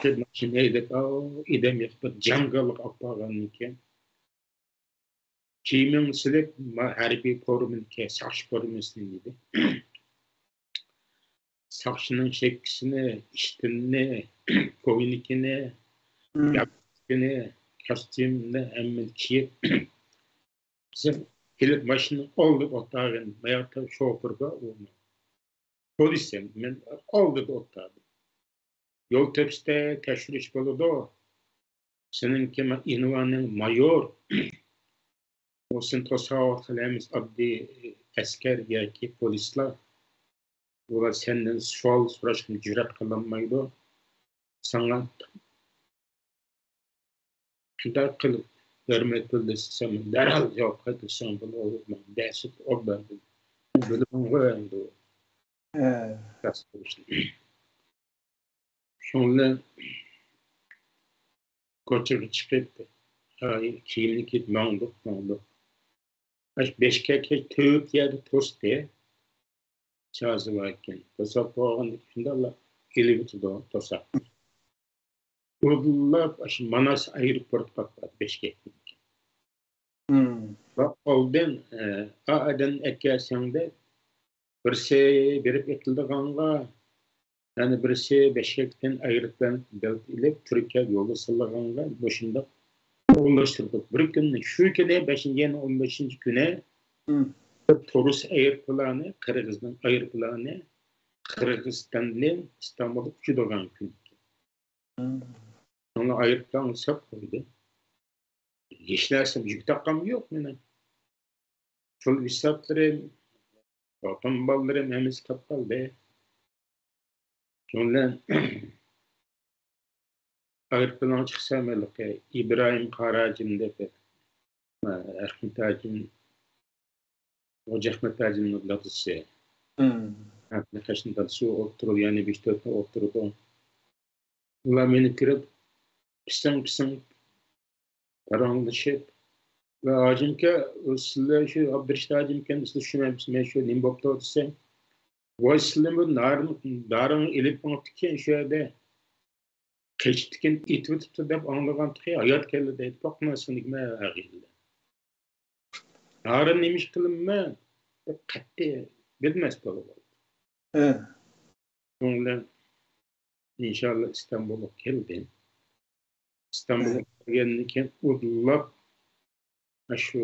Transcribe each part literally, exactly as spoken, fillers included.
شۇ ماشىنا ھەيدەپ، ئاۋۇ ئادەم يېقىپ بىر جاڭگالغا ئاپارغاندىن كېيىن، كىيىمىڭنى سېلىپ، ما-، ھەربىي فورمىنى كىي، ساقچى فورمىسىنى كىي دېدى. ساقچىنىڭ شەپكىسىنى، ئىشتىنىنى، كوينىكىنى، مم. ياپىسىنى، كاستيۇمىنى ھەممىنى كىيىپ، بىزنى كېلىپ ماشىنىنىڭ ئالدىدا ئولتۇرغىن. ماياقتا شوپۇر بار، ئۇ پولىس. مەن ئالدىدا ئولتۇردۇم. يول تۆپىسىدە تەكشۈرۈش بولىدۇ. سېنىڭكى ئىنۋانىڭ مايور. ئۇ سېنى توسۇۋاتقان ھەممىسى ئاددىي ئەسكەر ياكى پولىسلار. ئۇلار سەندىن سوئال سوراشقا جۈرئەت قىلالمايدۇ. ساڭا شۇنداق قىلىپ ھۆرمەت بىلدۈرسە، سەن دەرھال جاۋاب قايتۇرساڭ بولىدۇ. مەن دەسسىتىپ ئوبدان بىلىمەنغۇ ئەمدى. ھە. شۇنىڭ بىلەن كوچىغا چىقىپ، ھاي، كىيىمنى كىيىپ ماڭدۇق، ماڭدۇق. ئاشۇ بېشكەككە تۆت يەردە توستى. چازا بار ئىكەن. توساپ قويغاندىكىن شۇنداقلا ئېلىۋېتىدۇ توساپ. ئۇدۇللاپ ئاشۇ ماناس ئايروپورتقا ئاپاردى بېشكەكتىن. مم. ۋە ئالدىن، ئە، ئا ئادەمنى ئەكەلسەڭ دەپ، بىرسى بېرىپ ئېتىلىدىغانغا، يەنە بىرسى بېشكەكتىن ئايروپىلان بېلىتى ئېلىپ، تۈركىيەگە يولغا سالىدىغانغا مۇشۇنداق ئورۇنلاشتۇردۇق. بىر كۈننى، شۇ كۈنى بەشىنچى ئاينىڭ ئون بەشىنچى كۈنى مم. بىر تۇرۇس ئايروپىلانى، قىرغىزنىڭ ئايروپىلانى قىرغىزىستاندىن ئىستانبۇلغا ئۇچىدىغان كۈن. مم. شۇڭا ئايروپىلانغا ساپ قويدى. ھېچ نەرسە يۈك تاققانمۇ يوق مېنىڭ. پۇل ھېسابلىرىم، خوتۇن بالىلىرىم ھەممىسى قېلىپ قالدى. شۇنىڭ بىلەن ئايروپىلانغا چىقسام، ھېلىقى ئىبراھىم قاراجىم دەپ، ئەخمەت ھاجىم، غوجا ئەخمەت ھاجىمنىڭ دادىسى. مم. ئەخمەت ھاجىمنىڭ دادىسى ئولتۇرىدۇ، يەنە بەش تۆت ئولتۇرىدۇ. ئۇلار مېنى كۆرۈپ، پىسىڭ-پىسىڭ پاراڭلىشىپ، ۋە ھاجىمكە، سىلەر شۇ ئابدۇرېشىت ھاجىمكەن، سىلەر شۇ، مەن، مەن شۇ نېمە بوپتۇ دېسەم، ۋاي، سىلەرمۇ نارىن-، دارىڭ ئېلىپ ماڭىپتىكەن شۇ يەردە. قېچىپتىكەن، ئېتىۋېتىپتۇ دەپ ئاڭلىغانتۇقى، ھايات كەلدى دەيدۇ. باقماسمىدىكى مەن ھەقىقەتەن. نارىن نېمە ئىش قىلىمەن دەپ قەتئىي بىلمەس بولۇپ قالدى. ھە. شۇنىڭ بىلەن ئىنشاللا ئىستانبۇلغا كەلدىم. ئىستانبۇلغا ھە. كەلگەندىن كېيىن ئۇدۇللاپ شۇ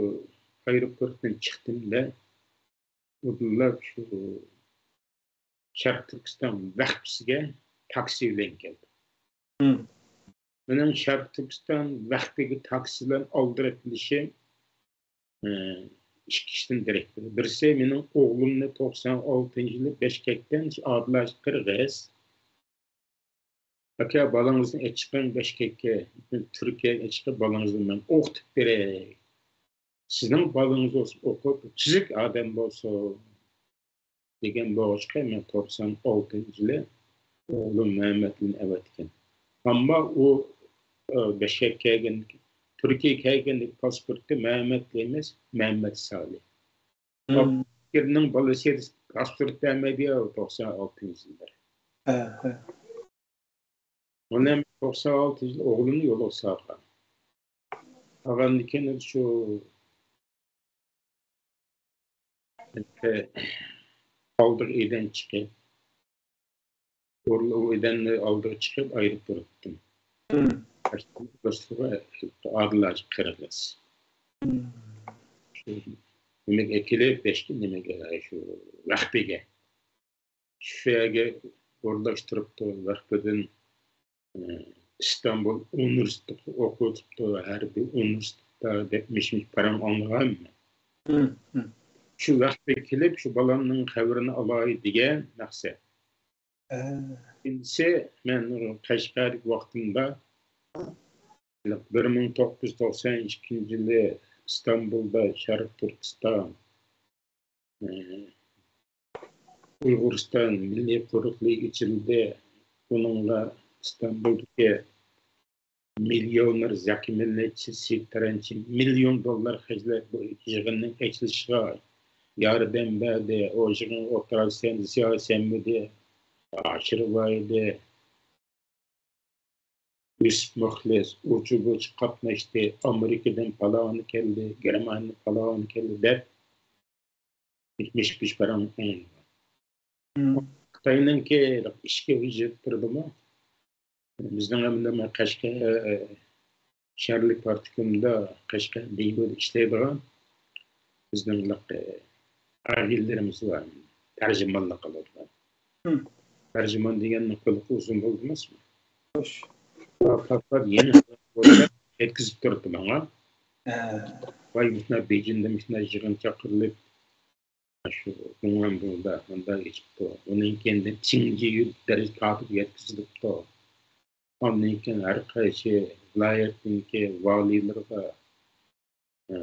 ئايروپورتتىن چىقتىم-دە، ئۇدۇللاپ شۇ شەرقىي تۈركىستان ۋەخپىسىگە تاكسى بىلەن كەلدىم. مم. مېنىڭ شەرقىي تۈركىستان ۋەخپىگە تاكسى بىلەن ئالدىراپ كېلىشىم، ئى، ئىككى ئىشتىن دېرەك بېرىدۇ. بىرسى، مېنىڭ ئوغلۇمنى توقسان ئالتىنچى يىلى بېشكەكتىن ئادىل ھاجى قىرغىز، «ئاكا، بالىڭىزنى ئېچىقىڭ بېشكەككە، تۈركىيەگە ئېچىقىپ، بالىڭىزنى مەن ئوقۇتۇپ بېرەي. سىزنىڭ بالىڭىز بولسا ئوقۇپ، تۈزۈك ئادەم بولسۇن» دېگەن بولغاچقا، مەن توقسان ئالتىنچى يىلى ئوغلۇم مەمەتلىنى ئەۋەتكەن. ئەمما ئۇ، ئە، بېشكەككە كەلگەن، تۈركىيەگە كەلگەندىكى پاسپورتى مەمەتلى ئەمەس، مەمەت سالىھ. مم. ئابدۇشاكىرنىڭ بالىسى پاسپورت بەرمەيدۇ يا، توقسان ئالتىنچى يىللار. ھە، ھە. ئۇنى توقسان ئالتىنچى يىل ئوغلۇمنى يولغا سالغان. سالغاندىن كېيىن شۇ ئالدىغا ئېدەن چىقىپ، ئۇ ئېدەننى ئالدىغا چىقىپ، ئايروپورتتىن. مم. ئادىل ھاجى قىرغىز. مم. شۇ نېمىگە ئەكېلىپ، بېشكە نېمىگە، شۇ ۋەخپىگە. شۇ يەرگە ئورۇنلاشتۇرۇپتۇ، ۋەخپىدىن، ئى، ئىستانبۇل ئۇنىۋېرسىتېتىغا ئوقۇۋېتىپتۇ، ھەربىي ئۇنىۋېرسىتېتتا دەپ مىش-مىش پاراڭ ئاڭلىغانمەن. مم، مم. شۇ ۋەخپىگە كېلىپ، شۇ بالامنىڭ خەۋىرىنى ئالاي دېگەن مەقسەت. ھە. ئىككىنچىسى، مەن قەشقەردىكى ۋاقتىمدا، بىر مىڭ توققۇز يۈز توقسان ئىككىنچى يىلى ئىستانبۇلدا شەرقىي تۈركىستان، ئە، ئۇيغۇرىستان مىللىي قۇرۇقلۇقى ئېچىلدى. بۇنىڭغا ئىستانبۇلدىكى مىليونېر زەكى مىللەتچى سېيىت تارانچى مىليون دوللار خەجلەپ، بۇ يىغىننىڭ ئېچىلىشىغا ياردەم بەردى. ئۇ يىغىنغا ئولتۇرالىسەن دېسە، سەنمىدى، ئاشۇرۇۋايدى. يۈسۈپ مۇخلىس ئۇچۇ-بۇچۇ قاتناشتى، ئامېرىكىدىن پالاۋان كەلدى، گېرمانىيەدىن پالاۋان كەلدى دەپ، مىش-مىش پاراڭ ئاڭلىغان. خىتاينىڭكى ئىچكى ھۆججەتلىرىدىمۇ بىزنىڭ ھەمدە قەشقەر، ئە، شەھەرلىك پارتكومدا قەشقەر دېيبۇدا ئىشلەيدىغان بىزنىڭ، ئە، ئاغىنىلىرىمىز بار، تەرجىمانلىق قىلىدىغان. تەرجىمان دېگەننىڭ قۇلىقى ئۇزۇن بولدى ئەمەسمۇ؟ خوش. پات-پات يېڭى يەتكۈزۈپ تۇرۇپتۇ ماڭا. ھە. ۋاي، مۇشۇنداق بېيجىڭدا مۇشۇنداق يىغىن چاقىرىلىپ، شۇ گۇڭۋەنبۇدا مۇنداق ئېچىپتۇ. ئۇنىڭ كېيىن چىڭجىيۈ دەرىجە كاتىپى يەتكۈزۈلۈپتۇ. ئاندىن كېيىن ھەر قايسى ۋىلايەتنىڭكى ۋالىيلىرىغا، ئە،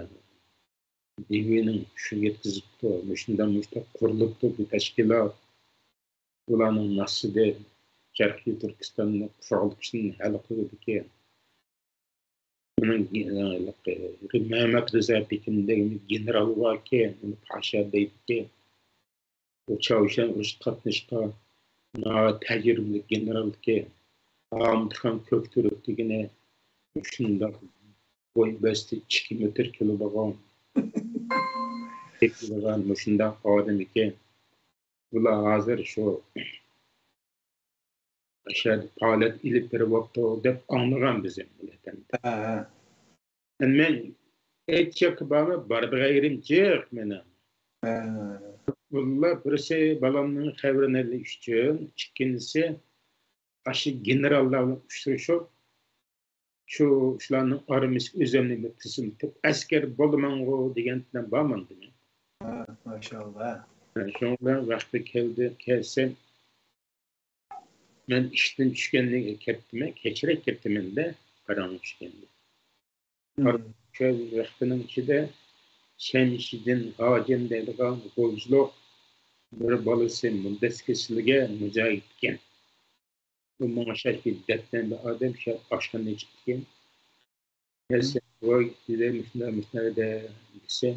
دېۋىنىڭ شۇ يەتكۈزۈپتۇ. مۇشۇنداق، مۇشۇنداق قۇرۇلۇپتۇ بۇ تەشكىلات. بۇلارنىڭ مەقسىتى شەرقىي تۈركىستاننى قۇرۇقلۇقتىن ھەل قىلىدىكەن. ئۇنىڭ، ئە، مەمەت رىزا تېكىن دېگەن گېنېرال باركەن، ئۇنى پاشا دەيدىكەن. ئۇ چاۋشيەن ئۇرۇشقا قاتناشقان ناھايىتى تەجرىبىلىك گېنېرالكەن. ئامىتخان كۆكتۈرك دېگىنى شۇنداق بوي بەستى، ئىككى مېتىر كېلىدىغان، كېلىدىغان مۇشۇنداق ئادەم ئىكەن. بۇلار ھازىر شۇ ئاشۇ يەردە پائالىيەت ئېلىپ بېرىۋاپتۇ دەپ ئاڭلىغان بىز ئەمدى. ھە، ھە. ئەمدى مەن ھېچ ياققا بارماي، بارىدىغان يېرىم جىق مېنىڭ. ھە. بۇلار بىرسى بالامنىڭ خەۋىرىنى ئېلىش ئۈچۈن، ئىككىنچىسى ئاشۇ گېنېراللار بىلەن ئۇچرىشىپ، شۇ، شۇلارنىڭ ئارمىيىسىگە ئۆزۈمنى بىر تىزىملىتىپ، ئەسكەر بولىمەنغۇ دېگەن بىلەن بارماندىم. ھە، ماشائاللا. شۇنىڭ بىلەن ۋەخپە كەلدى، كەلسەم، مەن ئىشتىن چۈشكەندىن كەتتىم، كەچرەك كەتتىمەن-دە، قاراڭغۇ چۈشكەندە. شۇ ۋەخپىنىڭ ئىچىدە شەمشىدىن ھاجىم دەيدىغان غۇلجىلىق بىر بالىسى مۇددەسكىسىلگە مۇجاھىدكەن. بۇ ماڭا شايكى دەپتەن بىر ئادەم شۇ ئاشخانىدىن چىقىپتىكەن. كەلسە، ۋاي، دېدى، مۇشۇنداق، مۇشۇنداق دە، دېسە،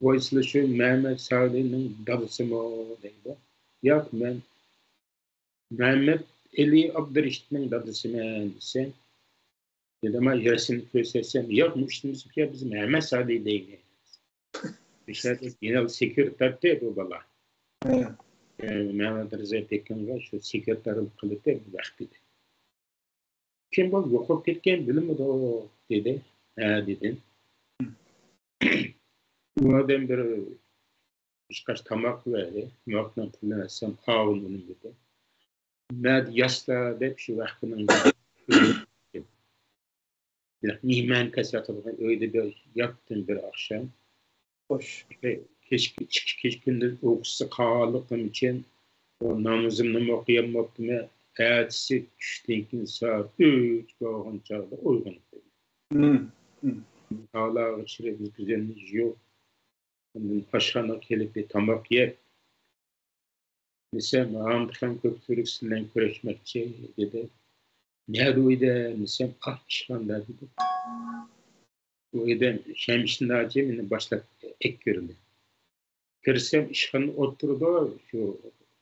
ۋاي، سىلەر شۇ مەمەت سالىنىڭ دادىسىمۇ؟ دەيدۇ. ياق، مەن مەمەت ئېلى ئابدۇرېشىتنىڭ دادىسىمەن، دېسە، دېدى، ما رەسىمنى كۆرسەتسەم، ياق، مۇشۇنىمىزكى بىز مەمەت سالى دەيمىز. مۇشۇ يەردە گېنېرال سېكرېتارتى بۇ بالا. ئە، مەمەت رىزا تېكىنغا شۇ سېكرېتارلىق قىلىدۇ بۇ ۋەخپىدە. كىم بۇ يوقاپ كەتكەن بىلمىدۇق دېدى. ھە دېدىم. ئۇ ئادەم بىر ئىشقاش تاماق بەردى. تاماقنىڭ پۇلىنى ئەتسەم ئاۋۇن ئۇنىمىدى. مەدە ياستا دەپ شۇ ۋەخپىنىڭ مېھمان كەسە قىلغان ئۆيدە بىر ياتتىم بىر ئاخشام. خوش. كەچ، كەچ، كەچ كۈندۈز ئۇيقۇسىز قالغىنىم ئۈچۈن نامىزىمنىمۇ ئوقۇيالماپتىمەن. ئەتىسى چۈشتىن كېيىن سائەت ئۈچ بولغان چاغدا ئويغىنىپ قالدىم. ھالاغا چىرىپ يۈز كۆزۈمنى يۇيۇپ، ئاندىن ئاشخانىغا كېلىپ بىر تاماق يەپ، دېسەم، ئامىتخان كۆكتۈرك سىلەر بىلەن كۆرۈشمەكچى، دېدى. نەدە ئۇ ئادەم دېسەم، ئاھ، ئىشخانىدا، دېدى. ئۇ ئادەم شەمشىدىن ھاجى مېنى باشلاپ ئەكىردى. كىرسەم، ئىشخانىدا ئولتۇرىدۇ، شۇ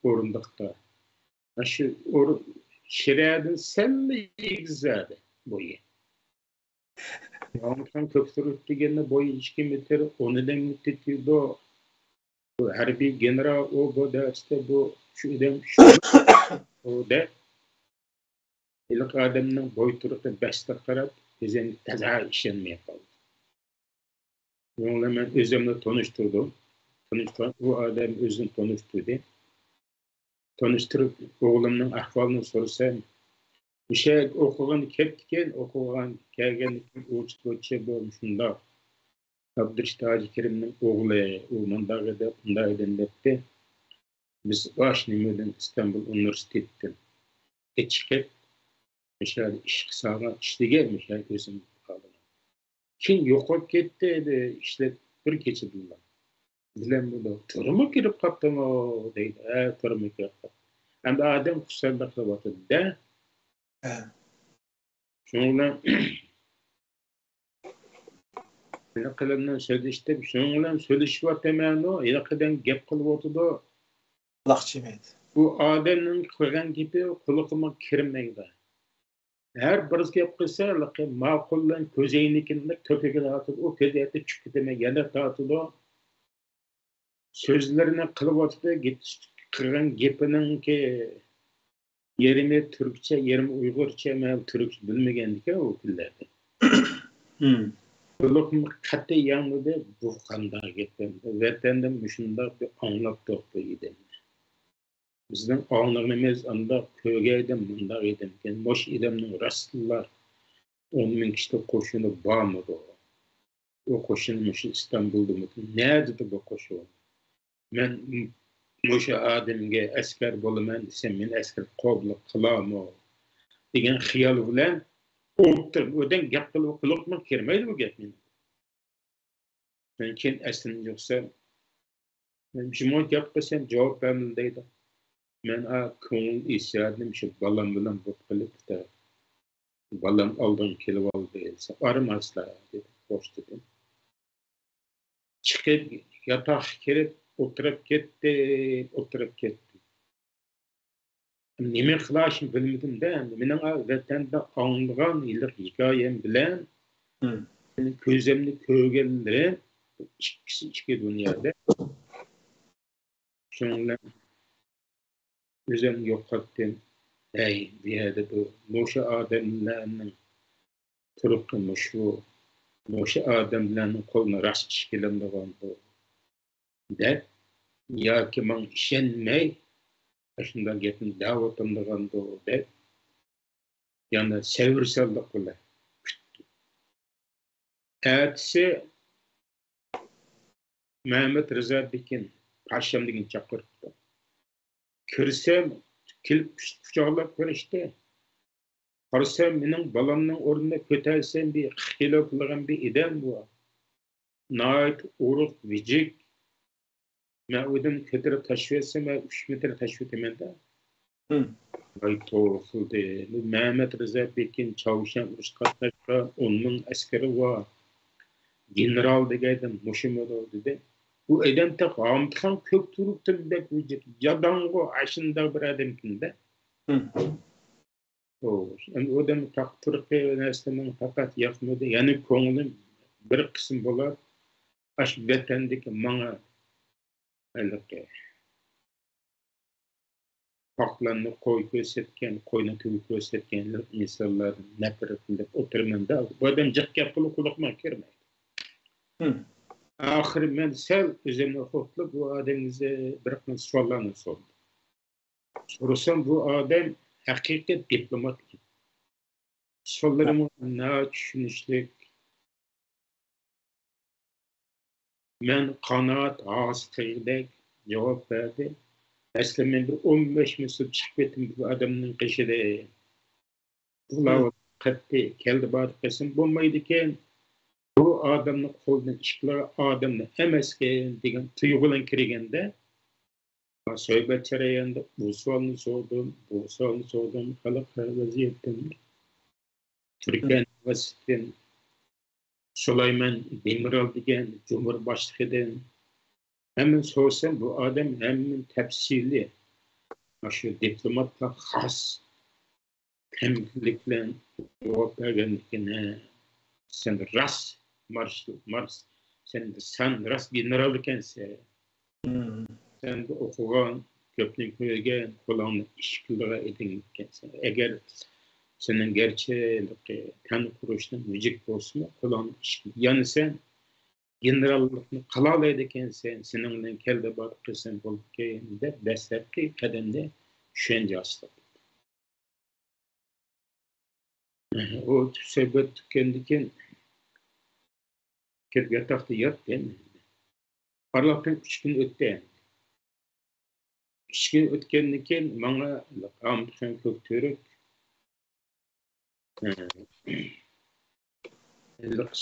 ئورۇندۇقتا. شۇ ئورۇن شىرەدىن سەللا ئېگىز زادى بويى. ئامىتخان كۆكتۈرك دېگەندە بويى ئىككى مېتىر ئون مېتىر كېلىدۇ. بۇ ھەربىي گېنېرال ئۇ بۇ دەۋەتسە، بۇ شۇ ئادەم شۇ ئۇ دەپ، ھېلىقى ئادەمنىڭ بوي تۇرقى بەستىگە قاراپ، ئۆزۈم تازا ئىشەنمەي قالدىم. شۇنىڭ بىلەن مەن ئۆزۈمنى تونۇشتۇردۇم. تونۇشتۇرغان ئۇ ئادەم ئۆزىنى تونۇشتۇردى. تونۇشتۇرۇپ، ئوغلۇمنىڭ ئەھۋالىنى سورىسام، مۇشۇ يەرگە ئوقۇغىلى كەپتىكەن، ئوقۇغىلى كەلگەندىن كېيىن ئۇچۇپ ئۆتۈشى بۇ مۇشۇنداق. ئابدۇرېشىت ھاجى كېرىمنىڭ ئوغلى، ئۇ مۇنداق ئىدى، ئۇنداق ئىدى دەپتۇ. بىز ئاشۇ نېمىدىن، ئىستانبۇل ئۇنىۋېرسىتېتىدىن چىقىپ، مۇشۇ يەردە ئىشقا سالغان، ئىشلىگەن، مۇشۇ يەردە ئۆزۈم قالدىم. كېيىن يوقاپ كەتتى، ئىشلەپ بىر كېچىدىلا. بىلەن بۇ تۈرمىگە كىرىپ قاپتىمۇ دەيدۇ. ھە، تۈرمىگە كىرىپ قاپتۇ. ئەمدى ئادەم خۇشاللىق قىلىۋاتىدۇ-دە. ھە. شۇنىڭ بىلەن ھېلىقى بىلەن سۆزلىشىپ، شۇنىڭ بىلەن سۆزلىشىۋاتىمەنۇ، ھېلىقى بىلەن گەپ قىلىۋاتىدۇ. قۇلاق چىمەيدۇ. بۇ ئادەمنىڭ قىلغان گېپى قۇلىقىمغا كىرمەيدۇ. ھەر بىرسى گەپ قىلسا، ھېلىقى ماقۇللىنىپ كۆزەينىكىنى كۆپۈكىگە تارتىدۇ، ئۇ كۆزەيتىپ چۈشۈپ كېتىمەن، يەنە تارتىدۇ. سۆزلىرىنى قىلىۋاتىدۇ، قىلغان گېپىنىڭكى يېرىمى تۈركچە، يېرىمى ئۇيغۇرچە، مەن تۈركچە بىلمىگەنىكەن ئۇ كۈنلەردە. بولۇپمۇ قەتئىي ياڭلىدى، بۇ قانداق گەپ ئەمدى؟ ۋەتەندە مۇشۇنداق بىر ئاڭلاپتۇق بۇ ئىدىمنى. بىزنىڭ ئاڭلىغىنىمىز ئانداق، كۆرگەن ئىدىم، مۇنداق ئىدىمكەن، مۇشۇ ئىدىمنىڭ راستلا ئون مىڭ كىشىلىك قوشۇنى بارمىدۇ؟ ئۇ قوشۇن مۇشۇ ئىستانبۇلدىمىكىن؟ نەدىدۇ بۇ قوشۇن؟ مەن م-، مۇشۇ ئادەمگە ئەسكەر بولىمەن دېسەم، مېنى ئەسكەر قوبۇل قىلارمۇ؟ دېگەن خىيال بىلەن ئولتۇرۇپ، ئۆدەن گەپ قىلىپ، قۇلىقىمغا كىرمەيدۇ بۇ گەپ مېنىڭ. مەن كېيىن ئەسلىمگە يوقسام، مەن جۇمۇ گەپ قىلسام، جاۋاب بەرمىدى دەيدۇ. مەن ئا كۆڭۈل ئىسيادىم شۇ بالام بىلەن بولۇپ قېلىپتۇ. بالام ئالدىڭ كېلىۋالدى دېسە، بارماسلا دېدى، خوش دېدىم. چىقىپ ياتاققا كىرىپ ئولتۇرۇپ كەتتى، ئولتۇرۇپ كەتتى. نېمە قىلاشنى بىلمىدىم-دە، ئەمدى مېنىڭ ۋەتەندە ئاڭلىغان ھېلىقى ھېكايەم بىلەن مېنىڭ كۆزۈمنى كۆرگەنلىرىم ئىككىسى ئىككى دۇنيادا. شۇنىڭ بىلەن ئۆزۈمنى يوقاتتىم. ھەي، بۇ يەردە بۇ، مۇشۇ ئادەملەرنىڭ تۇرقى مۇشۇ، مۇشۇ ئادەملەرنىڭ قولىنى راست ئىش كېلەمدىغاندۇ دەپ، ياكى ماڭا ئىشەنمەي ئاشۇنداق گەپنى دەۋاتامدىغاندۇ دەپ، يەنە سەۋرسىزلىق بىلەن كۈتتۈم. ئەتىسى مەمەت رىزا بېكىن پاشام دېگەن چاقىرىپتۇ. كىرسەم، كېلىپ قۇچاقلاپ كۆرۈشتى. قارىسام، مېنىڭ بالامنىڭ ئورنىدا كۆتەرسەم، بىر قىرىق كىلو قىلغان بىر ئادەم بۇ. ناھايىتى ئورۇق، ۋىجىك. مەن ئۇدىن كۆتۈرۈپ تاشلىۋەتسەم، مەن ئۈچ مېتىر تاشلىۋېتىمەن-دە. ۋاي توۋا قىلدى. بۇ مەمەت رىزا بېكىن چاۋشيەن ئۇرۇشى قاتناشقان، ئون مىڭ ئەسكىرى بار. گېنېرال دېگەن ئادەم مۇشۇمىدۇ دېدى. بۇ ئادەم تېخى ھامىتخان كۆكتۈركتىن بەك ۋىجىك، ياداڭغۇ، ئاشۇنداق بىر ئادەمكىن-دە. ئۇ، ئەمدى ئۇ ئادەم تاق تۇرقى نەرسىلەرنىڭ پەقەت ياقمىدى. يەنە كۆڭلۈم بىر قىسىم بولۇپ، ئاشۇ ۋەتەندىكى ماڭا ھېلىقى پاقلارنى قوي كۆرسەتكەن، قوينى تۆگە كۆرسەتكەن ئىنسانلاردىن نەپرەتلىنىپ ئولتۇرىمەن-دە. بۇ ئادەم جىق گەپ قىلىپ قۇلىقىمغا كىرمەيدۇ. ئاخىرى مەن سەل ئۆزۈمنى توختىتىپ، بۇ ئادەمگە بىر قانچە سوئاللارنى سورىدىم. سورىسام، بۇ ئادەم ھەقىقىي دىپلومات ئىكەن. سوئاللىرىمغا ناھايىتى چۈشىنىشلىك، مەن قانات ھاسا تېگىدەك جاۋاب بەردى. ئەسلى مەن بىر ئون بەش مىنۇت چىقىپ كەتتىم بۇ ئادەمنىڭ قېشىدىن. بۇلار قەتئىي كەلدى باردى قىلسام بولمايدىكەن. بۇ ئادەمنىڭ قولىدىن ئىش كېلىدىغان ئادەملا ئەمەسكەن دېگەن تۇيغۇ بىلەن كىرگەندە، سۆھبەت جەريانىدا بۇ سوئالنى سورىدىم، بۇ سوئالنى سورىدىم، خەلقئارا ۋەزىيەتتىن، تۈركىيەنىڭ ۋەزىيىتىدىن، سۇلايمان دېمىرال دېگەن جۇمھۇر باشلىقىدىن ھەممىنى سورىسام، بۇ ئادەم ھەممىنى تەپسىلىي، مۇشۇ دىپلوماتقا خاس تەمكىنلىك بىلەن جاۋاب بەرگەندىكىن، ھە، سەن راست مارش، مارس، سەن، سەن راست گېنېرال ئىكەنسەن. سەن ئوقۇغان، كۆپنى كۆرگەن، قولۇڭنى ئىش قىلىدىغان ئادەم ئىكەنسەن. ئەگەر سېنىڭ گەرچە تەن قۇرۇشنىڭ ۋىجىك بولسىمۇ، قولۇڭنى ئىش قىل. يەنە سەن گېنېراللىقنى قىلالايدىكەنسەن، سېنىڭ بىلەن كەلدى بار قىلسام بولىدىكەن دەپ دەسلەپكى قەدەمدە چۈشەنچە ھاسىل قىلدى. ئۇ سۆھبەت پۈتكەندىن كېيىن كىرىپ ياتاقتا ياتتى. ئارىلىقتىن ئۈچ كۈن ئۆتتى. ئۈچ كۈن ئۆتكەندىن كېيىن ماڭا ئامىتخان كۆكتۈرك،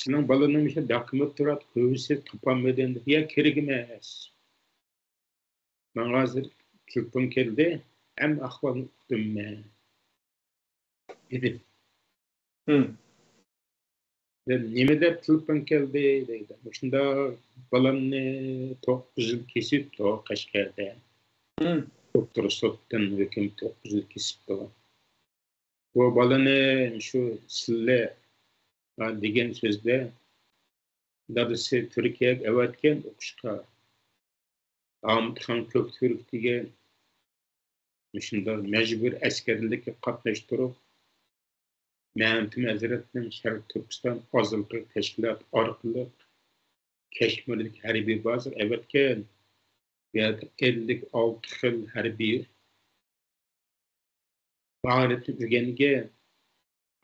سېنىڭ بالىنىڭ مۇشۇ داكىمىدا تۇراتتى، كۆرسە تاپالمىدىم دېدى. يا، كېرەك ئەمەس. ماڭا ھازىر تېلېفون كەلدى، ھەممە ئەھۋالنى ئۇقتۇم مەن، دېدى. دېدىم، نېمە دەپ تېلېفون كەلدى دەيدۇ. مۇشۇنداق بالامنى توققۇز يىل كېسىپتۇ قەشقەردە. دوكتور سوتتىن ھۆكۈم توققۇز يىل كېسىپتۇ. بۇ بالىنى شۇ سىللە دېگەن سۆزدە دادىسى تۈركىيەگە ئەۋەتكەن ئوقۇشقا. ئامىتخان كۆكتۈرك دېگەن مۇشۇنداق مەجبۇرىي ئەسكەرلىككە قاتناشتۇرۇپ، مەمتىم ھەزرەتنىڭ شەرقىي تۈركىستان ئازادلىق تەشكىلاتى ئارقىلىق كەشمىردىكى ھەربىي بازىغا ئەۋەتكەن. بۇ يەردە ئەللىك ئالتە خىل ھەربىي ماھارەتنى ئۆگەنگەن.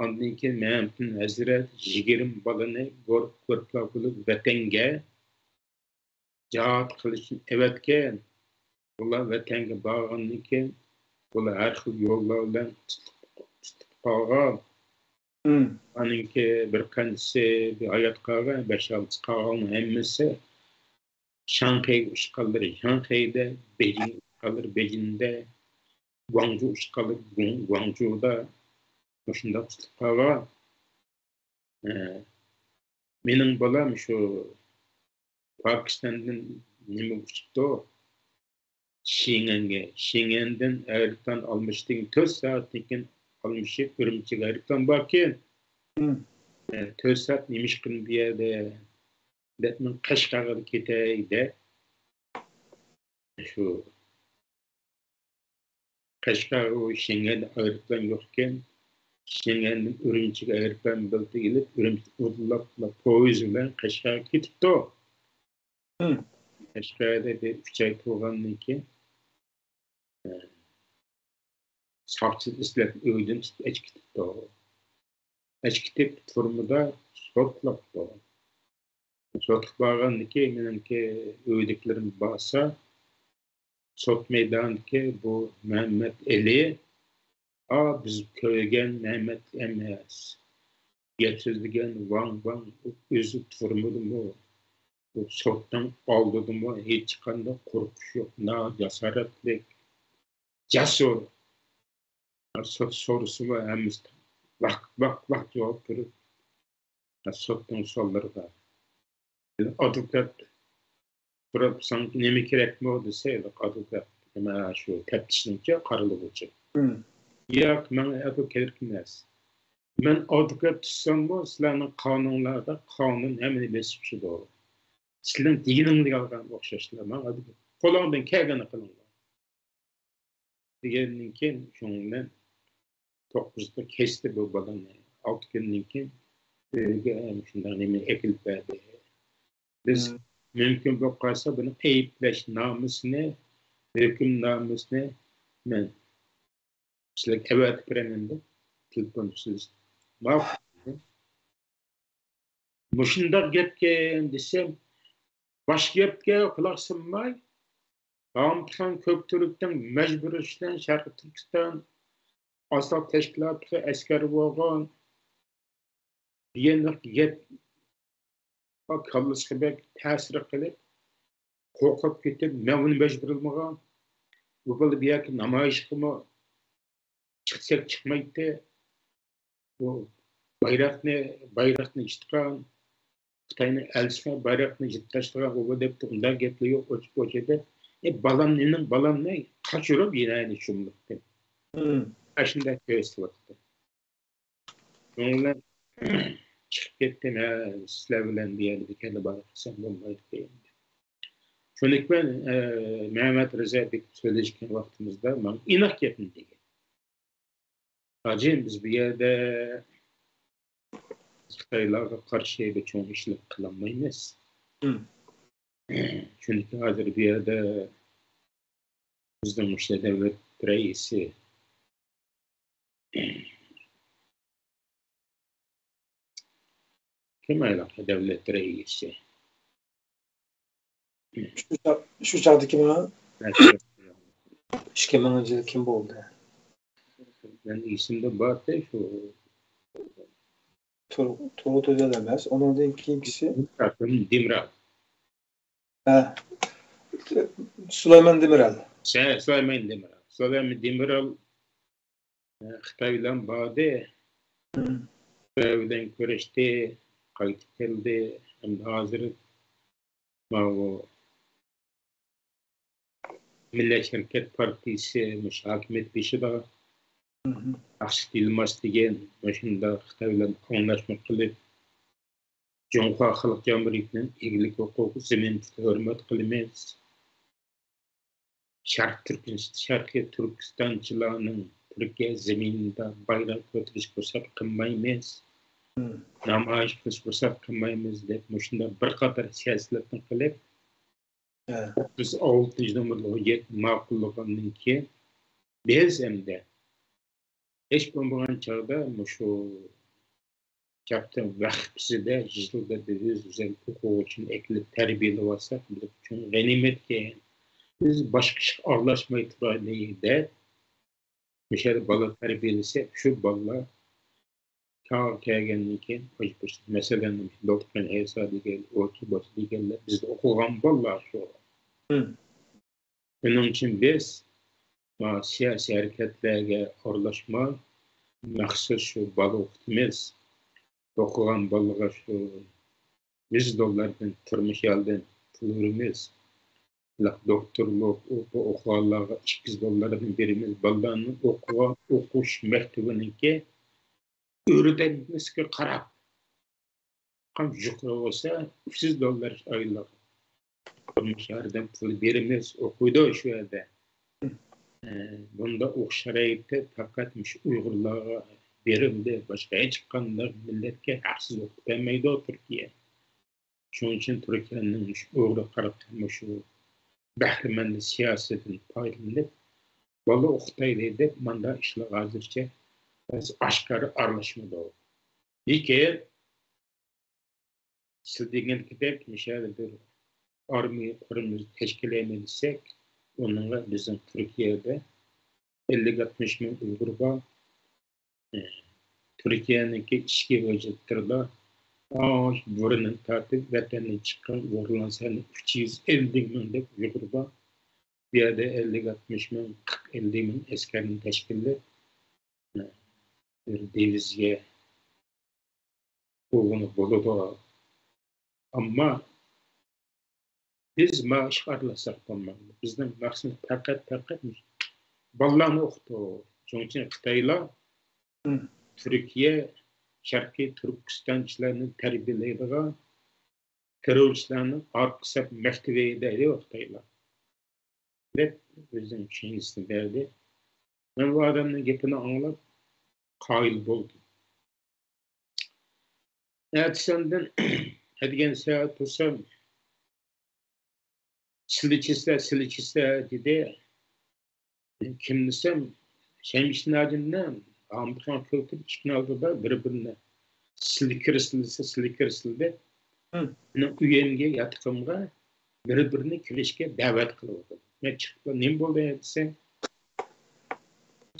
ئاندىن كېيىن مەمتىم ھەزرەت يىگىرمە بالىنى گۇرۇپپا گۇرۇپپىلار بولۇپ ۋەتەنگە جىھاد قىلىشنى ئەۋەتكەن. بۇلار ۋەتەنگە بارغاندىن كېيىن، بۇلار ھەر خىل يوللار بىلەن تۇتۇپ، تۇتۇپ قالغان. ئانىڭكى بىر قانچىسى بىر ھايات قالغان، بەش-ئالتىسى قالغاننىڭ ھەممىسى شاڭخەيگە ئۇچقانلىرى شاڭخەيدە، بېيجىڭغا ئۇچقانلىرى بېيجىڭدا، گۇاڭجۇ ئۇچقانلىرى گۇاڭجۇدا، مۇشۇنداق تۇتۇپ قالغان. ئە، مېنىڭ بالام شۇ پاكىستاندىن نېمىگە ئۇچۇپتۇ؟ شېڭەنگە. شېڭەندىن ئايروپىلان ئالمىشىشتىن تۆت سائەتتىن كېيىن ئالمىشىپ، ئۈرۈمچىگە ئايروپىلان باركەن. ئە، تۆت سائەت نېمە ئىش قىلىمەن بۇ يەردە؟ دەپ، مەن قەشقەرگە كېتەي دەپ، شۇ قەشقەرگە شېڭەندىن ئايروپىلان يوقكەن. شېڭەندىن ئۈرۈمچىگە ئايروپىلان بېلىتى ئېلىپ، ئۈرۈمچىدىن ئۇدۇللاپ پويىز بىلەن قەشقەرگە كېتىپتۇ. قەشقەردە بىر ئۈچ ئاي تۇرغاندىن كېيىن، ساقچىلار ئىزدەپ ئۆيدىن تۇتۇپ ئەچىكىتىپتۇ. ئەچىكىتىپ تۈرمىدە سوتلاپتۇ. سوتقا بارغاندىكى مېنىڭكى ئۆيدىكىلىرىم بارسا، سوت مەيدانىدىكى بۇ مەمەت ئېلى، ئا، بىز كۆرگەن مەمەت ئەمەس. گەپ سۆزلىگەن ۋاڭ ۋاڭ، ئۆزى تۈرمىدىمۇ، بۇ سوتنىڭ ئالدىدىمۇ ھېچقانداق قورقۇش يوق، ناھايىتى جاسارەتلىك، جەسۇر. سوت سورىسىمۇ ھەممىسى ۋاق، ۋاق، ۋاق جاۋاب بېرىپ، سوتنىڭ سوئاللىرىغا. ئادۋوكات سوراپ، ساڭا نېمە كېرەكمۇ دېسە، ئادۋوكات، نېمە، شۇ تەپتىشنىڭچە قارىلىغۇچى. ياق، ماڭا ئادۋوكات كېرەك ئەمەس. مەن ئادۋوكات تۇتساممۇ، سىلەرنىڭ قانۇنلاردا قانۇن ھەممىنى بېسىپ چىقىدۇ. سىلەرنىڭ دېگىنىڭلارغا ئوخشاشلا، ماڭا ئادۋوكات. قولۇڭدىن كەلگەننى قىلىڭلار. دېگەندىن كېيىن، شۇنىڭ بىلەن توققۇزدا كەچتە بۇ بالىنى، ئالتە كۈندىن كېيىن ئۆيگە شۇنداق نېمە ئەكېلىپ بەردى. بىز مۇمكىن بولۇپ قالسا، بۇنى ئەيىبلەش نامىسىنى، ھۆكۈمنامىسىنى مەن سىلەرگە ئەۋەتىپ بېرىمەن دەپ تېلېفون سىز. ماقۇل. مۇشۇنداق گەپكەن دېسەم، باشقا گەپكە قۇلاق سالماي، ئامىتخان كۆكتۈركنىڭ مەجبۇرلىشى بىلەن شەرقىي تۈركىستان ئاساس تەشكىلاتىغا ئەسكەر بولغان دېگەندەك گەپ كاللىسىغا بەك تەسىر قىلىپ، قورقۇپ كېتىپ، مەن ئۇنى مەجبۇرلىمىغان. بۇ بالا بۇ يەرگە نامايىشقىمۇ چىقساق چىقمايتتى. بۇ بايراقنى، بايراقنى يىرتقان، خىتاينىڭ ئەلچىسىگە بايراقنى يىرتىپ تاشلىغان ئۇ دەپتۇ، ئۇنداق گەپلەر يوق، ئوچۇق ئوچۇق دەپ. ئە، بالام نېنىڭ، بالامنى قاچۇرۇپ يەنە چۈمۈلۈپتۇ. ئاشۇنداق كۆرسىتىۋاتىدۇ. شۇنىڭ بىلەن چىقىپ كەتتىم، ھە، سىلەر بىلەن بۇ يەردە بىر كەلدى بار قىلسام بولمايدىكەن. شۇنىڭ بىلەن، ئە، مەمەت رىزا بېكىپ سۆزلەشكەن ۋاقتىمىزدا ماڭا ئېنىق گەپنى دېگەن. ھاجىم، بىز بۇ يەردە خىتايلارغا قارشى بىر چوڭ ئىشلار قىلالمايمىز. چۈنكى ھازىر بۇ يەردە بىزنىڭ مۇشۇ دەۋلەت رەئىسى، كىم ھېلىقى دەۋلەت رەئىسى؟ شۇ چاغ-، شۇ چاغدىكىمۇ؟ ئىككى مىڭىنچى يىل كىم بولدى؟ مەن ئېسىمدە بارتى شۇ. تۇر-، تۇرغۇت ئۆزەل ئەمەس، ئۇنىڭدىن كېيىنكىسى. دېمىرال. ھە. سۇلايمان دېمىرال. سۇلايمان دېمىرال. سۇلايمان دېمىرال، ئە، خىتاي بىلەن باردى. خىتاي بىلەن كۆرۈشتى، قايتىپ كەلدى. ئەمدى ھازىر ماۋۇ مىللەت ھەرىكەت پارتىيىسى مۇشۇ ھاكىمىيەت بېشىدا. مەخسۇت يىلماز دېگەن مۇشۇنداق خىتاي بىلەن ئاڭلاشما قىلىپ، جۇڭخۇا خەلق جۇمھۇرىيىتىنىڭ ئىگىلىك ھوقۇقى، زېمىن پۇتىغا ھۆرمەت قىلىمىز. شەرقىي تۈركىستان، شەرقىي تۈركىستانچىلارنىڭ تۈركىيە زېمىنىدا بايراق كۆتۈرۈشكە رۇخسەت قىلمايمىز. نامايىش قىلىشقا رۇخسەت قىلمايمىز دەپ مۇشۇنداق بىر قاتار سىياسەتلەرنى قىلىپ، بىز ئالتىنچى نومۇرلۇق ھۆججەت ماقۇللىغاندىن كېيىن، بىز ئەمدى ھېچ بولمىغان چاغدا مۇشۇ كەپتىن ۋەخپىسىدە يىلدا بىر يۈز يۈزەن ئوقۇغۇچىنى ئەكېلىپ تەربىيەلەۋاتساق، بىز چوڭ غەنىيمەتكەن. بىز باشقا ئىشقا ئارىلاشماي تۇرايلى دەپ، مۇشۇ يەردە بالا تەربىيەلىسەك، شۇ بالىلار چاغ كەلگەندىن كېيىن، مەسىلەن، لۇتپۇن ئەيسا دېگەن، ئوچۇ باشا دېگەنلەر بىزدە ئوقۇغان بالىلار شۇ. شۇنىڭ ئۈچۈن بىز مانا سىياسىي ھەرىكەتلەرگە ئارىلاشماي، مەخسۇس شۇ بالا ئوقۇتىمىز. ئوقۇغان بالىغا شۇ يۈز دوللاردىن تۇرمۇش ياردىمى پۇل بېرىمىز. دوكتورلۇق ئوقۇغانلارغا ئىككى يۈز دوللاردىن بېرىمىز. بالىلارنىڭ ئوقۇغان ئوقۇش مەكتىۋىنىڭكى ئۆرلەنمىسىگە قاراپ، قان يۇقىرى بولسا، ئۈچ يۈز دوللار ئايلىق تۇرمۇش ياردەم پۇلى بېرىمىز، ئوقۇيدۇ شۇ يەردە. ئە، بۇنداق ئوخشاش شارائىتتا پەقەت مۇشۇ ئۇيغۇرلارغا بېرىلدى، باشقا ھېچقانداق مىللەتكە ھەقسىز ئوقۇپ بەرمەيدۇ تۈركىيە. شۇنىڭ ئۈچۈن تۈركىيەنىڭ مۇشۇ ئۇيغۇرغا قارىتا مۇشۇ بەھرىمەنلىك سىياسىتىدىن پايدىلىنىپ، بالا ئوقۇتايلى دەپ مانداق ئىشلار ھازىرچە ئاشكارا ئارىلاشمىدۇق. لېكىن سىز دېگەندەك مۇشۇ يەردە بىر ئارمىيە قۇرۇمىمىزنى تەشكىللەيمىز دېسەك، ئۇنىڭغا بىزنىڭ تۈركىيەدە ئەللىك ئاتمىش مىڭ ئۇيغۇر بار. تۈركىيەنىڭكى ئىچكى ۋەزىيەتلىرىدە بۇرنىنى تارتىپ ۋەتەندىن چىققان ئۇيغۇرلارنىڭ سانى ئۈچ يۈز ئەللىك مىڭ دەپ ئۇيغۇر بار. بۇ يەردە ئەللىك ئاتمىش مىڭ، قىرىق ئەللىك مىڭ ئەسكەرنى تەشكىللەپ، بىر دىۋىزىيە بولغىلى بولىدۇ. ئەمما بىز ما ئىشقا ئارىلاشساق بولمايدۇ. بىزنىڭ مەقسىتىمىز پەقەت، پەقەت مۇشۇ بالىلارنى ئوقۇتۇش. شۇنىڭ ئۈچۈن خىتايلار تۈركىيە شەرقىي تۈركىستانچىلارنى تەربىيەلەيدىغان تېررورچىلارنىڭ ئارقا سەپ مەكتىۋى دەيدۇ خىتايلار، دەپ ئۆزىنىڭ چۈشەنچىسىنى بەردى. مەن بۇ ئادەمنىڭ گېپىنى ئاڭلاپ قايىل بولدۇم. ئەتىسى ئاندىن ئەتىگەن سەھەر تۇرسام، سىلىچىسە، سىلىچىسە دېدى. كىم دېسەم، شەمشىدىن ھاجىمنى ئامبىقىغا كۆتۈرۈپ، ئىككىنى ئالدىدا بىر-بىرىنى سىلكىرسىلىسە، سىلكىرسىلدى. مېنىڭ ئۆيۈمگە، ياتىقىمغا بىر-بىرىنى كېلىشكە دەۋەت قىلىۋاتىدۇ. مەن چىقىپ، نېمە بولدى دېسەم،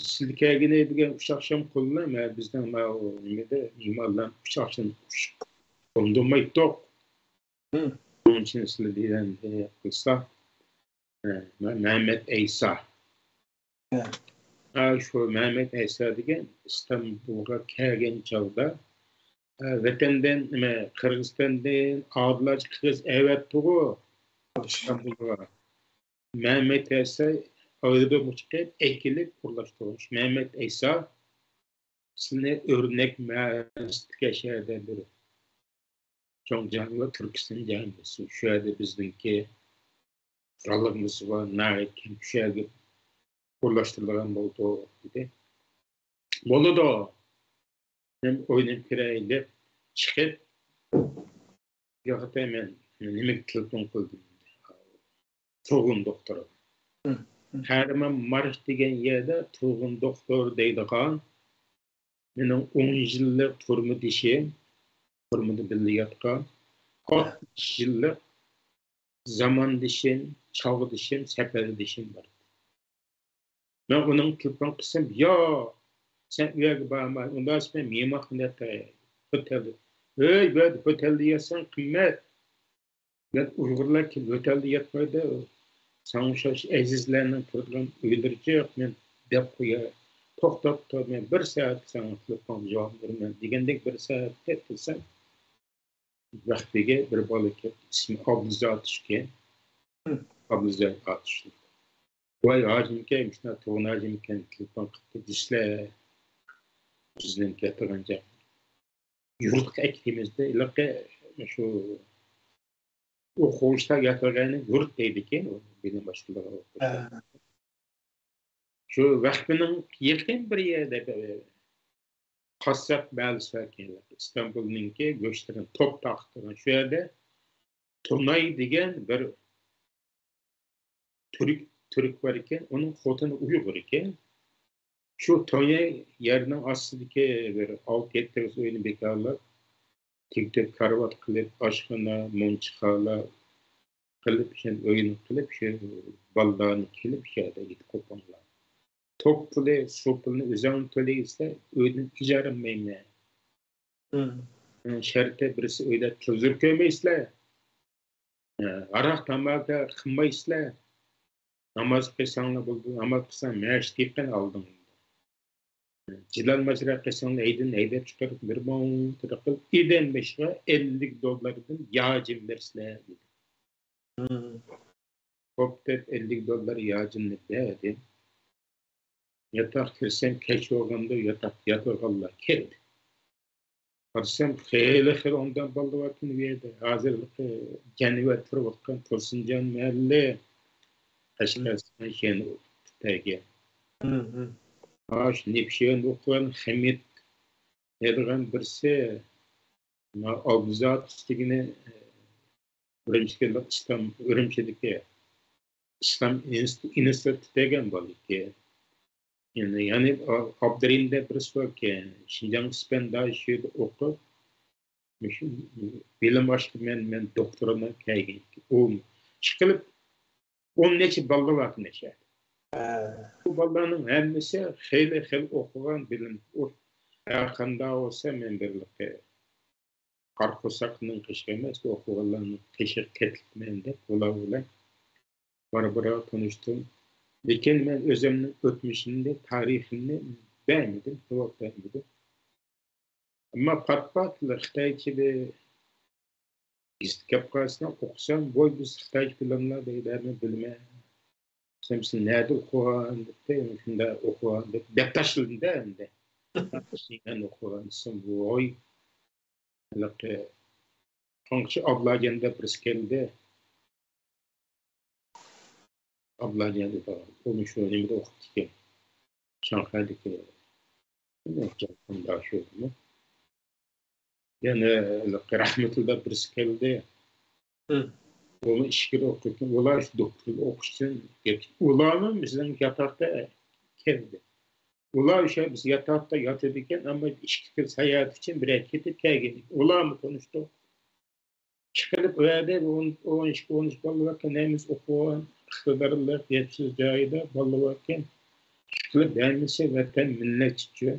سىلى كەلگىنى بۈگۈن ئۈچ ئاخشام قۇللار، مە، بىزنىڭ ماۋۇ نېمىدە، مېھمانلار ئۈچ ئاخشام قوندۇرمايتتۇق. شۇنىڭ ئۈچۈن سىلى دېگەن قىلسا، مە-، مەمەت ئەيسا. ھە، شۇ مەمەت ئەيسا دېگەن ئىستانبۇلغا كەلگەن چاغدا، ھە، ۋەتەندىن، نېمە، قىرغىزىستاندىن ئادىلئاچا قىغىز ئەۋەتتىغۇ ئىستانبۇلغا. مەمەت ئەيسا ئايرودرومغا چىقىپ، ئەكېلىپ ئورۇنلاشتۇرغان. شۇ مەمەت ئەيسا سىلىنى ئۆرنەك مەرىپەتكە شەھەردە بىر چوڭ جامى بار، تۈركىستان جامىسى. شۇ يەردە بىزنىڭكى قوراللىرىمىز بار، ناھايىتى كەڭ، شۇ يەرگە ئورۇنلاشتۇرۇلغان بولدى، دېدى. بولىدۇ، مەن ئويلىنىپ كۆرەي دەپ چىقىپ، ياقتى مەن نېمىگە تېلېفون قىلدىم؟ تۇرغۇن دوختۇرغا. قەھرىمان مارش دېگەن يەردە تۇرغۇن دوختۇر دەيدىغان مېنىڭ ئون يىللىق تۈرمىدىشىم، تۈرمىدە بىللە ياتقان، ئاتمىش يىللىق زاماندىشىم، چاغدىشىم، سەپەردىشىم بار. مەن ئۇنىڭ تېلېفون قىلسام، ياق، سەن ئۇ يەرگە بارما، ئۇنداق مەن مېھمانخانىدا ياتاي، خوتەلدە. ھەي، بۇ يەردە خوتەلدە ياتساڭ قىممەت. يات، ئۇيغۇرلار كېلىپ ھوتەلدە ياتمايدۇ. ساڭا ئوخشاش ئەزىزلەرنىڭ تۇرىدىغان ئۆيلىرى جىق، مەن دەپ قوياي. توختاپ تۇر، مەن بىر سائەتتە ساڭا تېلېفونغا جاۋاب بېرىمەن، دېگەندەك بىر سائەتتە دېسەم، ۋەخپىگە بىر بالا كەپتۇ، ئىسمى ئابدۇزات ئىكەن. ئابدۇزات ئاتۇش. ۋاي ھاجىمكەن، مۇشۇنداق تۇغۇن ھاجىمكەن، تېلېفون قىپتۇ دېسىلە، بىزنىڭ كەتىدىغان جاي. يۇرتقا ئەكېتىمىزدە، ھېلىقى شۇ ئوقۇغۇچىلار ياتىدىغان يۇرت دەيدىكەن، ئۇ بىلىم باشقىلىرى. ھە. شۇ ۋەخپىنىڭ يېقىن بىر يەردە بىر قاسساپ مەھەللىسى باركەن، ئىستانبۇلنىڭكى گۆشلىرىنى توپ تارقىتىدىغان. شۇ يەردە تۇناي دېگەن بىر تۈرك، تۈرك بار ئىكەن، ئۇنىڭ خوتۇنى ئۇيغۇر ئىكەن. شۇ تۇناي يەرنىڭ ئاستىدىكى بىر ئالتە يەتتە ئۆينى بىكارلاپ، تىك تۆك كارىۋات قىلىپ، ئاشخانا، مۇنچىخانا قىلىپ، شۇ ئۆينى قىلىپ، شۇ بالىلارنى كېلىپ، شۇ يەردە يېتىپ قوپۇڭلار. توك پۇلى، سۇ پۇلىنى ئۆزۈڭلار تۆلەيسىلەر، ئۆيدىن ئىجارە ئالمايمەن. مم. شەرتى بىرسى ئۆيدە تېلېۋىزور كۆرمەيسىلەر. ھاراق تاماكا قىلمايسىلەر. ناماز قىلساڭلار بولىدۇ، ناماز قىلساڭ مەشىت يېقىن ئالدىڭ. جىدال ماجىرا قىلساڭلار ئۆيدىن ھەيدەپ چىقىرىپ، بىر مۇڭ تىرىقىل ئىدەم بېشىغا ئەللىك دوللاردىن ياجىن بەرسىلەر دېدى. مم. خوپ دەپ ئەللىك دوللار ياجىننى بەردىم. ياتاق كىرسەم كەچ بولغاندا ياتاق ياتىدىغانلار كىردى. قارىسام خېلى خېلى ئوبدان بالىلار باركەن ئۇ يەردە. ھازىر جەنۋە تۇرۇۋاتقان تۇرسۇنجان مەھەللە، قەشقەرنىڭ شېنى تەگە. مم، مم. ھاش نېپشېن ئوقۇغان خەمىت دەيدىغان بىرسى، ئابدۇزات دېگىنى، ئۈرۈمچىدىكى ئىسلام، ئۈرۈمچىدىكى ئىسلام ئىنستىتۇتى دېگەن بار ئىكەن. يەنى، يەنى ئابدۇرېھىم دەپ بىرسى بار ئىكەن. شىنجاڭ ئىسپەنداي شۇ يەردە ئوقۇپ، مۇشۇ بىلىم ئاشتى، مەن، مەن دوكتورۇمنى كەلگەن. ئۇ ئىشقىلىپ ئون نەچچە بالىلار باركەن ئەشەدە. ھە. بۇ بالىلارنىڭ ھەممىسى خېلى، خېلى ئوقۇغان، بىلىم، ئۇ ھەرقانداق بولسا مەن بىرلىكتە قارا قورساقنىڭ قېشىغا ئەمەس، ئوقۇغانلارنىڭ قېشىغا كەتلىكمەن دەپ، ئۇلار بىلەن بارا-بارا تونۇشتۇم. لېكىن مەن ئۆزۈمنىڭ ئۆتمۈشۈمنى، تارىخىمنى بەرمىدىم، جاۋاب بەرمىدىم. ئەمما پات-پات خىتايچىدا گېزىت كەپ قالسا ئوقۇسام، ۋوي، بىز خىتايچە بىلەملا دەيدۇ، مەن بىلىمەن. سەن، سەن نەدە ئوقۇغان دېدى، شۇنداق ئوقۇغان دەپ، دەپ تاشلىدىم-دە ئەمدى. مەن ئوقۇغان دېسەم، ۋوي، ھېلىقى تاڭقىچى ئابلاجان دەپ بىرسى كەلدى. ئابلاجان دەپ، ئۇمۇ شۇ نېمىدە ئوقۇپتىكەن. شاڭخەيدىكى يەنە ھېلىقى رەھمەتۇللا بىرسى كەلدى. مم. ئۇمۇ ئىچكىرى ئوقۇيدىكەن. ئۇلار شۇ دوكتورلۇق ئوقۇشتىن كەتتى. ئۇلارمۇ بىزنىڭ ياتاقتا كەلدى. ئۇلار ئوشۇ بىز ياتاقتا ياتىدىكەن، ئەمما ئىككى كۈن ساياھەت ئۈچۈن بىر يەرگە كېتىپ كەلگەن. ئۇلارمۇ تونۇشتۇق. ئىشقىلىپ ئۇ يەردە ئون، ئون ئىككى، ئون ئۈچ بالا باركەن، ھەممىسى ئوقۇغان، ئىقتىدارلىق، يەتكۈسىز جايدا بالا باركەن. ئىشقىلىپ ھەممىسى ۋەتەن، مىللەت ئۈچۈن.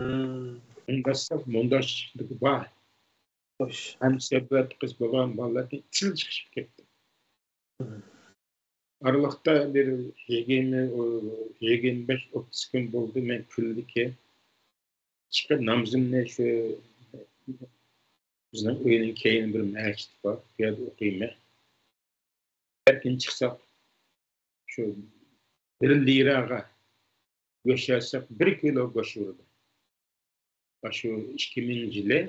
مم. مۇنداشلىق، مۇنداشلىق بار. خوش. ھەم سەبەت قىز بولغان بالىلارنى تىل چىقىشىپ كەتتى. مم. ئارىلىقتا بىر يىگىرمە، يىگىرمە بەش، ئوتتۇز كۈن بولدى، مەن كۈنلۈككە چىقىپ نامىزىمنى شۇ بىزنىڭ ئۆينىڭ كەينىدە بىر مەسچىت بار، شۇ يەردە ئوقۇيمەن. ئەركىن چىقساق، شۇ بىر لىراغا گۆش ئالساق، بىر كىلو گۆش ئۇرىدۇ. شۇ ئىككى مىڭىنچى يىلى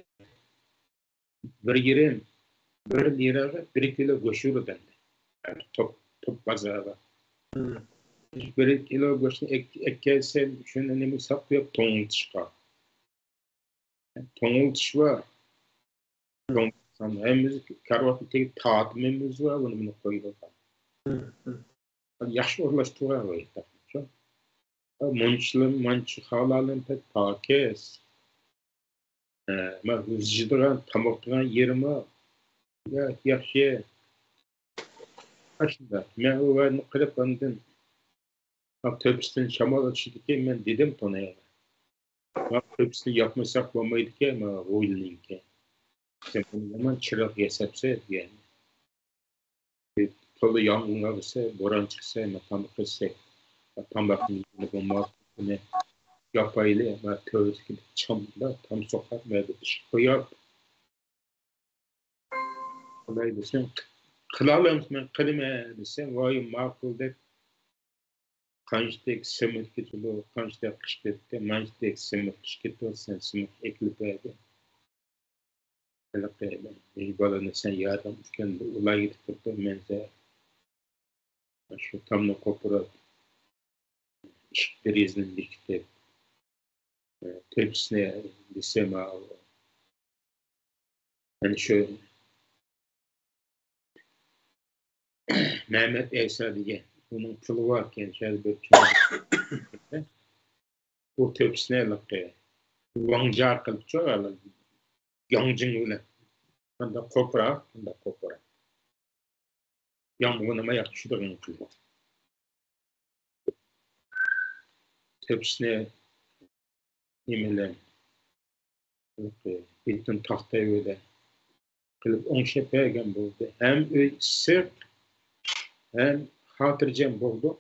بىر يېرىم، بىر لىراغا بىر كىلو گۆش ئۇرىدۇ ئەمدى. توپ، توپ بازارغا. مم. بىر كىلو گۆشنى ئەك-، ئەكەلسەم، شۇنى نېمە ساقلاپ توڭلىتىشقا. توڭلىتىش بار. مم. توڭلىتىش، ھەممىمىز كارىۋاتنىڭ تېگىدە تارتىمىمىز بار، بۇنى، بۇنى قويۇۋالغان. مم. مم. ياخشى ئورۇنلاشتۇرغان ۋاقىتتا. مۇنچىلىم، مانچە خالالىم پەك پاكىز. ھە، مەن زىجىدىغان، تاماق قىلغان يېرىمۇ ياخشى. ئاشۇنداق. مەن ئۇ ۋەدىنى قىلىپ، ئاندىن تۆپىسىدىن شامال ئۇچىدىكەن، مەن دېدىم تونايغا. تۆپىسىنى ياپمىساق بولمايدىكەن، مانا ھويلىنىڭكى. سەن بۇنى يامان چىراغ ياساپسەن دېگەن. تولا يانغىن ئالسا، بوران چىقسا، مەن تاماق ئەتسەك، تاماقنى يېگىلى بولماس، بۇنى ياپايلى، مەن تۆۋىدىكى چامدا تام سوقاپ، مەن ئىشىك قويۇپ، قىلاي دېسەم، قىلالامسىز؟ مەن قىلىمەن دېسەم، ۋاي، ماقۇل دەپ، قانچىدەك سېمونت كېتىدۇ، قانچىدەك قىش كېتىدۇ، مانچىدەك سېمونت قىش كېتىدۇ، سەن سېمونت ئەكېلىپ بەرگىن. ھېلىقى بالىنى سەن ياردەم ئۈچۈن ئۇلار يېتىپ تۇرىدۇ، مەن شۇ تامنى قوپۇرۇپ، ئىشىك دېرىزىنى بېكىتىپ، تۆپىسىنى دېسەم، مانا شۇ مەمەت ئەيسا دېگەن، ئۇنىڭ پۇلى باركەن، شۇ يەردە بىر چوڭ ئۇ تۆپىسىنى ھېلىقى ۋاڭجا قىلىپچۇ، ياڭجىڭ بىلەن. مۇنداق قوپۇرا، مۇنداق قوپۇرا. يامغۇرنىمۇ ياق چۈشىدىغان قىلىپ. تۆپىسىنى نېمە بىلەن، بېتىنى تاختا بىلەن قىلىپ ئوڭشاپ بەرگەن بولدى. ھەم ئۆي ئىسسىق، ھەم خاتىرجەم بولدۇق.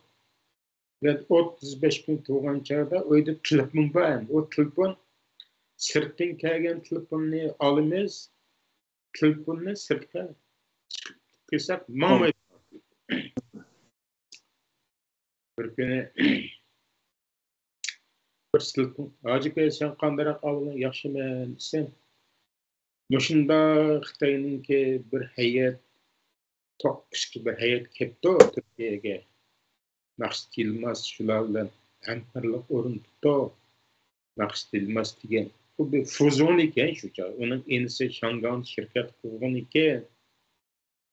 بىر ئوتتۇز بەش كۈن تۇرغان چاغدا ئۆيدە تېلېفون بار ئەمدى. ئۇ تېلېفون، سىرتتىن كەلگەن تېلېفوننى ئالىمىز، تېلېفوننى سىرتقا چىقىپ قىلساق ماڭمايدۇ. بىر كۈنى بىرسى تېلېفون، ھاجىكە، سەن قانداق ئەھۋالىڭ، ياخشىمەن دېسەم، مۇشۇنداق خىتاينىڭكى بىر ھەيئەت، توققۇز كىشىلىك بىر ھەيئەت كەپتۇ تۈركىيەگە. مەقسەت يىلماز شۇلار بىلەن ھەمكارلىق ئورنىتىپتۇ. مەقسەت يىلماز دېگەن، خۇددى فۇزۇن ئىكەن شۇ چاغ. ئۇنىڭ ئىنىسى شياڭگاڭدا شىركەت قۇرغان ئىكەن.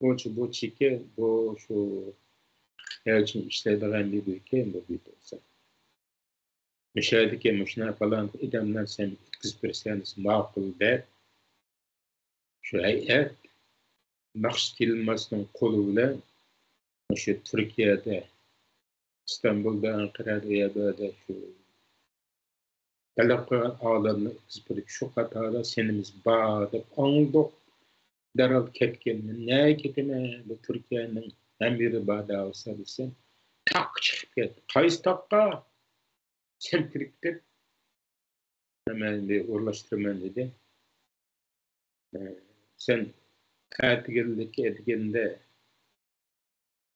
بۇچە بۇچە ئىكەن، بۇ شۇ خىتاي ئۈچۈن ئىشلەيدىغان بىر ئىكەن، بۇ بىر بولسا. مۇشۇ يەردىكى مۇشۇنداق پالان ئادەملەر سەن ئۆتكۈزۈپ بېرىسەن دېسە، ماقۇل دەپ، شۇ ھەيئەت مەقسۇت يىلمازنىڭ قولى بىلەن مۇشۇ تۈركىيەدە، ئىستانبۇلدا، ئەنقەرەدە، ئۇ يەردە شۇ تەلەپ قىلغان ئادەمنى ئۆتكۈزۈپ بېرىپ، شۇ قاتاردا سېنىمىز بار دەپ ئاڭلىدۇق. دەرھال كەتكەن. مەن نەگە كېتىمەن؟ بۇ تۈركىيەنىڭ ھەممە يېرى بار دەۋاتسا دېسەم، تاغقا چىقىپ كەتتى. قايسى تاغقا؟ سەن كىرىپ كېتىپ، مەن بىر ئورۇنلاشتۇرىمەن دېدى. ئە، سەن ئەتىگەنلىككە ئەتىگەندە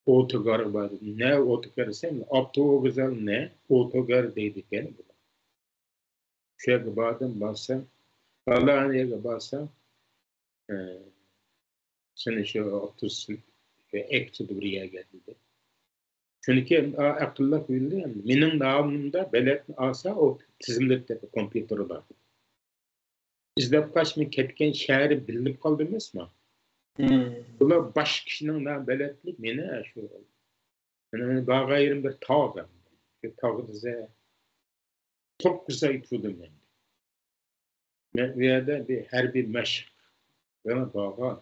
ئوتوگارغا بار دېدى. نە ئوتوگار دېسەم، ئاپتوۋوگزال نە ئوتوگار دەيدىكەن بۇلار. شۇ يەرگە باردىم، بارسام، پالان يەرگە بارسام، ئە، سېنى شۇ ئاپتوبۇس شۇ ئەكېتىدۇ بىر يەرگە دېدى. شۇنىڭكى ئا-، ئەقىللىق بىلدى. مېنىڭ نامىمدا بېلەتنى ئالسا، ئۇ تىزىملىتىپ كومپيۇتېردا. ئىزدەپ قاچ، مەن كەتكەن شەھىرى بىلىنىپ قالدى ئەمەسمۇ؟ مم. بۇلار باشقا كىشىنىڭ نامى بېلەتلىك، مېنى شۇ، مېنىڭ بارغان يېرىم بىر تاغ. شۇ تاغ دېسە، توققۇز ئاي تۇردۇم مەن. مەن ئۇ يەردە بىر ھەربىي مەشىق بىلەن بارغان.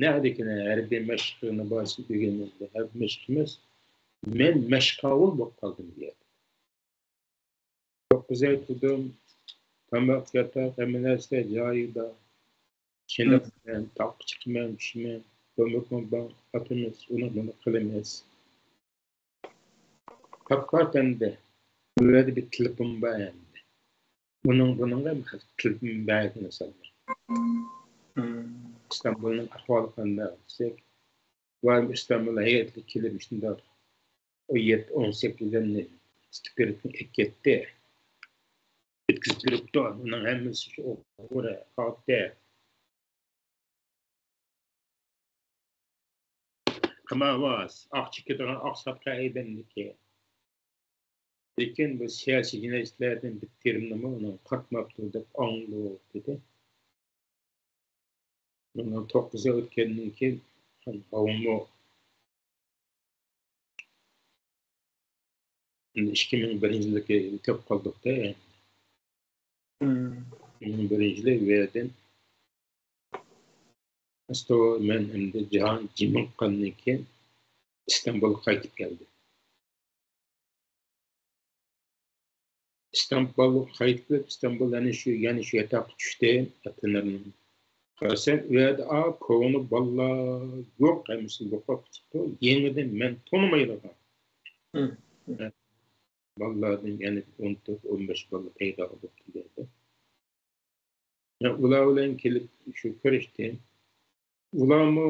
نەدىكىنە ھەربىي مەشىقنى بارسا ئۆگىنىمەن. ھەربىي مەشىق ئەمەس، مەن مەشقاۋۇل بولۇپ قالدىم بۇ يەردە. توققۇز ئاي تۇردۇم، تاماق، ياتاق، ھەممە نەرسە جايىدا. چېنىقىمەن، تاغقا چىقىمەن، چۈشىمەن، تومۇرۇم بار، ئاتىمىز، ئۇنى بۇنى قىلىمىز. پات-پات ئەمدى. بۇ يەردە بىر تېلېفون بار ئەمدى. ئۇنىڭ بۇنىڭغا تېلېفون بەرگىنى سالماي. مم. ئىستانبۇلنىڭ ئەھۋالى قانداق دېسەك، ۋاي، ئىستانبۇل ھەيئەتلىك كېلىپ شۇنداق ئون يەتتە، ئون سەككىز ئادەمنى ئىستىپىرىتنى ئەكەتتى. ئۆتكۈزۈپ بېرىپتۇ. ئۇنىڭ ھەممىسى شۇ ئوغرى، خاتىر. قىمارۋاز، ئاقچا كېتىدىغان ئاقساقال ئادەمنىكى. لېكىن بۇ سىياسىي جىنايەتچىلەردىن بىر تېرىمنىمۇ ئۇنىڭ قاتماپتۇ دەپ ئاڭلىدۇق، دېدى. مۇنىڭ توققۇز ئاي ئۆتكەندىن كېيىن، ھاۋامۇ ئىككى مىڭ بىرىنچى يىلدىكى كۆپ قالدۇق-دە. مم. ئىككى مىڭ بىرىنچى يىلى ئۇ يەردىن ئاستا مەن ئەمدى جاھان جىمىققاندىن كېيىن ئىستانبۇلغا قايتىپ كەلدىم. ئىستانبۇلغا قايتىپ كېلىپ، ئىستانبۇل يەنە شۇ، يەنە شۇ ياتاققا چۈشتى. ئاتىنىم قارىسام، ئۇ يەردە، ئا، كونا بالىلار يوق، ھەممىسى يوقاپ كېتىپتۇ. يېڭىدىن مەن تونۇمايدىغان. مم. بالىلاردىن يەنە ئون تۆت، ئون بەش بالا پەيدا بولۇپتۇ دەيدۇ. يا، ئۇلار بىلەن كېلىپ شۇ كۆرۈشتى. ئۇلارمۇ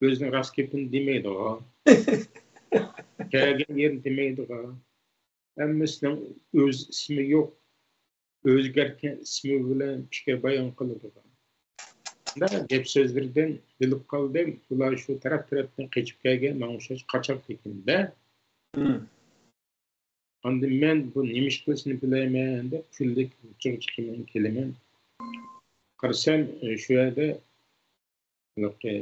ئۆزىنىڭ راست گېپىنى دېمەيدىغۇ. كەلگەن يېرىنى دېمەيدىغان، ھەممىسىنىڭ ئۆز ئىسمى يوق، ئۆزگەرتكەن ئىسمى بىلەن پىكىر بايان قىلىدىغان. مۇنداق گەپ سۆزلىرىدىن بىلىپ قالدىم، بۇلار شۇ تەرەپ تەرەپتىن قېچىپ كەلگەن، ماڭا ئوخشاش قاچاق ئىكەن-دە. ئاندىن مەن بۇ نېمە ئىش قىلىشنى بىلەيمەن دەپ، كۈنلۈك ئوچۇغا چىقىمەن، كېلىمەن. قارىسام، شۇ يەردە ھېلىقى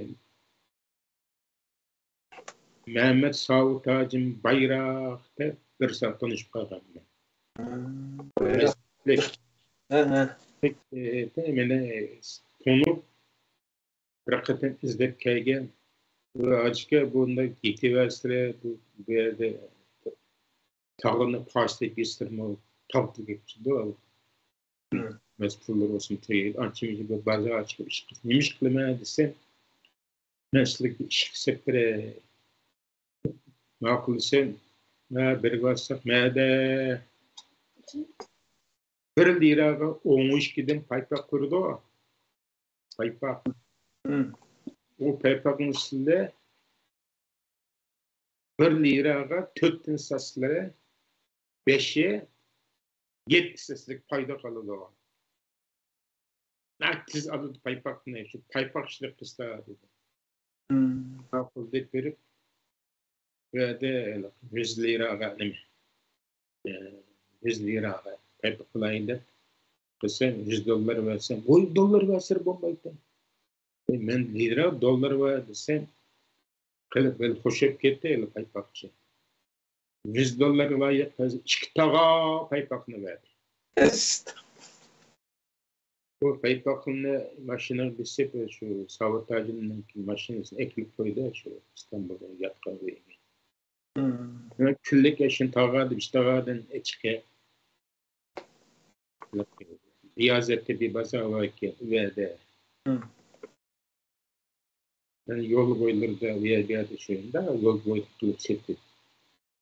مەمەت ساۋۇت ھاجىم بايراق دەپ بىرسى تونۇشۇپ قالغانمەن. بايراق. مەسلىك. ھە، ھە. مېنى تونۇپ، بىر قېتىم ئىزدەپ كەلگەن. بۇ ھاجىكە بۇنداق يېتىۋەرسىلە، بۇ، بۇ يەردە تاغلارنى پارچىلاپ يېسىلىمۇ تاغ تۈگەپ چىقىدۇ. مەسىلەن، پۇللىرى بولسۇن تېگىدۇ. ئانچە بىر بازار ئاچىقىپ ئىش قىلىپ، نېمە ئىش قىلىمەن دېسەم، مەن سىلەرگە ئىش قىلساپ بېرەي. ماقۇل دېسەم، ھە، بىرگە بارساق، مەدە بىر لىراغا ئون ئىككىدىن پايپاق كىرىدۇ. پايپاق. ئۇ پايپاقنىڭ ئۈستىدە بىر لىراغا تۆتتىن ساتسىلەر، بەشى، يەتتە ساتسىلەر پايدا قالىدۇ. ناھايىتى تېز ئالىدۇ پايپاقنى، شۇ پايپاق ئىشلەپ قىلسا دېدى. ماقۇل دەپ بېرىپ، بۇ يەردە يۈز لىراغا نېمە، يۈز لىراغا پايپاق قىلايىن دەپ قىلسام، يۈز دوللار بەرسەم، ۋوي، دوللار بەرسىلە بولمايتتى. مەن لىرا، دوللار بەر دېسەم، قىلىپ بىر خوش بولۇپ كەتتى ھېلى پايپاقچى. يۈز دوللارغا لايىق ئىككى تاغا پايپاقنى بەردى. ئۇ پايپاقنى ماشىنىغا بېسىپ، شۇ ساۋۇت ھاجىمنىڭ ماشىنىسىنى ئەكىلىپ قويدى، شۇ ئىستانبۇلدا ياتقان ئۆيىگە. مەن كۈنلۈك شۇ تاغا دېپ، ئىككى تاغادىن چىقىپ، رىيازەتتە بىر بازار بار ئىكەن، ئۇ يەردە. يەنى يول بويلىرىدا، ئۇ يەر، بۇ يەردە شۇنداق يول بويىدا قىلىپ سېتىپ.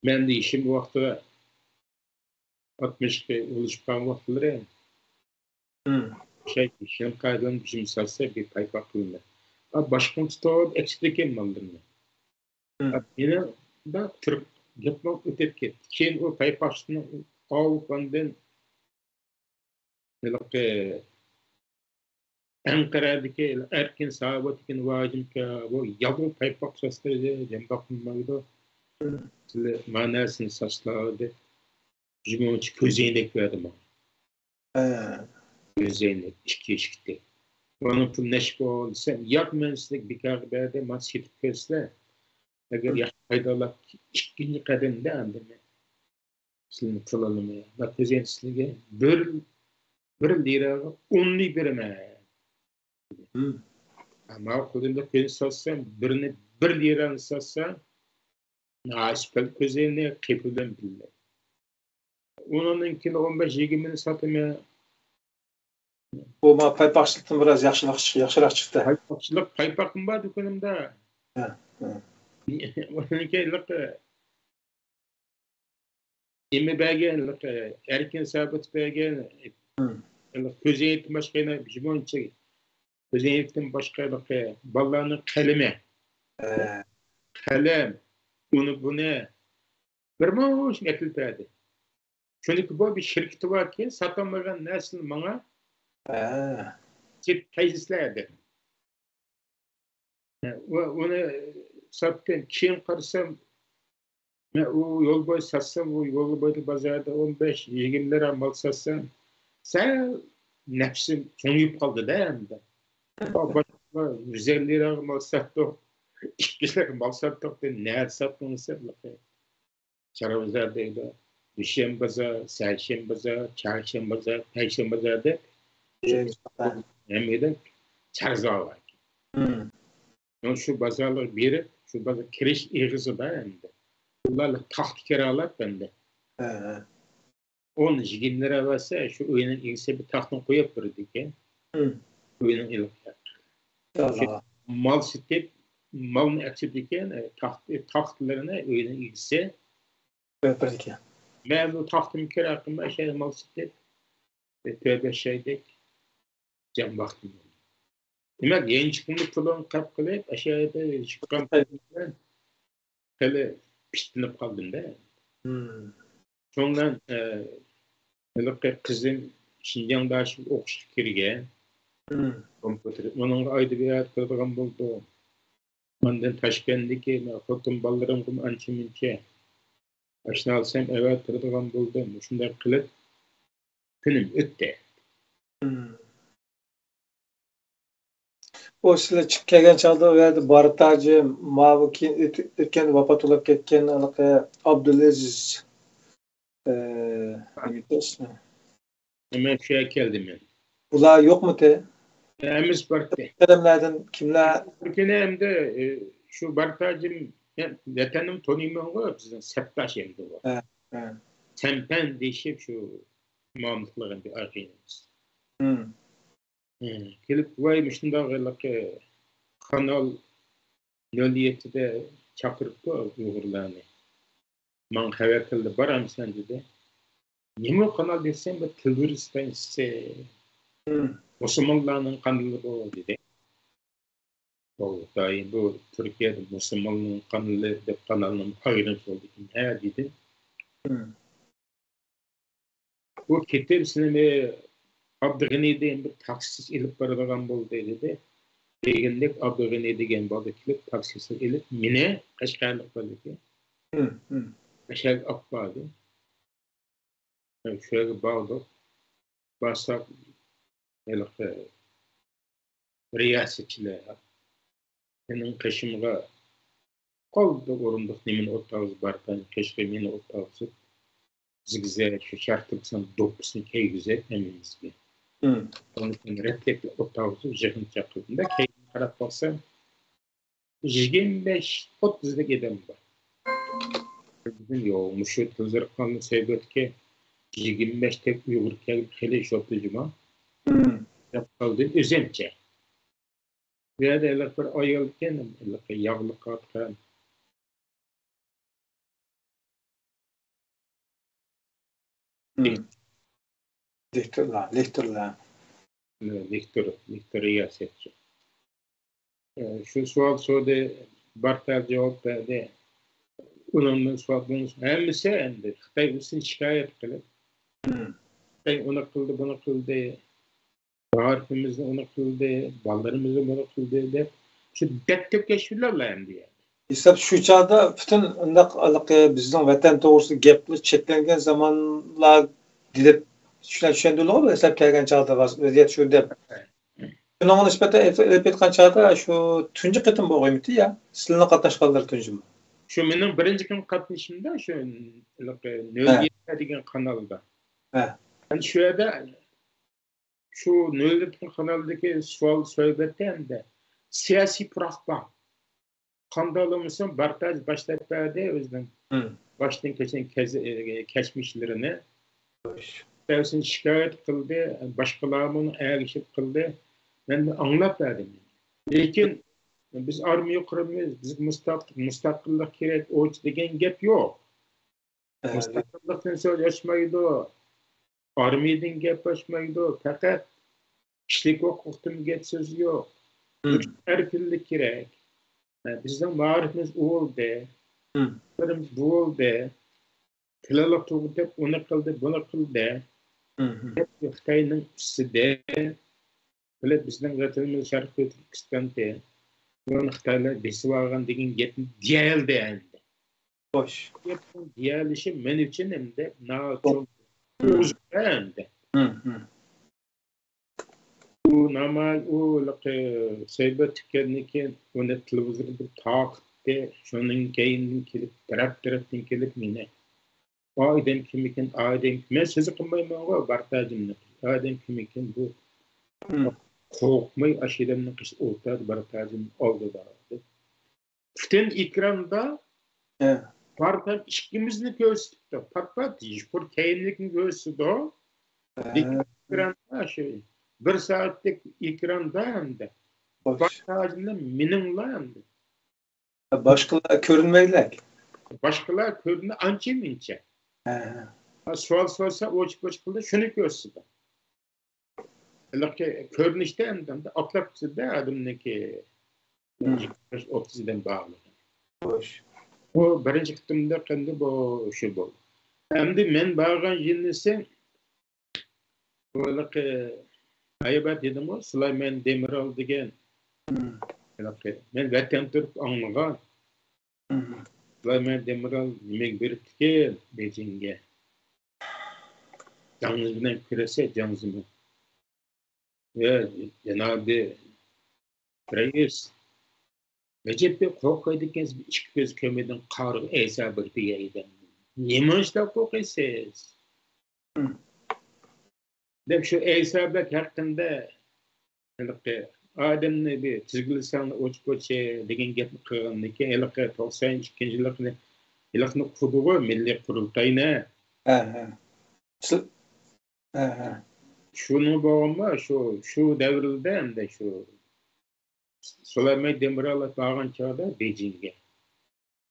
مەندە يېشىم ۋاقتىدا ئاتمىشقا ئۇلىشىپ قالغان ۋاقىتلىرى. شەي، يېشىم قايدىن بىزىم سالسا بىر پايپاق قىلىنىدۇ. باشقىنى تۇتۇپ ئەكسىدىكەن ماللىرىنى. مېنىڭ بىر گېپىم ئۆتۈپ كەتتى. كېيىن ئۇ پايپاقچىنىڭ ئاۋۇ ئاندىن ھېلىقى ئەنقەرەدىكى ئەركىن ساۋۇت دېگەن ۋاجىمكە، بۇ ياغلىق پايپاق ساستۇرىدۇ، جان باقمايدۇ. سىلەر مانا نەرسىنى ساستۇرۇڭ دەپ، يىگىرمە مىڭچە كۆزەينەك بەردى ماڭا. كۆزەينەك ئىككى ئىشىكتە. ئۇنىڭ پۇلى نەچچە بولدى دېسەم، ياق، مەن سىزگە بىكارغا بەردىم، مانا سېتىپ كۆرسىلەر. ئەگەر ياخشى پايدا ئالاپ، ئىككىنچى قەدەمدە ئاندىن مەن سىلىنى پۇل ئالىمەن. مەن كۆزەينەك سىلىگە بىر، بىر لىراغا ئوننى بېرىمەن. ماقۇل دېدى، قېنى ساتسام، بىرنى، بىر لىرانى ساتسام، ناھايىتى سۈپەت كۆزەينەك قېپى بىلەن بىللە. ئۇنىڭدىن كېيىن ئون بەش يىگىرمىنى ساتىمەن. بۇ مانا پايپاقچىلىقتىن بىراز ياخشىراق، ياخشىراق چىقتى. پايپاقچىلىق، پايپاقمۇ بار دۇكىنىمدا. ھە، ھە. ئۇنىڭ كېيىن نېمە بەرگەن، ئەركىن سابىت بەرگەن، كۆزەينەكتىن باشقا يەنە بىر مۇنچە، كۆزەينەكتىن باشقا بالىلارنىڭ قەلىمى، قەلەم، ئۇنى بۇنى بىر مۇنچە ئەكىلىپ بەردى. چۈنكى بۇ بىر شىركىتى باركەن، ساتالمىغان نەرسىنى ماڭا سېتىپ قايتىسىلەر دېدى. ئۇ-، ئۇنى ساتتىم. كېيىن قارىسام، مەن ئۇ يول بويى ساتسام، ئۇ يول بويىدا بازاردا ئون بەش، يىگىرمە لىرا مال ساتسام، سەل نەپسىم چوڭىيىپ قالدى-دە ئەمدى. باشقىلار يۈز ئەللىك لىراغا مال ساتتۇق، ئىككى يۈز لىراغا مال ساتتۇق دېدى. نەدە ساتتىڭ دېسەم، چارۋا بازار دەيدۇ. دۈشەنبە بازار، سەرشەنبە بازار، چارشەنبە بازار، پەيشەنبە بازار دەپ، ھەممىدىن چارزا بار. شۇ بازارلارغا بېرىپ، شۇ بازار كىرىش ئېغىزى بار ئەمدى. ئۇلار تاختا كىرالاپ ئەمدى. ئون يىگىرمە لىرا بەرسە، شۇ ئۆينىڭ ئىگىسى بىر تاختىنى قويۇپ بېرىدىكەن. ئۆينىڭ ئىلكى. مال سېتىپ، مالنى ئەكىرىدىكەن، تاخت-، تاختىلىرىنى ئۆينىڭ ئىگىسى قويۇپ بېرىدىكەن. مەن بۇ تاختىمنى كىرا قىلماي، شۇ مال سېتىپ، بىر تۆت بەش ئايدەك جان باقتىم. دېمەك، يانچۇقۇمنى پۇلۇمنى قاپ قىلىپ، ئاشۇ يەردە چىققان پۇلۇم بىلەن خېلى پىتلىنىپ قالدىم-دە. مم. شۇنىڭ بىلەن، ئە، ھېلىقى قىزىم شىنجاڭدا شۇ ئوقۇشقا كىرگەن. مم. كومپيۇتېر. ئۇنىڭغا ئايدا بىر ئەۋەتىپ بېرىدىغان بولدۇم. ئاندىن تاشكەنتتىكى مەن خوتۇن بالىلىرىمغىمۇ ئانچە-مۇنچە ئاشنا ئالسام ئەۋەتىپ بېرىدىغان بولدۇم. شۇنداق قىلىپ، كۈنۈم ئۆتتى. مم. ئۇ سىلەر چىقىپ كەلگەن چاغدا ئۇ يەردە بارتاجى، ماۋۇ كېيىن ئۆت-، ئۆتكەندە ۋاپات بولۇپ كەتكەن ھېلىقى ئابدۇلئەزىز، ئە، نېمە ئىسمى؟ مەن شۇ يەرگە كەلدىم مەن. ئۇلار يوقمىتى؟ ھەممىسى بارتى. ئادەملەردىن كىملەر؟ بىر كۈنى ئەمدى، ئە، شۇ بارتاجىم، مەن ۋەتەننىمۇ تونۇيمەنغۇ، بىزنىڭ سەپداش ئەمدى ئۇ. ھە، ھە. سەنپەن دېيىشىپ شۇ مۇئامىلە قىلغان بىر ئاغىنىمىز. مم. ھە، كېلىپ، ۋاي، مۇشۇنداق ھېلىقى قانال نۆل يەتتىدە چاقىرىپتۇ ئۇيغۇرلارنى. ماڭا خەۋەر قىلدى، بارامسەن دېدى. نېمە قانال دېسەم، بىر تېلېۋىزور ستانسىسى. مم. مۇسۇلمانلارنىڭ قانىلى بۇ دېدى. بۇ، دايىم بۇ تۈركىيەدە مۇسۇلماننىڭ قانىلى دەپ قانالنىڭ ئايرىم بولىدىكەن ھە دېدىم. مم. ئۇ كېتىپ سېنى ئابدۇغېنى دېگەن بىر تاكسىسى ئېلىپ بارىدىغان بولدى دېدى. دېگەندەك ئابدۇغېنى دېگەن بالا كېلىپ تاكسىسى ئېلىپ مېنى قەشقەرلىك بالىكى مم، مم. قەشقەرگە ئاپپاردى. شۇ يەرگە باردۇق. بارساق ھېلىقى رىياسەتچىلەر مېنىڭ قېشىمغا ئالدى ئورۇندۇق نېمىنى ئولتۇرغۇزۇپ باركەن، قېشىغا مېنى ئولتۇرغۇزۇپ، بىزگە شۇ شەرقىي تۈركىستان دوپپىسىنى كىيگۈزۈپ ھەممىمىزگە. مم. ئۇنى رەتلەپ ئولتۇرغۇزۇپ يىغىن چاقىردىم-دە، كەينىگە قاراپ باقسام، يىگىرمە بەش ئوتتۇزدەك ئادەم بار. دېدىم، يوق، مۇشۇ تىلزىرقاننى سەيبەتكە يىگىرمە بەشتەك ئۇيغۇر كەلگىلى شوپىجىما دەپ قالدىم ئۆزۈمچە. بۇ يەردە ھېلىقى بىر ئايال ئىكەن، ھېلىقى ياغلىق ئاتقان. مم. لېكتورلار، لېكتورلار. لېكتور، لېكتور رىياسەتچى. شۇ سوئال سورىدى، بارتاژ جاۋاب بەردى. ئۇنىڭدىن سوئال، ھەممىسى ئەمدى خىتاي ئۈستىدىن شىكايەت قىلىپ، مم. خىتاي ئۇنى قىلدى، بۇنى قىلدى، مائارىپىمىزنى ئۇنى قىلدى، بالىلىرىمىزنى بۇنى قىلدى دەپ، شۇ دەپ تۆكۈش بىلەنلا ئەمدى. ھېساب شۇ چاغدا پۈتۈن ئۇنداق ھېلىقى بىزنىڭ ۋەتەن توغرىسىدا گەپلەر چەكلەنگەن زامانلار دېيىپ چۈشەندۈرۈلگەن ھېساب كەلگەن چاغدا ۋەزىيەت شۇ دەپ. شۇنىڭغا نىسبەتەن ئېلىپ ئېيتقان چاغدا شۇ تۇنجى قېتىم بولغىيمىتى يا؟ سىلىنىڭ قاتناشقانلىرى تۇنجىمۇ؟ شۇ مېنىڭ بىرىنچى قېتىم قاتنىشىشىمدا شۇ ھېلىقى ھە. نۆل يەتتە دېگەن قانالدا. ھە. مەن شۇ يەردە شۇ نۆل يەتتە قانالدىكى سوئال سۆھبەتتە ئەمدى سىياسىي پۇراق بار. قانداق بولمىسۇن، بارتاژ باشلاپ بەردى ئۆزىنىڭ مم. باشتىن كەچكەن كەز-، ئە، كەچمىشلىرىنى. خوش. بەزىسىنى شىكايەت قىلدى، باشقىلارمۇ ئۇنى ئەگىشىپ قىلدى. مەن ئاڭلاپ بەردىم. لېكىن بىز ئارمىيە قۇرىمىز، بىزگە مۇستەق-، مۇستەقىللىق كېرەك، ئوچ دېگەن گەپ يوق. ئە، مۇستەقىللىقتىن سۆز ئاچمايدۇ، ئارمىيەدىن گەپ ئاچمايدۇ، پەقەت كىشىلىك ھوقۇقتىن گەپ سۆز يوق. مم. ئەركىنلىك كېرەك. ئە، بىزنىڭ مائارىپىمىز ئۇ بولدى، مم. بۇ بولدى، پىلانلىق تۇرغۇزۇپ ئۇنى قىلدى، بۇنى قىلدى. مم. گەپ خىتاينىڭ ئۈستىدە. بىلىپ، بىزنىڭ ۋەتىنىمىز شەرقىي تۈركىستانتى، بۇنى خىتايلار بېسىۋالغان دېگەن گەپنى دېيەلدى ئەمدى. خوش. گەپنىڭ دېيەلىشى مەن ئۈچۈن ئەمدى ناھايىتى چوڭ ئۇزۇن ئەمدى. مم، مم. ئۇ ناماي-، ئۇ ھېلىقى سەيبەت تىكەندىن كېيىن ئۇنى تېلېۋىزوردا بىر تارقىتتى. شۇنىڭ كەينىدىن كېلىپ، تەرەپ-تەرەپتىن كېلىپ مېنى ئۇ ئادەم كىم ئىكەن، ئۇ ئادەم كىم؟ مەن سۆز قىلمايمەنغۇ، بارتاژىمنى. ئۇ ئادەم كىم ئىكەن بۇ؟ مم. قورقماي ئاشۇ ئادەمنىڭ قېشىدا ئولتۇردى، بارتاژىمنىڭ ئالدىدا. پۈتۈن ئېكراندا ھە. بارتاژ ئىككىمىزنى كۆرسىتىپتۇ. پات-پات يوپۇر كەينىدىكىنى كۆرسىتىدۇ. ھە. لېكىن ئېكراندا شۇ بىر سائەتلىك ئېكراندا ئەمدى خوش. بارتاژ بىلەن مېنىڭلا ئەمدى. باشقىلار كۆرۈنمەيدىلەك. باشقىلار كۆرۈنە ئانچە مۇنچە. ھە. سوئال سورىسا ئوچۇق-ئوچۇق قىلدى، شۇنى كۆرسىتىدۇ. ھېلىقى كۆرۈنۈشتە ئەمدى ئاتلاپ كېتىدۇ ئادەمنىڭكى مم. ئوتتۇزدىن باغلىق. خوش. بۇ بىرىنچى قېتىملىق ئەمدى بۇ شۇ بولدى. ئەمدى مەن بارغان يىلنىسى بۇ ھېلىقى ھەيۋەت دېدىمغۇ، سۇلايمان دېمىرال دېگەن. ھېلىقى مەن ۋەتەن تۇرۇپ ئاڭلىغان. سۇلايمان دېمىرال نېمىگە بېرىپتىكىن بېيجىڭگە؟ جاڭزى بىلەن كۆرۈشسە، جاڭزىمۇ، يا جانابى رەئىس، ئەجەب بىر قورقىدىكەنسىز، ئىككى كۆز كۆرمىدىم قارىغۇ ئەيسا بىر دېگەن ئىدىم. نېمە ئىشتا قورقىسىز؟ دەپ شۇ ئەيسا بەگ ھەققىدە ھېلىقى ئادەمنى بىر تىزگىنلىسەڭلار ئوچ-پوچ دېگەن گەپنى قىلغاندىن كېيىن، ھېلىقى توقسان ئىككىنچى يىللىقنى، ھېلىقىنى قۇردىغۇ مىللىي قۇرۇلتاينى. ھە، ھە. سىل-، ھە، ھە. شۇنىڭ بولغانمۇ شۇ، شۇ دەۋردە ئەمدى شۇ سۇلايمان دېمىرالوف بارغان چاغدا بېيجىڭگە.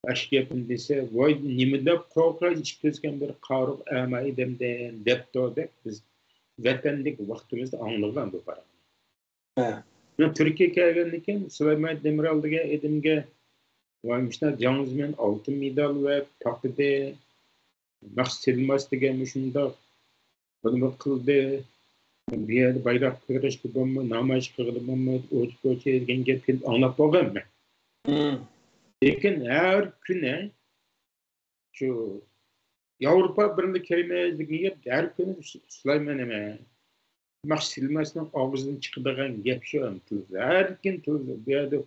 ئاشۇ گەپنى دېسە، ۋاي، نېمە دەپ قورقاي، ئىچى كۆزگەن بىر قارىغۇ ئەما ئادەمدىن، دەپتۇ دەپ، بىز ۋەتەندىكى ۋاقتىمىزدا ئاڭلىغان بۇ پاراڭنى. ھە. مەن تۈركىيەگە كەلگەندىن كېيىن سۇلايمان دېمىرال دېگەن ئادەمگە، ۋاي، مۇشۇنداق جاڭزىمەن ئالتۇن مېدال بېرىپ تاقىدى، مەخسۇس تىلماس دېگەن مۇشۇنداق بۇنىمۇ قىلدى. بۇ يەردە بايراق كۆتۈرۈشكە بولمايدۇ، نامايىش قىلغىلى بولمايدۇ، ئوچ-پوچ دېگەن گەپ كېلىپ ئاڭلاپ بولغانمەن. لېكىن ھەر كۈنى شۇ ياۋروپا بىرلىكى كىرىمىز دېگەن گەپ ھەر كۈنى سۇلايمان نېمە، مەخسۇس تىلماسنىڭ ئاغزىدىن چىقىدىغان گەپ شۇ. ھەر كۈنى تېلېۋىزور، بۇ يەردە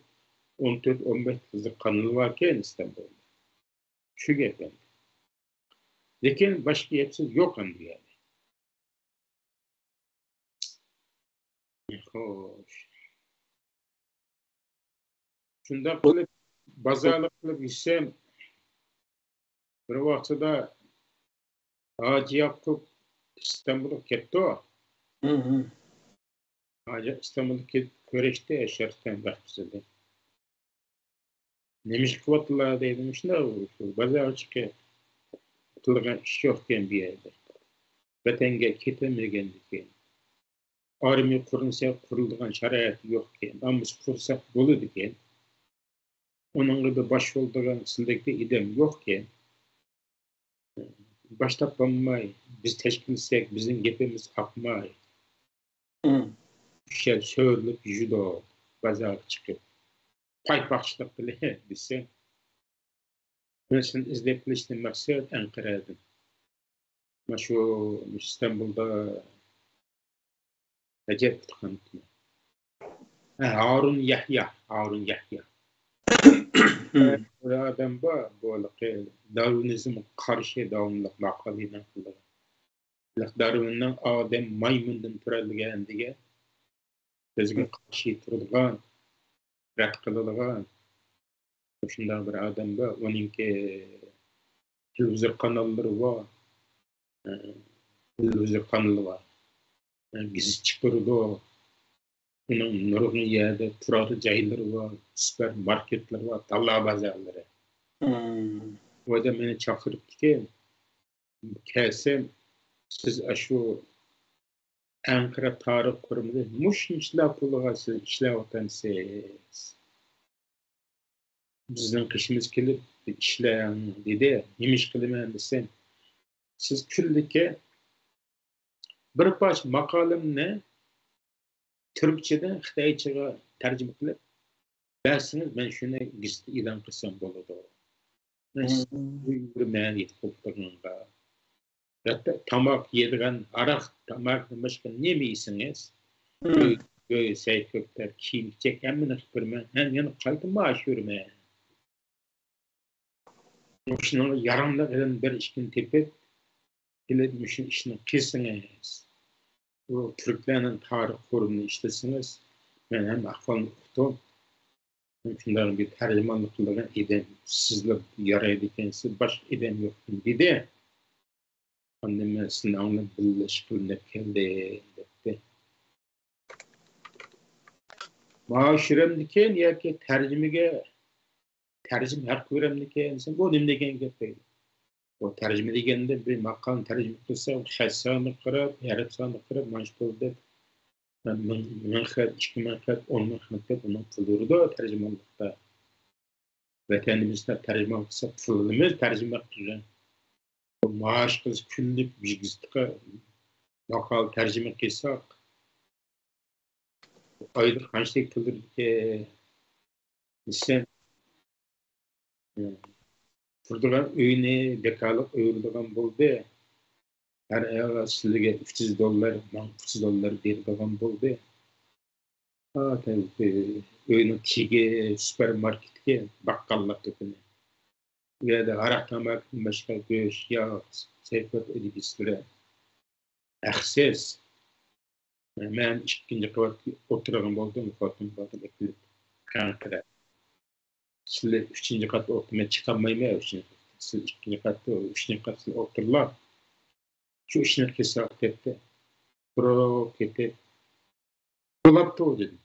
ئون تۆت، ئون بەش تېلېۋىزور قانىلى باركەن ئىستانبۇلدا. شۇ گەپ ئەمدى. لېكىن باشقا گەپ سۆز يوق ئەمدى يەنى. خوش. شۇنداق قىلىپ، بازارلىق قىلىپ يۈرسەم، بىر ۋاقتىدا ھاجى ياقۇپ ئىستانبۇلغا كەپتۇ. ھاجى ئىستانبۇلغا كېلىپ كۆرۈشتى، شەرقتىن بەخت بىزدە. نېمە ئىش قىلىۋاتىدىلار دەيدۇ. مۇشۇنداق بازارغا چىقىپ، قىلىدىغان ئىش يوقكەن بۇ يەردە. ۋەتەنگە كېتەلمىگەندىكىن. ئارمىيە قۇرمىسا قۇرۇلىدىغان شارائىت يوقكەن. ئاممىسى قۇرساق بولىدىكەن. ئۇنىڭغا بىر باش بولىدىغان سىلەردەك ئادەم يوقكەن. باش تاپالماي، بىز تەشكىللىسەك، بىزنىڭ گېپىمىز ئاقماي. ئۈچەر سۆرىلىپ يۈرىدۇ، بازارغا چىقىپ. پايپاقچىلىق قىلىپ دېسە، مەن سېنى ئىزدەپ قېلىشتىن مەقسەت ئەنقەرەدىن. مانا شۇ ئىستانبۇلدا ئەجەب ئۇتقانتىمەن. ھە، ھارۇن يەھيا، ھارۇن يەھيا. بىر ئادەم بار، بۇ ھېلىقى دارۋىنىزمغا قارشى داۋاملىق ماقالە ئېلان قىلىدىغان. ھېلىقى دارۋىننىڭ ئادەم مايمۇندىن تۆرەلگەن دېگەن سۆزىگە قارشى تۇرىدىغان، رەت قىلىدىغان مۇشۇنداق بىر ئادەم بار. ئۇنىڭكى تېلېۋىزور قاناللىرى بار، تېلېۋىزور قانىلى بار، گېزىت چىقىرىدۇ. ئۇنىڭ نۇرغۇن يەردە تۇرار جايلىرى بار، سۇپەر ماركېتلىرى بار، تاللا بازارلىرى. ئۇ ئادەم مېنى چاقىرىپتىكەن، كەلسەم، سىز ئاشۇ ئەنقەرە تارىخ قۇرۇمىدا مۇشۇنچىلا پۇلغا سىز ئىشلەۋاتامسىز؟ بىزنىڭ قېشىمىزغا كېلىپ ئىشلەڭ دېدى. نېمە ئىش قىلىمەن دېسەم، سىز كۈنلۈككە بىر پارچە ماقالەمنى تۈركچىدىن خىتايچىغا تەرجىمە قىلىپ بەرسىڭىز، مەن شۇنى گېزىتتە ئېلان قىلسام بولىدۇ. مەن سىزنى سۆيۈندۈرىمەن يېتىپ قېلىپ تۇرغىنىڭغا. ھەتتا تاماق يەيدىغان ھاراق، تاماقتىن باشقا نېمە يېسىڭىز، ئۆي، ئۆي، سەي كۆكتات، كىيىم كېچەك ھەممىنى قىلىپ بېرىمەن. ھەم يەنە قايتا مائاش بېرىمەن. مۇشۇنىڭغا ياراملىق بىر ئىشنى تېپىپ، كېلىپ مۇشۇ ئىشنى قىلسىڭىز، بۇ تۈركلەرنىڭ تارىخ قۇرۇمىنى ئىشلىسىڭىز، مەن ھەممە ئەھۋالنى ئۇقتۇم. شۇنداق بىر تەرجىمانلىق قىلىدىغان ئادەم سىزلا يارايدىكەنسىز، باشقا ئادەم يوقكەن دېدى. ئاندىن مەن سىزنى ئاڭلاپ بىللە ئىش قىلىمەن دەپ كەلدىم دەپتۇ. مائاش بېرەمدىكىن ياكى تەرجىمىگە، تەرجىمە ھەققى بېرەمدىكىن دېسەم، بۇ نېمە دېگەن گەپ دەيدۇ. بۇ تەرجىمە دېگەندە بىر ماقالىنى تەرجىمە قىلسا، خەت سانىغا قاراپ، ھەرپ سانىغا قاراپ، مانچە پۇل دەپ، مىڭ، مىڭ خەت، ئىككى مىڭ خەت، ئون مىڭ خەت دەپ ئۇنىڭ پۇلى بېرىدۇ تەرجىمانلىقتا. ۋەتىنىمىزدە تەرجىمە قىلساق، پۇلىمىز تەرجىمە قىلغان. مائاش قىلسا، كۈنلۈك بىر گېزىتقا ماقالە تەرجىمە قىلساق، ئايدا قانچىلىك پۇل بېرىدىكەن دېسەم، تۇرىدىغان ئۆينى بىكارلىق ئۆرىدىغان بولدى. ھەر ئايغا سىلىگە ئۈچ يۈز دوللار، ماڭا ئۈچ يۈز دوللار بېرىدىغان بولدى. ئا، ئۆينىڭ تېگى، سۇپېرماركېتكە، باققاللار دۇكىنى. ئۇ يەردە ھاراق تاماكىدىن باشقا گۆش، ياغ، سەيپۇت ئېلىپ بېرىسىلەر. ھەقسىز. مەن ئىككىنچى قەۋەتكە ئولتۇرغان بولدۇم، خوتۇن بالىنى ئەكېلىپ ئەنقەرە. سىلەر ئۈچىنچى قاتتا ئولتۇرۇڭ، مەن چىقالمايمەن ئۈچىنچى قاتتا. سىلەر ئىككىنچى قاتتا، ئۈچىنچى قاتتا سىلەر ئولتۇرۇڭلار. شۇ ئىشنى قىلساق دەپتۇ. تۇرۇپ كېتىپ، بولاپتۇ دېدىم.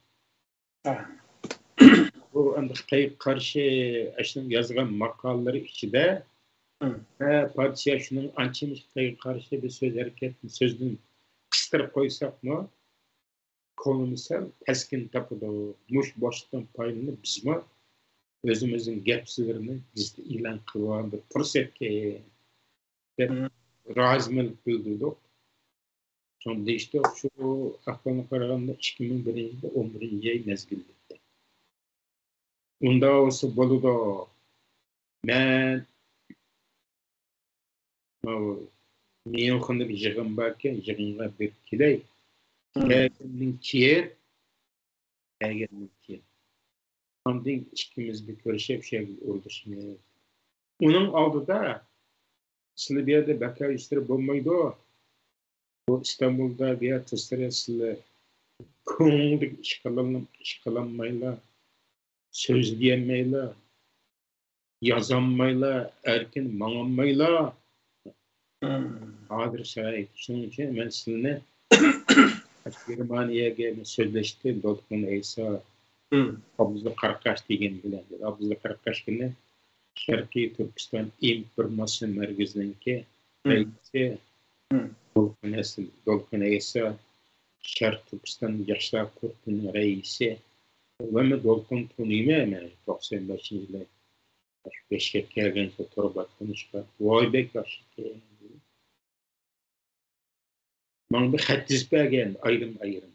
بۇ ئەمدى خىتايغا قارشى ئاشۇنىڭ يازغان ماقالىلىرى ئىچىدە، ھە، پادىشاھ شۇنىڭ ئانچە خىتايغا قارشى بىر سۆز ھەرىكەتنى سۆزدىن قىستۇرۇپ قويساقمۇ، كۆڭلىمىز سەل تەسكىن تاپىدۇ. مۇشۇ بوشلۇقتىن پايدىلىنىپ، بىزمۇ ئۆزىمىزنىڭ گەپ سۆزلىرىنى گېزىتتە ئېلان قىلىۋالغان بىر پۇرسەتكەن دەپ رازىمەنلىك بىلدۈردۇق. شۇنداق دېيىشتۇق، شۇ ئەھۋالغا قارىغاندا، ئىككى مىڭ بىرىنچى يىلدا ئون بىرىنچى ئاي مەزگىل دېدى. ئۇنداق بولسا بولىدۇ. مەن ماۋۇ ميۇنخېندا بىر يىغىن باركەن، يىغىنغا بېرىپ كېلەي. كەلگەندىن كېيىن، كەلگەندىن كېيىن. ئاندىن ئىككىمىز بىر كۆرۈشۈپ، شۇ يەرگە ئورۇنلىشىمىز. ئۇنىڭ ئالدىدا سىلى بۇ يەردە بىكار ئۆستۈرۈپ بولمايدۇ. بۇ ئىستانبۇلدا بۇ يەر تۇرسىلى سىلى كۆڭلىدىكى ئىش قىلالم-، ئىش قىلالمايلا، سۆزلىيەلمەيلا، يازالمايلا، ئەركىن ماڭالمايلا. ھازىر شارائىت. شۇنىڭ ئۈچۈن مەن سىلىنى گېرمانىيەگە سۆزلەشتىم، دولقۇن ئەيسا، ئابدۇللا قاراقاش دېگەن بىلەن. ئابدۇللا قاراقاش كىم؟ شەرقىي تۈركىستان ئىنفورماتسىيە مەركىزىنىڭكى رەئىسى. دولقۇن ئەسلى، دولقۇن ئەيسا، شەرقىي تۈركىستان ياشلار گۇرۇپپىنىڭ رەئىسى. ۋە مەن دولقۇننى تونۇيمەن، مەن توقسان بەشىنچى يىلى بېشكەككە كەلگەن تور باشقۇرۇشقا. ۋاي، بەك ياخشىكەن. ماڭا بىر خەت يېزىپ بەرگەن، ئايرىم-ئايرىم.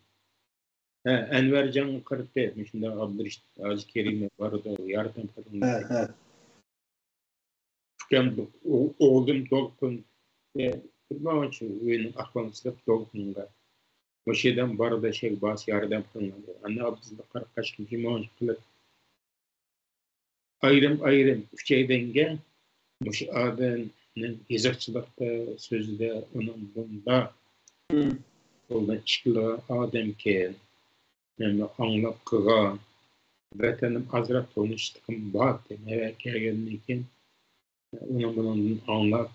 ھە، ئەنۋەرجانغا قارىتىپ، مۇشۇنداق ئابدۇرېشىت ھاجى كېرىمى بارىدۇ، ياردەم قىلىڭ. ھە، ھە. ئۇكام، ئو-، ئوغلۇم دولقۇن، ئە، بىر ماۋۇ ئۆينىڭ ئەھۋالىنى سېلىپ دولقۇنغا. مۇشۇ ئادەم بارىدۇ، شەيگە بارسا ياردەم قىلىڭلار دېدى. ئەنە ئابدۇللا قاراقاش مۇشۇ ماۋۇ قىلىپ، ئايرىم-ئايرىم ئۈچەيلەنگە مۇشۇ ئادەمنىڭ يېزىقچىلىقتا، سۆزىدە، ئۇنىڭ بۇنداق قولىدىن ئىش كېلىدىغان ئادەمكەن، مەن ئاڭلاپ قىلغان، ۋەتەننى ئازراق تونۇشلۇقۇم بار، مەن كەلگەندىن كېيىن ئۇنىڭ بۇنىڭدىن ئاڭلاپ،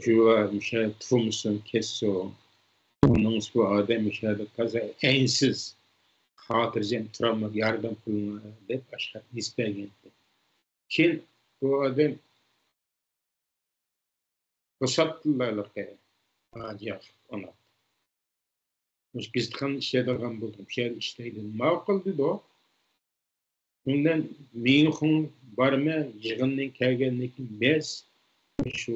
شۇ مۇشۇ تۇرمۇشتىن كەتسۇن. ئۇنىڭ بۇ ئادەم مۇشۇ يەردە تازا ئەينسىز، خاتىرجەم تۇرالمايدۇ، ياردەم قىلىڭلار دەپ ئاشۇ خەتنى يېزىپ بەرگەنىدى. كېيىن بۇ ئادەم بوشاتتىلارلىقى ھاجى ياقۇپ ئانا. مۇشۇ گېزىتخانىدا ئىشلەيدىغان بولدۇم، شۇ يەردە ئىشلەيدۇ. ماقۇل دېدۇق. ئۇندىن ميۇنخېن بارىمەن، يىغىندىن كەلگەندىن كېيىن بىز شۇ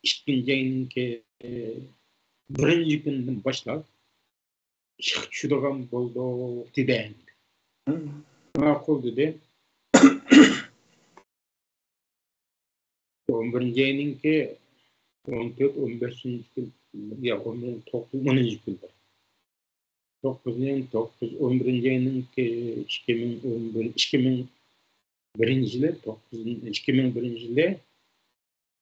ئىككىنچى ئاينىڭكى بىرىنچى كۈنىدىن باشلاپ ئىشقا چۈشىدىغان بولدۇق دېدى. ماقۇل دېدى. ئون بىرىنچى ئاينىڭكى ئون تۆت، ئون بەشىنچى كۈن، ياق، ئون بىرىنچى، توققۇز، ئونىنچى كۈنلەر. توققۇزىنچى، توققۇز، ئون بىرىنچى ئاينىڭكى ئىككى مىڭ ئون بىر، ئىككى مىڭ بىرىنچى يىلى، توققۇز، ئىككى مىڭ بىرىنچى يىلى،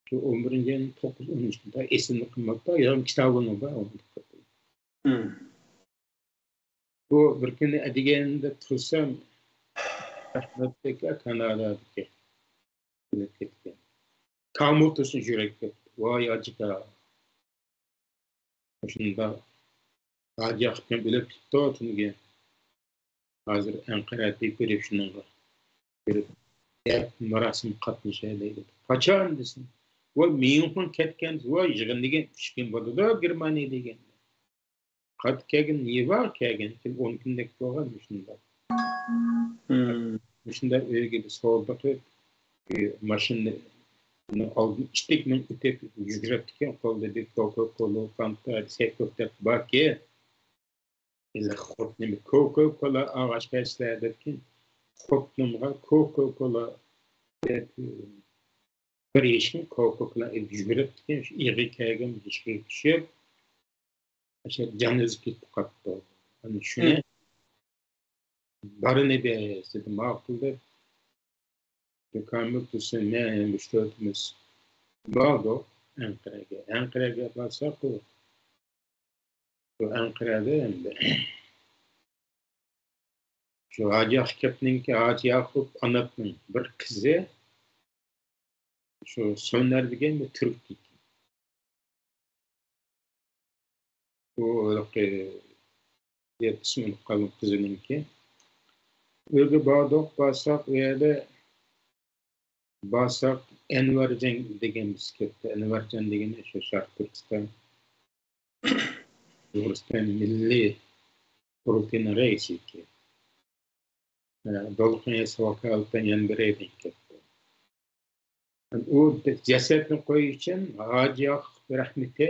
شۇ ئون بىرىنچى ئاينىڭ توققۇز، ئونىنچى كۈنى، ئېسىمدە قىممەتتا يازغان كىتابىڭىز بار، ئۇنى دىققەت قىلىڭ. بۇ بىر كۈنى ئەتىگەندە تۇرسام، رەھمەتلىك كانادادىكى ئۆلۈپ كەتكەن. كامۇ تۇرسۇن يۈرەك كەتتى. ۋاي ئاجىكا. شۇنداق ھاجى ياقۇپكەم ئۆلۈپ كېتىپتۇ تۈنۈگۈن. ھازىر ئەنقەرەدە بېرىپ شۇنىڭغا بېرىپ دەپ مۇراسىمغا قاتنىشاي دەيدۇ. قاچان دېسەم، ۋاي ميۇنخېن كەتكەن، ۋاي يىغىن دېگەن ئۈچ كۈن بولىدۇ گېرمانىيە دېگەندە. قايتىپ كەلگىنى نېمە بار؟ كەلگەنكىن ئون كۈندەك بولغان مۇشۇنداق. مۇشۇنداق ئۆيگە بىز سودا قىلىپ، ماشىنىنى ئالدىن ئىتتىك مىنىپ ئۆتۈپ يۈگۈرۈپتىكەن، قولىدا بىر كوكا كولا، فانتا، سەككۈزتەك باركەن. ئىللىق خوتۇنۇم كوكا كولا ئالغاچ بەرسىلە دەپتىكەن. خوتۇنۇمغا كوكا كولا دەپ بىر يېشىم كوكا كولا ئېلىپ يۈگۈرۈپتىكەن، شۇ ئېغىر كەلگەن يىشقا چۈشۈپ، ئاشۇ جان ئۈزۈپ كېتىپ قاپتۇ. ئەنە شۇنى بارىنى بەرسە دېدى، ماقۇل دەپ. كامىل تۇرسۇن، مەن ھەم ئۈچ تۆتىمىز باردۇق ئەنقەرەگە. ئەنقەرەگە بارساق، ئۇ، ئۇ ئەنقەرەدە ئەمدى شۇ ھاجى ئاخكەپنىڭكى، ھاجى ياقۇپ ئاناپنىڭ بىر قىزى، شۇ سۆنەر دېگەن بىر تۈرك ئىكەن. ئۇ ھېلىقى ئىسمىنى ئۇنتۇپ قالدىم قىزىنىڭكى. ئۆيگە باردۇق، بارساق، ئۇ يەردە بارساق، ئەنۋەرجان دېگەن بىز كەتتى. ئەنۋەرجان دېگىنى شۇ شەرقىي تۈركىستان، تۈركىستان مىللىي قۇرۇلتىيىنىڭ رەئىسى ئىكەن. دولقۇن ھەيسى ۋاكالىتەن يەنە بىر ئېدىن كەتتى. ئۇ جەسەتنى قويۇش ئۈچۈن ھاجى ياقۇپ رەھمىتى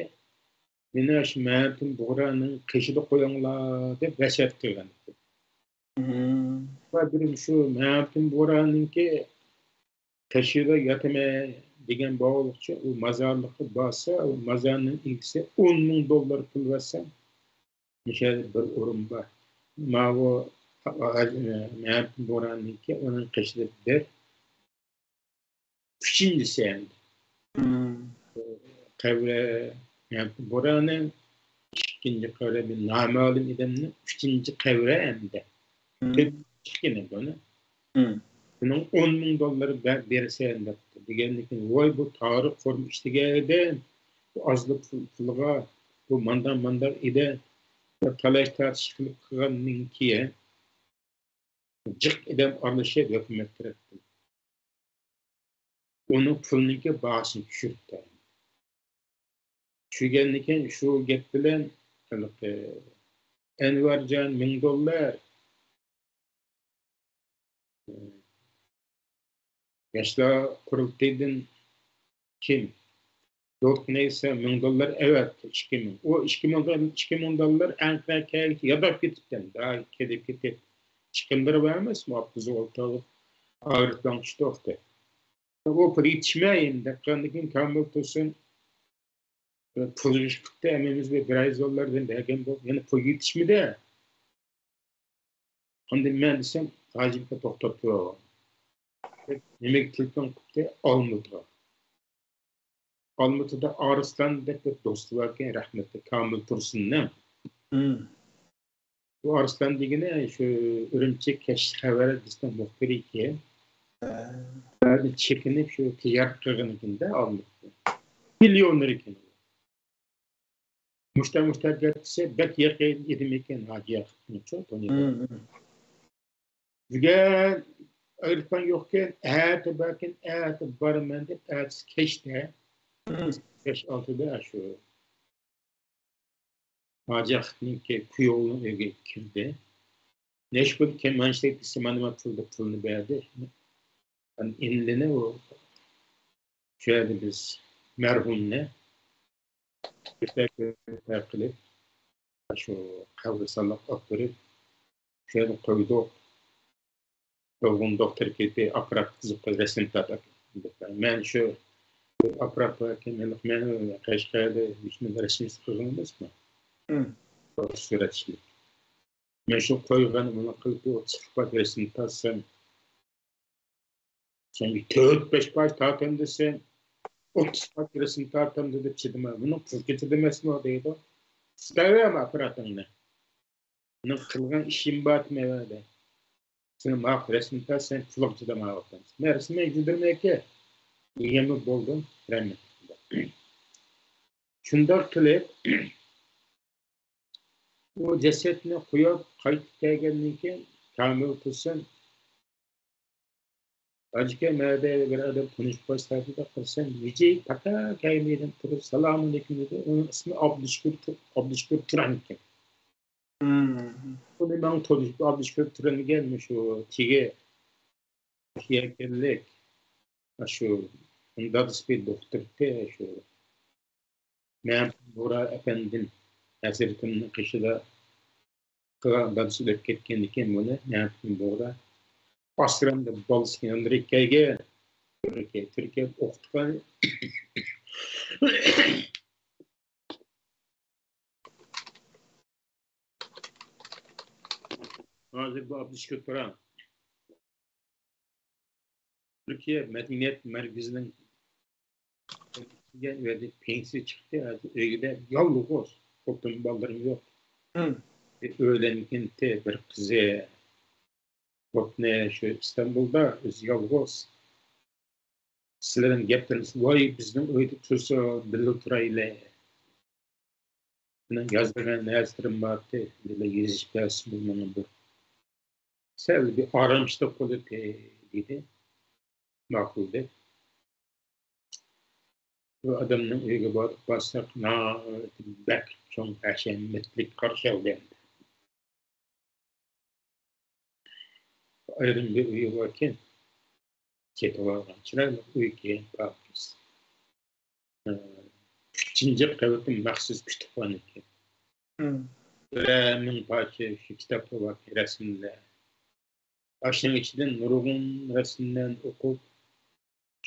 مېنى شۇ مەمتىم بۇغرانىڭ قېشىدا قويۇڭلار دەپ ۋەسىيەت قىلغان ئىكەن. بىر شۇ مەمتىم بۇغرانىڭكى قېشىدا ياتىمەن دېگەن باغلىقچە ئۇ مازارلىققا بارسا، ئۇ مازارنىڭ ئىگىسى ئون مىڭ دوللار پۇل بەرسە، مۇشۇ يەردە بىر ئورۇن بار. ماۋۇ مەمتىم بۇغرانىڭكى، ئۇنىڭ قېشىدا بىر ئۈچىنچىسى ئەمدى. قەبرە، يەنى بۇرانىڭ ئىككىنچى قەبرە، بىر نامەلۇم ئادەمنىڭ ئۈچىنچى قەبرە ئەمدى. كۆپ چىققىنى بۇنى. بۇنىڭ ئون مىڭ دوللار بە-، بېرىسەن دەپتۇ. دېگەندىكىن، ۋاي، بۇ تارىخ قۇرۇم ئىشلىگەن ئىدى. بۇ ئازلىق پۇل-، پۇلغا، بۇ مانداق، مانداق ئىدى. تالاش تارتىش قىلىپ قىلغاندىن كېيىن، جىق ئادەم ئارىلىشىپ ھۆكۈمەت تەرەپتىن. ئۇنىڭ پۇلىنىڭكى باھاسىنى چۈشۈرۈپتۇ. چۈشۈرگەندىن كېيىن شۇ گەپ بىلەن ھېلىقى ئەنۋەرجان مىڭ دوللار، ياشلار قۇرۇلتىيىدىن كىم؟ دولقۇن ھەيسى مىڭ دوللار ئەۋەتتى، ئىككى مىڭ. ئۇ ئىككى مىڭ دوللار، ئىككى مىڭ دوللار ئەنقەرەگە كەلگىچە ياداپ كېتىپتىكەن. داھا كېلىپ كېتىپ، چىقىملىرى بار ئەمەسمۇ، ئاپتوبۇسقا ئولتۇرۇپ، ئايروپىلانغا چۈشتۇق دەپ. ئۇ پۇل يېتىشمەي، ئەمدى دەپ قالغاندىكىن كامىل تۇرسۇن، پۇل يىغىشقا ھەممىمىز بىر، بىر يۈز دوللاردىن بەرگەن بولۇپ، يەنە پۇل يېتىشمىدى. ئاندىن مەن دېسەم، ھاجىمكە توختاپ تۇرۇڭ. نېمىگە تېلېفون قىپتۇ؟ ئالمۇتىغا. ئالمۇتىدا ئارسلان دەپ بىر دوستى باركەن، رەھمەتلىك كامىل تۇرسۇننىڭ. بۇ ئارسلان دېگىنى شۇ ئۈرۈمچى كەچلىك خەۋەر گېزىتىنىڭ مۇخبىرى ئىكەن. ھە. بەزى چېكىنىپ شۇ تىجارەت قىلغىنىكىن-دە ئالمۇتىدا. مىليونېر ئىكەن. مۇشتا، مۇشتا گەپ دېسە، بەك يېقىن ئىدىم ئىكەن، ھاجى ياقۇپنىڭچۇ، تونۇيدۇ. بۈگۈن ئايروپىلان يوقكەن، ئەتە باركەن، ئەتە بارىمەن دەپ، ئەتىسى كەچتە، بەش، ئالتىدا شۇ ھاجى ياقۇپنىڭكى كۈيوۋىنىڭ ئۆيىگە كىردى. نەچچە پۇل ئىكەن، مانا شۇ دېسە، مانا، مانا پۇل دەپ پۇلنى بەردى. ئىندىنى ئۇ، شۇ يەردە بىز مەرھۇمنى كۆتەر-كۆتەر قىلىپ، شۇ قەبرىستانلىققا ئاپىرىپ، شۇ يەردە قويدۇق. يالغۇن دوختۇر كېلىپ، ئاپپارات قىزىپ قويۇپ، رەسىم تارتىپ. مەن شۇ ئاپپارات باركەن، مەن قەشقەردە ھېچ نېمە رەسىم قىلغان ئەمەسمەن. سۈرەت ئىشلەپ. مەن شۇ قويغان، مانا قىلىپ، ئوتتۇز قىرىق پاي رەسىم تارتسام، سەن بىر تۆت، بەش پاي تارتىمەن دېسەم، ئوتتۇز پاي رەسىم تارتامدۇ دەپ چىدىماي، بۇنىڭ پۇلى كېتىدۇ ئەمەسمۇ دەيدۇ. ئىستەۋەرمە ئاپپاراتىڭنى. مېنىڭ قىلغان ئىشىم بار نەۋەدە. سېنى ماقۇل رەسىم تارتسام، پۇلۇڭ چىدىمايۋاتىمەن. مەن رەسىمنى يۈزدۈرمەيكى. دېگەنمۇ بولدۇم، رەھمەت. شۇنداق قىلىپ، ئۇ جەسەتنى قويۇپ قايتىپ كەلگەندىن كېيىن، كامىل تۇرسۇن، ھاجىكەم، مەدە بىر ئادەم تونۇشۇپ قالسا دەپ قارىسام، ۋىجى تاكا كەينىدىن تۇرۇپ، سالامۇئەلەيكۇم دېدى. ئۇنىڭ ئىسمى ئابدۇشۈكۈر تۇ-، ئابدۇشۈكۈر تۇران ئىكەن. بۇنى ماڭا تونۇش، ئابدۇشۈكۈر تۆرەلمىگەن مۇشۇ تېگى يەكەنلىك، شۇ دادىسى بىر دوختۇرتى، شۇ مەمتىمىن بۇغرا ئەپەندىم ھەزرىتىمنىڭ قېشىدا قىلغان، دادىسى ئۆلۈپ كەتكەندىن كېيىن بۇنى مەمتىمىن بۇغرا ئاسرامدا بالىسى ياندىرىپ كەلگەن، تۈركىيە، تۈركىيەدە ئوقۇتقان. ھازىر بۇ ئابدۇشۈكۈر تۇران تۈركىيە مەدەنىيەت مەركىزىنىڭ ئۆيدە پېنسىيە چىقتى، ھازىر ئۆيدە يالغۇز، خوتۇن بالىلىرىم يوق. ئۆيلەنگەنتى، بىر قىزى، خوتۇنى شۇ ئىستانبۇلدا، ئۆزى يالغۇز. سىلەرنىڭ گەپلىرىڭىز، ۋاي، بىزنىڭ ئۆيدە تۇرسا، بىللە تۇرايلى. مېنىڭ يازىدىغان نەرسىلىرىم بارتى، بىللە يېزىشىپ بەرسە بۇ ماڭا بىر سەل بىر ئارامچىلىق بولاتتى، دېدى. ماقۇل دەپ. بۇ ئادەمنىڭ ئۆيىگە بارىپ بارساق، ناھايىتى بەك چوڭ ھەشەمەتلىك قارشى ئالدى ئەمدى. ئايرىم بىر ئۆيى باركەن، سېتىۋالغان چىرايلىق ئۆيكەن، پاكىز. ئۈچىنچى قەۋىتى مەخسۇس كۇتۇپخانىكەن. بىرەر مىڭ پارچە شۇ كىتابلار باركەن، رەسىملەر. ئاشۇنىڭ ئىچىدىن نۇرغۇن رەسىملەرنى ئوقۇپ،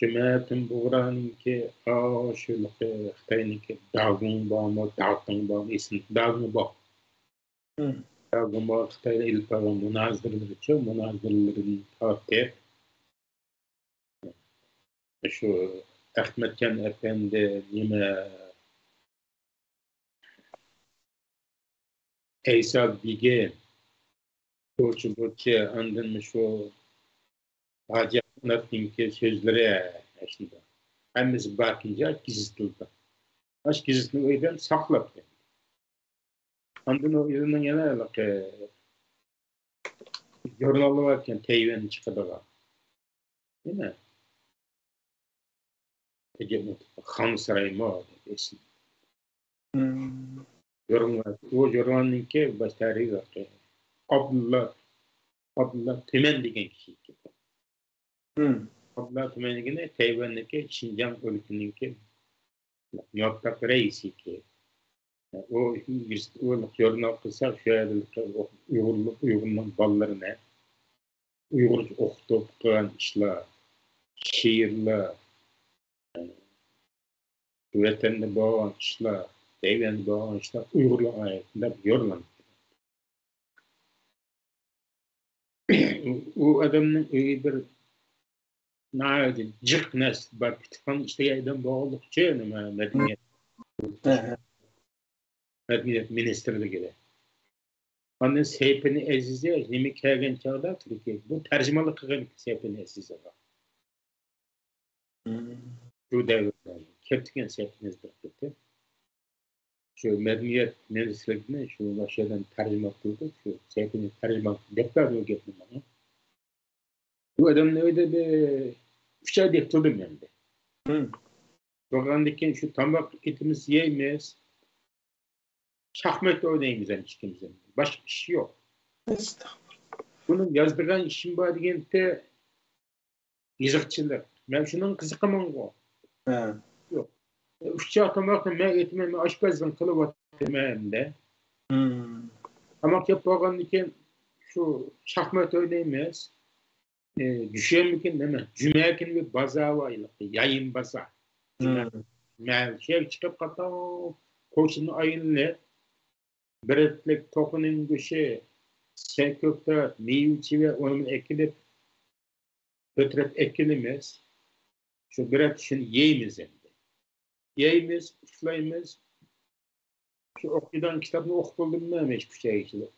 جۈمەتىن بۇغرانىڭكى ئاشۇلىقى خىتاينىڭكى داگۇڭ بارمۇ، داغتىڭ بارمۇ، ئېسىمدە داگۇڭ بار. داگۇڭ بار خىتايدا ئېلىپ بارغان مۇنازىرىلىرىچۇ، مۇنازىرىلىرىدىن تارتىپ، شۇ ئەخمەتجان ئەپەندى، نېمە، ئەيسا بېگى، بۇچى بۇچى، ئاندىن شۇ ھاجى ئەخمەتنىڭكى سۆزلىرى، ئاشۇنداق. ھەممىسى باركەن گېزىتلىرىدا. ئاشۇ گېزىتنى ئۆيدە ساقلاپتۇ. ئاندىن ئۇ ئۆزىنىڭ يەنە ھېلىقى ژۇرنالى باركەن، تەيۋەندە چىقىدىغان. نېمە؟ خانسارايمۇ دەپ ئېسىم. ژۇرنال، ئۇ ژۇرنالنىڭكى باش تەھرىرى ئابدۇللا، ئابدۇللا تۈمەن دېگەن كىشى ئىكەن. ئابدۇللا تۈمەن دېگىنى تەيۋەندىكى شىنجاڭ ئۆلكىنىڭكى مۇۋەپپەق رەئىسى ئىكەن. ئۇ، ئۇ ژۇرنال قىلسا، شۇ يەردە ئۇيغۇرلۇق، ئۇيغۇرنىڭ بالىلىرىنى ئۇيغۇرچە ئوقۇتۇپ قىلغان ئىشلار، شېئىرلار، ۋەتەندە بولغان ئىشلار، تەيۋەندە بولغان ئىشلار ئۇيغۇرلارغا ئائىت دەپ يورۇلغان. ئۇ ئادەمنىڭ ئۆيى بىر ناھايىتى جىق نەرسە بار، كۇتۇپخانا ئىشلىگەن ئادەم بولغانلىقى ئۈچۈن، نېمە، مەدەنىيەت، مەدەنىيەت مىنىستىرلىكىدە. ئاندىن سەيپىنى ئەزىزى نېمە كەلگەن چاغدا تۈركىيەگە، بۇ تەرجىمانلىق قىلغان سەيپىنى ئەزىزىغا. شۇ دەۋردە كەپتىكەن سەيپىنى ئەزىز بىر قېتىم. شۇ مەدەنىيەت مىنىستىرلىكىنى شۇ ئاشۇ يەردىن تەرجىمە قىلدى. شۇ سەيپىنى تەرجىمە قىلدى دەپ بەردى ئۇ گەپنى ماڭا. بۇ ئادەمنىڭ ئۆيىدە بىر ئۈچ ئاي دەپ تۇردۇم ئەمدى. تۇرغاندىن كېيىن شۇ تاماق ئېتىمىز، يەيمىز. شاھمات ئوينايمىز ھەم ئىككىمىز ھەم. باشقا ئىش يوق. ئەستەغپۇرۇللا. بۇنىڭ يازىدىغان ئىشىم بار دېگەنتى، يېزىقچىلىق. مەن شۇنىڭ قىزىقىمەنغۇ. يوق. ئۈچ چاغ تاماقنى مەن ئېتىمەن، مەن ئاشپەزلىك قىلىۋاتىمەن دە. تاماق يەپ بولغاندىن كېيىن شۇ شاھمات ئوينايمىز. ئى، جۈشەنبە كۈنى نېمە؟ جۈمە كۈنى بىر بازار بار، يايىم بازار. مەن شۇ يەرگە چىقىپ قاتاڭ قوشۇننى ئايلىنىپ، بىر رەتلىك توخۇنىڭ گۆشى، سەي كۆكتات، مېۋە-چېۋە، ئۇنى ئەكېلىپ، كۆتۈرۈپ ئەكېلىمىز. شۇ بىر رەت شۇنى يەيمىز ئەمدى. يەيمىز، ئۇخلايمىز. شۇ ئوقۇيدىغان كىتابنى ئوقۇپ بولدۇممۇ، مەن شۇ كۇچايچىلىق.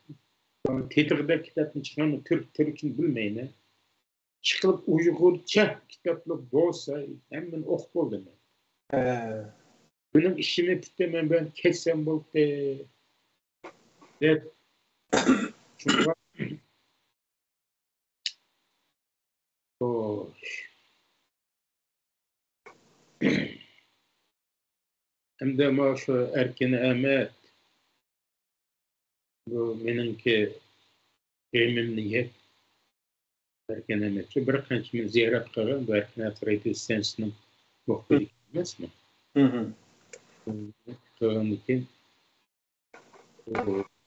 تېتىغۇدەك كىتابنى چىقارمۇ، تۈرك، تۈركچىنى بىلمەيمەن. ئىشقىلىپ ئۇيغۇرچە كىتابلار بولسا، ھەممىنى ئوقۇپ بولدۇم مەن. مېنىڭ ئىشىمنى پۈتتى، مەن بۇ يەردە كەتسەم بولدى، دەپ. شۇڭا خوش. ئەمدى مانا شۇ ئەركىن ئەمەت، بۇ مېنىڭكى غېمىمنى يەپ، ئەركىن ئەمەتچى بىر قانچە مەن زىيارەت قىلغان، بۇ ئەركىن ئەمەت رادىيو ئىستانسىسىنىڭ مۇخبىرى ئەمەسمۇ؟ قىلغاندىن كېيىن،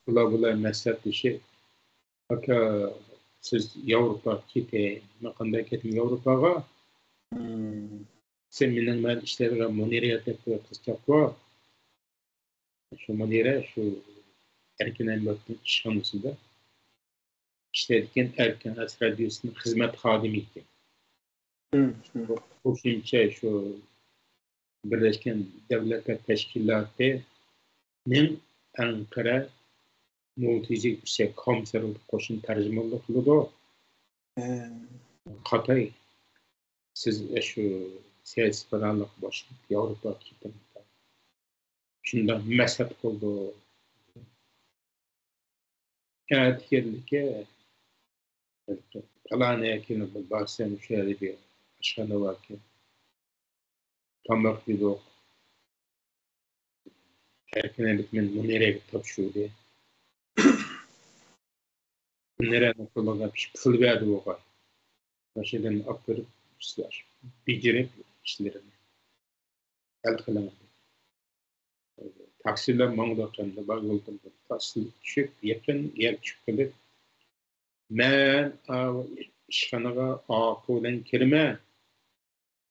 بۇلار بۇلار مەسلىھەتلىشىپ، ئاكا، سىز ياۋروپاغا كېتەي. مەن قانداق كېتىمەن ياۋروپاغا؟ سەن مېنىڭ مەن ئىشلەيدىغان مۇنىرە دەپ قىزچاق بار. شۇ مۇنىرە شۇ ئەركىن ئەمەتنىڭ ئىشخانىسىدا ئىشلەيدىكەن، ئەركىن ئەمەت رادىيوسىنىڭ خىزمەت خادىمى ئىكەن. قوشۇمچە شۇ بىرلەشكەن دەۋلەتلەر تەشكىلاتىنىڭ ئەنقەرە مۇلتىجى يۈكسەك كومىسسارلىقىدا قوشۇن تەرجىمانلىق قىلىدۇ. قاتاي، سىز شۇ سىياسىي پىلانلىق باشلاپ ياۋروپاغا كېتىڭ. شۇنداق مەسلىھەت قىلدۇق. ئەتىگەنلىككە پالانى كېلىپ بارسام، شۇ يەردە بىر ئاشخانا باركەن. تاماق يېدۇق. ئەركىن ئەمەت مېنى مۇنىرەگە تاپشۇردى. مۇنىرەنىڭ قولىغا پۇل بەردى بۇغا. ماشىنىدىن ئاپىرىپ، بېجىرىپ ئىشلىرىنى ھەل قىلىڭ. تاكسىلار ماڭىدۇ، قېنىدا بار يولدىن بىر تاكسىغا چۈشۈپ، يېقىن يەرگە چۈشۈپ قېلىپ، مەن ئاۋۇ ئىشخانىغا ئاقۇ بىلەن كىرىمەن.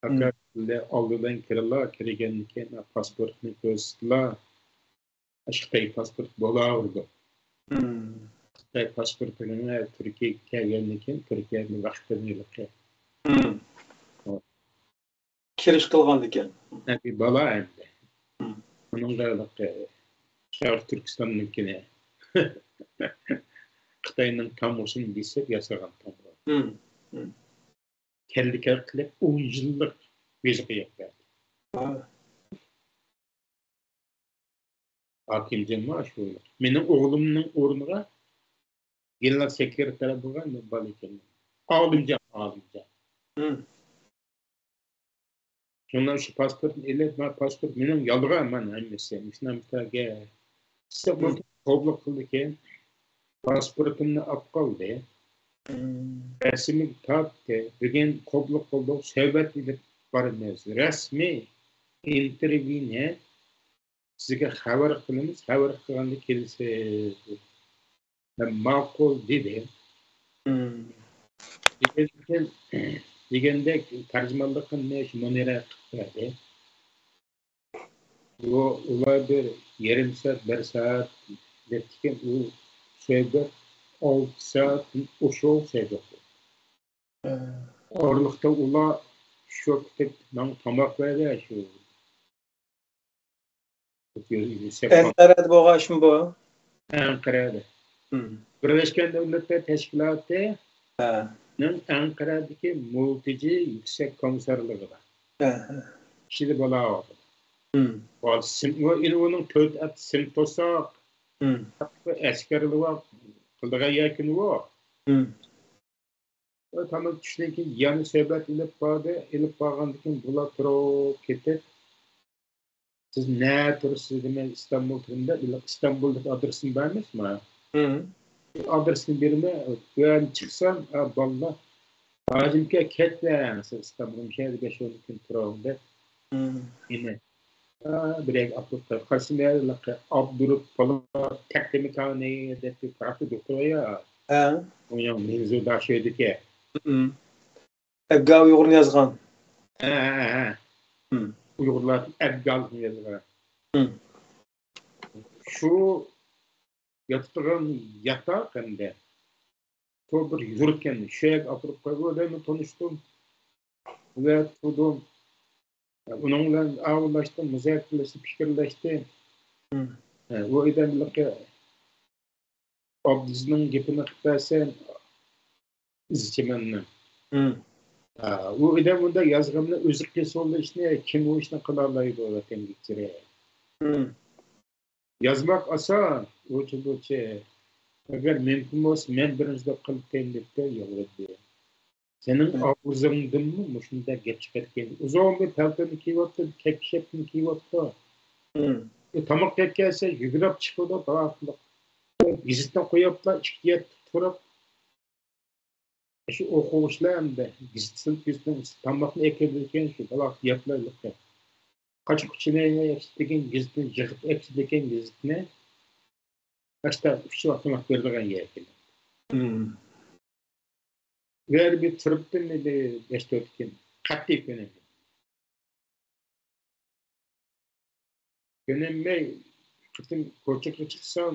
ئاكا، سىلەر ئالدى بىلەن كىرىڭلار، كىرگەندىن كېيىن پاسپورتنى كۆرسىتىڭلار. خىتاي پاسپورت بولاۋېرىدۇ. خىتاي پاسپورتىنى تۈركىيەگە كەلگەندىن كېيىن تۈركىيەدىن ۋاقتىنى ھېلىقى. كىرىش قىلغاندىكىن. ھە، بىر بالا ئەمدى. ئۇنىڭغا ھېلىقى شەرقىي تۈركىستاننىڭكىنى، خىتاينىڭ تامغىسىنى بېسىپ ياسىغان تامغا. كەللە-كەل قىلىپ ئون يىللىق ۋىزا قىلىپ بەردى. ھاكىمجان مانا شۇ. مېنىڭ ئوغلۇمنىڭ ئورنىغا گېنېرال سېكرېتار بولغان بالا ئىكەن. ئالىمجان، ئالىمجان. شۇنىڭ شۇ پاسپورتنى ئېلىپ، مانا پاسپورت مېنىڭ يالغان، مانا ھەممىسى. مۇشۇنداق دېسە، بۇ قوبۇل قىلدىكەن. پاسپورتۇمنى ئاپ قالدى. رەسىمگە تارتتى. بۈگۈن قوبۇل قىلدۇق، سۆھبەت ئېلىپ بارىمىز. رەسمىي ئىنتېرۋيۇنى سىزگە خەۋەر قىلىمىز، خەۋەر قىلغاندا كېلىسىز. مەن ماقۇل دېدىم. دېگەندەك، دېگەندەك تەرجىمانلىقىمنى شۇ مۇنىرە قىلىپ بەردى. بۇ ئۇلار بىر يېرىم سائەت، بىر سائەت دەپتىكەن، ئۇ سۆھبەت ئالتە سائەتتىن ئوشۇق سۆھبەت بولدى. ئارىلىقتا ئۇلار شۇ كېتىپ ماڭا تاماق بەردى، شۇ ئەنقەرەدە بولغان ئىشمۇ بۇ؟ ئەنقەرەدە. بىرلەشكەن دۆلەتلەر تەشكىلاتىنىڭ ئەنقەرەدىكى مۇلتىجى يۈكسەك كومىسسارلىقىدا ئىچىدە بولاۋاتىدۇ. بۇ سىم-، ئۇ، ئۇنىڭ تۆت ئات سىم توساق، ئەسكەرلىۋاپ قىلىدىغان يەركىنى بۇ. ئۇ تاماق چۈشتىن كېيىن يەنە سۆھبەت ئېلىپ باردى. ئېلىپ بارغاندىن كېيىن بۇلار تۇرۇپ كېتىپ، سىز نەدە تۇرىسىز دېمەي، ئىستانبۇل تۇرىمەن دەپ، ئىستانبۇلدىكى ئادرېسىنى بەرمەيسىزمۇ؟ ئادرېسىنى بېرىمەن، بۇ يەردىن چىقسام، ئا، بالىلار، ھاجىمكە كەتمەڭ، سىز ئىستانبۇلدا مۇشۇ يەردە بەش ئون كۈن تۇرۇڭ دەپ، مېنى بىرەرگە ئاپىرىپ قويۇپ، قارىسام، ھېلىقى ئابدۇرۇپ پولات تەقدىمكانى دەپ بىر پراكتىك دوختۇر بار يا. ھە. ئۇنىڭ مېنزۇدا شۇ يەردىكى. ئەبگا ئۇيغۇرنى يازغان. ھە، ھە، ھە. ئۇيغۇرلار ئەبگالىقنى يازغان. شۇ ياتىدىغان ياتاق ئەمدى. شۇ بىر يۇرتكەن، شۇ يەرگە ئاپىرىپ قويغۇ دەيمەن، تونۇشتۇم. ئۇ يەردە تۇردۇم. ئۇنىڭ بىلەن ئاۋۇلاشتىم، مۇزاكىرىلەشتى، پىكىرلەشتى. ئۇ ئادەم ھېلىقى ئابدۇزنىڭ گېپىنى قىلىپ بەرسەم، ئىزچىمەننىڭ. ئۇ ئادەم ئۇنداق يازغاننى ئۆزى قىلسا بولىدۇ ئىشنى، كىم ئۇ ئىشنى قىلالايدۇ ۋەتەنگە كېرەك. يازماق ئاسان، ئۇچى-بۇچى. ئەگەر مۇمكىن بولسا، مەن بىرىنچىلىك قىلىپ بېرەي دەپتۇ، يالۋۇردى. سېنىڭ ئاغزىڭدىنمۇ مۇشۇنداق گەپ چىقىدىكەن. ئۇزۇن بىر پەلتونى كىيىۋاپتۇ، بىر كەپكىشەپنى كىيىۋاپتۇ. ئۇ تاماق يەپ كەلسە، يۈگۈرۈپ چىقىدۇ، بىراقلىق. ئۇ گېزىتنى قويۇپلا ئىككى يەتتە تۇرۇپ، شۇ ئوقۇغۇچىلار ئەمدى گېزىت سېلىپ، گېزىتنىڭ ئۈستىگە تاماقنى ئەكېلىدىكەن، شۇ بالا يەپلا يوقكەن. قاچا-قۇچىنى ئەكېتىدىكەن، گېزىتنى يىغىپ ئەكېتىدىكەن، گېزىتنى. ئاشتا ئۈچ ۋاق تاماق بېرىدىغان يەركەن. مم. بۇ يەردە بىر تۇرۇپتىم، ئىلى بەش تۆت كۈن. قەتئىي كۆنەلمىدىم. كۆنەلمەي، بىر قېتىم كوچىغا چىقسام،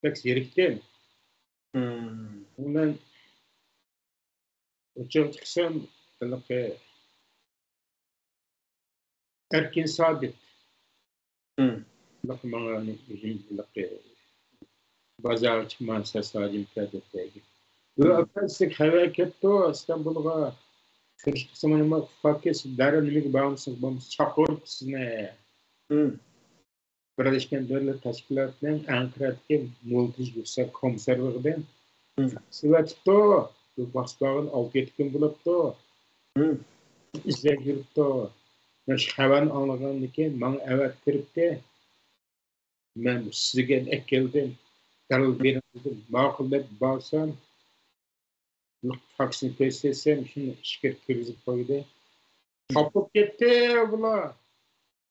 بەك زېرىكتىم. مم. ئۇنىڭ بىلەن كوچىغا چىقسام، ھېلىقى ئەركىن سابىت. مم. ھېلىقى ماڭا ئۆزۈم ھېلىقى بازارغا چىقماڭ، سەس ھاجىم كەلدى دەيدۇ. بۇ مم. ئاكا سىزگە خەۋەر كەپتۇ، ئىستانبۇلغا كۆرۈشكە، سىز مانا ئۇكا ئاكا، سىز دەررۇ نېمىگە بارمىسىڭىز بولمىسا، چاقىرىپتۇ سىزنى. مم. بىرلەشكەن دۆلەتلەر تەشكىلاتىنىڭ ئەنقەرەدىكى مۇلتىج يۈكسەك كومىسسارلىقىدىن مم. سېلىۋېتىپتۇ. بۇ باسقانغا ئالتە يەتتە كۈن بولۇپتۇ. مم. ئىزدەپ يۈرۈپتۇ. مەن شۇ خەۋەرنى ئاڭلىغاندىن كېيىن ماڭا ئەۋەتىپ بېرىپتۇ. مەن سىزگە ئەكەلدىم، دەرھال بېرىڭ دېدىم. ماقۇل دەپ بارسام، فاكسنى كۆرسەتسەم، شۇنى ئىچكىرى كىرگۈزۈپ قويدى. خاپا بولۇپ كەتتى بۇلار.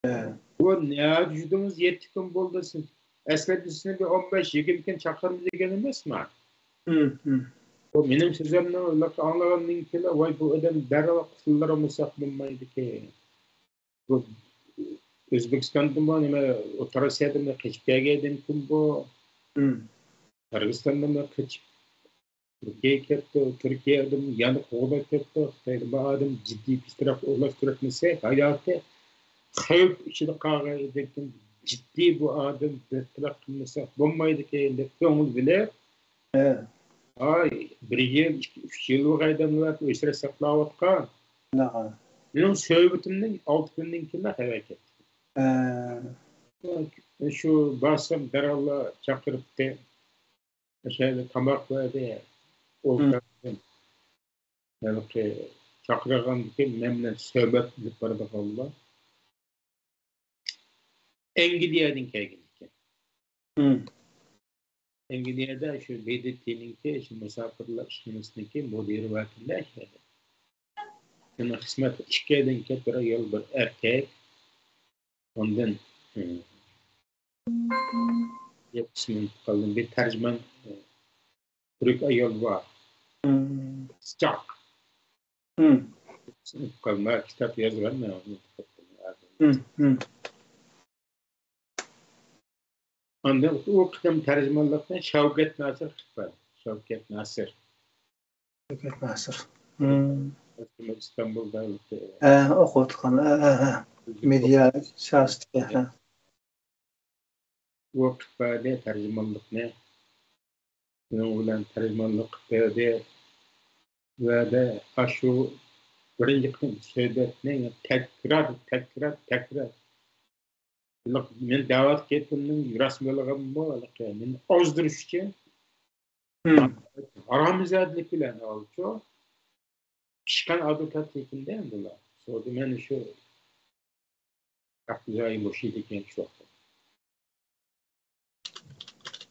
ھە. بۇ نەدە يۈردىڭىز؟ يەتتە كۈن بولدى سىز. ئەسلىدە سىزنى بىر ئون بەش يىگىرمە كۈن چاقىرىمىز دېگەن ئەمەسما؟ ھىم، ھىم. بۇ مېنىڭ سۆزۈمنى ئاڭلىغاندىن كېيىن، ۋاي، بۇ ئادەم دەررۇ قۇتۇلدۇرالمىساق بولمايدىكەن. بۇ ئۆزبېكىستاندىنمۇ، نېمە، ئوتتۇرا ئاسىيادىنمۇ قېچىپ كەلگەن ئادەمكەن بۇ. ھىم. قىرغىزىستاندىنمۇ قېچىپ تۈركىيەگە كەپتۇ، تۈركىيەدىن يەنە قوغلاپ كەپتۇ. خىتايدا بۇ ئادەم جىددىي بىر تەرەپ ئورۇنلاشتۇرۇۋەتمىسە، ھاياتى خەۋپ ئىچىدە قالغان ئادەمكەن، جىددىي بۇ ئادەم بىر تەرەپ قىلمىسا بولمايدىكەن دەپ كۆڭۈل بۆلۈپ، ھە. ئاي، بىر يىل، ئىككى، ئۈچ يىل بولغايدى ئەمدى ئۆچرەت ساقلاۋاتقان. مېنىڭ سۆھبىتىمدىن ئالتە كۈندىن كېيىن خەۋەر كەپتۇ. ھە. شۇ بارسام دەرھاللا چاقىرىپتۇ. ئاشۇ يەردە تاماق بەردى. ھىم. ئولتۇردۇم. ھېلىقى چاقىرغاندىكىن مەن بىلەن سۆھبەت ئېلىپ بارىدىغانلار ئەنگلىيەدىن كەلگەن ئىكەن. ھىم. ئەنگلىيەدە شۇ بې دې تېنىڭكى، شۇ مۇساپىرلار ئىشخانىسىنىڭكى مۇدىرى ۋەكىلى ئىكەن. شۇنىڭ خىزمەتتە ئىككى ئايدىن كېيىن بىر ئايال، بىر ئەركەك. ئاندىن، ئى، گەپ ئىسمىنى ئۇنتۇپ قالدىم. بىر تەرجىمان، ئى، تۈرك ئايال بار. ھىم. قىزچاق. ھىم. ئۇنتۇپ قالدىم. ھە، كىتاب يازغان مەن ئۇنى ئۇنتۇپ قاپتىمەن. ھىم، ھىم. ئاندىن ئۇ قېتىم تەرجىمانلىقنى شەۋكەت ناسىر قىلىپ بەردى. شەۋكەت ناسىر. شەۋكەت ناسىر. ھىم. ئىستانبۇلدا ئۆتتى. ھە، ئوقۇۋاتقان. ھە، ھە، ھە. مېدىيا سىياسىتى. ھە. ئۇ قىلىپ بەردى تەرجىمانلىقنى. شۇنىڭ بىلەن تەرجىمانلىق قىلىپ بەردى. ۋە دە ئاشۇ بىرىنچى قېتىم سۆھبەتنى تەكرار، تەكرار، تەكرار. مەن دەۋاتقان گېپىمنىڭ راست بولغىنىمۇ مېنى ئازدۇرۇش ئۈچۈن ھىم. ھارامزادىلىك بىلەن ئالچۇ پىشقان ئادۋوكات سېكىندە ئەمدىلا. سورىدى، مەن شۇ ھەق جايى مۇشۇ ئىدىكەن شۇ ۋاقىتتا.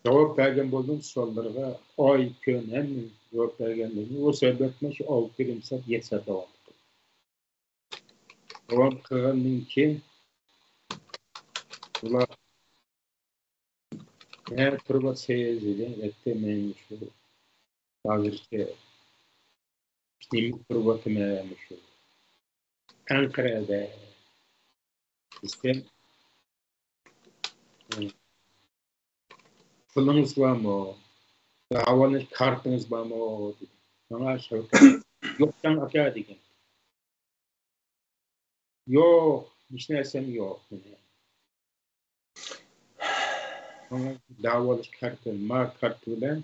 جاۋاب بەرگەن بولدۇم سوئاللىرىغا، ئاي، كۈن، ھەممە جاۋاب بەرگەن بولدۇم. ئۇ سۆھبەتمۇ شۇ ئالتە يېرىم سائەت، يەتتە سائەت داۋام قىلدى. داۋام قىلغاندىن كېيىن ئۇلار، نەدە تۇرۇۋاتىسىز دېدى. ئېيتتىم، مەن شۇ ھازىرچە نېمە تۇرۇۋاتىمەن مۇشۇ ئەنقەرەدە دېسەم، پۇلىڭىز بارمۇ؟ داۋالاش كارتىڭىز بارمۇ؟ دېدى. ماڭا شەۋكەت، يوقتەڭ ئاكا دېگەن. يوق، ھېچ نەرسەم يوق. ماڭا داۋالاش كارتى، ما كارتى بىلەن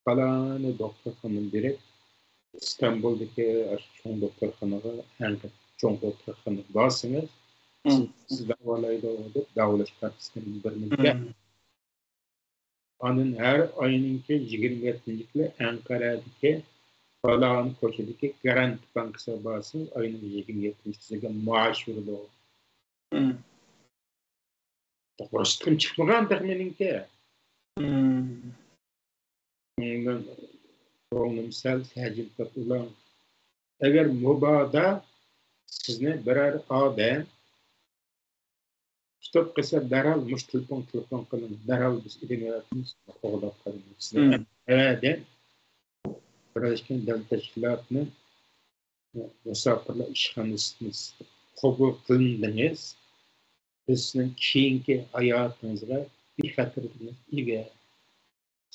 پالانى دوختۇرخانىنى بېرىپ، ئىستانبۇلدىكى ئاشۇ چوڭ دوختۇرخانىغا، ئەڭ چوڭ دوختۇرخانىغا بارسىڭىز، سىز، سىز داۋالايدۇ دەپ داۋالاش كارتىسىدىن بىرنى بەردى. ئاندىن ھەر ئاينىڭكى يىگىرمە يەتتىنچى كۈنى ئەنقەرەدىكى پالان كوچىدىكى گارانت بانكىسىغا بارسىڭىز، ئاينىڭ يىگىرمە يەتتىنچىسىگە مائاش بېرىدۇ. توغرىسى تىلىم چىقمىغان تېخى مېنىڭكى. مم. شۇنىڭ بىلەن كۆڭلۈم سەل سەجىم تاپىلاڭ. ئەگەر مۇبادا سىزنى بىرەر ئادەم تۇتۇپ قېلسا، دەرھال مۇشۇ تېلېفون، تېلېفون قىلىڭ. دەرھال بىز ئىدىمىز قوغداپ قالىمىز سىزنى. مم. ئەۋەدە بىرلەشكەن دۆلەت تەشكىلاتىنى مۇساپىرلار ئىشخانىسىنى قوبۇل قىلدىڭىز. بىز سىزنىڭ كېيىنكى ھاياتىڭىزغا بىخەتەرلىكىڭىز ئىگە.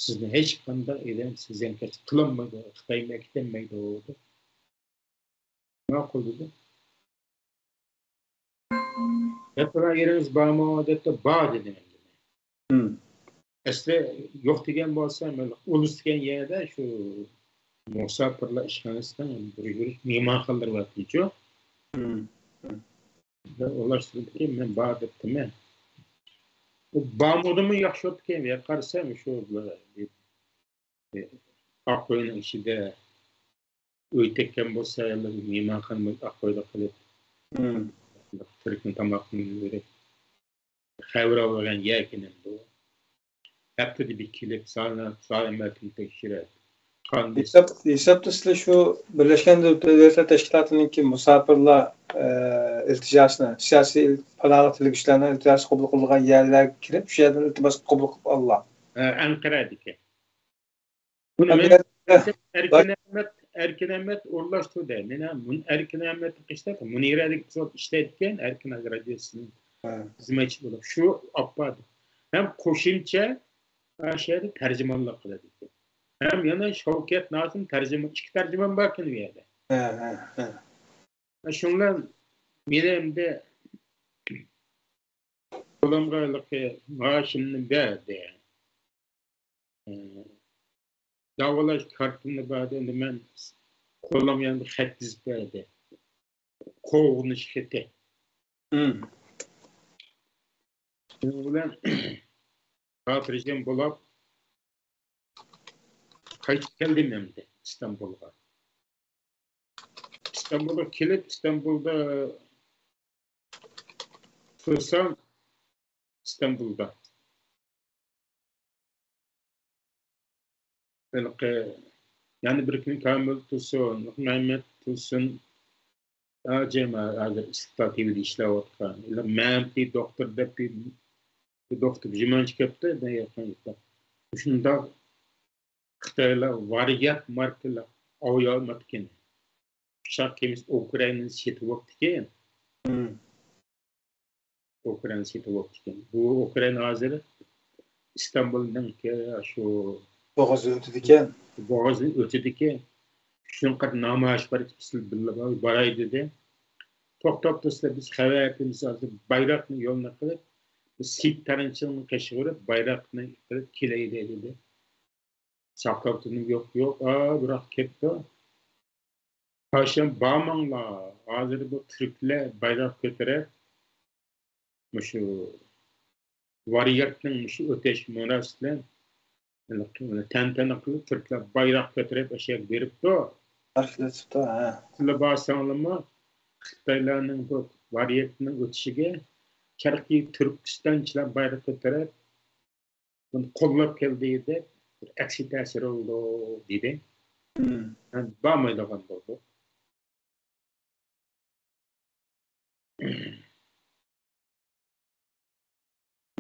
سىزنى ھېچقانداق ئادەم زىيانكەشلىك قىلالمايدۇ، خىتايمۇ ئەكېتەلمەيدۇ دەپ. ماقۇل دېدى. دەپتۇ، يېرىڭىز بارمۇ دەپتۇ، بار دېدىم ئەمدى. مم. ئەسلى يوق دېگەن بولسا، مەن ئۇلۇس دېگەن يەردە شۇ مۇساپىرلار ئىشخانىسىنىڭ بىر يۈرۈش مېھمانخانىلىرى بارتىكەنچۇ. مم. ئۇلار سۆزلىدىكى، مەن بار دەپتىمەن. بارمىدىمۇ ياخشى بوپتىكەن. يا قارىسام، شۇ ئاق ئۆينىڭ ئىچىدە ئۆي تەككەن بولسا، مېھمانخانا ئاق ئۆيدە قىلىپ، مم. تۈركنىڭ تاماقىنى بېرىپ، خەۋەر ئالغان يەكىنىم بۇ. ھەپتىدە بىر كېلىپ، سالامەتلىكىنى تەكشۈرۈپ، قان بېسىپ. ھېساب، ھېسابتا سىلەر شۇ بىرلەشكەن دۆلەتلەر تەشكىلاتىنىڭكى مۇساپىرلار، ئە، ئىلتىجاسىنى، سىياسىي پاناھلىق تىلىگۈچىلەرنىڭ ئىلتىجاسى قوبۇل قىلىنغان يەرلەرگە كىرىپ، شۇ يەردىن ئىلتىماس قوبۇل قىلىپ ئالىدۇ. ھە، ئەنقەرەدىكى. بۇنى ھە، مەن بۇ يەردە ئەركىن ئەھمەت، ئەركىن ئەھمەت ئورۇنلاشتۇردى. مېنى مۇن-، ئەركىن ئەھمەتنى قىشلاپ، مۇنىرەدىكى قىز بولۇپ ئىشلەيدىكەن، ئەركىن رادىيوسىنىڭ ھە. خىزمەتچى بولۇپ. شۇ ئاپپاراتى. ھەم قوشۇمچە ئاشۇ يەردە تەرجىمانلىق قىلىدىكەن. ھەم يەنە شەۋكەت نازىم تەرجىمان، ئىككى تەرجىمان باركەن ئۇ يەردە. ھە، ھە، ھە. شۇنىڭ بىلەن مېنى ئەمدى قولۇمغا ھېلىقى مائاشىمنى بەردى. ئى، داۋالاش كارتىمنى بەردى. ئەمدى مەن قولۇمغا يەنە خەت يېزىپ بەردى. قوغۇنۇش خېتى. مم. شۇنىڭ بىلەن خاتىرجەم بولاپ قايتىپ كەلدىم ئەمدى ئىستانبۇلغا. ئىستانبۇلغا كېلىپ، ئىستانبۇلدا تۇرسام، ئىستانبۇلدا ھېلىقى يەنە بىر كۈنى كامىل تۇرسۇن، مەمەت تۇرسۇن، ئاجىم ھازىر ئىستىقلال تىۋىدە ئىشلەۋاتقان، مەمتى دوختۇر دەپ بىر، بىر دوختۇر جۇمانچى كەپتۇ، مۇشۇنداق خىتايلار ۋاريات ماركىلىق ئاۋۇيالماپتىكەن. ئۇچاق كېمىسى ئۇكرائىنىنى سېتىۋاپتىكەن. مم. ئۇكرائىنا سېتىۋاپتىكەن. بۇ ئۇكرائىنا ھازىر ئىستانبۇلنىڭ شۇ بوغازى ئۆتىدىكەن. بوغازدىن ئۆتىدىكەن. شۇنىڭغا قاراپ نامايىش بار، سىلەر بىللە باراي دېدى. توختاپ تۇرسىلەر، بىز خەۋەر ئەكىلىمىز ھازىر، بايراقنى يولنى قىلىپ، بىز سېيىت تارانچىنىڭ قېشىغا بېرىپ، بايراقنى قىلىپ كېلەيلى دېدى. ساقلاپ تۇردۇم، يوق، يوق، ئا، بىراق كەپتۇ. پاشام بارماڭلار، ھازىر بۇ تۈركلەر بايراق كۆتۈرۈپ، مۇشۇ ۋاريەتنىڭ مۇشۇ ئۆتەش مۇناسىۋىتى بىلەن تەنتەنە قىلىپ، تۈركلەر بايراق كۆتۈرۈپ ئاشۇ يەرگە بېرىپتۇ. ھە. سىلەر بارساڭلارمۇ خىتايلارنىڭ بۇ ۋاريەتنىڭ ئۆتۈشىگە شەرقىي تۈركىستانچىلار بايراق كۆتۈرۈپ، بۇنى قوللاپ كەلدى دەپ بىر ئەكسىي تەسىر بولىدۇ دېدى. مم. مەن بارمايدىغان بولدۇم.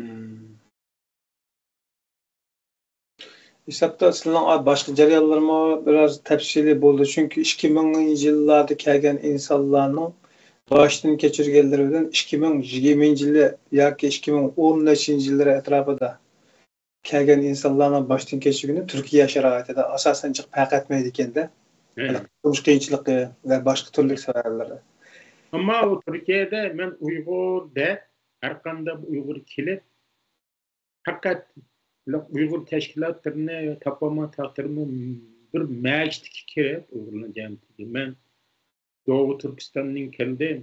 مم. ھېسابتا سىلىنىڭ باشقا جەريانلىرىمۇ بىراز تەپسىلىي بولدى، چۈنكى ئىككى مىڭىنچى يىللاردا كەلگەن ئىنسانلارنىڭ باشتىن كەچۈرگەنلىرى بىلەن ئىككى مىڭ يىگىرمىنچى يىلى ياكى ئىككى مىڭ ئون نەچچىنچى يىللىرى ئەتراپىدا كەلگەن ئىنسانلارنىڭ باشتىن كەچۈرگىنى تۈركىيە شارائىتىدا ئاساسەن جىق پەرق ئەتمەيدىكەن-دە. ھە. تۇرمۇش قىيىنچىلىقى ۋە باشقا تۈرلۈك سەۋەبلىرى. ئەمما ئۇ تۈركىيەدە مەن ئۇيغۇر دەپ، ھەر قانداق ئۇيغۇر كېلىپ، پەقەت ئۇيغۇر تەشكىلاتلىرىنى تاپالماي تاپتۇرمۇ بىر مەسچىتكە كىرىپ، ئۇيغۇرلار جەمئىيىتىگە، مەن دوغۇ تۈركىستاندىن كەلدىم.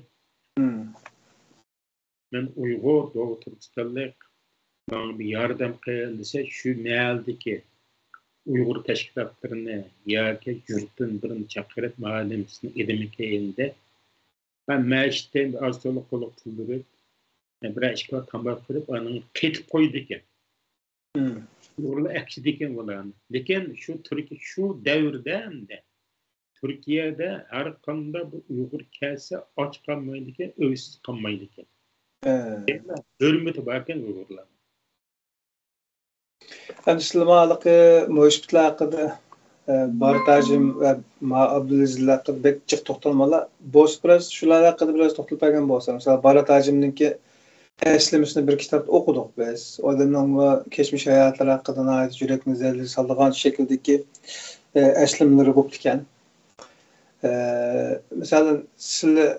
مم. مەن ئۇيغۇر، دوغۇ تۈركىستانلىق، ماڭا بىر ياردەم قىل دېسە، شۇ مەھەللىدىكى ئۇيغۇر تەشكىلاتلىرىنى ياكى يۇرتتىن بىرىنى چاقىرىپ، مۇئەللىم سىزنىڭ ئىدىمى كەينىدە مەن مەسچىتتىن ئاز تولا قۇللۇق قىلدۇرۇپ، بىرەر ئىككى ۋاق تاماق قىلىپ، ئاندىن قېتىپ قويىدىكەن. ئۇيغۇرلار ئەكسىدىكەن ئۇلارنى. لېكىن شۇ تۈركىي، شۇ دەۋردە ئەمدى تۈركىيەدە ھەر قانداق بىر ئۇيغۇر كەلسە ئاچ قالمايدىكەن، ئۆيسىز قالمايدىكەن. ھە. ھۆرمىتى باركەن ئۇيغۇرلارنىڭ. ئەمدى سىلىمۇ ھېلىقى مۇشبىتلار ھەققىدە، ئە، بارات ھاجىم ۋە ما-، ئابدۇلئەزىزلەر ھەققىدە بەك جىق توختالمىلا. بولسا بىراز شۇلار ھەققىدە بىراز توختىلىپ بەرگەن بولسا. مىسال، بارات ھاجىمنىڭكى ئەسلىمىسىنى بىر كىتابتا ئوقۇدۇق بىز. ئادەمنىڭ كەچمىش ھاياتلىرى ھەققىدە ناھايىتى يۈرەكنى زەلزىلە سالىدىغان شەكىلدىكى، ئە، ئەسلىمىلىرى بوپتىكەن. ئە، مىسالەن، سىلەر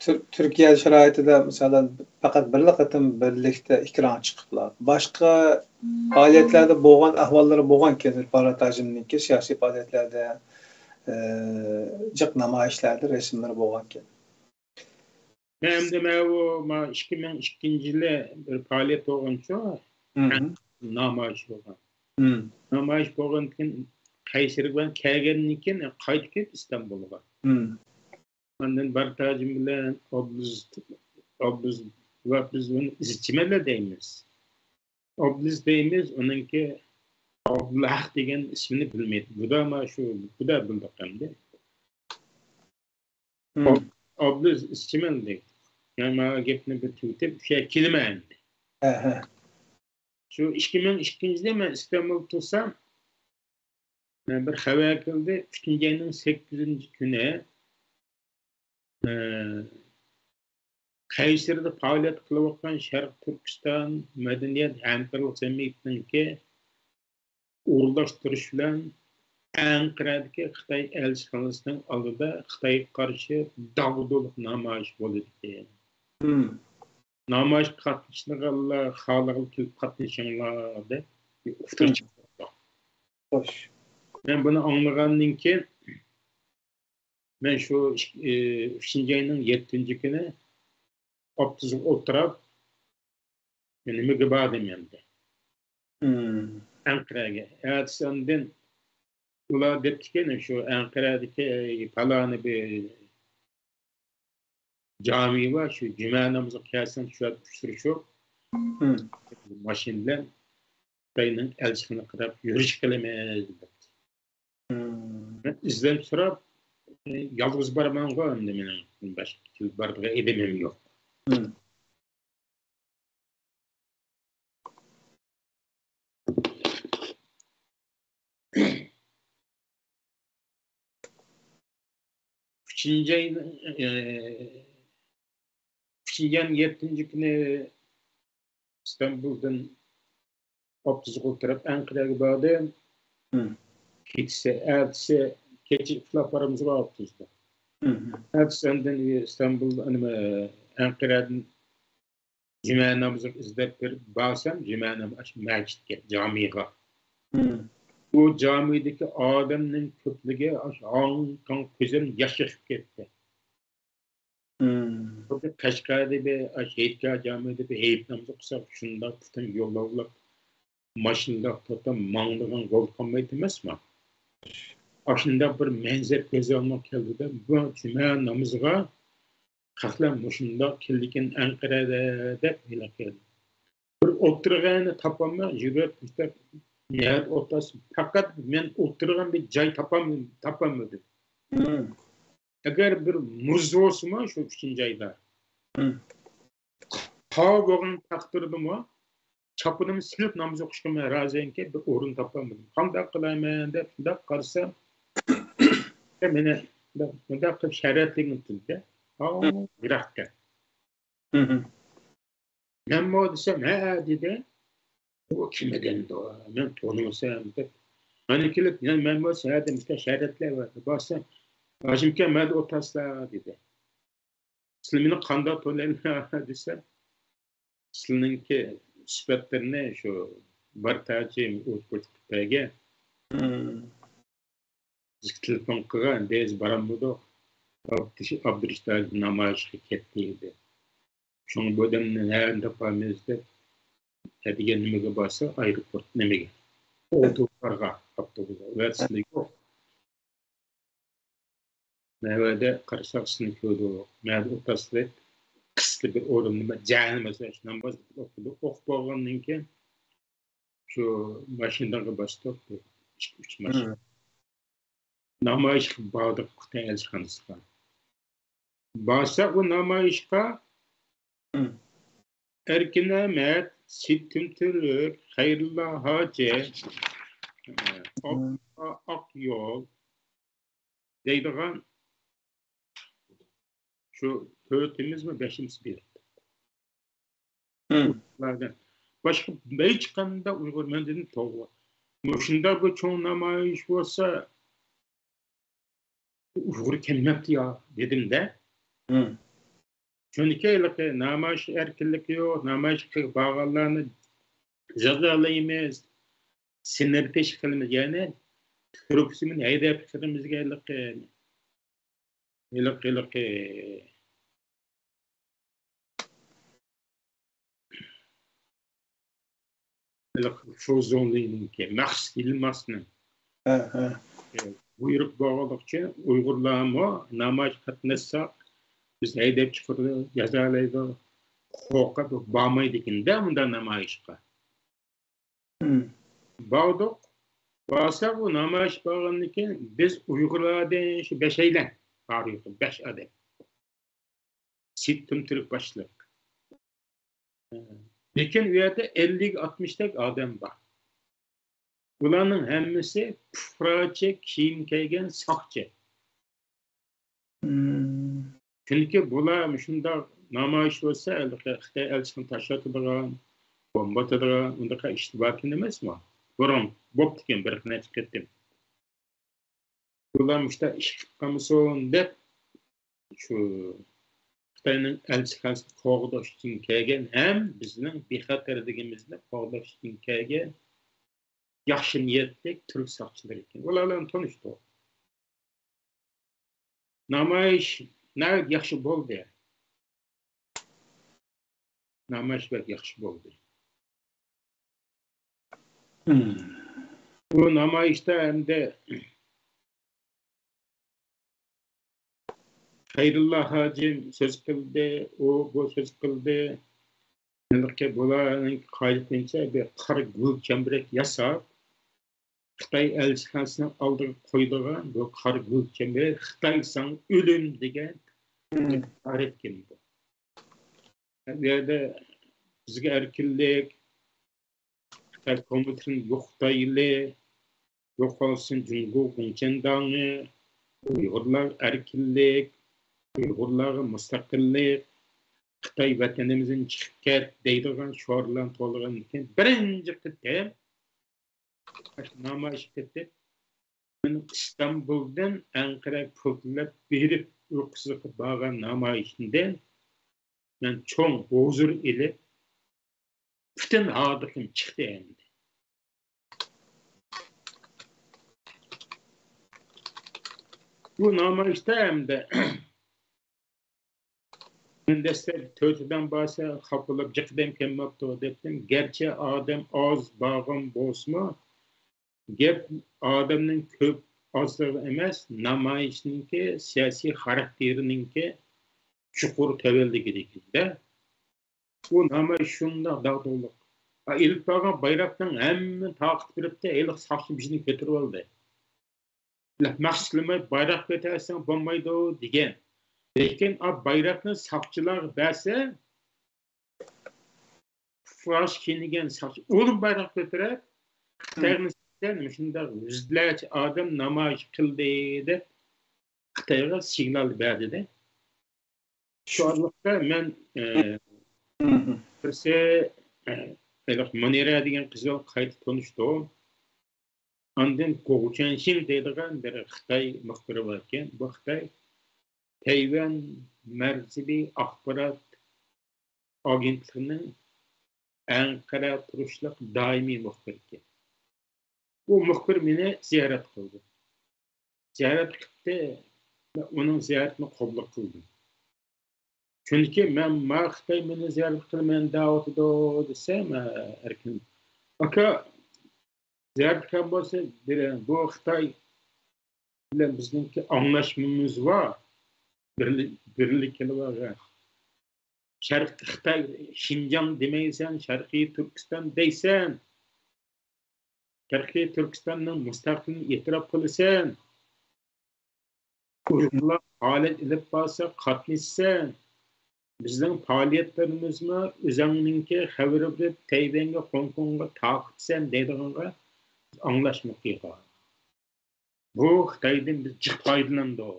تۈر-، تۈركىيە شارائىتىدا، مىسالەن، پەقەت بىرلا قېتىم بىرلىكتە ئېكرانغا چىقىپلا. باشقا پائالىيەتلەردە بولغان، ئەھۋاللىرى بولغانكەن، بارات ھاجىمنىڭكى سىياسىي پائالىيەتلەردە، ئە، جىق نامايىشلاردا رەسىملىرى بولغانكەن. ھەمدە مەن ئۇ، ما، ئىككى مىڭ ئىككىنچى يىلى بىر پائالىيەت بولغانچۇ، نامايىش بولغان. نامايىش بولغاندىن كېيىن، قەيسەرگە كەلگەندىن كېيىن قايتىپ كېلىپ ئىستانبۇلغا. ئاندىن بارات ھاجىم بىلەن ئابلىز، ئابلىز، ۋە بىز ئۇنى ئىزچىمەنلا دەيمىز. ئابلىز دەيمىز، ئۇنىڭكى ئابدۇلھەق دېگەن ئىسمىنى بىلمەيدۇ. بۇدا ما شۇ، بۇدا بىلدۇق ئەمدى. ئابلىز ئىزچىمەن دەيدۇ. يەنى مانا گەپنى بىر تۈگىتىپ، شۇ يەرگە كېلىمەن ئەمدى. شۇ ئىككى مىڭ ئىككىنچى يىلى مەن ئىستانبۇلدا تۇرسام، مەن بىر خەۋەر كەلدى. ئۈچىنچى ئاينىڭ سەككىزىنچى كۈنى، ئە، قەيسەردە پائالىيەت قىلىۋاتقان شەرقىي تۈركىستان مەدەنىيەت ھەمكارلىق جەمئىيىتىنىڭكى ئورۇنلاشتۇرۇش بىلەن ئەنقەرەدىكى خىتاي ئەلچىخانىسىنىڭ ئالدىدا خىتايغا قارشى داغدۇغىلىق نامايىش بولىدىكەن. نامايىشقا قاتنىشىدىغانلار خالىغانلا كېلىپ قاتنىشىڭلار دەپ بىر ئۇقتۇرۇش چىقىپتۇ. خوش. مەن بۇنى ئاڭلىغاندىن كېيىن، مەن شۇ ئىك-، ئى، ئۈچىنچى ئاينىڭ يەتتىنچى كۈنى ئاپتوبۇسقا ئولتۇرۇپ، نېمىگە باردىم ئەمدى. ئەنقەرەگە. ئەتىسى ئاندىن ئۇلار دەپتىكەن، شۇ ئەنقەرەدىكى پالانى بىر جامى بار، شۇ جۈمە نامىزىغا كەلسەڭ، شۇ يەردە ئۇچرىشىپ، ماشىنا بىلەن خىتاينىڭ ئەلچىخانىسىغا قاراپ يۈرۈش قىلىمىز دەپتۇ. مەن ئىزدەپ سوراپ، يالغۇز بارمەنغۇ، ئەمدى مېنىڭ باشقا بارىدىغان ئادىمىم يوق. ئۈچىنچى ئاينىڭ، ئى، ئۈچىنچى ئاينىڭ يەتتىنچى كۈنى ئىستانبۇلدىن ئاپتوبۇسقا ئولتۇرۇپ ئەنقەرەگە باردىم. كېچىسى، ئەتىسى كېچە ئۇخلاپ بارىمىزغۇ ئاپتوبۇستا. ئەتىسى ئاندىن ئىستانبۇل، نېمە، ئەنقەرەدىن جۈمە نامىزىغا ئىزدەپ بېرىپ بارسام، جۈمە نامىزى ئاشۇ مەسچىتكە، جامىغا. بۇ جامىدىكى ئادەمنىڭ كۆپلۈكى ئاشۇ ھاڭ-تاڭ كۆزۈم ياش ئېقىپ كەتتى. خۇددى قەشقەردە بىر، ئاشۇ ھېيتگاھ جامىدا بىر ھېيت نامىزى قىلساق، شۇنداق پۇتۇم يوللاۋلاپ، ماشىنىدا توختاپ ماڭىدىغان غول قالمايدۇ ئەمەسمۇ؟ ئاشۇنداق بىر مەنزىرە كۆز ئالدىمغا كەلدىدە، بۇ جۈمە نامىزىغا خەقلەر مۇشۇنداق كېلىدىكەن ئەنقەرەدە دەپ ھېلىقى بىر ئولتۇرغاننى تاپالماي يۈرۈپ، مۇشۇنداق نەدە ئولتۇرسا، پەقەت مەن ئولتۇرغان بىر جاي تاپالم-، تاپالمىدىم. ئەگەر بىر مۇز بولسىمۇ شۇ ئۈچىنچى ئايدا، تاغ بولغان تەقدىردىمۇ چاپىنىمنى سېلىپ ناماز ئوقۇشقا مەن رازى ئىدىمكى، بىر ئورۇن تاپالمىدىم. قانداق قىلايمەن دەپ شۇنداق قارىسام، مېنى مۇنداق قىلىپ شەرەتلىگىن تۇردى. ئاۋۇ يىراقكەن. مەنمۇ دېسەم، ھە دېدى. ئۇ كىم ئىدى ئەمدى؟ مەن تونۇمىسام دەپ. مانا كېلىپ، يەنە مەنمۇ سەھەردىن بىر شەرەتلەر بار. بارسام، ھاجىمكەن مەندە ئولتۇرسىلا دېدى. سىلەر مېنى قانداق تونۇيلا دېسەم، سىلىنىڭكى سۈپەتلىرىنى شۇ بارات ھاجىم ئۇرۇپ بەرگەن. بىزگە تېلېفون قىلغان، بىز بارالمىدۇق. ئابدۇرېشىت ھاجى نامايىشقا كەتتى دېدى. شۇڭا بۇ ئادەمنى نەدىن تاپامىز دەپ، ئەتىگەن نېمىگە بارسا، ئايروپورت نېمىگە. ئاپتوبۇسقا بارغان، ئاپتوبۇس. ئۇ يەردە سىلەر يوق. نەۋەدە قارىساق سىلىنى كۆردۇق. نەدە ئولتۇرسىلەر؟ قىسقا بىر ئورۇن، نېمە، جامە مەسىلەن، شۇ ناماز ئوقۇدۇق. ئوقۇپ بولغاندىن كېيىن شۇ ماشىنىغا باستۇق، بىر ئىككى، ئۈچ ماشىنا. نامايىشقا باردۇق، خىتاي ئەلچىخانىسىغا. بارساق ئۇ نامايىشقا ئەركىن ئەمەت، سېيىت تۈمتۈرك، خەيرۇللا ھاجى، ئاق، ئاق يول دەيدىغان شۇ تۆتىمىزمۇ، بەشىمىز بېرىپتۇ. ئۇلاردا باشقا ھېچقانداق ئۇيغۇر، مەن دېدىم، توغرا. مۇشۇنداق بىر چوڭ نامايىش بولسا، ئۇيغۇر كەلمەپتۇ يا، دېدىم-دە. چۈنكى ھېلىقى نامايىش ئەركىنلىكى يوق، نامايىشقا بارغانلارنى جازالايمىز، سىنىرتىش قىلىمىز، يەنى تۈركسىمىن ھەيدەپ چىقىرىمىز دېگەنلىكى. ھېلىقى، ھېلىقى، ھېلىقى فۇزۇلىنىڭكى، مەخسۇس يىلمازنىڭ، ھە، ھە، بۇيرۇق بولغانلىقى ئۈچۈن ئۇيغۇرلارمۇ نامايىشقا قاتناشساق، بىز ھەيدەپ چىقىرىدۇ، جازالايدۇ، قورقۇپ بارمايدىكەن-دە مۇنداق نامايىشقا. باردۇق. بارساق، ئۇ نامايىش بارغاندىن كېيىن، بىز ئۇيغۇرلاردىن شۇ بەشەيلەن بار، بەش ئادەم. سېيىت تۈمتۈرك باشلىق. لېكىن ئۇ يەردە ئەللىك، ئاتمىشتەك ئادەم بار. بۇلارنىڭ ھەممىسى پۇقراچە كىيىم كىيگەن ساقچى. چۈنكى بۇلار مۇشۇنداق نامايىش بولسا، خىتاي ئەلچىسىنى تاشلىتىدىغان، بومبا ئاتىدىغان، ئۇنداق ئىشلار باركەن ئەمەسمۇ؟ بۇرۇن بوپتىكەن بىر نەچچە قېتىم. بۇلار مۇشۇنداق ئىش قىلىپ قالمىسۇن دەپ، شۇ خىتاينىڭ ئەلچىخانىسىنى قوغداش ئۈچۈن كەلگەن ھەم بىزنىڭ بىخەتەرلىكىمىزنى قوغداش ئۈچۈن كەلگەن ياخشى نىيەتلىك تۈرك ساقچىلىرى ئىكەن. ئۇلار بىلەن تونۇشتۇق. نامايىش ناھايىتى ياخشى بولدى. نامايىش بەك ياخشى بولدى. بۇ نامايىشتا ئەمدى خەيرۇللا ھاجىم سۆز قىلدى، ئۇ بۇ سۆز قىلدى. ھېلىقى بۇلارنىڭ قائىدىسىچە بىر قارا گۈل چەمبىرەك ياساپ، خىتاي ئەلچىخانىسىنىڭ ئالدىغا قويىدىغان بۇ قارا گۈل چەمبىرەك، خىتاي ساڭا ئۆلۈم دېگەن ئىبارەتكەن بۇ. بۇ يەردە بىزگە ئەركىنلىك، خىتاي كومپيۇتېرىنى يوقىتايلى، يوقالسۇن جۇڭگو گۇڭچەنداڭى، ئۇيغۇرلارغا ئەركىنلىك، ئۇيغۇرلارغا مۇستەقىللىق، خىتاي ۋەتىنىمىزدىن چىقىپ كەت دەيدىغان شوئارلارنى توۋلىغاندىن كېيىن، بىرىنچى قېتىم نامايىش قېتىپ، مەن ئىستانبۇلدىن ئەنقەرەگە پۇل تۆلەپ بېرىپ، ئۇيقۇسىزلىققا بارغان نامايىشىمدىن مەن چوڭ ھۇزۇر ئېلىپ، پۈتۈن ھاردۇقۇم چىقتى ئەمدى. بۇ نامايىشتا ئەمدى مەن دەسلەپ تۆتىدىن بارسا خاپا بولۇپ، جىق ئادەم كەلمەپتۇ دەپتىم. گەرچە ئادەم ئاز بارغان بولسىمۇ، گەپ ئادەمنىڭ كۆپ ئازلىقىدا ئەمەس، نامايىشنىڭكى سىياسىي خاراكتېرىنىڭكى چوڭقۇر تۆۋەنلىكىدىكىن-دە. بۇ نامايىش شۇنداق داغدۇغىلىق. ئا، ئېلىپ بارغان بايراقنىڭ ھەممە تارقىتىپ بېرىپتۇ، ھېلىقى ساقچى بىزنى كۆتۈرۈۋالدى. مەخسۇس بايراق كۆتەرسەڭ بولمايدۇ دېگەن. لېكىن ئا بايراقنى ساقچىلارغا بەرسە، فۇراش كىيىنگەن ساقچى ئۇلۇغ بايراق كۆتۈرۈپ، خىتايغا نىسبەتەن مۇشۇنداق يۈزلەرچە ئادەم نامايىش قىلدى دەپ، خىتايغا سىگنال بەردى-دە. شۇ ئارىلىقتا مەن، ئە، بىرسى، ئە، ھېلىقى مۇنىرە دېگەن قىز بىلەن قايتا تونۇشتۇم. ئاندىن گوۋ چۈەنشىڭ دەيدىغان بىر خىتاي مۇخبىرى باركەن. بۇ خىتاي تەيۋەن مەركىزىي ئاخبارات ئاگېنتلىقىنىڭ ئەنقەرە تۇرۇشلۇق دائىمىي مۇخبىرى ئىكەن. بۇ مۇخبىر مېنى زىيارەت قىلدى. زىيارەت قىپتۇ، مەن ئۇنىڭ زىيارىتىنى قوبۇل قىلدىم. چۈنكى مەن، ما خىتاي مېنى زىيارەت قىلىمەن دەۋاتىدۇ دېسەم، ئەركىن ئاكا زىيارەت قىلغان بولسا، بىر، بۇ خىتاي بىلەن بىزنىڭكى ئاڭلاشمىمىز بار. بىرلىك، بىرلىك كېلىۋالغان. شەرقىي خىتاي، شىنجاڭ دېمەيسەن، شەرقىي تۈركىستان دەيسەن. شەرقىي تۈركىستاننىڭ مۇستەقىللىقىنى ئېتىراپ قىلىسەن. ئۇيغۇرلار پائالىيەت ئېلىپ بارسا قاتنىشىسەن. بىزنىڭ پائالىيەتلىرىمىزمۇ ئۆزۈڭنىڭكى خەۋىرى بېرىپ، تەيۋەنگە، خوڭكوڭغا تارقىتىسەن دەيدىغانغا ئاڭلاشمۇ قىيغان. بۇ خىتايدىن بىز جىق پايدىلاندۇق.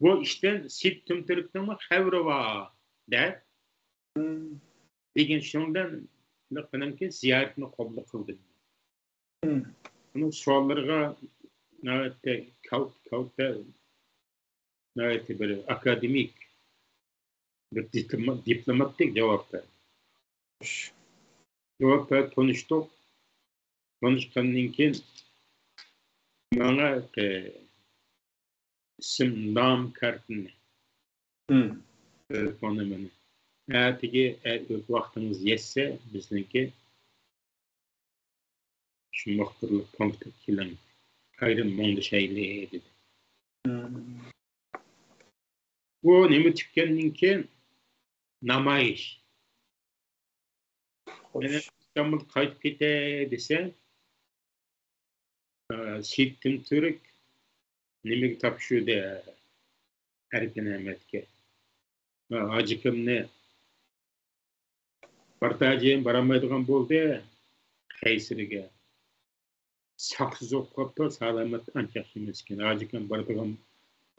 بۇ ئىشتىن سېيىت تۈمتۈركنىڭمۇ خەۋىرى بار دەپ دېگەن شۇنىڭدىن بىلەن زىيارەتنى قوبۇل قىلدىم. ئۇنىڭ سوئاللىرىغا ناھايىتى كالتە، كالتە، ناھايىتى بىر ئاكادېمىك، بىر دىپلوما-، دىپلوماتىك جاۋاب بەردى. جاۋاب بەردى، تونۇشتۇق. تونۇشقاندىن كېيىن ماڭا، ئە، ئىسىم، نام كارتىنى، تېلېفون نومۇرىنى، ئەتىگە، ئە، ۋاقتىڭىز يەتسە، بىزنىڭكى شۇ مۇخبىرلىق پونكىتىغا كېلىڭ، ئايرىم مۇڭدىشايلى، دېدى. بۇ نېمە تۈگىگەندىن كېيىن نامايىش. مەن ئىستانبۇلغا قايتىپ كېتەي دېسەم، ئە، سېيىت تۈمتۈرك نېمىگە تاپشۇردى؟ ئەركىن ئەمەتكە. ھاجىكىمنى بارتاجىم بارالمايدىغان بولدى قەيسىرىگە. ساقسىز بولۇپ قاپتۇ، سالامەت ئانچە ياخشى ئەمەس ئىكەن. ھاجىكىم بارىدىغان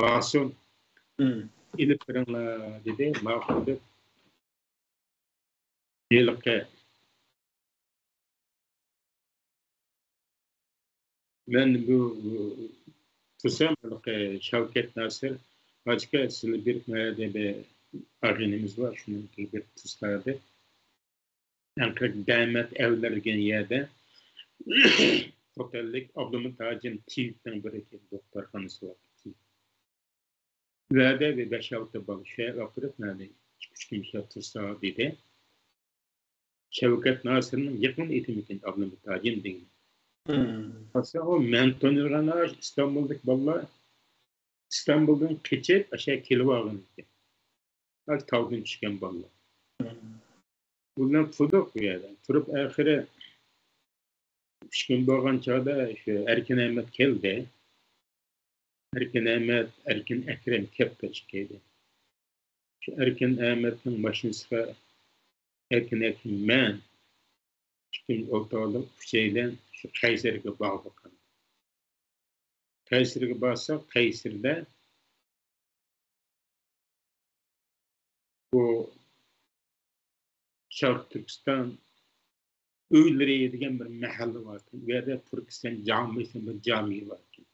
بارسۇن، ئېلىپ بېرىڭلار دېدى. ماقۇل دەپ ھېلىقى مەن بۇ تۇرسام، ھېلىقى شەۋكەت ناسىر، ھاجىكە، سىلى بىر نەدە بىر ئاغىنىمىز بار، شۇنىڭكى بىر تۇرسا دەپ، ئەنقەرە دەمەت ئەۋلەر دېگەن يەردە خوتەنلىك ئابلىمىت ھاجىم تېۋىپنىڭ بىر دوختۇرخانىسى بار. ئۇ يەردە بىر بەش-ئالتە بالا شۇ يەرگە ئاپىرىپ، مەندە ئىككى-ئۈچ كۈن مۇشۇ يەردە تۇرسا دېدى. شەۋكەت ناسىرنىڭ يېقىن ئېتىمىكىن ئابلىمىت ھاجىم دېگەن. قارىسا، ئۇ مەن تونۇيدىغان ئىستانبۇلدىكى بالىلار ئىستانبۇلدىن قېچىپ، ئاشۇ يەرگە كېلىۋالغان ئىكەن. ئاشۇ تاغدىن چۈشكەن بالىلار. بۇ بىلەن تۇردۇق بۇ يەردە. تۇرۇپ ئاخىرى ئۈچ كۈن بولغان چاغدا شۇ ئەركىن ئەمەت كەلدى. ئەركىن ئەمەت، ئەركىن ئەكرەم كەپتۇ ئىككىيلەن. شۇ ئەركىن ئەمەتنىڭ ماشىنىسىغا ئەركىن ئەكرەم، مەن ئىككىمىز ئولتۇرۇپ ئۈچەيلەن شۇ قەيسەرگە باردۇق. قەيسەرگە بارساق، قەيسەردە بۇ شەرقىي تۈركىستان ئۆيلىرى دېگەن بىر مەھەللە بار ئىكەن. ئۇ يەردە تۈركىستان جامىسى، بىر جامى بار ئىكەن.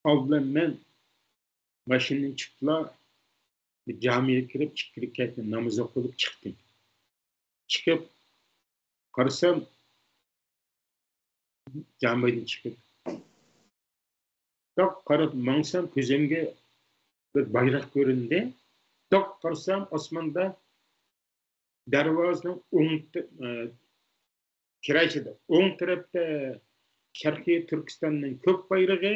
ئالدى بىلەن مەن ماشىنىدىن چۈشۈپلا بىر جامىگە كىرىپ، ئىككى رەكەتنى ناماز ئوقۇپ چىقتىم. چىقىپ قارىسام، جامىدىن چىقىپ، داق قاراپ ماڭسام، كۆزۈمگە بىر بايراق كۆرۈندى. داق قارىسام، ئاسماندا دەرۋازىنىڭ ئوڭ ت-، ئە، كىرەيسىدە، ئوڭ تەرەپتە شەرقىي تۈركىستاننىڭ كۆك بايرىقى،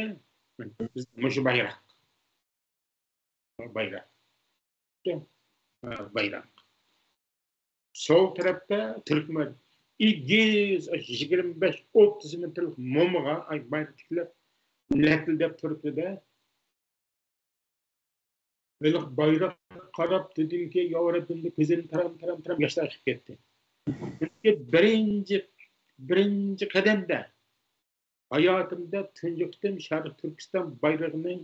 بىز مۇشۇ بايراق. بايراق. بايراق. سول تەرەپتە تۈركمەن ئېگىز، يىگىرمە بەش، ئوتتۇز مېتىرلىق مومىغا بايراق تىكلەپ، لەپىلدەپ تۇرۇپتۇ-دە. ھېلىقى بايراققا قاراپ دېدىمكى، يا رەببىم، دەپ كۆزۈمدىن تارام، تارام، تارام ياشلار ئېقىپ كەتتى. چۈنكى بىرىنچى، بىرىنچى قەدەمدە ھاياتىمدا تۇنجى قېتىم شەرقىي تۈركىستان بايرىقىنىڭ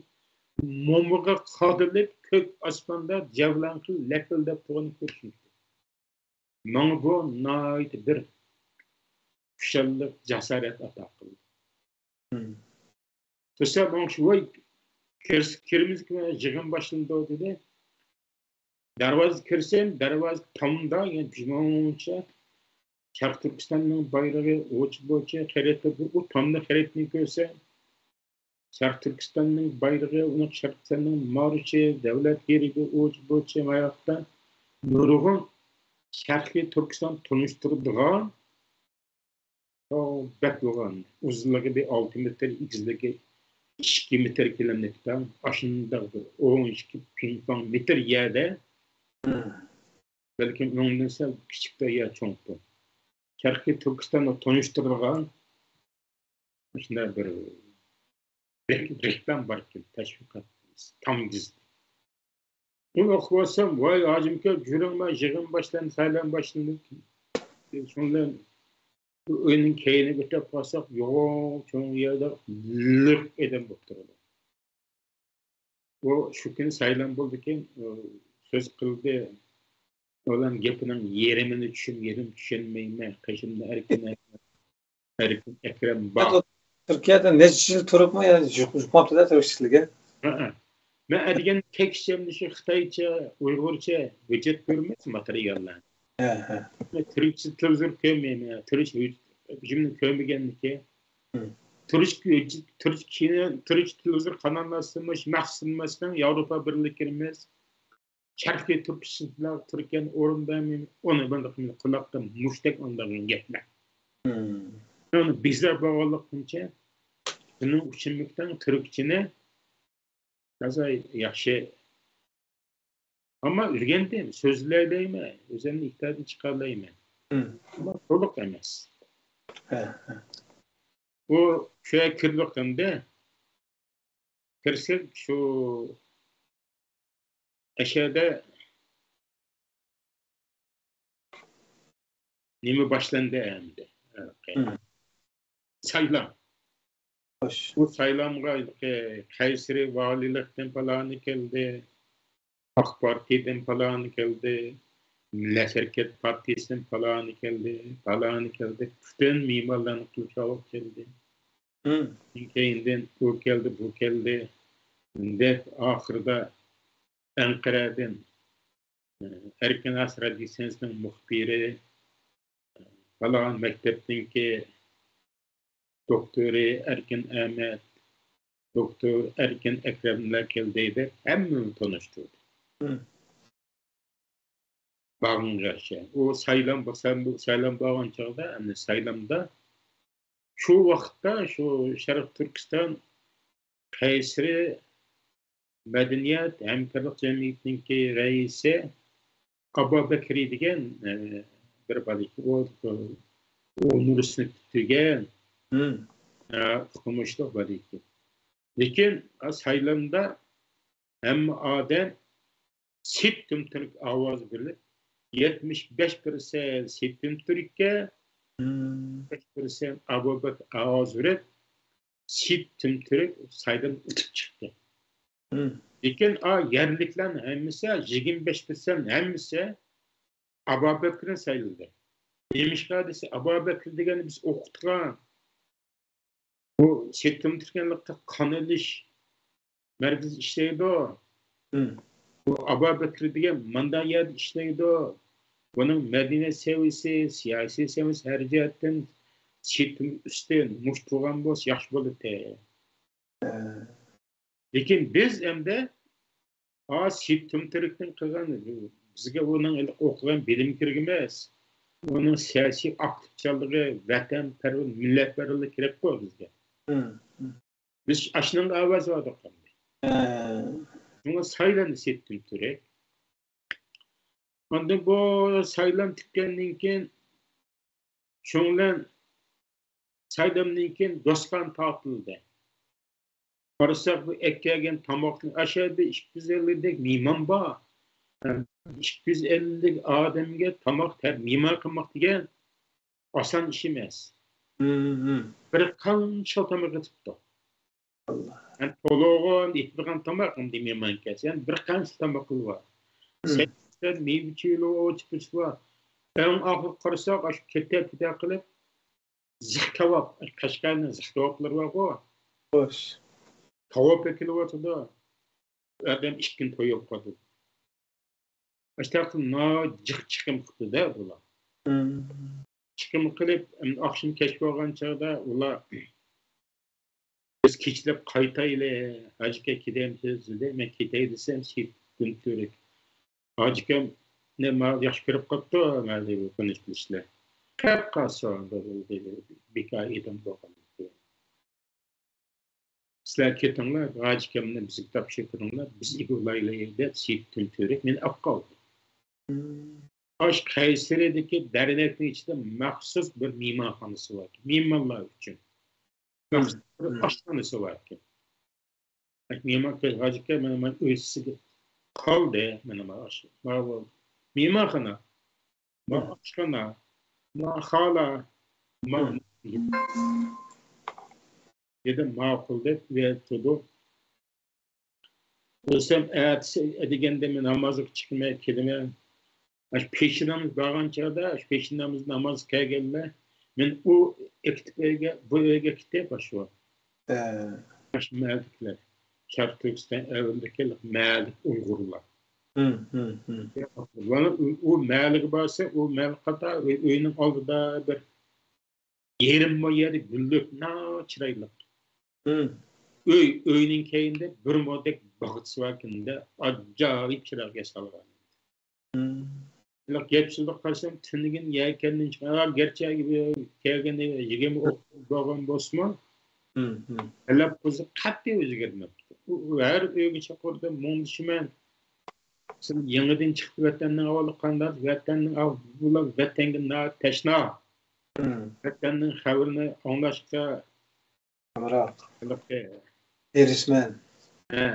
مومىغا قادىلىپ، كۆك ئاسماندا جەۋلان قىلىپ لەپىلدەپ تۇرغىنىنى كۆرۈشۈم. ماڭا بۇ ناھايىتى بىر خۇشاللىق، جاسارەت ئاتا قىلدى. تۇرسا ماڭا شۇ، ۋاي، كىرس-، كىرىمىزكى، يىغىن باشلىنىدۇ، دېدى. دەرۋازىغا كىرسەم، دەرۋازا تامدا، يەنى جۇمۇنچە شەرقىي تۈركىستاننىڭ بايرىقى ئۇچ بويىچە خەرىتە، بۇ، ئۇ تامدا خەرىتىنى كۆرسەم، شەرقىي تۈركىستاننىڭ بايرىقى، ئۇنىڭ شەرقىي تۈركىستاننىڭ مارشى، دەۋلەت بېرىكى، ئۇچ بويىچە ماياقتا نۇرغۇن شەرقىي تۈركىستان تونۇشتۇرىدىغان، بەك بولغان، ئۇزۇنلۇقى بىر ئالتە مېتىر، ئېگىزلىكى ئىككى مېتىر كۆلەملىكتە، ئاشۇنداق بىر ئون ئىككى پىڭ پاڭ مېتىر يەردە، بەلكىم ئۇنىڭدىن سەل كىچىك يەر چوڭقۇر. شەرقىي تۈركىستاننى تونۇشتۇرىدىغان شۇنداق بىر رېك-، رېكلام باركەن، تەشۋىقات، تام گېزىتى. ئۇنى ئوقۇۋاتسام، ۋاي، ھاجىم ئاكا، يۈرۈڭ، يىغىن باشلاندى، سايلام باشلاندى. شۇنىڭ بىلەن ئۆينىڭ كەينىگە ئۆتۈپ قالساق، يوغان چوڭ يەردە لىق ئادەم بولۇپ تۇرىدۇ. ئۇ شۇ كۈنى سايلام بولدىكەن، ئۇ سۆز قىلدى. ئۇلارنىڭ گېپىنىڭ يېرىمىنى چۈشەن-، يېرىم چۈشەنمەيمەن. قېشىمدا ئەركىن، ئەركىن ئەكرەم بار. تۈركىيەدە نەچچە يىل تۇرۇپمۇ يا يۇق-، يۇقماپتۇ-دە تۈركچىلىكى؟ ھەئە. مەن ئەدىگەن تېكىستىمنى شۇ خىتايچە، ئۇيغۇرچە ھۆججەت كۆرمەس ماتېرىياللار. ھە، ھە. تۈركچە تېلېۋىزور كۆرمەيمەن. تۈركچە ھۆج-، ھۆججەتنى كۆرمىگەندىكىن. ھىم. تۈركچە ھۆججەت، تۈركچە كىنو، تۈركچە تېلېۋىزور قاناللار سىنماش، مەخسۇس سىنماسنىڭ ياۋروپا بىرلىكى ئەمەس. شەرقىي تۈركىستانلار تۈركىيەنى ئورۇن بەرمەي، ئۇنى بىر قۇلاقتا مۇشتەك ئاڭلىغان گەپلەر. مم. ئۇنى بىزار بولغانلىقىمچە، شۇنىڭ ئۈچۈن مىكتاڭ تۈركچىنى تازا ياخشى. ئەمما ئۆگەندىم، سۆزلەيلەيمەن، ئۆزۈمنى ئىپادە چىقالايمەن. مم. ئەمما تولۇق ئەمەس. ھە، ھە. بۇ شۇ يەرگە كىرىۋاتقاندا، كىرسەك، شۇ ئەشەدە نېمە باشلاندى ئەمدى؟ مم. سايلام. خوش. بۇ سايلامغا قەيسىرى ۋالىيلىقتىن پالانى كەلدى، ئاق پارتىيىدىن پالانى كەلدى، مىللەت ھەرىكەت پارتىيىسىدىن پالانى كەلدى، پالانى كەلدى. پۈتۈن مېھمانلارنى قىلىپ ئاۋۇپ كەلدى. مم. كېيىندىن ئۇ كەلدى، بۇ كەلدى دەپ، ئاخىرىدا ئەنقەرەدىن، ئەركىن ئاس رادىيو ئىستانسىسىنىڭ مۇخبىرى، پالان مەكتەپنىڭكى دوكتورى ئەركىن ئەمەت، دوكتور ئەركىن ئەكرەملەر كەلدى دەپ ھەممىنى تونۇشتۇردى. مم. بارغىنىغا ياخشى. ئۇ سايلام، سايلام بارغان چاغدا، ئەمدى سايلامدا شۇ ۋاقىتتا شۇ شەرقىي تۈركىستان قەيسىرى مەدەنىيەت ھەمكارلىق جەمئىيىتىنىڭكى رەئىسى ئابابەكرى دېگەن، ئە، بىر بالا ئىكەن. ئۇ، ئۇ نۇرسىنى پۈتتۈرگەن، مم. ئە، ئوقۇمۇشلۇق بالا ئىكەن. لېكىن سايلامدا ھەممە ئادەم سېيىت تۈمتۈرك ئاۋاز بېرىپ، يەتمىش بەش پىرسەنت سېيىت تۈمتۈرككە، مم. بەش پىرسەنت ئابابەكرى ئاۋاز بېرىپ، سېيىت تۈمتۈرك سايلام ئۇتۇپ چىقتى. مم. لېكىن ئا يەرلىكلەرنىڭ ھەممىسى، يىگىرمە بەش پىرسەنت ھەممىسى ئابابەكرىنى سايلىدى. نېمىشقا دېسە، ئابابەكرى دېگەننى بىز ئوقۇتقان. بۇ سېيىت تۈمتۈركنىڭ قان ئېلىش مەركىزى ئىشلەيدۇ. مم. بۇ ئابابەكرى دېگەن مانداق يەردە ئىشلەيدۇ. بۇنىڭ مەدەنىيەت سەۋىيەسى، سىياسىي سەۋىيەسى ھەر جەھەتتىن سېيىت تۈمتۈرك ئۈستۈن، مۇشت بولغان بولسا ياخشى بولاتتى. ھە. لېكىن بىز ئەمدى، ئا، سېيىت تۈمتۈركنىڭ قىلغان، بىزگە ئۇنىڭ ئوقۇغان بىلىم كېرەك ئەمەس. ئۇنىڭ سىياسىي ئاكتىپچانلىقى، ۋەتەنپەرۋەر، مىللەتپەرۋەرلىك كېرەكقۇ بىزگە. مم. بىز ئاشۇنىڭغا ئاۋاز بەردۇق ئەمدى. ھە. شۇڭا سايلاندى سېيىت تۈمتۈرك. ئاندىن بۇ سايلام پۈتكەندىن كېيىن، شۇنىڭ بىلەن سايلامدىن كېيىن دوستخانا تارتىلدى. قارىساق، بۇ ئەكەلگەن تاماقنى، ئاشۇ يەردە ئىككى يۈز ئەللىك مېھمان بار. ئىككى يۈز ئەللىك ئادەمگە تاماق تەر-، مېھمان قىلماق دېگەن ئاسان ئىش ئەمەس. مم، مم. بىر قانچە تاماق ئېتىپتۇ. ئەمدى تولۇقى ئېتىدىغان تاماق، ئەمدى مېھمان كەلسە، يەنە بىر قانچە تاماقلار بار. مم. سەكسەن مېۋە چىلو ئوچۇقىسى بار. ئەڭ ئاخىرى قارىساق، ئاشۇ كېتە-كېتە قىلىپ، زىخ كاۋاپ، قەشقەرنىڭ زىخ كاۋاپلىرى بارغۇ. خوش. كاۋاپ ئەكېلىۋاتىدۇ. ئادەم ئىككى كۈن تويۇپ قالىدۇ. ئاشۇنداق قىلىپ ناھايىتى جىق چىقىم قىپتۇ-دە بۇلار. مم. چىقىم قىلىپ، ئەمدى ئاخشىمى كەچ بولغان چاغدا ئۇلار، «بىز كېچىلەپ قايتايلى، ھاجىكە كېتەمسىز؟» دېدى. مەن كېتەي دېسەم، سېيىت تۈمتۈرك، «ھاجىكەمنى ماڭا ياخشى كۆرۈپ قاپتۇ، مەن دېدى، تونۇش بىلىشلەر. كەپ قالسۇن، بىكار ئادەم بولغان.» سىلەر كېتىڭلار، ھاجى ئاكامنى بىزگە تاپشۇرۇپ بېرىڭلار، بىز ئىگە بولايلى دەپ سېيىت تۈن تۈرك مېنى ئاپ قالدى. ئاشۇ قەيسىرىدىكى دەرنەكنىڭ ئىچىدە مەخسۇس بىر مېھمانخانىسى بار ئىكەن، مېھمانلار ئۈچۈن. مەخسۇس بىر ئاشخانىسى بار ئىكەن. مېھمان كەل، ھاجى ئاكا، مانا، مانا ئۆي سىزگە قالدى، مانا، مانا ئاش-، مانا بۇ مېھمانخانا، مانا ئاشخانا، مانا خالا، مانا دېدىم، ماقۇل دەپ، ئۇ يەردە تۇردۇم. بولسام ئەتىسى دېگەندە مەن نامازغا چىقىمەن، كېلىمەن. ئاشۇ پېشىن نامىزى بارغان چاغدا، ئاشۇ پېشىن نامىزى ناماز كەلگەنلەر، مەن ئۇ ئەكېتىپ ئۆيگە، بۇ ئۆيگە كېتىپ، ئاشۇ. ئاشۇ مەھەللىدىكىلەر. شەرقىي تۈركىستان ئەۋەلدىكى مەھەللىدىكى ئۇيغۇرلار. ئۇلار ئۇ، ئۇ مەھەللىگە بارسا، ئۇ مەھەللە قاتار ئۆي، ئۆينىڭ ئالدىدا بىر يېرىم مو يەردە گۈللۈك، ناھايىتى چىرايلىق. ئۆي، ئۆينىڭ كەينىدە بىر مودەك باغچىسى باركەن-دە، ئاجايىپ چىرايلىق ياسالغان. ھېلىقى گەپ سۆزگە قارىسام، تۈنۈگۈن يەكەندىن چىققان، گەرچە كەلگىنى يىگىرمە ئوتتۇز بولغان بولسىمۇ، تەلەپپۇزى قەتئىي ئۆزگەرمەپتۇ. ئۇ، ئۇ ھەر ئۆيگە چاقىرىدۇ، مۇڭدىشىمەن. سىز يېڭىدىن چىقىپ ۋەتەننىڭ ئەھۋالى قانداق؟ ۋەتەننىڭ ئەھۋالى، بۇلار ۋەتەنگە ناھايىتى تەشنا. ۋەتەننىڭ خەۋىرىنى ئاڭلاشقا ھەمراھ. ھېلىقى ھېرىسمەن. ھە.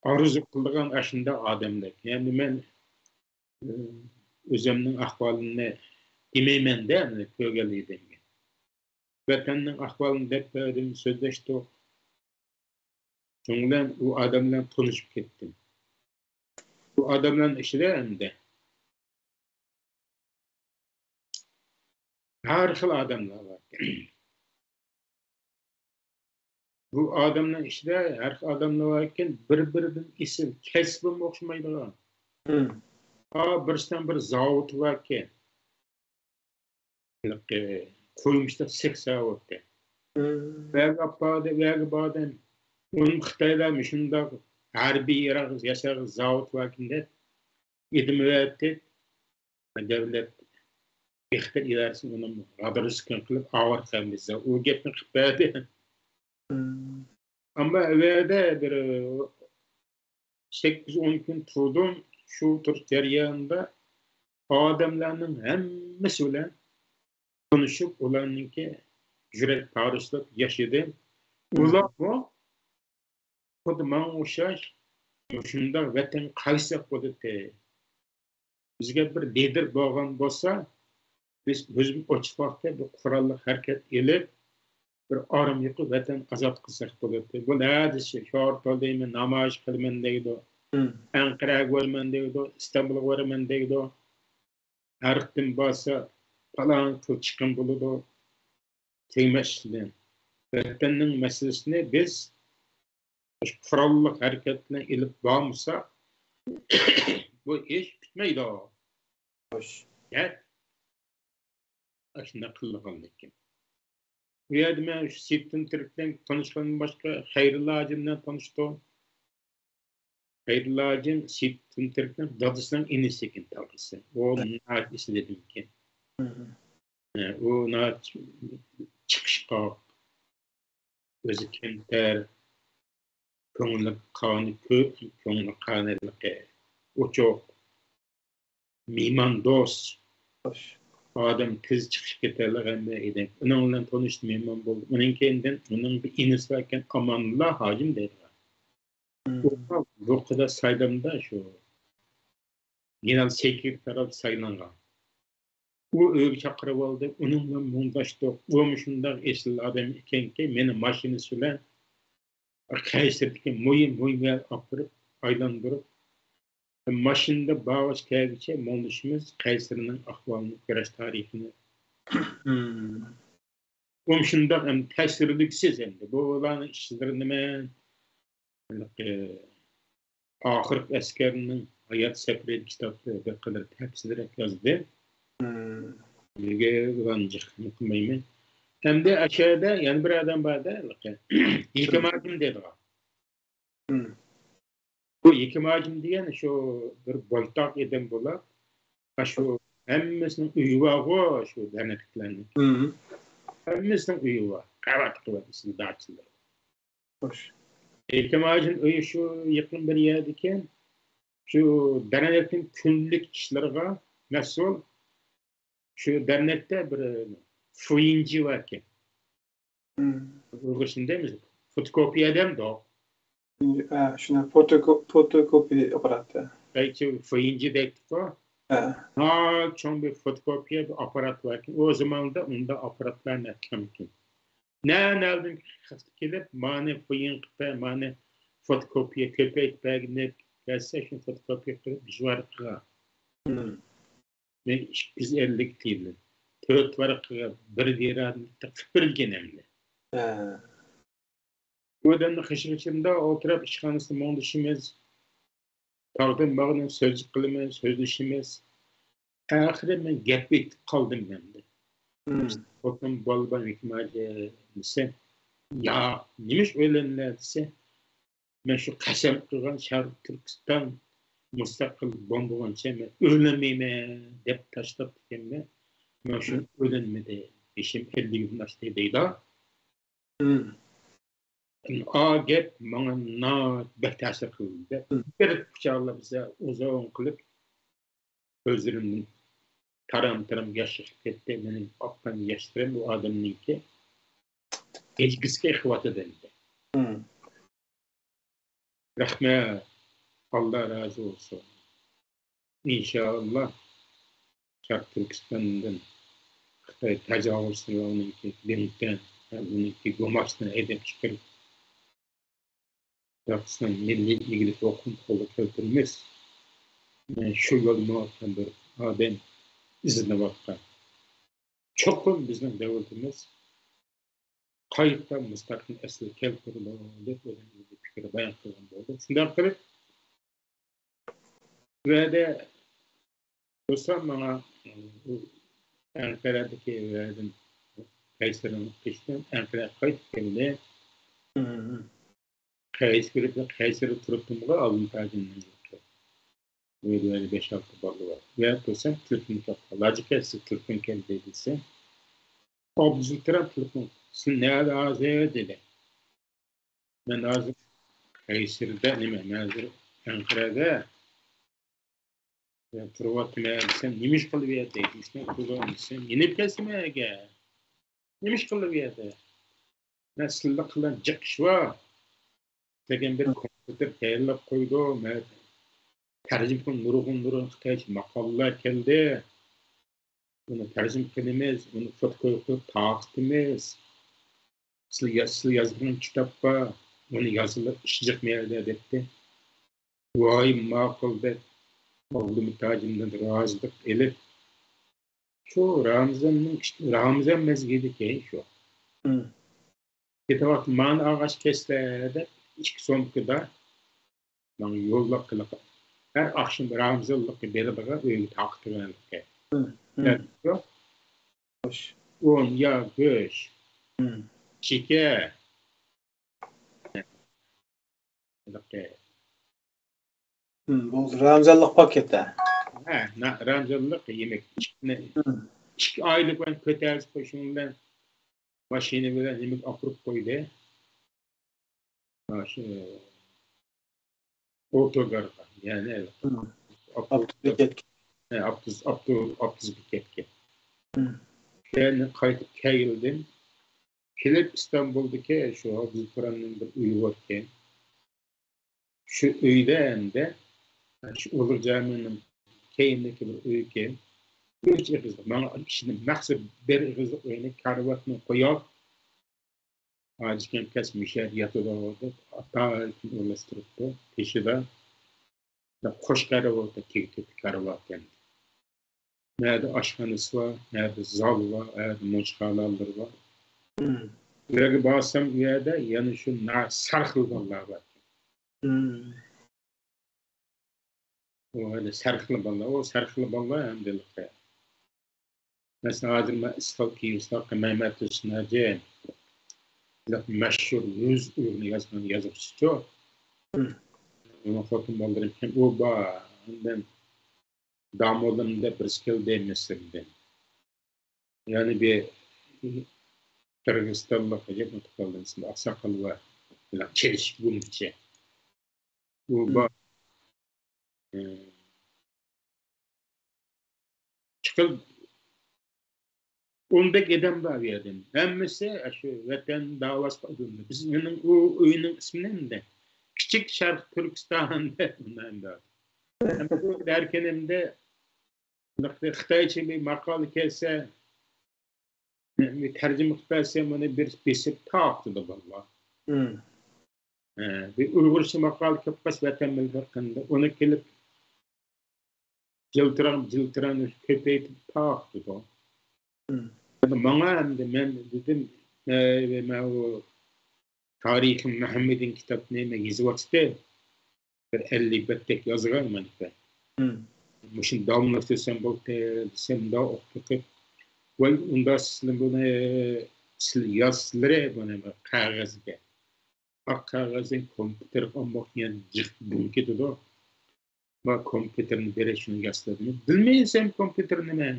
ئارزۇ قىلىدىغان ئاشۇنداق ئادەملەر. يەنى مەن، ئۆ، ئۆزۈمنىڭ ئەھۋالىنى دېمەيمەن-دە، مانا كۆرگەنلىرىڭىزگە. ۋەتەننىڭ ئەھۋالىنى دەپ بەردىم، سۆزلەشتۇق. شۇنىڭ بىلەن ئۇ ئادەم بىلەن تونۇشۇپ كەتتىم. بۇ ئادەملەرنىڭ ئىچىدە ئەمدى ھەر خىل ئادەملەر بار. بۇ ئادەمنىڭ ئىچىدە ھەر خىل ئادەملەر باركەن، بىر-بىرىدىن ئېسىل، كەسپىمۇ ئوخشىمايدىغان. ئا، بىرسىنىڭ بىر زاۋۇتى باركەن. ھېلىقى قويمىچىلىق سېخ زاۋۇتى. ۋەگە ئاپاردى، ۋەگە باردىم. ئۇنىڭ خىتايلار مۇشۇنداق ھەربىي ياراغ ياسايدىغان زاۋۇت باركەن دەپ، ئېدىم ئەۋەتتى. دۆلەت بىخەتەر ئىدارىسى ئۇنى غادىرسىكىن قىلىپ، ئاۋارە قىلمىسا، ئۇ گەپنى قىلىپ بەردى. ئەمما ئەۋەدە بىر سەككىز ئون كۈن تۇردۇم. شۇ تۇرۇش جەريانىدا ئادەملەرنىڭ ھەممىسى بىلەن تونۇشۇپ، ئۇلارنىڭكى يۈرەك پارىسىدا ياشىدىم. ئۇلارمۇ خۇددى ماڭا ئوخشاش مۇشۇنداق ۋەتەن قايساق بولاتتى. بىزگە بىر لىدېر بولغان بولسا، بىز ئۆزىمىز ئوچۇق ۋاقىتتا بىر قوراللىق ھەرىكەت ئېلىپ، بىر ئارام يۇقۇپ ۋەتەن ئازاد قىلساق بولاتتى. بۇ نەدىسى شوئار تولدى، مەن نامايىش قىلىمەن دەيدۇ. ئەنقەرەگە بارىمەن دەيدۇ، ئىستانبۇلغا بارىمەن دەيدۇ. ھەر قېتىم بارسا، پالان خىل چىقىم بولىدۇ. تېگمەسلىكتىن. ۋەتەننىڭ مەسىلىسىنى بىز قوراللىق ھەرىكەت بىلەن ئېلىپ بارمىساق، بۇ ئىش پۈتمەيدۇ. خوش. گەپ ئاشۇنداق قىلىدىغانلىكىم. بۇ يەردە مەن شۇ سېيىتتىن تۈرك بىلەن تونۇشقاندىن باشقا، خەيرۇللا ھاجىم بىلەن تونۇشتۇم. خەيرۇللا ھاجىم سېيىتتىن تۈركنىڭ دادىسىنىڭ ئىنىسى ئىكەن، تاغىسى. ئۇ ناھايىتى ئېسىل ئادەم ئىكەن. ئۇ ناھايىتى چىقىشقاق، ئۆزى كەمتەر، كۆڭلى قانى كۆپ، كۆڭلى قانى ئوچۇق، مېھماندوست. خوش. ئادەم تېز چىقىشىپ كېتەلىگەن ئىدى. ئۇنىڭ بىلەن تونۇشتۇم، مېھمان بولدۇم. ئۇنىڭ كەينىدىن ئۇنىڭ بىر ئىنىسى باركەن، ئامانلىق ھاجىم دەيدىغان. ئۇ بۇ قەدەر سايلامدا شۇ گېنېرال سېكرېتار سايلانغان. ئۇ ئۆيگە چاقىرىۋالدى، ئۇنىڭ بىلەن مۇڭداشتۇق. ئۇمۇ شۇنداق ئېسىل ئادەم ئىكەنكى، مېنى ماشىنىسى بىلەن قەيسەردىكى مۇھىم، مۇھىم يەرگە ئاپىرىپ ئايلاندۇرۇپ، ماشىنىدا بارغۇچە كەلگۈچە مۇڭدىشىمىز، قەيسەرنىڭ ئەھۋالىنى، كۈرەش تارىخىنى. ئۇمۇ شۇنداق ئەمدى تەسىرلىكسىز ئەمدى. بۇلارنىڭ ئىشلىرىنى مەن ھېلىقى ئاخىرقى ئەسكەرنىڭ ھايات سەپىرى كىتابتا بىر قەدەر تەپسىلرەك يازدىم. نېمىگە ئۇلارنى جىق قىلمايمەن. ئەمدى ئەشەدە يەنە بىر ئادەم بار-دە، ھېلىقى ھېكىم ھاجىم دەيدىغان. بۇ ھېكىم ھاجىم دېگەن شۇ بىر بويتاق ئادەم بولاپ، شۇ ھەممىسىنىڭ ئۆيى بارغۇ، شۇ دەرنەكلىكلەرنىڭ. ھەممىسىنىڭ ئۆيى بار. قەۋەت-قەۋەت ئىچىدە داچىلىرى. خوش. ھېكىم ھاجىنىڭ ئۆيى شۇ يېقىن بىر يەردىكەن. شۇ دەرنەكنىڭ كۈنلۈك ئىشلىرىغا مەسئۇل. شۇ دەرنەكتە بىر فۇيىنجى باركەن. ئۇيغۇرچە نېمە دەيمىز؟ فوتوكوپىيە دەمدۇق؟ ھە، شۇنى فوتوكوپىيە ئاپپاراتى. فۇيىنجى دەيتتۇقۇ. ھە. ھا، چوڭ بىر فوتوكوپىيە بىر ئاپپارات باركەن. ئۇ زاماندا ئۇنداق ئاپپاراتلار نەچچە كەمكەن. نە نەدىن كېلىپ، مانى فۇيىن قىلىپ بەر، مانى فوتوكوپىيە كۆپەيتىپ بەرگىن دەپ كەلسە، شۇنى فوتوكوپىيە قىلىپ، بىر ۋەرەققە. مەن ئىككى يۈز ئەللىك تىيىن، تۆت ۋەرەققە بىر دىرھەم قىلىپ بېرىلگەن ئەمدى. ھە. بۇ ئادەمنىڭ قېشىغا ئولتۇرۇپ ئىشخانىسىدا مۇڭدىشىمىز، تاغدىن باغدىن سۆز قىلىمىز، سۆزلىشىمىز. ئاخىرى مەن گەپ ئېيتىپ قالدىم ئەمدى. خوتۇن بالىلار ھېكىم ھاجى دېسە، ياق، نېمىش ئۆيلەندىلەر دېسە، مەن شۇ قەسەم قىلغان شەرقىي تۈركىستان مۇستەقىل بولمىغۇنچە مەن ئۆيلەنمەيمەن دەپ تاشلاپتىكەنمەن. مەن شۇ ئۆيلەنمىدى. يېشىم ئەللىكتىن ئاشتى دەيدۇ. ئا گەپ ماڭا ناھايىتى بەك تەسىر قىلدى. بىر قۇچاقلاپ بىزە ئۇزۇن قىلىپ، كۆزلىرىمدىن تارام-تارام ياش ئېقىپ كەتتى. مېنىڭ ئاققان ياشلىرىم بۇ ئادەمنىڭكى ھېچقىسى ئېقىۋاتىدۇ ئەمدى. رەھمەت. ئاللا رازى بولسۇن. ئىنشائاللا، شەرقىي تۈركىستاندىن خىتاي تاجاۋۇزچىلىرىنىڭكى لىڭتەن ۋە ئۇنىڭكى گۇماچلىرىنى ھەيدەپ چىقىرىپ، شەرقىستان مىللىي ئىگىلىك ھوقۇقىنى قولغا كەلتۈرىمىز. مەن شۇ يولدا ماڭىۋاتقان بىر ئادەم ئىزدىنىۋاتقان. چوقۇم بىزنىڭ دۆلىتىمىز قايتا مۇستەقىل ئەسلىگە كەلتۈرىدۇ، دەپ ئۇنىڭ ئۆزى پىكىر بايان قىلغان بولدى. شۇنداق قىلىپ، بۇ يەردە بولسا ماڭا، ئۇ ئەنقەرەدىكى يەردىن قەيسەرنىڭ قېشىدىن ئەنقەرەگە قايتىپ كەلدى. قەيسەر، قەيسەردە تۇرۇپتىمغۇ ئابدۇل تاجىمنىڭ يۇرتى. ئۆيدە بەش-ئالتە بالا بار. يا تۇرسام تېلېفون قاپتۇ. ھاجىكە، سىز تېلېفون كەلدى دېسە، ئابدۇل تۇرۇپ تېلېفون، سىز نەدە ھازىر دېدى. مەن ھازىر قەيسەردە، نېمە، مەن ھازىر ئەنقەرەدە تۇرۇۋاتىمەن دېسەم، نېمە ئىش قىلىپ يەردە دېسەم، يېنىپ كەلسىمەن ئەگەر. نېمە ئىش قىلىپ يەردە؟ مەن سىلىدە قىلغان جىق ئىش بار. دېگەن بىر كومپيۇتېر تەييارلاپ قويدۇم. مەن تەرجىمە قىلىپ نۇرغۇن نۇرغۇن خىتايچە ماقالىلەر كەلدى. ئۇنى تەرجىمە قىلىمىز، ئۇنى فوتوكوپىيە قىلىپ تارقىتىمىز. سىلە، سىلە يازغان كىتاب بار، ئۇنى يازىمىز، ئىش جىق مەيلى دەپتۇ. ۋاي ماقۇل دەپ، ئابدۇلمۇتاجىمدىن رازىلىق ئېلىپ، شۇ رامىزاننىڭ ئىشت-، رامىزان مەزگىلىدىكەن شۇ. كېتىۋاتىپ، مانا ئاغاچ كەسلە دەپ، ئىككى سومكىدا ماڭا يوللاپ قىلىپ، ھەر ئاخشام رامىزانلىققا بېرىدىغان ئۆيگە تارقىتىۋەردىكەن. ئۇن يا گۆش، شېكەر. ھېلىقى. بولدى، رامىزانلىق پاكېت ھە؟ ھە، رامىزانلىق يېمەك. ئىككى ئايلىق بىلەن كۆتەرسە، شۇنىڭ بىلەن ماشىنا بىلەن نېمىگە ئاپىرىپ قويدى. مانا شۇ ئوتوگارغا، يەنى ئاپتوبۇس بېكەتكە. ئاپتوبۇس، ئاپتو-، ئاپتوبۇس بېكەتكە. يەنى قايتىپ كەلدىم. كېلىپ ئىستانبۇلدىكى شۇ ھافىز تۇراننىڭ بىر ئۆيى باركەن. شۇ ئۆيدە ئەمدى، شۇ ئۇلۇغ جامىنىڭ كەينىدىكى بىر ئۆيكەن. ئۈچ ئېغىزلىق، ماڭا كىشىنى مەخسۇس بىر ئېغىزلىق ئۆينى كارىۋاتنى قويۇپ، ھاجىكەم كەس مۇشۇ يەردە ياتىدۇ دەپ، ئاتايىتىنى ئورۇنلاشتۇرۇپتۇ. تېشىدا قوش كارىۋاتى، تېگى تۆتى كارىۋاتى ئەمدى. نەدە ئاشخانىسى بار، نەدە زال بار، نەدە مۇنچىخانىلىرى بار. بۇ يەرگە بارسام، ئۇ يەردە يەنە شۇ سەرخىل بالىلار بار. ئۇ ھېلى سەرخىل بالىلار، ئۇ سەرخىل بالىلار ھەمدە ھېلىقى. مەسىلەن، ھازىر مەن ئىسقال كىيىۋالساق، مەمەت ھۈسنى ھاجى، ھېلىقى مەشھۇر يۈز ئۇيغۇرنى يازغان يازغۇچىچۇ. ئۇنىڭ خوتۇن بالىلىرى كەم، ئۇ بار. ئاندىن داموللام دەپ بىرسى كەلدى مىسىردىن. يەنە بىر قىرغىزىستانلىق، ئەجەب ئۇنتۇپ قالدىم ئىسمىنى، ئاقساقال بار. چېلىشىپ بولمىغۇچە. ئۇ بار. ئىككى خىل، ئون بەك ئادەم بار بۇ يەردە. ھەممىسى شۇ ۋەتەن داۋاسىغا ئاتلىنىدۇ. بىز ئۇنىڭ، ئۇ ئۆينىڭ ئىسمىنى ئەمدى كىچىك شەرق تۈركىستان دەپ ئەمدى. ھەم بۇ دەركىنىمدە خىتايچە بىر ماقالە كەلسە، تەرجىمە قىلىپ بەرسەم، ئۇنى بىر بېسىپ تارقىتىدۇ بالىلار. ھە، بىر ئۇيغۇرچە ماقالە كېلىپ قالسا ۋەتەن مىللىتى ھەققىدە، ئۇنى كېلىپ جىلتىراڭ، جىلتىراڭ كۆپەيتىپ تارقىتىدۇ. ماڭا ئەمدى مەن دېدىم، ئە، مەن ئۇ تارىخى مۇھەممىدىن كىتابنى مەن يېزىۋاتىتتىم. بىر ئەللىك بەتتەك يازغان مەن. مۇشۇنى داۋاملاشتۇرسام بولدى دېسەم، مۇنداق ئوقۇپ بېقىپ، ۋاي، ئۇندا سىلەر بۇنى، سىلەر يازسىلىرى بۇنى بىر قەغەزگە. ئاق قەغەزدىن كومپيۇتېرغا ئالماق دېگەن جىق بۇڭ كېتىدۇ. ما كومپيۇتېرنى بېرەي، شۇنى يازسىلەر دېدىم. بىلمەيسەن كومپيۇتېرنى مەن.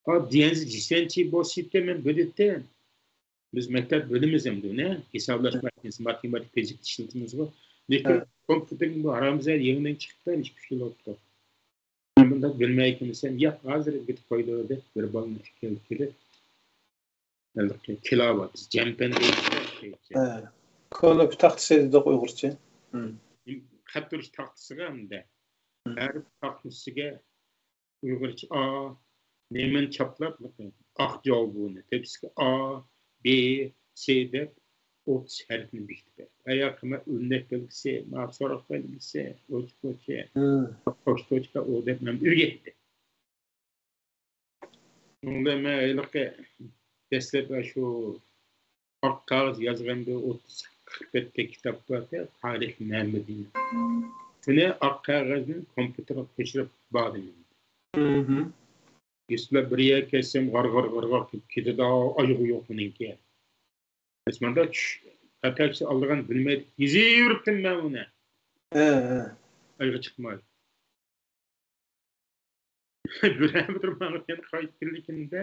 ھا، ديەنزى جىسەنچى بولسىتى مەن بۆلۈتتى. بىز مەكتەپ بۆلىمىز ئەمدى ئۇنى. ھېسابلاش ماشىنىسى، ماتېماتىكا، فىزىكا ئىشلىتىمىزغۇ. لېكىن كومپيۇتېرنىڭ بۇ ھارامزادە يېڭىدىن چىقىپتۇ، ئىككى ئۈچ يىل بولۇپتۇ. مەن بۇنداق بىلمەيكىن دېسەم، ياق، ھازىر ئۆگىتىپ قويىدۇ دەپ، بىر بالىنى ئەكېلىپ كېلىپ، ھېلىقى كىلاۋات، جەمپەن دەيدۇ. ھە. كونوپى تاختىسى دېدۇق ئۇيغۇرچە. خەت ئۇرۇش تاختىسىغا ئەمدى. ھەر تاختىسىگە ئۇيغۇرچە ئا، نېمىنى چاپلاپ، ئاق جاۋابىنى تېپىسىگە ئا، بى، سى دەپ ئوتتۇز ھەرپنى بېكىتىپ بەردى. ئاياققا مەن ئۆرنەك بەلگىسى، ما سوراق بەلگىسى، ئوچۇق ئوچۇق، توچكا توچكا ئۇ دەپ مەن ئۆگەتتى. شۇنىڭ بىلەن مەن ھېلىقى دەسلەپ شۇ ئاق قەغەز يازغان بىر ئوتتۇز قىرىق بەتتەك كىتاب بار، تارىخ مەمىدىن. شۇنى ئاق قەغەزدىن كومپيۇتېرغا كۆچۈرۈپ باردىم. يۈسۈپلەر بىر يەرگە كەلسەم، غار، غار، غار، غار قىلىپ كېتىدۇ، ئايىغى يوق ئۇنىڭكى. مانا چۈش، پەتەكچە ئالىدىغان بىلمەيدۇ. يېزىۋېرىپتىم مەن ئۇنى. ھە، ھە. ئايىغى چىقماي. بىرەر بىر ماڭا يەنە قايتىپ كېلىدىكىنىدە.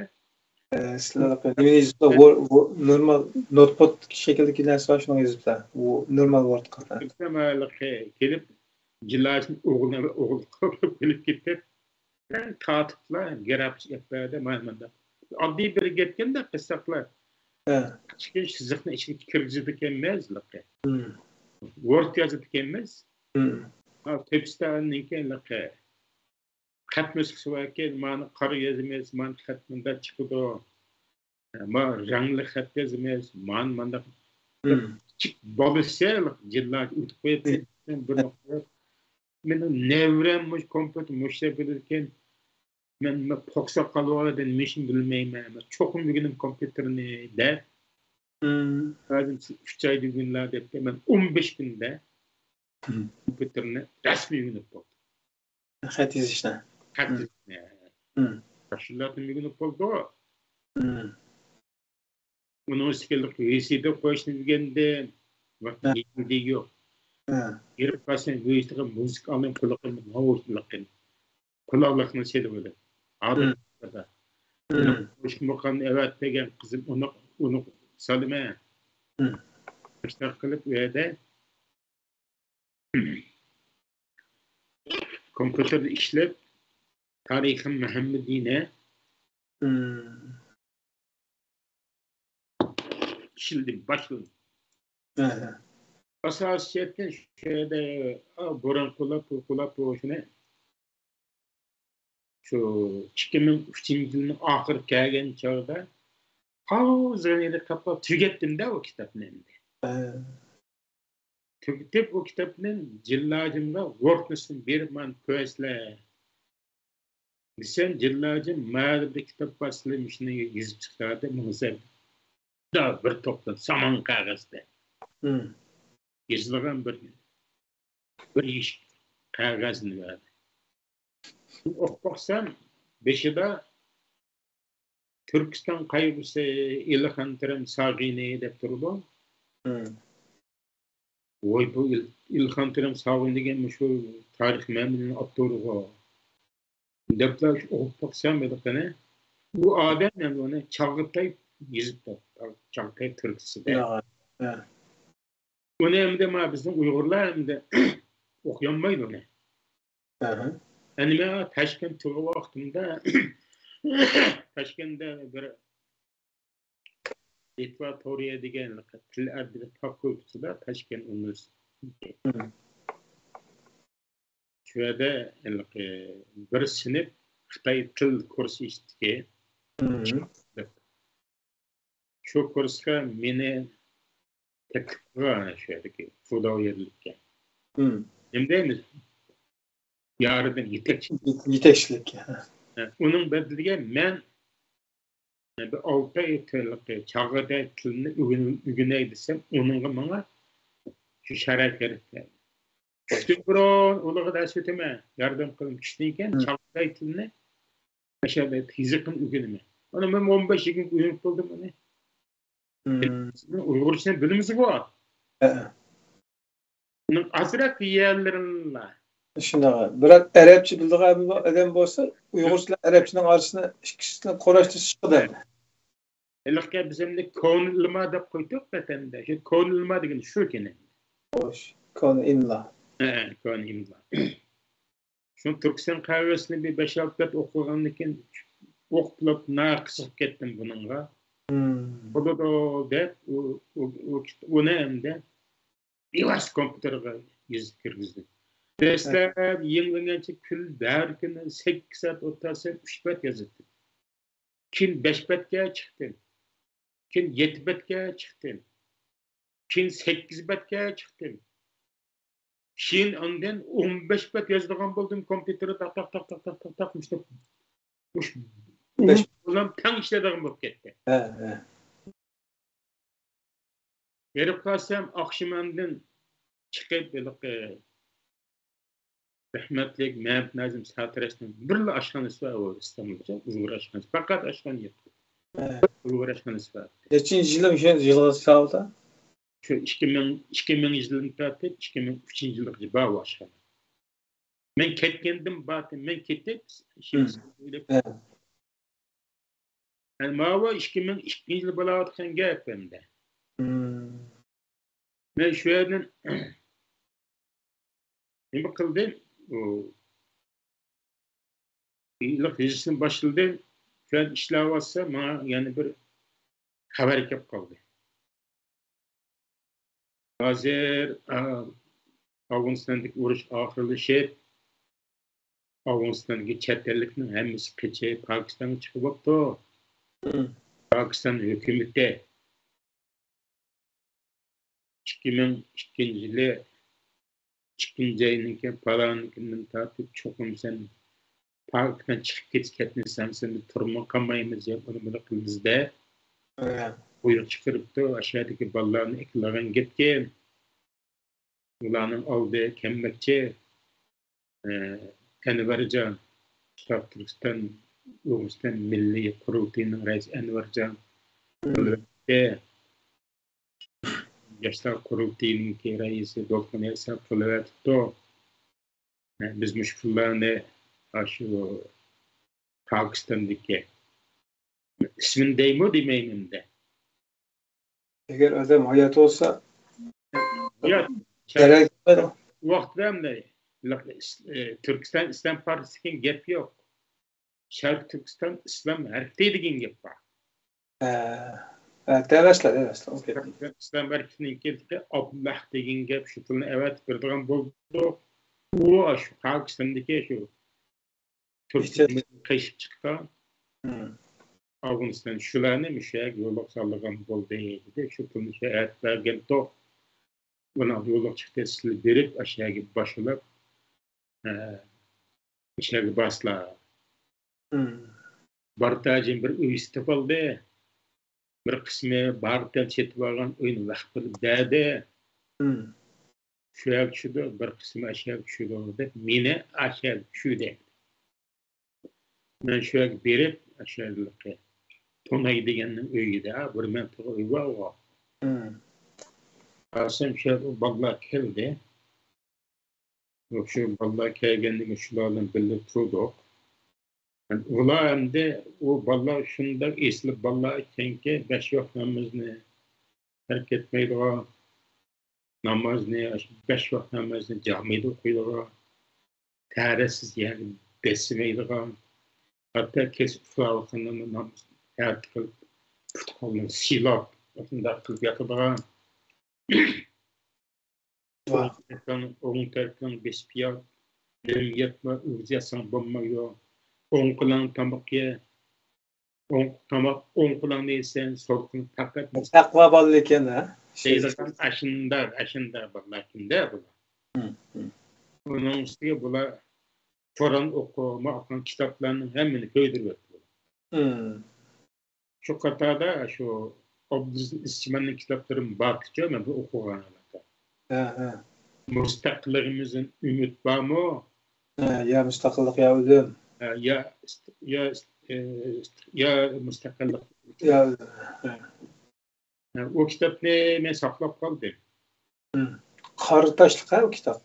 ئە، سىلەر نېمە يېزىپسىلەر؟ ۋو-، ۋو-، نورمال نوتپاد شەكلىدىكى نەرسە بار، شۇنى يېزىپسىلەر. ۋو-، نورمال ۋوردقا. كېلىپ، جىللاچىنى ئوغلىنى، ئوغلى قىلىپ كېلىپ كېتىپ، تارتىپلا، گرافىك گەپلەردە مانا مۇنداق. ئاددىي بىر گەپكەندە قىلساقلا. ھە. ئىككى سىزىقنى ئىچىگە كىرگۈزىدىكەنمىز، لىقى. ۋورد يازىدىكەنمىز. ھا، تېپىستاننىڭكى لىقى. خەت نۇسخىسى باركەن، مانا قارا يازىمىز، مانا خەت مۇنداق چىقىدۇ. ما رەڭلىك خەت يازىمىز، مانا مانداق. كىچىك بالىسى جىللاچى ئۇنتۇپ قويۇپ، بىر نۇقتا. مېنىڭ نەۋرەم مۇشۇ كومپيۇتېر مۇشۇ بىلىدىكەن. مەن، مەن پوقساق قالىۋالدىم، نېمە ئىشىنى بىلمەيمەن. مەن چوقۇم ئۆگىنىمەن كومپيۇتېرنى دەپ. ھازىر سىز ئۈچ ئايدا ئۆگىنىلا دەپتۇ. مەن ئون بەش كۈندە كومپيۇتېرنى رەسمىي ئۆگىنىپ بولدۇم. خەت يېزىشنى. خەت يېزىشنى. ياخشىلاردىن ئۆگىنىپ بولدۇق. ئۇنىڭ ئۈستىگە ۋىسىدى قويۇشنى ئۆگەندىم. ۋاقىت يېتىدى يوق. بېرىپ قالسام، ۋىسىدىغا مۇزىكا ئالدىم، قۇلىقىمغا ناۋۇتلىقىم. قۇلاقلىقنى سېلىۋېلىپ. ئادەتتە. قوشۇق مۇقامنى ئەۋەت دېگەن قىزىم ئۇنى، ئۇنى سالىمەن. شۇنداق قىلىپ ئۇ يەردە كومپيۇتېردا ئىشلەپ، تارىخى مۇھەممىدىنى ئىشلىدىم، باشلىدىم. ئاساسىي جەھەتتىن شۇ يەردە، ئا، بوران قۇلاپ، بۇ قۇلاپ، بۇ شۇنى شۇ ئىككى مىڭ ئۈچىنچى يىلنىڭ ئاخىرى كەلگەن چاغدا ئاغزىغا ئېلىپ تاپلاپ تۈگەتتىم-دە ئۇ كىتابنى ئەمدى. تۈگىتىپ ئۇ كىتابنى جىللاجىمغا ۋورد نۇسخىسىنى بېرىپ مانا كۆرەسىلەر دېسەم، جىللاجىم مەلۇم بىر كىتاب بار، سىلەر مۇشۇنى يېزىپ چىقىڭلار دەپ ماڭا بىر توپلام سامان قەغەزدە يېزىلغان بىر، بىر يېشىك قەغەزنى بەردى. ئوقۇپ باقسام، بېشىدا تۈركىستان قايغۇسى، ئىلخان تىرەم ساغىنى دەپ تۇرىدۇ. ۋاي، بۇ ئىل-، ئىلخان تىرەم ساغىنى دېگەن مۇشۇ تارىخ مەمىنىڭ ئاپتورىغۇ دەپلا ئوقۇپ باقسام ھېلىقىنى. بۇ ئادەم ئەمدى ئۇنى چاغاتاي يېزىپتۇ، چاغتاي تۈركىسىدە. ئۇنى ئەمدى ما بىزنىڭ ئۇيغۇرلار ئەمدى ئوقۇيالمايدۇ ئۇنى. ئەنە مەن تاشكەنت تۇرغان ۋاقتىمدا، تاشكەنتتە بىر لىتۋا تورىيە دېگەن تىل ئەدەبىيات فاكۇلتېتى بار، تاشكەنت ئۇنىۋېرسىتېتى. شۇ يەردە ھېلىقى بىر سىنىپ خىتاي تىل كۇرسى ئىچىدىكى. شۇ كۇرسقا مېنى تەكلىپ قىلغان شۇ يەردىكى فۇداۋ يەرلىككە. نېمە دەيمىز؟ يارىدىن يېتەكچى. يېتەكچىلىك. ھە، ئۇنىڭ بەدىلىگە مەن بىر ئالتە ئاي تىللىقى چاغاتاي تىلىنى ئۆگىنەي دېسەم، ئۇنىڭغا ماڭا شۇ شارائىت يارىتىپ بەردى. چۈشتىن بۇرۇن ئۇلارغا دەرس ئۆتىمەن، ياردەم قىلىمەن. چۈشتىن كېيىن چاغاتاي تىلىنى ئاشۇ يەردە تېزلىكىنى ئۆگىنىمەن. ئانا مەن ئون بەش يىگىرمە ئۆگىنىپ بولدۇم ئۇنى. سىزنىڭ ئۇيغۇرچىنى بىلىمىزغۇ؟ ھە. ئۇنىڭ ئازراق يەرلىرىنلا. شۇنداق. بىراق ئەرەبچە بىلىدىغان ئادەم بولسا، ئۇيغۇرچە بىلەن ئەرەبچىنىڭ ئارىسىنى ئىككىسىنى قۇراشتۇرسا چىقىدۇ. ھېلىقى بىز ئەمدى كونا ئىلما دەپ قويدۇق ۋەتەندە. شۇ كونا ئىلما دېگىنى شۇكەن. خوش، كونا ئىملا. ھە، كونا ئىملا. شۇ تۈركىستان قەھۋەسىنى بىر بەش-ئالتە بەت ئوقۇغاندىن كېيىن، ئوقۇپ ناھايىتى قىزىقىپ كەتتىم بۇنىڭغا. بولىدۇ دەپ، ئۇ، ئۇ، ئۇ، ئۇنى ئەمدى بىۋاسىتە كومپيۇتېرغا يېزىپ كىرگۈزدۈم. دەسلەپ يېڭىلىنگەنچە كۈن، ھەر كۈنى سەككىز سائەت ئولتۇرسام، ئۈچ بەت يازاتتىم. كېيىن بەش بەتكە چىقتىم. كېيىن يەتتە بەتكە چىقتىم. كېيىن سەككىز بەتكە چىقتىم. كېيىن ئاندىن ئون بەش بەت يازىدىغان بولدۇم كومپيۇتېردا تاق، تاق، تاق، تاق، تاق، تاق، تاق، مۇشۇ، مۇشۇ بەش بولام تەڭ ئىشلەيدىغان بولۇپ كەتتى. ھە، ھە. بېرىپ قالسام، ئاخشىمى ئاندىن چىقىپ، ھېلىقى رەھمەتلىك مەمەت نازىم ساتىراشنىڭ بىرلا ئاشخانىسى بار، ئۇ ئىستانبۇلدا ئۇيغۇر ئاشخانىسى، پەقەت ئاشخانا يوق. ھە. ئۇيغۇر ئاشخانىسى بار. نەچچىنچى يىلى مۇشۇ يىلغا ساۋۇتا؟ شۇ ئىككى مىڭ، ئىككى مىڭ يىلدىن تارتىپ ئىككى مىڭ ئۈچىنچى يىلغىچە بار ئۇ ئاشخانا. مەن كەتكەندىن بارتىن، مەن كېتىپ، شىمسىز ئۆيلەپ. ھە. يەنى ماۋۇ ئىككى مىڭ ئىككىنچى يىل بولاۋاتقان گەپ ئەمدى. مەن شۇ يەردىن نېمە قىلدىم؟ ئۇ ئىلىق يېزىشنى باشلىدىم. شۇ يەردە ئىشلەۋاتسا، ماڭا يەنە بىر خەۋەر كەپ قالدى. ھازىر، ئا، ئافغانىستاندىكى ئۇرۇش ئاخىرلىشىپ، ئافغانىستاندىكى چەت ئەللىكنىڭ ھەممىسى قېچىپ، پاكىستانغا چىقىپ بوپتۇ. پاكىستان ھۆكۈمىتى ئىككى مىڭ ئىككىنچى يىلى ئىككىنچى ئاينىڭكى پالانى كۈنىدىن تارتىپ، چوقۇم سەن پاكىستان چىقىپ كېتىش كەتمىسەڭ، سېنى تۈرمىگە قامايمىز دەپ، ئۇنى بۇنى قىلىمىز دەپ بۇيرۇق چىقىرىپتۇ. ئاشۇ يەردىكى بالىلارنى ئەكېلىدىغان گەپكەن. ئۇلارنىڭ ئالدى كەلمەكچى. ئەنۋەرجان، شەرقىي تۈركىستان ئۇيغۇرىستان مىللىي قۇرۇلتىيىنىڭ رەئىسى ئەنۋەرجان، ياشلار قۇرۇلتىيىنىڭكى رەئىسى دولقۇن ھەسەن قىلىۋېتىپتۇ. بىز مۇشۇ پۇللارنى ئاشۇ پاكىستاندىكى، ئىسمىنى دەيمۇ دېمەيمەن دە. ئەگەر ئادەم ھايات بولسا، يا، دېرەك بېرىدۇ. ۋاقتىدا مۇنداق، ئىس-، ئى، تۈركىستان ئىسلام پارتىيىسى دېگەن گەپ يوق. شەرقىي تۈركىستان ئىسلام ھەرىكىتى دېگەن گەپ بار. ھە، ھە، دەۋەسلە، دەۋەسلە، ئوكەي. شەرقىي تۈركىستان ئىسلام ھەرىكىتىنىڭكى ئابدۇللا دېگەن گەپ، شۇ پۇلنى ئەۋەتىپ بېرىدىغان بولدۇق. ئۇ شۇ پاكىستاندىكى شۇ تۈركلەر قېشىپ چىققان ئافغانىستان شۇلارنى مۇشۇ يەرگە يولغا سالىدىغان بولدى دېدى. شۇ پۇلنى شۇ ئەتە بەرگەنتۇق. بۇنىڭ يولغا چىقتى، سىلى بېرىپ ئاشۇ يەرگە باشلاپ، ئە، ئاشۇ يەرگە بارسىلار. بارتاجىن بىر ئۆي سېتىپ ئالدى. بىر قىسمى بارتاج سېتىپ ئالغان ئۆينى ۋەقىپ قىلىپ بەردى. شۇ يەرگە چۈشىدۇ، بىر قىسمى ئاشۇ يەرگە چۈشىدۇ دەپ، مېنى ئاشۇ يەرگە چۈشۈردى. مەن شۇ يەرگە بېرىپ، ئاشۇ يەردىكى توناي دېگەننىڭ ئۆيىدە، بىر مەن تۇرغان ئۆي بارغۇ. بارسام، شۇ يەردە ئۇ بالىلار كەلدى. شۇ بالىلار كەلگەندىن كېيىن شۇلار بىلەن بىللە تۇردۇق. ئۇلار ئەمدى، ئۇ بالىلار شۇنداق ئېسىل بالىلار ئىكەنكى، بەش ۋاق نامازنى تەرك ئەتمەيدىغان، نامازنى، بەش ۋاق نامازنى جامىدا ئوقۇيدىغان، تەرەتسىز يەرگە بېسىمەيدىغان، ھەتتا كەچ ئۇخلاۋاتقاندا نامازنى تەرەت قىلىپ، پۇت-قولىنى سىلاپ، ئاشۇنداق قىلىپ ياتىدىغان. ئوڭ تەرىپىڭ، ئوڭ تەرىپىڭ بېسىپ يات. نېمە يەتمە، ئۆگزە ياتساڭ بولمايدۇ. ئوڭ قولۇڭ تاماق يە. ئوڭ تاماق، ئوڭ قولۇڭنى يېسەڭ، سول قولۇڭ پەقەت تەقۋا بالىلىرى ئىكەن، ھە؟ دەيدىغان ئاشۇنداق، ئاشۇنداق بالىلار كىمدە بۇلار؟ مم، مم. ئۇنىڭ ئۈستىگە بۇلار قۇرئان ئوقۇما، ئوقۇغان كىتابلارنىڭ ھەممىنى كۆيدۈرۈۋەتتى. مم. شۇ قاتاردا شۇ ئابدۇلئەزىز ئىسماننىڭ كىتابلىرىمۇ باركىچۇ، مەن بۇ ئوقۇغان ھالەتتە. ھە، ھە. مۇستەقىللىقىمىزدىن ئۈمىد بارمۇ؟ ھە، يا مۇستەقىللىق، يا ئۆلۈم. ھە، يا، يا، ئە، يا مۇستەقىللىق. يا ئۆلۈم. ھە. ھە، ئۇ كىتابنى مەن ساقلاپ قالدىم. مم. قارا تاشلىق، ھە، ئۇ كىتاب.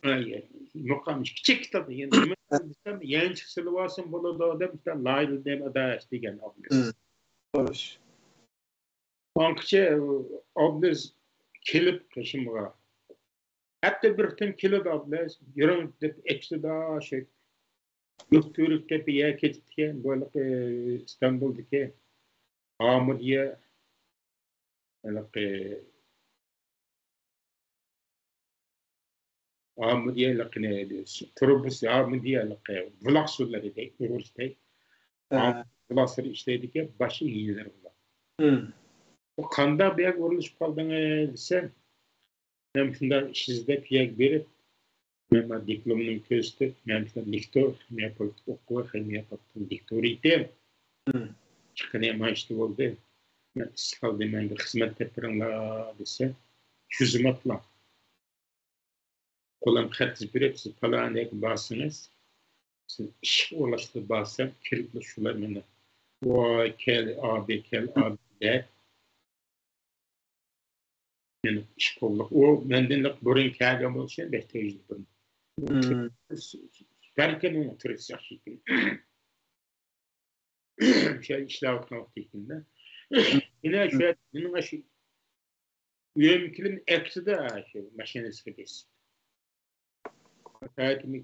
ھە، يا، مۇقام، كىچىك كىتاب. يەنە نېمە دېسەم، يەنچۈك سېلىۋالسام بولىدۇ دەپ، بىر لايىھەلىدىم، ئاداش دېگەن ئابلىز. مم. خوش. ئاڭقىچە ئابلىز كېلىپ قېشىمغا. ھەپتە بىر قېتىم كېلىدۇ ئابلىز، يۈرۈڭ دەپ ئەكسىدە شۇ يوق تۈرك دەپ بىر يەرگە كېتىپتىكەن، بۇ ھېلىقى ئىستانبۇلدىكى ھامىدىيە، ھېلىقى ھامىدىيە ھېلىقىنى، تۇرۇبۇس ھامىدىيە ھېلىقى بۇلاق سۇلىرى دەي، ئۇيغۇرچە دەي. ھە. ھامىدىيە بۇلاق سۇلىرى ئىشلەيدىكەن، باش ئىگىلىرى بۇلار. مم. بۇ قانداق بۇ يەرگە ئورۇنلىشىپ قالدىڭىز دېسەم، مەن شۇنداق ئىش ئىزدەپ يەرگە بېرىپ، مەن دىپلومنى كۆرسىتىپ، مەن لىكتور، خىمىيە پولىتىك ئوقۇغان، خىمىيە پولىتىك لىكتور ئىدىم. مم. چىققىنى مانا شۇ بولدى. مەن ئىستىقبالدا مەڭگۈ خىزمەت دەپ بېرىڭلار دېسە، شۇ زۇماتلا قولۇم خەت يېزىپ بېرىپ، سىز پالان يەرگە بارسىڭىز، سىز ئىشقا ئورۇنلاشقىلى بارسام، كىرىپلا شۇلار مېنى، ۋاي، كەل، ئابى، كەل، ئابى دەپ، مېنى ئىشقا قوبۇل، ئۇ مەندىن بۇرۇن كەلگەن بولۇشى بەك تەجرىبىلىك بىر. مم. بەلكىم ئۇنىڭ تۈركىسى ياخشى ئىكەن. شۇ يەردە ئىشلەۋاتقان ۋاقتى ئىكەن-دە. يەنە شۇ يەردە مېنىڭ شۇ ئۆيۈمگە كېلىپ ئەكسىدە شۇ ماشىنىسىغا بېسىپ.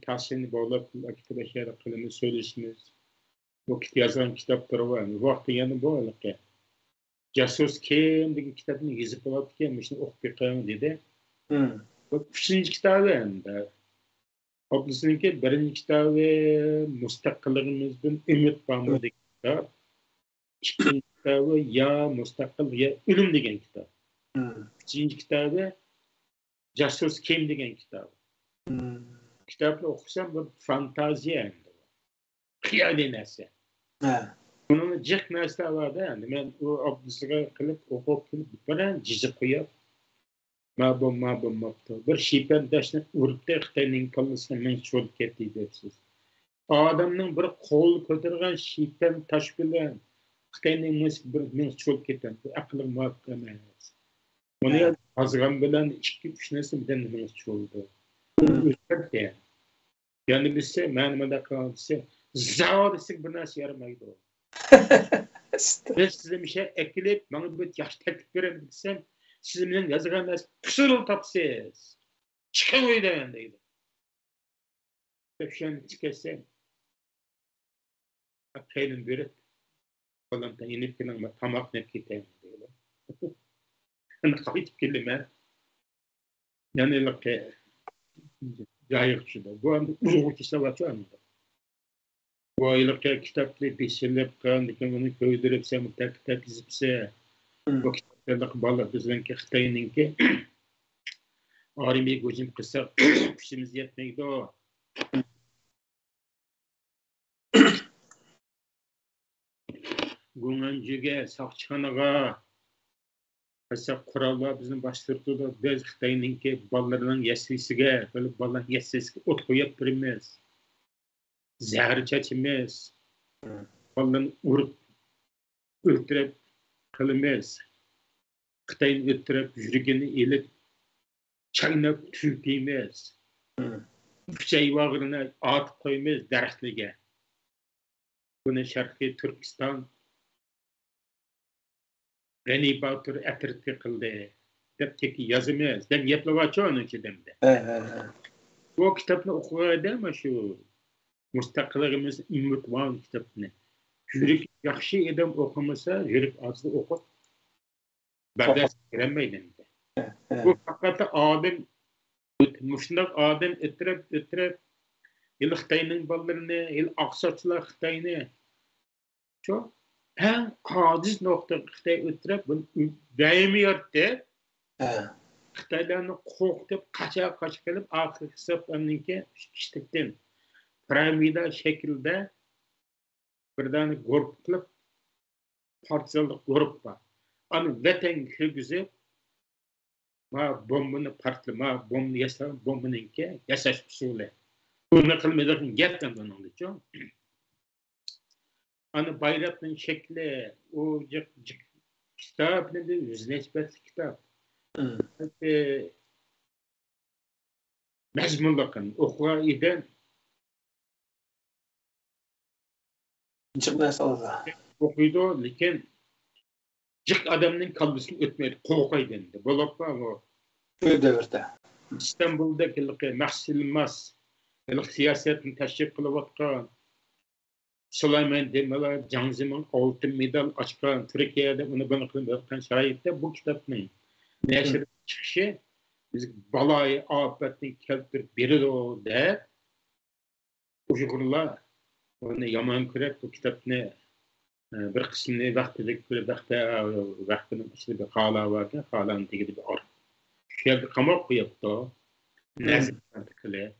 تاكسىنى باغلاپ ئەكېتىپ، ئاشۇ يەردە قىلىمىز، سۆزلىشىمىز. بۇ كىت-، يازغان كىتابلىرى بار. بۇ ۋاقىتتا يەنە بۇ ھېلىقى جاسۇس كىم دېگەن كىتابنى يېزىپ بولۇپتىكەن، مۇشۇنى ئوقۇپ بېقىڭ دېدى. مم. بۇ ئۈچىنچى كىتابى ئەمدى. ئابلىزنىڭكى بىرىنچى كىتابى مۇستەقىللىقىمىزدىن ئۈمىد بارمۇ دېگەن كىتاب. ئىككىنچى كىتابى يا مۇستەقىل يا ئۆلۈم دېگەن كىتاب. مم. ئۈچىنچى كىتابى جاسۇس كىم دېگەن كىتاب. مم. كىتابنى ئوقۇسام بىر فانتازىيە ئەمدى. خىيالىي نەرسە. ھە. بۇنىڭدا جىق نەرسىلەر بار-دە، ئەمدى مەن ئۇ ئابدۇزغا قىلىپ، ئوقۇپ، كېلىپ، بىرەر جىزىق قويۇپ، ما بولما بولماپتۇ. بىر شىپەن تاشنى ئۇرۇپتى، خىتاينىڭ كاللىسىنى مىڭ چولۇپ كەتتى دەپسىز. ئادەمنىڭ بىر قول كۆتۈرگەن شىپەن تاش بىلەن خىتاينىڭ مىڭ، بىر مىڭ چولۇپ كېتەمدۇ. ئەقىلگە مۇۋاپىق ئەمەس. ئۇنى ھە. يازغان بىلەن ئىككى، ئۈچ نەرسە بىردەم مىڭ چولدى. ھە. ئۆزگەرتتى. يەنە بىرسى، مەن مۇنداق قىلغان دېسە، زاۋۇت دېسەك بىر نەرسە يارىمايدۇ. بىز سىزنى مۇشۇ يەرگە ئەكېلىپ، ماڭا بىر ياخشى تەكلىپ بېرىڭ دېسەم، سىز مېنىڭ يازغان نەرسە قۇسۇر تاپسىز. چىقىڭ ئۆيدىن دەيدۇ. دەپ شۇ يەردىن چىقىپ كەتسەم، كەينىم بېرىپ، بالام، يېنىپ كېلىڭ، مەن تاماقنى ئېلىپ كېتەي دەيدۇ. قايتىپ كېلىمەن. يەنە ھېلىقى جايىغا چۈشىدۇ. بۇ ئەمدى ئۇيغۇرچە ئىشلەۋاتىدۇ ئەمدى. بۇ ھېلىقى كىتابنى بېسىلىپ قالغاندىكىن ئۇنى كۆيدۈرۈپ، سەن بۇ تەك-، تەك يېزىپسەن. مم. بۇ كىتابلارنى بالا بىزنىڭكى خىتاينىڭكى ئارمىيەگە ھۇجۇم قىلساق، كۈچىمىز يەتمەيدۇ. گۇڭئەنجۈگە، ساقچىخانىغا قىلساق، قوراللار بىزنى باستۇرۇپ تۇرىدۇ. بىز خىتاينىڭكى بالىلىرىنىڭ يەسلىسىگە، بىر بالىلارنىڭ يەسلىسىگە ئوت قويۇپ بېرىمىز. زەھەر چاچىمىز. مم. بالىلارنى ئۇرۇپ، ئۆلتۈرۈپ قىلىمىز. خىتاينى ئۆلتۈرۈپ، يۈرىكىنى ئېلىپ، چايناپ تۈگىتىمىز. مم. ئۈچەي باغرىنى ئاتىپ قويىمىز دەرەخلەرگە. بۇنى شەرقىي تۈركىستان غەنى باتۇر ئەترىتى قىلدى، دەپ تېكى يازىمىز دەپ يەپلەۋاتچۇ ئۇنىڭ ئىچىدە. ھە، ھە، ھە. بۇ كىتابنى ئوقۇغان ئادەم شۇ مۇستەقىللىقىمىزنى ئۈمىدۋار كىتابنى. يۈرىكى ياخشى ئادەم ئوقۇمىسا، يۈرەك ئاجىز ئوقۇپ بەرداشلىق بېرەلمەيدۇ ئەمدى. ھە، ھە. بۇ پەقەت ئادەم، مۇشۇنداق ئادەم ئۆتتۈرۈپ، ئۆتتۈرۈپ، ھېلى خىتاينىڭ بالىلىرىنى، ھېلى ئاقساقچىلار خىتاينى، شۇ ئەڭ ئاجىز نۇقتىغا خىتاي ئۆتتۈرۈپ، بۇنى ۋەھىمە يارىتىپ، ھە. خىتايلارنى قورقۇتۇپ، قاچا-قاچا قىلىپ، ئاخىرقى ھېساب ئاندىن كېيىن ئىككى ئىشتىكتىن پىرامىدا شەكلىدە بىر دانە گۇرۇپپا قىلىپ، پارتىزانلىق گۇرۇپپا. ئانا ۋەتەنگە كىرگۈزۈپ، ما بومبىنى پارتلا-، ما بومبا ياسا-، بومبىنىڭكى ياساش ئۇسۇلى. بۇنى قىلمىدىغان گەپ ئەمدى ئۇنىڭدىچۇ. ئانا بايراقنىڭ شەكلى، ئۇ جىق، جىق كىتاب، نېمە، يۈز نەچچە بەتلىك كىتاب. مم. بەلكى مەزمۇنلۇق، ئوقۇغان ئىدەم جىق نەرسە ئالىدۇ. ئوقۇيدۇ، لېكىن جىق ئادەمنىڭ كاللىسىدىن ئۆتمەيدۇ، قورقايدۇ ئەمدى. بولۇپمۇ بۇ شۇ دەۋردە ئىستانبۇلدەك ھېلىقى مەخسۇس يىلماز، ھېلىقى سىياسەتنى تەشۋىق قىلىۋاتقان، سۇلايمان دېمىرال، جاڭ زېمىن ئالتۇن مېدال ئاچقان، تۈركىيەدە ئۇنى بۇنى قىلىۋاتقان شارائىتتا بۇ كىتابنىڭ نەشر چىقىشى بىزگە بالايىئاپەتنى كەلتۈرۈپ بېرىدۇ دەپ، ئۇيغۇرلار ئۇنى يامان كۆرۈپ، بۇ كىتابنى، ئە، بىر قىسمىنى ۋەخپىدە كۆرۈپ، ۋەخپە-، ۋەخپىنىڭ ئىچىدە بىر خالا باركەن، خالانىڭ تېگىدە بىر ئار-، شۇ يەردە قاماپ قويۇپتۇ. مم. نەزىر قىلىپ.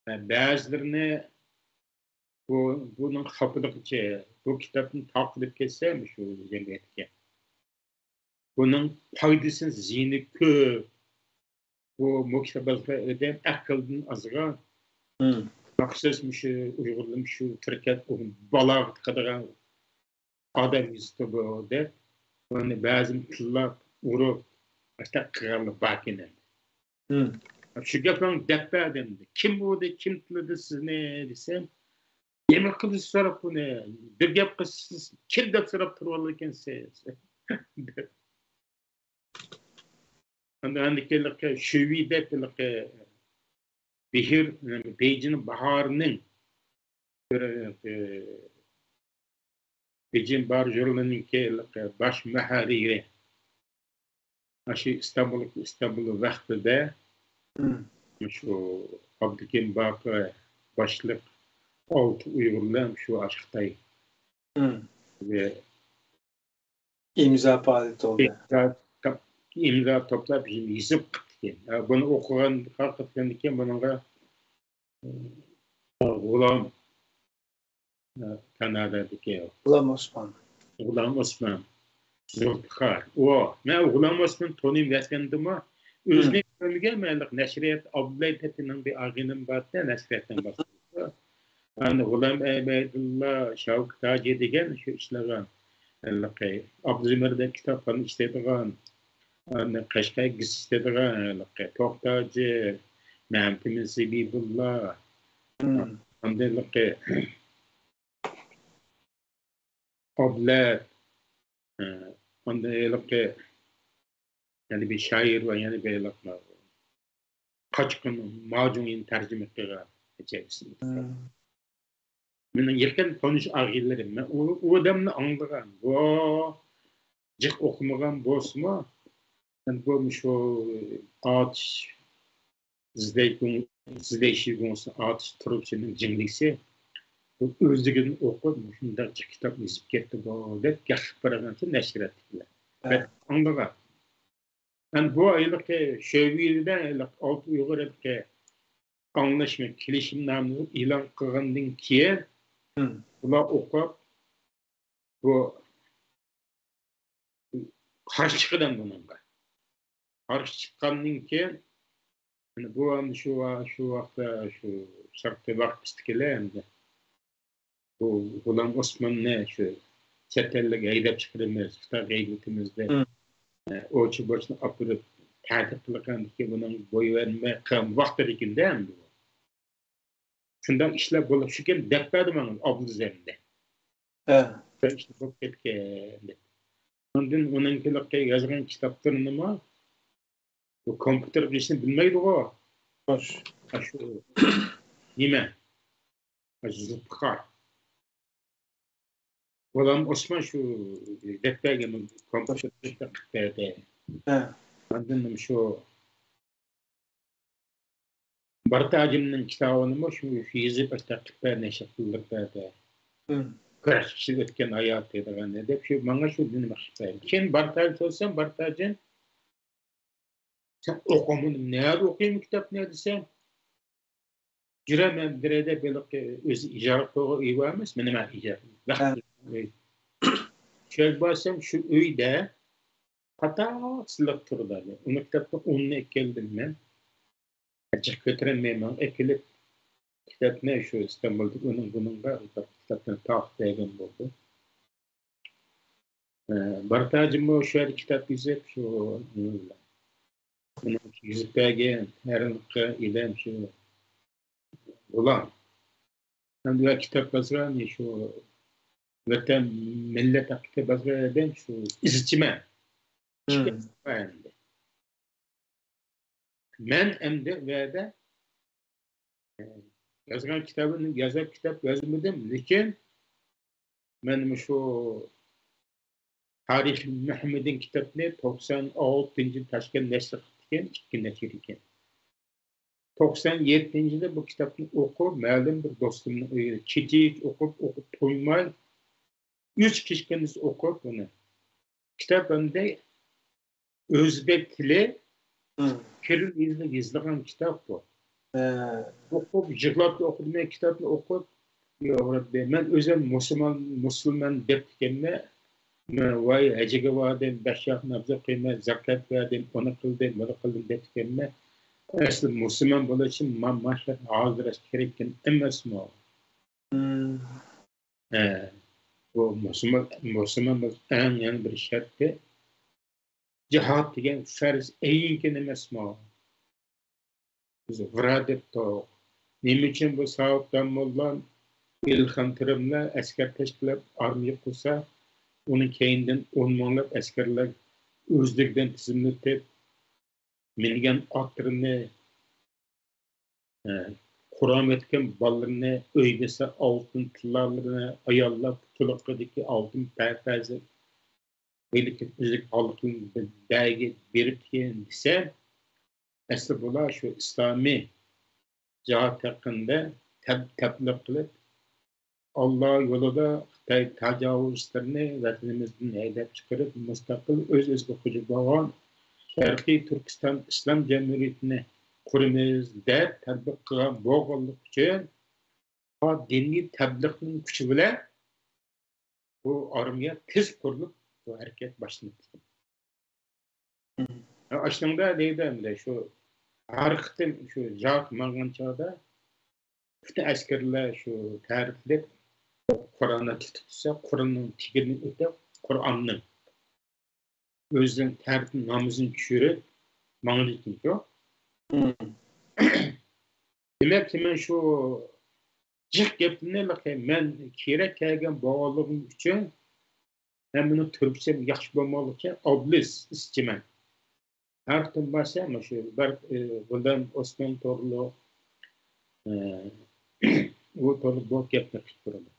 ۋە بەزىلىرىنى بۇ، بۇنىڭ خاپىلىقىچە، بۇ كىتابنى تارقىتىپ كەتسە، مۇشۇ جەمئىيەتكە، بۇنىڭ پايدىسى، زىيىنى كۆپ. بۇ، بۇ كىتاب ئادەم ئەقىلدىن ئازغان. مم. مەخسۇس مۇشۇ ئۇيغۇرلار، مۇشۇ تۈركەت بالاغا تىقىدىغان ئادەم يېزىپتۇ بۇ دەپ، ئۇنى بەزىدە تىللاپ، ئۇرۇپ، ئاشۇنداق قىلغانلار باركەن ئەمدى. مم. شۇ گەپلەرنى دەپ بەردىم. كىم ئۇردى، كىم تىللىدى سىزنى دېسەم، نېمە قىلىسىز سوراپ بۇنى؟ بىر گەپ قىلسىز، كىم دەپ سوراپ تۇرۇۋالىدىكەنسىز. ئاندىن كېيىن ھېلىقى شۈۋى دەپ ھېلىقى بېھىر، بېيجىڭ باھارىنىڭ بىر، ئى، بېيجىڭ باھار ژۇرنىلىنىڭكى ھېلىقى باش مۇھەررىرى. ئاشۇ ئىستانبۇل، ئىستانبۇل ۋەقتىدە مم. شۇ ئابدۇكېرىم باقىر باشلىق ئالتە ئۇيغۇرلار شۇ ئاشۇ خىتاي مم. ۋە ئىمزا پائالىيىتى بولدى. ئىمزا، ئىمزا توپلاپ يېزىپ قىپتىكەن. ھە، بۇنى ئوقۇغان، قارىغاندىن كېيىن بۇنىڭغا، ئە، غۇلام، ئە، كانادادىكى غۇلام ئوسمان. غۇلام ئوسمان. زۇلپىقار. ئۇ، مەن غۇلام ئوسماننى تونۇيمەن ۋەتەندىمۇ. ئۆزىنى مم. كۆرمىگەن مەنلىق نەشرىيات، ئابدۇللاي پەتىنىڭ بىر ئاغىنىم بارتى، نەشرىياتنىڭ باشلىقى. ئاندىن غۇلام ئەبەيدۇللا، شاۋكەت ھاجى دېگەن شۇ ئىشلىغان، ھېلىقى ئابدۇزۇمىر دەپ كىتابخانا ئىشلەيدىغان، ئاندىن قەشقەر گېزىت ئىشلەيدىغان، ھېلىقى توختى ھاجى، مەمتىمىن زېبىبۇللا، مم. ئاندىن ھېلىقى ئابلەت، ئاندىن ھېلىقى يەنە بىر شائىر بار، يەنە بىر ھېلىقى قاچقۇن ماجۇڭيىن تەرجىمە قىلغان. مم. مېنىڭ يېقىن تونۇش ئاغىنىلىرىم. مەن ئۇ، ئۇ ئادەمنى ئاڭلىغان. بۇ جىق ئوقۇمىغان بولسىمۇ، مەن بۇ مۇشۇ ئاتۇش زىدەي گۇڭ-، زىدەي شىگۇڭسى ئاتۇش تۇرۇپسىنىڭ جىڭلىسى بۇ ئۆزلۈكىدىن ئوقۇپ، مۇشۇنداق جىق كىتاب يېزىپ كەتتى بۇ، دەپ گەپ قىلىپ بارغانچە نەشرىياتتىكىلەر. ھە. مەن ئاڭلىغان. مەن بۇ ھېلىقى شۆۋىدە ھېلىقى ئالتە ئۇيغۇر ھېلىقى ئاڭلاشما كېلىشىمنامىسى ئېلان قىلغاندىن كېيىن، مم. بۇلار ئوقۇپ، بۇ قارشى چىقىدۇ بۇنىڭغا. قارشى چىققاندىن كېيىن، يەنە بۇ ئەمدى شۇ ۋا-، شۇ ۋاقىتتا شۇ شەرقىي ۋاقىپتىكىلەر ئەمدى بۇ غۇلام ئوسماننى شۇ چەت ئەللەرگە ھەيدەپ چىقىرىمىز، خىتايغا ھەيدىۋېتىمىز دەپ، مم. ئە، ئوچۇ بوچۇنى ئاپىرىپ تەھدىت قىلغاندىكىن بۇنىڭ بويۇنمەي قىلغان ۋاقتىدا ئىكەندە ئەمدى بۇ. شۇنداق ئىشلار بولۇپ شۇكەن دەپ بەردى ماڭا ئابلىز ئەمدى. ھە. بىر ئىشلار بولۇپ كەتكەن دەپ. ئاندىن ئۇنىڭكىلىقى يازغان كىتابلىرىنىمۇ بۇ كومپيۇتېرغا ئىشنى بىلمەيدىغۇ. خوش. ئاشۇ نېمە؟ زۇلپىقار. غۇلام ئوسمان شۇ دەپتەرگە كومپيۇتېردا قىلىپ بەردى. ھە. ئاندىن شۇ بارتاجىمنىڭ كىتابىنىمۇ شۇ يېزىپ ئەتە قىلىپ بەردى، نەشر قىلدۇرۇپ بەردى. ھىم. كۈرەش ئىچىدە ئۆتكەن ھاياتى دېگەندە دەپ شۇ ماڭا شۇ نېمە قىلىپ بەردى. كېيىن بارتاجىغا سورىسام، بارتاجىم، سەن ئوقۇمىدىم، نەدە ئوقۇيمەن كىتابنى دېسەم، جۈرە مەن بىر يەردە بېلىق ئۆزى ئىجارە قويغان ئۆي بار ئەمەس، مېنىڭ ئىجارە. ھە. ئۆي. شۇ يەرگە بارسام، شۇ ئۆيدە قاتاق سىلىق تۇرىدۇ. ئۇنى كىتابنى ئۇننى ئەكەلدىم مەن. جىق كۆتۈرەلمەيمەن. ئەكېلىپ كىتابنى شۇ ئىستانبۇلدىكى ئۇنىڭ بۇنىڭغا كىتابنى تارتىپ بەرگەن بولدى. ئە، بارتاجىممۇ شۇ يەردە كىتاب يېزىپ، شۇ، ئۇنىڭ يېزىپ بەرگەن ھەرقايسى ئىلىم شۇ غۇلام. ئەمدى كىتاب بازىرى شۇ ۋەتەن، مىللەت ھەققىدە بازىرى شۇ ئىزچىمەن. مەن ئەمدى ۋەدە يازغان كىتابىنى يازىپ كىتاب يازمىدىم، لېكىن مەن مۇشۇ تارىخ مۇھەممىدىن كىتابنى توقسان ئالتىنچى تاشكەنت نەشرى قىپتىكەن، ئىككى نەشر ئىكەن. توقسان يەتتىنچى يىلى بۇ كىتابنى ئوقۇپ، مەلۇم بىر دوستۇمنىڭ ئۆيىدە كېچە ئۇيقۇپ، ئوقۇپ تويماي، ئۈچ كېچە كۈندۈز ئوقۇپ بۇنى. كىتاب ئەمدى ئۆزبەك تىلى، كىرىل يېزىقىدا يېزىلغان كىتاب بۇ. ھە. ئوقۇپ، يىغلاپ ئوقۇدۇم مەن كىتابنى ئوقۇپ. يا رەببى، مەن ئۆزۈم مۇسۇلمان، مۇسۇلمان دەپتىكەنمەن. مەن ۋاي ھەجگە باردىم، بەش ۋاق ناماز ئوقۇيمەن، زاكات بەردىم، ئۇنى قىلدىم، بۇنى قىلدىم دەپتىكەنمەن. ئەسلى مۇسۇلمان بولۇشۇم ما-، ماشات ھازىر كېرەككەن ئەمەسمۇ؟ ھە، بۇ مۇسۇلمان، مۇسۇلمان بولۇش ئەڭ يەنە بىر شەرتى. جىھاد دېگەن پەرز ئەينكى ئەمەسمۇ؟ بىز ۋىرا دەپتۇق. نېمە ئۈچۈن بۇ ساۋۇت داموللام، ئىلھام تېرىملار ئەسكەر تەشكىللەپ ئارمىيە قۇرسا، ئۇنىڭ كەينىدىن ئون مىڭلاپ ئەسكەرلەر ئۆزلۈكىدىن تىزىملىتىپ، مىنگەن ئاتلىرىنى، ئە، قۇرامەتكەن بالىلىرىنى، ئۆي بېسە ئالتۇن تىللالىرىنى، ئاياللار پۇتلىقىدىكى ئالتۇن پەردازى، ھېلىقى ئۈزۈك ھالقىنى بەگە بېرىپتىكەن دېسە، ئەسلى بۇلار شۇ ئىسلامىي جىھاد ھەققىدە تەب-، تەبلىغ قىلىپ، ئاللا يولىدا خىتاي تاجاۋۇزچىلىرىنى ۋەتىنىمىزدىن ھەيدەپ چىقىرىپ، مۇستەقىل ئۆز-ئۆزىگە خوجا بولغان شەرقىي تۈركىستان ئىسلام جەمھۇرىيىتىنى قۇرىمىز دەپ تەبلىغ قىلغان بولغانلىقى ئۈچۈن، دىنىي تەبلىغنىڭ كۈچى بىلەن بۇ ئارمىيە تېز قۇرۇلۇپ، بۇ ھەرىكەت باشلىنىپ كەتكەن. ھە، ئاشۇنىڭدا دەيدۇ ئەمدى شۇ ھەر قېتىم شۇ جىھاد ماڭغان چاغدا پۈتۈن ئەسكەرلەر شۇ تەرىتلىك قۇرئاننى تۇتۇپ تۇرسا، قۇرئاننىڭ تېگىنى ئۆتۈپ، قۇرئاننىڭ ئۆزىنىڭ تەرىتىنى نامىزىنى چۈشۈرۈپ ماڭىدىكەنكۇ. دېمەك، مەن شۇ جىق گەپنى مەن كېرەك كەلگەن بولغانلىقىم ئۈچۈن ھەممىنى تۈركچە ياخشى بولمىغانلىقى ئۈچۈن ئابلىز ئىزچىمەن. ھەر قېتىم بارسا مۇشۇ بەر-، ئى، غۇلام ئوسمان توغرۇلۇق، ئى، ئۇ توغرۇلۇق بۇ گەپنى قىلىپ تۇرىدۇ.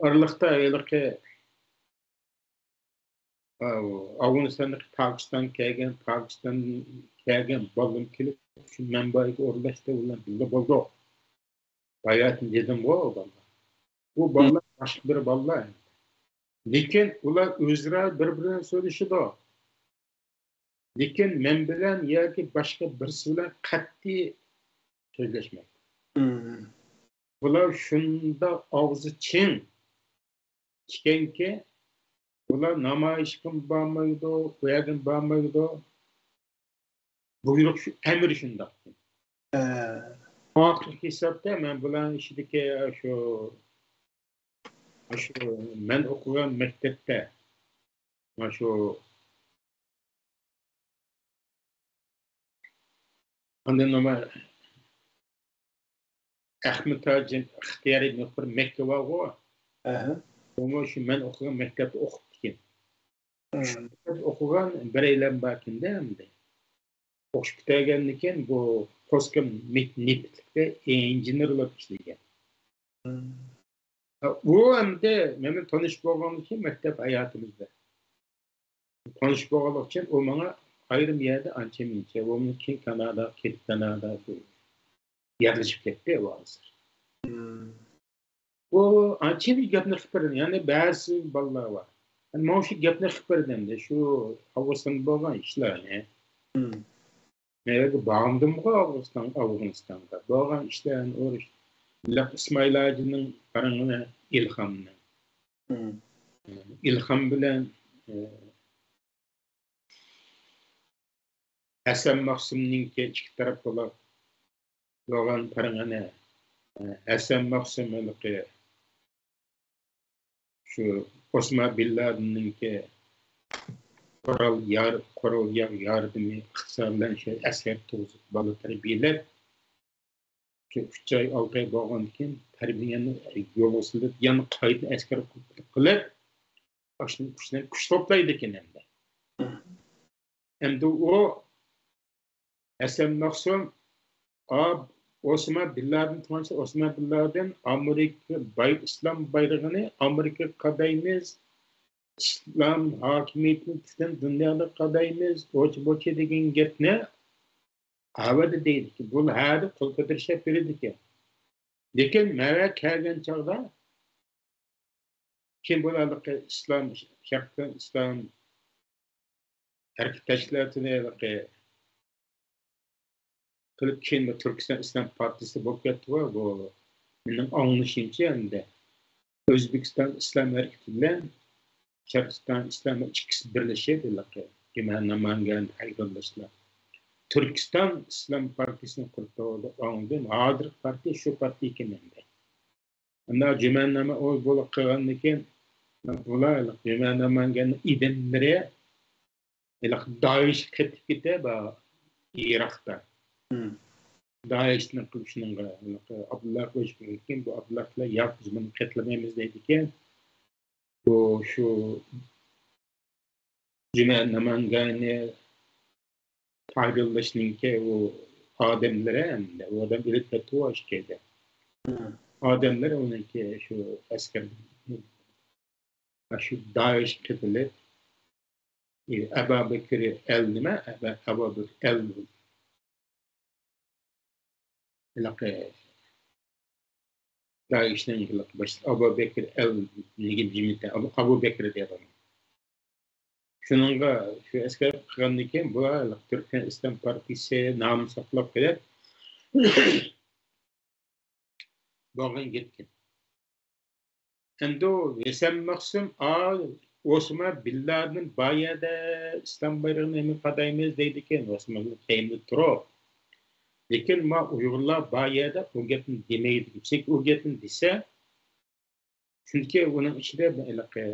ئارىلىقتا ھېلىقى، ئاۋۇ، ئافغانىستاندىكى پاكىستان كەلگەن، پاكىستاندىن كەلگەن بالىلىرىم كېلىپ، شۇ مەنبەگە ئورۇنلاشتى، ئۇلار بىللە بولدۇق. باياتىن دېدىمغۇ، ئۇ بالىلار. بۇ بالىلار باشقا بىر بالىلار. لېكىن ئۇلار ئۆزئارا بىر-بىرى بىلەن سۆزلىشىدۇ. لېكىن مەن بىلەن ياكى باشقا بىرسى بىلەن قەتئىي سۆزلەشمەيدۇ. بۇلار شۇنداق ئاغزى چىڭ ئىكەنكى، بۇلار نامايىشقىمۇ بارمايدۇ، ئۇ يەردىمۇ بارمايدۇ. بۇيرۇق شۇ، ئەمىر شۇنداق. ئاخىرقى ھېسابتا مەن بۇلارنىڭ ئىچىدىكى شۇ، شۇ مەن ئوقۇغان مەكتەپتە، مانا شۇ ئاندىن نېمە، ئەخمىتاج ئىختىيارىي مۇخبىر مەككە بارغۇ. ئەھە. ئۇمۇ شۇ مەن ئوقۇغان مەكتەپتە ئوقۇپتىكەن. مەكتەپتە ئوقۇغان بىرەيلەن باركەندە ئەمدى. ئوقۇش پۈتتۈرگەندىن كېيىن بۇ قوسكام نېفىتلىكتە ئىنژېنېر بولۇپ ئىشلىگەن. ئۇ ئەمدى مەن بىلەن تونۇش بولغاندىن كېيىن مەكتەپ ھاياتىمىزدا تونۇش بولغانلىقى ئۈچۈن ئۇ ماڭا ئايرىم يەردە ئانچە مۇنچە، ئۇ كېيىن كانادا، كېتىپ كانادا يەرلىشىپ كەتتى ئۇ ھازىر. ئۇ ئانچە بىر گەپنى قىلىپ بەردى، يەنى بەزى بالىلار بار. مانا شۇ گەپنى قىلىپ بەردى، شۇ ئافغانىستاندا بولغان ئىشلارنى. مەن يەرگە باردىمغۇ ئافغانىستان، ئافغانىستانغا. بولغان ئىشلارنى ئۇرۇش. بىلەن ئىسمائىل ھاجىنىڭ پارىڭىنى ئىلھامنى. ئىلھام بىلەن، ئە، ھەسەن مەخسۇمنىڭكى ئىككى تەرەپ بولۇپ بولغان پارىڭىنى، ئە، ھەسەن مەخسۇم ھېلىقى شۇ ئوسما بىن لادىننىڭكى قورال يار-، قورال يا-، ياردىمى ئىقتىساد بىلەن شۇ ئەسكەر تۇرغۇزۇپ، بالا تەربىيەلەپ، شۇ ئۈچ ئاي، ئالتە ئاي بولغاندىن كېيىن تەربىيەنى يولغا سېلىپ، يەنە قايتا ئەسكەر قىلىپ، ئاشۇنىڭ كۈچىدىن كۈچ توپلايدىكەن ئەمدى. ئەمدى ئۇ ھەسەن مەخسۇم، ئا-، ئوسما بىن لادىن تونۇشتا، ئوسما بىن لادىن ئامېرىكا باي-، ئىسلام بايرىقىنى ئامېرىكىغا قادايمىز، ئىسلام ھاكىمىيىتىنى پۈتۈن دۇنياغا قادايمىز، ئوچ-بوچى دېگەن گەپنى ئەۋەدە دەيدىكەن. بۇ ھەدە قول كۆتۈرۈشۈپ بېرىدىكەن. لېكىن مەۋە كەلگەن چاغدا كېيىن بۇ ھېلىقى ئىسلام، شەرقتىن ئىسلام ھەرىكەت تەشكىلاتىنى ھېلىقى قىلىپ، كېيىن بۇ تۈركىستان ئىسلام پارتىيىسى بولۇپ كەتتىغۇ. بۇ مېنىڭ ئاڭلىشىمچە ئەمدى ئۆزبېكىستان ئىسلام ھەرىكىتى بىلەن شەرقىستان ئىسلام ئىككىسى بىرلىشىپ، ھېلىقى جۈمە نامانگان ھەيدەربېشلار تۈركىستان ئىسلام پارتىيىسىنى قۇرۇپتۇ دەپ ئاڭلىدىم. ھازىرقى پارتىيە شۇ پارتىيە ئىكەن ئەمدى. ئەمدى جۈمە ناما ئۇ بولۇپ قالغاندىن كېيىن، بۇلار ھېلىقى جۈمە نامانگاننىڭ ئادەملىرى ھېلىقى دائىشقا قېتىپ كېتە، بار ئىراقتا. دائىشنى قىلىپ شۇنىڭغا، ھېلىقى ئابدۇللا قوشۇپ كېتىدىكەن. بۇ ئابدۇللا ياق، بىز بۇنى قېتىلمايمىز دەيدىكەن. بۇ شۇ جۈمە نامانگاننى تايىنلاشنىڭكى ئۇ ئادەملىرى ئەمدى، ئۇ ئادەم ئۆلۈپ كەتتى ئۇ ئاشكەيدە. ئادەملىرى ئۇنىڭكى شۇ ئەسكەر، شۇ دائىش قېتىلىپ، ئەبا بەكرى ئەل نېمە؟ ئەبا، ئەبا بەكرى ئەل ھېلىقى دائىشنىڭ ھېلىقى باشلىقى ئابۇ بەكرى ئەل نېگىب جىمىتى، ئابۇ، ئابۇ بەكرى دەيدۇ. شۇنىڭغا شۇ ئەسكەر قىلغاندىن كېيىن، بۇلار ھېلىقى تۈركىستان ئىسلام پارتىيىسى نامى ساقلاپ قېلىپ، بولغان گەپكەن. ئەمدى ھەسەن مەخسۇم، ئا، ئوسما بىن لادىن بار يەردە ئىسلام بايرىقىنى نېمە قادايمىز دەيدىكەن، ئوسما بىن لادىن كەينىدە تۇرۇپ. لېكىن ما ئۇيغۇرلار بار يەردە ئۇ گەپنى دېمەيدىكەن. چۈنكى ئۇ گەپنى دېسە، چۈنكى ئۇنىڭ ئىچىدە ھېلىقى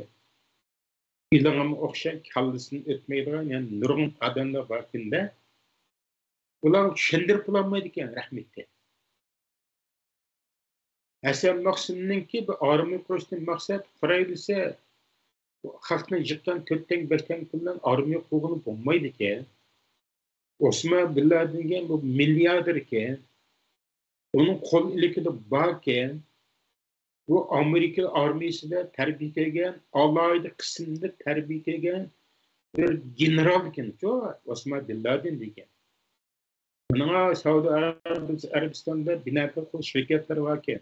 ئېلىڭىمغا ئوخشاپ كاللىسىدىن ئۆتمەيدىغان يەنە نۇرغۇن ئادەملەر باركەندە، ئۇلارغا چۈشەندۈرۈپ بولالمايدىكەن رەھمىتى. ھەسەن مەخسۇمنىڭكى بىر ئارمىيە قۇرۇشتىن مەقسەت قۇراي دېسە، خەقنى يىغقان تۆت تەڭ، بەش تەڭ پۇل بىلەن ئارمىيە قۇرغىلى بولمايدىكەن. ئوسما بىن لادىن دېگەن بۇ مىلياردېركەن. ئۇنىڭ قول ئىلكىدە باركەن. بۇ ئامېرىكا ئارمىيىسىدە تەربىيە كۆرگەن، ئالاھىدە قىسىمدا تەربىيە كۆرگەن بىر گېنېرال ئىكەنچۇ، ئوسما بىن لادىن دېگەن. ئۇنىڭغا سەئۇدى ئەرەب-، ئەرەبىستاندا بىنا قىلىپ شىركەتلىرى باركەن.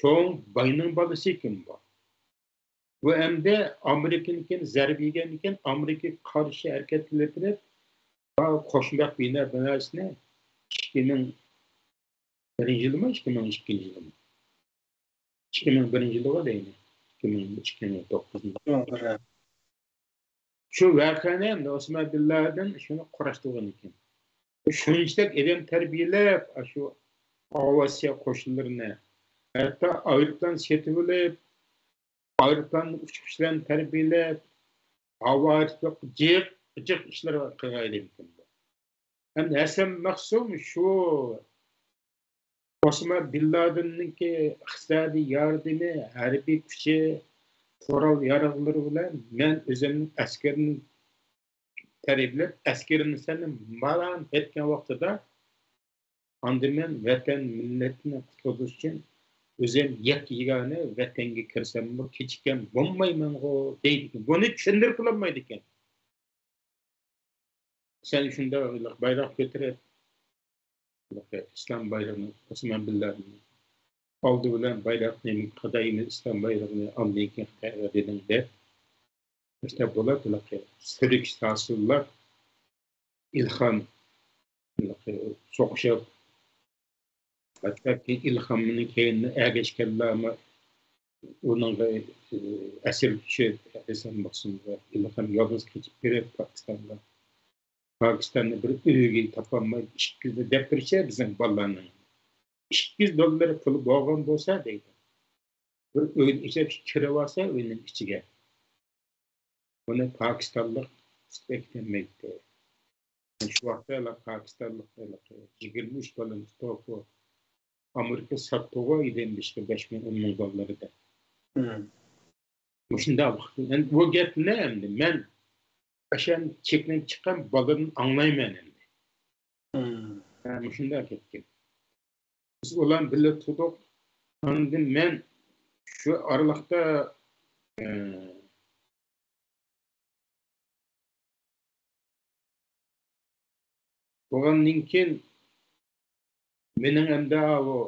چوڭ باينىڭ بالىسى ئىكەن بۇ. بۇ ئەمدى ئامېرىكىدىن كېيىن زەربە يېگەندىن كېيىن ئامېرىكىغا قارشى ھەرىكەت قىلىپ، قوشماق بىنا، بىناسىنى ئىككى مىڭ بىرىنچى يىلىمۇ، ئىككى مىڭ ئىككىنچى يىلىمۇ؟ ئىككى مىڭ بىرىنچى يىلىغۇ دەيلى. ئىككى مىڭ، ئىككى مىڭ توققۇزىنچى يىل. شۇ ۋەقەنى ئەمدى ئوسما بىن لادىن شۇنى قۇراشتۇرغان ئىكەن. شۇنچىلىك ئادەم تەربىيەلەپ، ئاشۇ ئاۋىئاتسىيە قوشۇنلىرىنى، ھەتتا ئايروپىلان سېتىۋېلىپ، ئايروپىلان ئۇچقۇچىلارنى تەربىيەلەپ، ھاۋا جىق، جىق ئىشلار قىلغان ئادەم ئىكەن بۇ. ئەمدى ھەسەن مەخسۇم شۇ ئوساما بىن لادىننىڭكى ئىقتىسادىي ياردىمى، ھەربىي كۈچى، قورال يارىغلىرى بىلەن مەن ئۆزۈمنىڭ ئەسكىرىنى تەربىيەلەپ، ئەسكىرىمنى سەننى مالان ئەتكەن ۋاقتىدا، ئاندىن مەن ۋەتەن، مىللەتنى قۇتقۇزۇش ئۈچۈن ئۆزۈم يەككە-يېگانە ۋەتەنگە كىرسەممۇ، كېچىككەن بولمايمەنغۇ، دەيدىكەن. بۇنى چۈشەندۈرۈپ بولالمايدىكەن. سەن شۇنداق بايراق كۆتۈرۈپ، ئىسلام بايرىقىنى، ئوسمان بىن لادىننى ئالدى بىلەن بايراقنى، خىتاينى، ئىسلام بايرىقىنى ئاندىن كېيىن خىتايغا بېرىڭ دەپ، مۇشۇنداق بولۇپ، ھېلىقى سۈرۈك ساسۇنلار ئىلھام، ھېلىقى سوقۇشۇپ، ھەتتاكى ئىلھامنىڭ كەينىدىن ئەگەشكەنلەرمۇ ئۇنىڭغا، ئە، ئەسىر چۈشۈپ، ھەسەن مەخسۇمغا ئىلھام يالغۇز قېچىپ بېرىپ پاكىستانغا. پاكىستاندا بىر ئۆيگە تاپالماي، ئىككىسى دەپ بېرىشە بىزنىڭ بالىلارنىڭ. ئىككى يۈز دوللار پۇلى بولغان بولسا دەيدۇ. بىر ئۆينى ئېچىپ كىرىۋالسا ئۆينىڭ ئىچىگە. بۇنى پاكىستانلىق ئىستەك دېمەيتتى. شۇ ۋاقىتتا پاكىستانلىق يىگىرمە ئۈچ بالىنى توپى ئامېرىكا ساتتىغۇ ئىدىن بېشىغا بەش مىڭ، ئون مىڭ دوللىرىدا. مم. مۇشۇنداق ۋاقىت. ئەمدى بۇ گەپنى ئەمدى مەن ئاشان چېكىنىپ چىققان بالىدىن ئاڭلايمەن ئەمدى. مم. ھە، مۇشۇنداق گەپكەن. بىز ئۇلار بىللە تۇردۇق. ئاندىن مەن شۇ ئارىلىقتا، ئە، بولغاندىن كېيىن مېنىڭ ئەمدى ئاۋۇ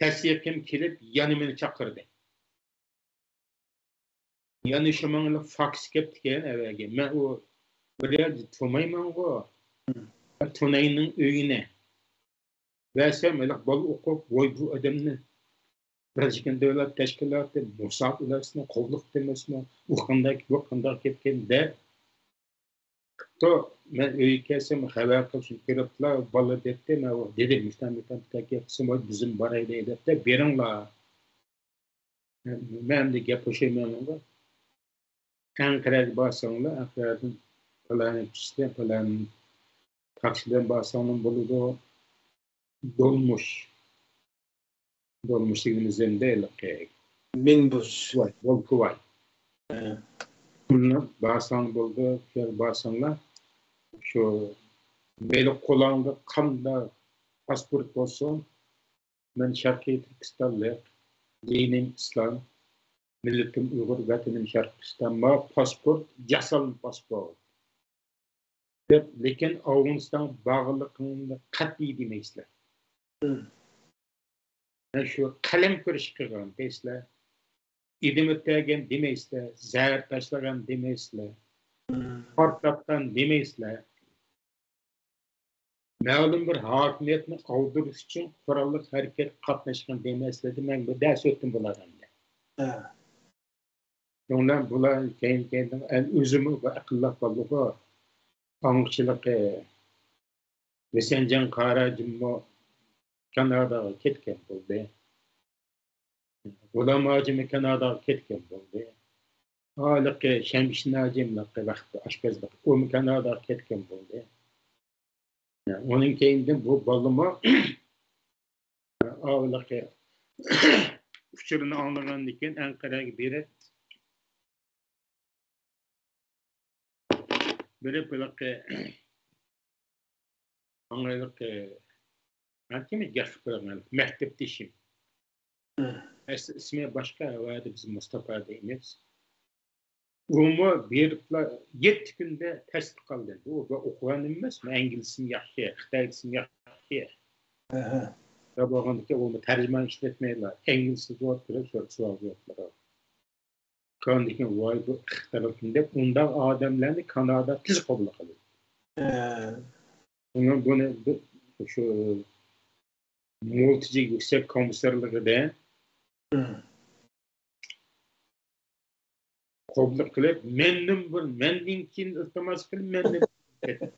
تەسىقىم كېلىپ، يەنە مېنى چاقىردى. يەنە شۇ ماڭا فاكس كەپتىكەن ئەۋەگە. مەن ئۇ بىر يەردە تۇرمايمەنغۇ. تۇنەينىڭ ئۆيىنى بەرسەم، ھېلىقى بالا ئوقۇپ، ۋاي، بۇ ئادەمنى بىرلەشكەن دۆلەت تەشكىلاتى مۇساپىرلەرنى قوبۇل قىلىپتۇ ئەمەسمۇ، ئۇ قانداق، بۇ قانداق كەتكەن دەپ، تو مەن ئۆيگە كەلسەم، خەۋەر قىلسۇن كىرىپلا، بالا دەپتۇ، مەن ئۇ دېدىم، مۇشۇنداق مۇشۇنداق كەتسە، بىزمۇ بارايلى دەپتۇ، بېرىڭلار. مەن ئەمدى گەپ قوشايمەن ئۇنىڭغا. ئەنقەرەگە بارساڭلار، ئەنقەرەدىن پالانى كىشىدىن، پالانى تاكسىدىن بارساڭلار بولىدۇ. دولمۇش. دولمۇش دېگىنىمىز ئەمدى ھېلىقى مىنبۇس. كۇۋاي، بول كۇۋاي. ھە. بۇنى بارساڭ بولىدۇ، شۇ يەرگە بارساڭلار، شۇ بېلىق قۇلاڭدا قانداق پاسپورت بولسۇن، مەن شەرقىي تۈركىستانلىق، دىنىم ئىسلام، مىللىتىم ئۇيغۇر، ۋەتىنىم شەرقىي تۈركىستان، ماڭا پاسپورت، جاسالما پاسپورت دەپ، لېكىن ئافغانىستانغا بارغانلىقىڭنى قەتئىي دېمەيسىلەر. مم. مەن شۇ قەلەم كۈرىشى قىلغان دەيسىلەر، ئىدىم ئۆتەرگەن دېمەيسىلەر، زەھەر تاشلىغان دېمەيسىلەر، مم. پارتلاتقان دېمەيسىلەر. مەلۇم بىر ھاكىمىيەتنى ئاغدۇرۇش ئۈچۈن قوراللىق ھەرىكەتكە قاتناشقان دېمەيسىلەر دېدى، مەن بۇ دەرس ئۆتتۈم بۇلاردىن. ھە. شۇنىڭ بىلەن بۇلار كەينى-كەينىدىن، ئەل ئۆزىمۇ بۇ ئەقىللىق بالىغۇ، ئاڭچىلىقى، ھۈسەنجان قارا جىممۇ كاناداغا كەتكەن بولدى. غۇلام ھاجىمۇ كاناداغا كەتكەن بولدى. ھېلىقى شەمشىدىن ھاجىم ۋاقتى ئاشپەزلىك، ئۇمۇ كاناداغا كەتكەن بولدى. ئۇنىڭ كەينىدىن بۇ بالىمۇ ھېلىقى ئۇچۇرنى ئاڭلىغاندىن كېيىن ئەنقەرەگە بېرىپ، بېرىپ ھېلىقى ماڭا ھېلىقى، ئانتىمىز ياخشى كۆرگەن مەكتەپدىشىم. مم. ئەسلى ئىسمى باشقا، ھەۋەدە بىز مۇستاپا دەيمىز. ئۇمۇ بېرىپلا يەتتە كۈندە تەستە قالدى. ئۇ، بۇ ئوقۇغان ئەمەس، مەن ئىنگلىزچىم ياخشى، خىتايچىم ياخشى. ئەھە. شۇنداق بولغاندىكىن ئۇمۇ تەرجىمانى ئىشلەتمەيلا، ئىنگلىزچە جاۋاب بېرىپ، سوئال جاۋابلىرى. كاندىكىن ۋاي بۇ ئىختىرىلدىن دەپ ئۇنداق ئادەملەرنى كانادا تېز قوبۇل قىلىدۇ. ھە. شۇڭا بۇنى بۇ، شۇ مۇلتىجى يۈكسەك كومىسسارلىقىدا ھە. قوبۇل قىلىپ، مەندىن بۇرۇن، مەندىن كېيىن ئىلتىماس قىلىپ، مەندىن كەتتى.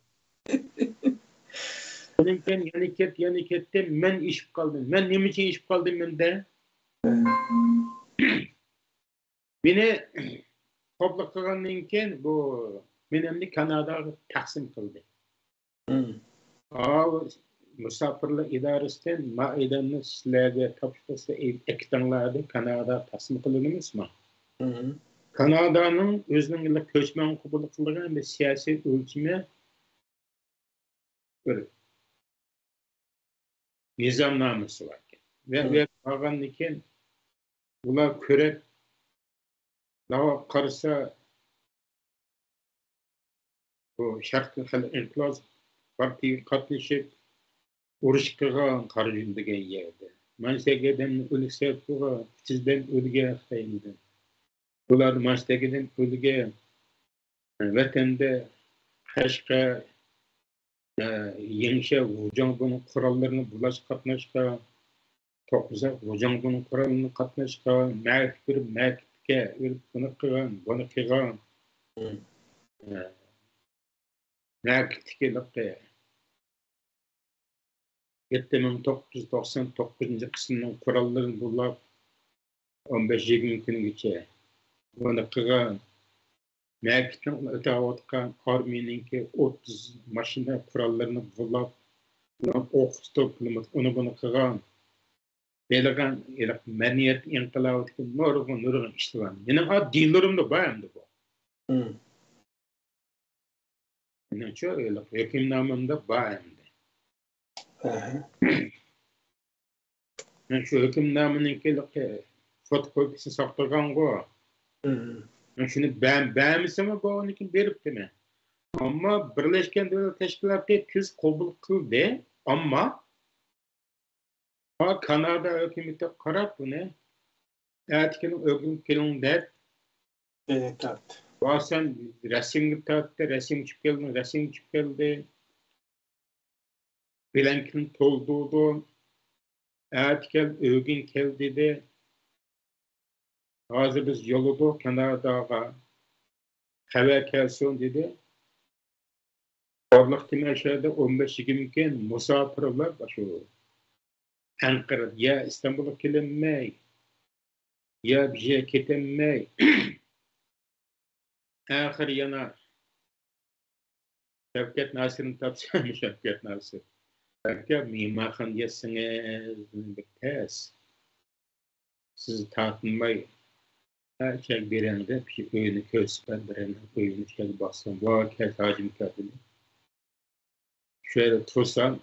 ئۇنىڭ كېيىن يەنە كەت، يەنە كەتتى، مەن ئېشىپ قالدىم. مەن نېمە ئۈچۈن ئېشىپ قالدىم مەندە؟ ھە. مېنى قوبۇل قىلغاندىن كېيىن بۇ مېنى ئەمدى كاناداغا تەقسىم قىلدى. مم. ئاۋۇ مۇساپىرلار ئىدارىسىدىن مائىدەمنى سىلەرگە تاپشۇرۇپ، سىلەر ئېلىپ ئەكېتىڭلار دەپ كاناداغا تەسلىم قىلىۋېلىمىزمۇ؟ مم. كانادانىڭ ئۆزىنىڭ كۆچمەن قوبۇل قىلىدىغان بىر سىياسىي ئۆلچىمى، بىر نىزامنامىسى باركەن. ۋە، مم. ۋە بارغاندىن كېيىن ئۇلار كۆرۈپ، داۋا قارىسا، بۇ شەرقىي خەلق ئىنقىلاب پارتىيىگە قاتنىشىپ، ئۇرۇش قىلغان قارا يول دېگەن يەردە. مانچە ئادەمنى ئۆلۈك سەۋەب قىلغان، ئۈچ يۈز ئادەم ئۆلگەن خىتايلىدىن. بۇلار مانچە ئادەم ئۆلگەن. ۋەتەندە قەشقەر، ئە، يېڭىشەھەر، غۇجاڭبىنىڭ قوراللىرىنى بۇلاش قاتناشقان، توقمىساق غۇجاڭبىنىڭ قوراللىرىنى قاتناشقان، مەكىت بېرىپ مەكىتكە ئۆلۈپ بۇنى قىلغان، بۇنى قىلغان. مم. ئە، مەكىتتىكى ھېلىقى يەتتە مىڭ توققۇز يۈز توقسان توققۇزىنچى قىسىمنىڭ قوراللىرىنى بۇلاپ، ئون بەش يىگىرمە كۈنگىچە بۇنى قىلغان. مەكىتنىڭ ئۆتەۋاتقان ئارمىيىنىڭكى ئوتتۇز ماشىنا قوراللىرىنى بۇلاپ، ئۇلارنى ئوققا تۇتۇپ، ئۇنى بۇنى قىلغان. بېلىغان ھېلىقى مەدەنىيەت ئىنقىلابىدىكى نۇرغۇن، نۇرغۇن ئىشلار بار. مېنىڭ ئا دىللىرىمدا بار ئەمدى بۇ. مم. مېنىڭچۇ، ھېلىقى ھۆكۈمنامەمدە بار ئەمدى. ئەھە. مەن شۇ ھۆكۈمنامىنىڭكى ھېلىقى فوتوكوپىيىسىنى ساقلىغانغۇ. مم. مەن شۇنى بەر-، بەرمىسەممۇ بولغاندىكىن بېرىپتىمەن. ئەمما بىرلەشكەن دۆلەت تەشكىلاتى تېز قوبۇل قىلدى. ئەمما ھا، كانادا ھۆكۈمىتى قاراپ بۇنى، ئەتىكىنى ئۆگىنىپ كېلىڭ دەپ. ئېنىق تارتتى. بارسام رەسىمگە تارتتى، رەسىم چۈشۈپ كەلدى، رەسىم چۈشۈپ كەلدى. بىلەنكىنى تولدۇردۇم. ئەتە كەل، ئۆگۈن كەل دېدى. ھازىر بىز يوللىدۇق كاناداغا. خەۋەر كەلسۇن دېدى. ئارىلىق تېمەشەدە ئون بەش يىگىرمە كۈن مۇساپىرلار شۇ ئەنقەرە، يا ئىستانبۇلغا كېلەلمەي، يا بىر يەرگە كېتەلمەي. ئاخىرى يەنە شەۋكەت ناسىرنى تاپسام، شەۋكەت ناسىر، ئاكا، مېھمانخانىدا ياتسىڭىز بىر تەس. سىز تارتىنماي، ھە، ئىچەرگە بېرىڭ دەپ، شۇ ئۆينى كۆرسىتىپ بېرىڭ، ئۆينى ئىچەرگە باسسام، ۋاي، كەلسە ھاجىم كەلدىمۇ؟ شۇ يەردە تۇرسام،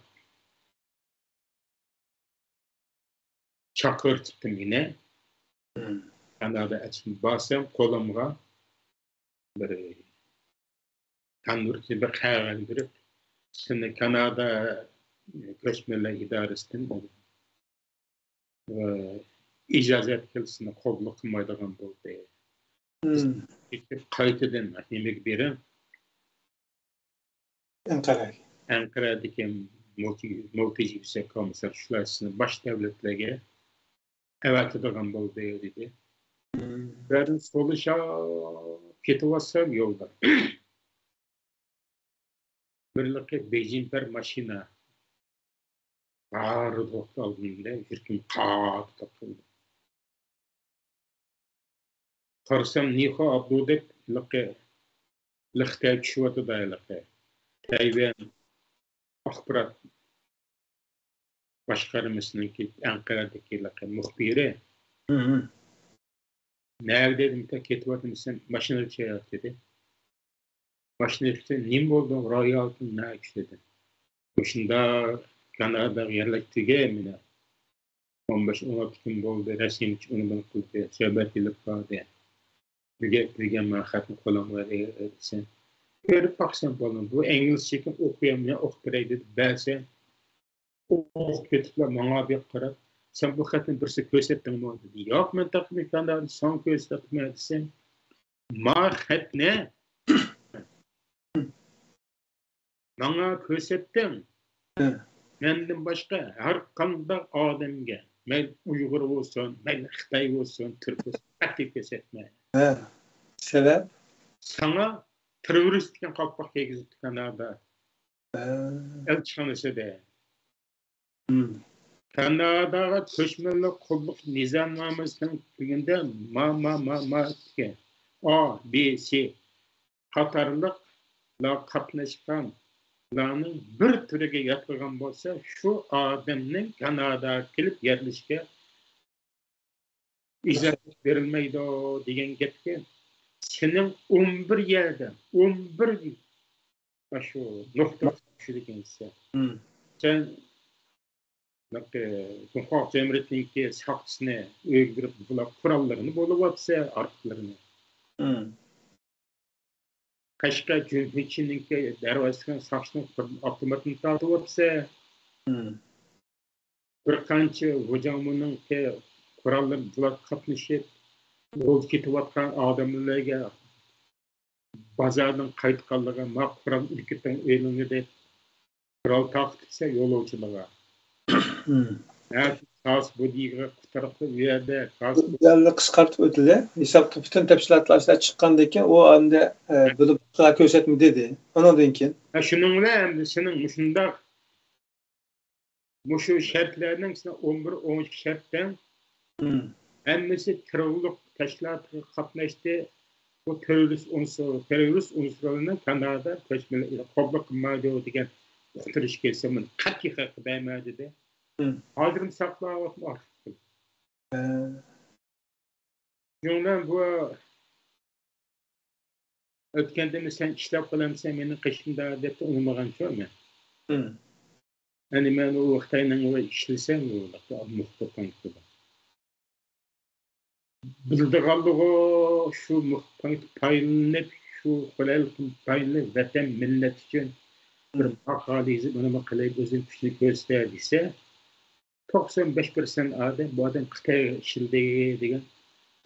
چاقىرتىپتۇ مېنى. مم. كانادا ئەلچىسىنى بارسام، قولۇمغا بىر كانۋېرتنى بىر قەغەز بېرىپ، سېنى كانادا كۆچمەنلەر ئىدارىسىدىن، ئە، ئىجازەت كەلسىنى قوبۇل قىلمايدىغان بولدى. مم. قايتىدىن نېمىگە بېرىڭ؟ ئەنقەرەگە. ئەنقەرەدىكى مۇلتى-، مۇلتىجى يۈكسەك كومىسسار شۇلار سىزنى باش دۆلەتلەرگە ئەۋەتىدىغان بولدى، دېدى. مم. بۇ يەردىن سولىشىپ كېتىۋاتسام يولدا، بىرلىقى بېجىمپەر ماشىنا بارىدۇ ئالدىمدا، يۈرىكىم قاتتىق تۇتۇلدى. قارىسام، نىخۇا ئابدۇ دەپ ھېلىقى، ھېلىقى خىتاي چۈشۈۋاتىدۇ ھېلىقى. تەيۋەن ئاخبارات باشقارمىسىنىڭكى ئەنقەرەدىكى ھېلىقى مۇخبىرى. مم. نەگە دېدىم، كېتىۋاتىمەن، ماشىنىغا چىقىۋەت دېدى. ماشىنا ئىچىدە نېمە بولدى؟ رويالتىن نەگە چۈشتى دېدىم. مۇشۇنداق كاناداغا يەرلىك تۈگەي مېنى. ئون بەش، ئون ئالتە كۈن بولدى، رەسمىي ئۇنى بۇنى قىلدى، سۆھبەت ئېلىپ باردى. بىر گەپ، بىر گەپ مانا خەتنى قولۇمغا دېسە، كۆرۈپ باقسام بولدى. بۇ ئىنگلىزچىكەن، ئوقۇيالماي، ئوقۇپ بېرەي دېدى، بەرسە، ئوقۇپ كېتىپلا ماڭا بىر قاراپ، سەن بۇ خەتنى بىرسىگە كۆرسەتتىڭمۇ دېدى. ياق، مەن تېخى كانادادا ساڭا كۆرسىتىپتىمەن دېسەم، ما خەتنى ماڭا كۆرسەتتىڭ. ھە. مەندىن باشقا ھەر قانداق ئادەمگە، مەيلى ئۇيغۇر بولسۇن، مەيلى خىتاي بولسۇن، تۈرك بولسۇن، قەتئىي كۆرسەتمە. ھە. سەۋەب؟ ساڭا تېررورىست دېگەن قالپاق كىيگۈزۈپتۇ كانادا. ھە. ئەلچىخانىسىدا. مم. كاناداغا كۆچمەنلەر قۇللۇق نىزامنامىسىنىڭ تۈگۈندە ما، ما، ما، ما دېگەن. ئا، بى، سى قاتارلىقلار قاتناشقان بۇلارنىڭ بىر تۈرىگە ياتلىغان بولسا، شۇ ئادەمنىڭ كاناداغا كېلىپ يەرلىشىشكە ئىجازەت بېرىلمەيدۇ دېگەن گەپكە، سېنىڭ ئون بىر يەردە، ئون بىر شۇ نۇقتا چۈشىدىكەنسەن. سەن جۇڭخۇا جۇمھۇرىيىتىنىڭكى ساقچىسىنى ئۆيگە بېرىپ، بۇلار قوراللىرىنى بولۇۋاتسا، ئارقىلىرىنى. قەشقەر جۈمھۈرىيىتىنىڭكى دەرۋازىسىغا ساقچىنىڭ ئاپتوماتىنى تارتىۋاتسا، بىر قانچە ۋۇجاڭمۇنىڭكى قوراللىرى بۇلار قاتنىشىپ، يولدا كېتىۋاتقان ئادەملەرگە بازاردىن قايتقانلىرىغا، ما قورال ئېلىپ كېتىڭ ئۆيلىرىڭگە دەپ، قورال تارقىتىپ يولۇچىلارغا. ھە، خاس بۇ دېگىگە قۇتارلىق ئۇ يەردە خاس. بۇ يەرنى قىسقارتىپ ئۆتىلە. ھېسابتا پۈتۈن تەپسىلاتلار ئىچىدە چىققاندىن كېيىن، ئۇ ئەمدى، ئە، بولۇپ چىققان كۆرسەتمە دېدى. ئۇنىڭدىن كېيىن. ھە، شۇنىڭ بىلەن ئەمدى سېنىڭ مۇشۇنداق، مۇشۇ شەرتلەرنىڭ سېنىڭ ئون بىر، ئون ئىككى شەرتتىن ھەممىسى تېررورلۇق تەشكىلاتىغا قاتناشتى. بۇ تېررورىست ئۇنسۇر، تېررورىست ئۇنسۇرلىرىنى كانادا كۆچمەنلەر قوبۇل قىلمايدۇ دېگەن ئۇقتۇرۇش كەلسە، مېنى قەتئىي خەققە بەرمەيدۇ دېدى. ھازىرمۇ ساقلاۋاتىمەن ئارخىپتا. شۇنىڭ بىلەن بۇ ئۆتكەندىمۇ سەن ئىشلەپ قالامسەن مېنىڭ قېشىمدا دەپتۇ، ئۇنىمىغانچۇ مەن. ئەنە مەن ئۇ خىتاينىڭ ئىشلىسەم، ئۇ مۇخبىر پونكىتىدا. بىلىدىغانلىغۇ شۇ مۇخبىر پونكىت پايدىلىنىپ، شۇ قولايلىقتىن پايدىلىنىپ، ۋەتەن، مىللەت ئۈچۈن بىر ماقالە يېزىپ، ئۇنىمۇ قىلىپ، ئۆزىنىڭ كۈچىنى كۆرسىتە دېسە، توقسان بەش پىرسەنت ئادەم، بۇ ئادەم خىتايغا ئىشلىدى دېگەن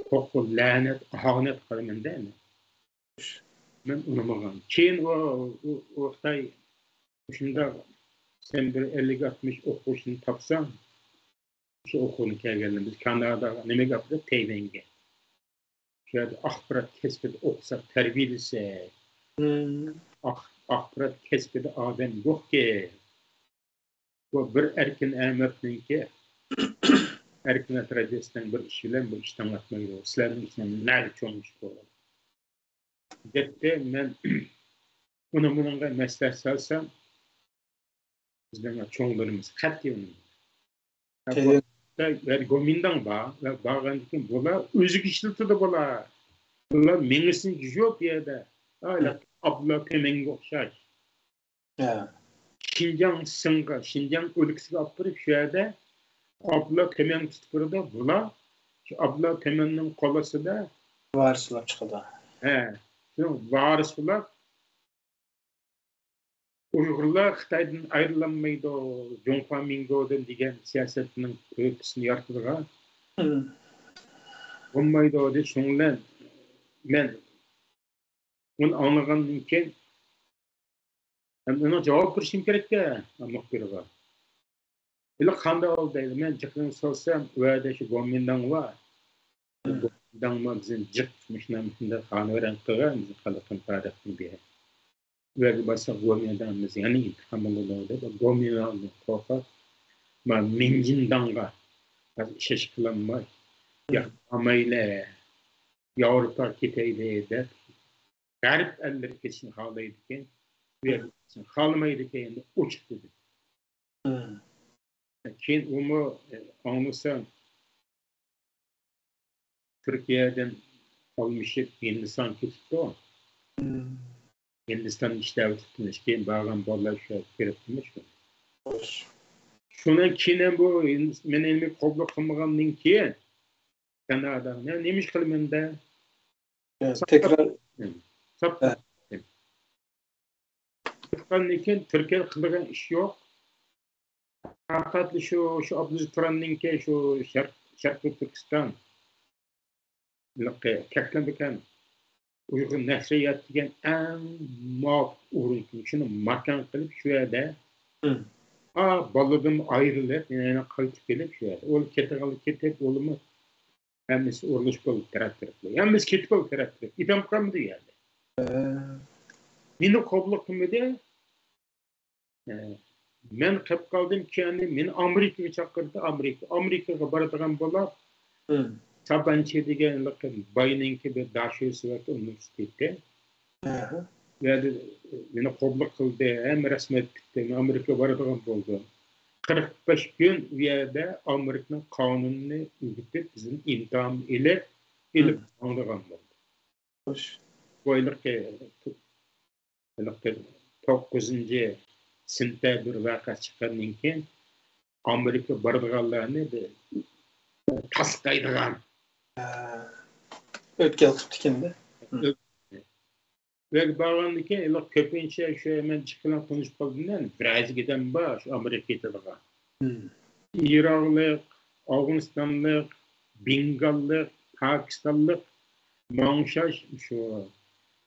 قورقۇ، لەنەت، ئاھانەت قىلىمەن-دە. مەن ئۇنىمىغان. كېيىن ئۇ، ئۇ، ئۇ خىتاي شۇنداق، سەن بىر ئەللىك ئاتمىش ئوقۇغۇچىنى تاپساڭ، شۇ ئوقۇغىلى كەلگەنلەر بىز كاناداغا نېمىگە ئاپىرىدۇ؟ تەيۋەنگە. شۇ يەردە ئاخبارات كەسپىدە ئوقۇساق، تەربىيەلىسەك، ئاخ-، ئاخبارات كەسپىدە ئادەم يوقكەن. بۇ بىر ئەركىن ئەمەتنىڭكى، ئەركىن ئەتراجىسىنىڭ بىر ئىشى بىلەن بۇ ئىش تاڭاتمايدۇ. سىلەرنىڭ ئىشىڭىز نەگە چوڭ ئىش بۇ؟ دەپتۇ. مەن ئۇنى مۇنىڭغا مەسلىھەت سالسام، بىزنىڭ چوڭلىرىمىز قەتئىي ئۇنى. ۋە گومىنداڭ بار، ۋە بارغاندىن كېيىن بۇلار ئۆزىگە ئىشلىتىدۇ بۇلار. بۇلار مېڭىسىنى يۇيۇپ يەردە، ئابدۇللا تۆمەنگە ئوخشاش. شىنجاڭ سىڭغا، شىنجاڭ ئۆلكىسىگە ئاپىرىپ، شۇ يەردە ئابدۇللا تۆمەن تۇتۇپ بېرىدۇ. بۇلار شۇ ئابدۇللا تۆمەننىڭ قول ئاستىدا ۋارىس بولۇپ چىقىدۇ. ھە، شۇنىڭ ۋارىس بولۇپ، ئۇيغۇرلار خىتايدىن ئايرىلالمايدۇ، جۇڭخۇا مىنگودىن دېگەن سىياسەتنىڭ ئۆتكىسىنى يارىتىدىغان بولمايدۇ دېدى. شۇنىڭ بىلەن مەن ئۇنى ئاڭلىغاندىن كېيىن، مەن ئۇنىڭ جاۋاب بېرىشىم كېرەك-دە، مۇخبىرغا. ھېلى قانداق بولدى دەيدۇ. مەن جىقىنى سالسام، ئۇ يەردە شۇ گومىنداڭ بار. شۇ گومىنداڭمۇ بىزنى جىق مۇشۇنداق مۇشۇنداق خانىۋەيران قىلغان، بىزنى قالاققىنى تارىختىن بېرى. ئۇ يەرگە بارساق، گومىنداڭ بىز يەنە ئىنتىقام ئالىدۇ دەپ، گومىنداڭدىن قورقۇپ، ما مىنجىنداڭغا ئىشەنچ قىلالماي، ياق، بارمايلى، ياۋروپاغا كېتەيلى دەپ، غەرب ئەللىرىگە كېتىشنى خالايدىكەن، بۇ يەرگە كېتىشنى خالىمايدىكەن، ئېنى ئوچۇق دېدى. كېيىن ئۇمۇ، ئە، ئاڭلىسام، تۈركىيەدىن ئالمىشىپ ھىندىستانغا كېتىپتۇ. ھىندىستاندا ئىشلەۋېتىپتۇ، كېيىن بارغان بالىلار شۇ يەرگە كىرىپتىمۇ شۇ. شۇنىڭ كېيىن ھەم بۇ ھىندىس-، مېنى قوبۇل قىلمىغاندىن كېيىن، كانادا، مەن نېمە ئىش قىلىمەن دە؟ تەكرار. ساپ. چىققاندىن كېيىن تۈركىيەدە قىلىدىغان ئىش يوق. پەقەتلا شۇ، شۇ ئابدۇلئەزىز تۇراننىڭكى شۇ شەرق-، شەرقىي تۈركىستان، تەكلىماكان ئۇيغۇر نەشرىيات دېگەن ئەڭ مۇۋاپىق ئورۇن، شۇنى ماكان قىلىپ شۇ يەردە، ئا، بالىدىن ئايرىلىپ، يەنە قايتىپ كېلىپ شۇ يەردە. ئۇ كېتىدىغانلار كېتىپ، ئۇلىمۇ ھەممىسى ئورۇنلىشىپ بولدى تەرەپ تەرەپلىك. ھەممىسى كېتىپ بولدى تەرەپ تەرەپ. ئىدام قالمىدى ئۇ يەردە. مېنى قوبۇل قىلمىدى. مەن قېلىپ قالدىم، كېيىن مېنى ئامېرىكىغا چاقىردى. ئامېرىكا، ئامېرىكىغا بارىدىغان بولۇپ، سابانچى دېگەن باينىڭكى بىر داشۆسى بار ئۇنىۋېرسىتېتى. يەردە مېنى قوبۇل قىلدى، ھەممە رەسمىيەت پۈتتى، مەن ئامېرىكىغا بارىدىغان بولدۇم. قىرىق بەش كۈن ئۇ يەردە ئامېرىكىنىڭ قانۇنىنى ئۆگىتىپ، بىزدىن ئىمتىھان ئېلىپ، ئېلىپ ماڭىدىغان بولدى. خوش. بۇ ھېلىقى، ھېلىقى توققۇزىنچى سېنتەبىر ۋەقە چىققاندىن كېيىن، ئامېرىكىغا بارىدىغانلارنى بىر تاسقايدىغان. ھە. ئۆتكەل قىپتىكەن-دە. ئۆيگە بارغاندىن كېيىن، ھېلىقى كۆپىنچە شۇ مەن جىق بىلەن تونۇشۇپ قالدىم-دە، بىر ئەزگە ئادەم بار شۇ ئامېرىكىغا كېتىدىغان. ئىراقلىق، ئافغانىستانلىق، بېنگاللىق، پاكىستانلىق، ماڭا ئوخشاش شۇ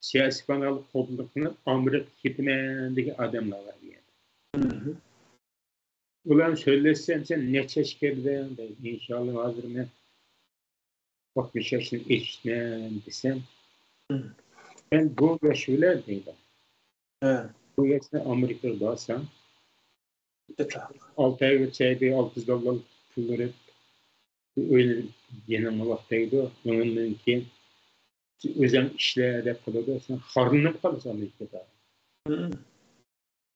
سىياسىي پاناھلىق قوبۇل قىلىپ، ئامېرىكىغا كېتىمەن دېگەن ئادەملەر بار بۇ يەردە. ئۇلار بىلەن سۆزلەشسەم، سەن نەچچە ياشقا كىردىڭ دەيدۇ. ئىنشاللا ھازىر مەن ئاتمىش ياشتىن ئېشىپمەن دېسەم، سەن بۇ ياش بىلەن دەيدۇ. بۇ ياشتا ئامېرىكىغا بارساڭ، ئالتە ئايغىچە بىر ئالتە يۈز دوللار پۇل بېرىپ، ئۆيلىنىپ يېنىڭغا باق دەيدۇ. ئۇنىڭدىن كېيىن ئۆزۈڭ ئىشلە دەپ قالىدۇ. سەن خارلىنىپ قالىسەن ئامېرىكىدا.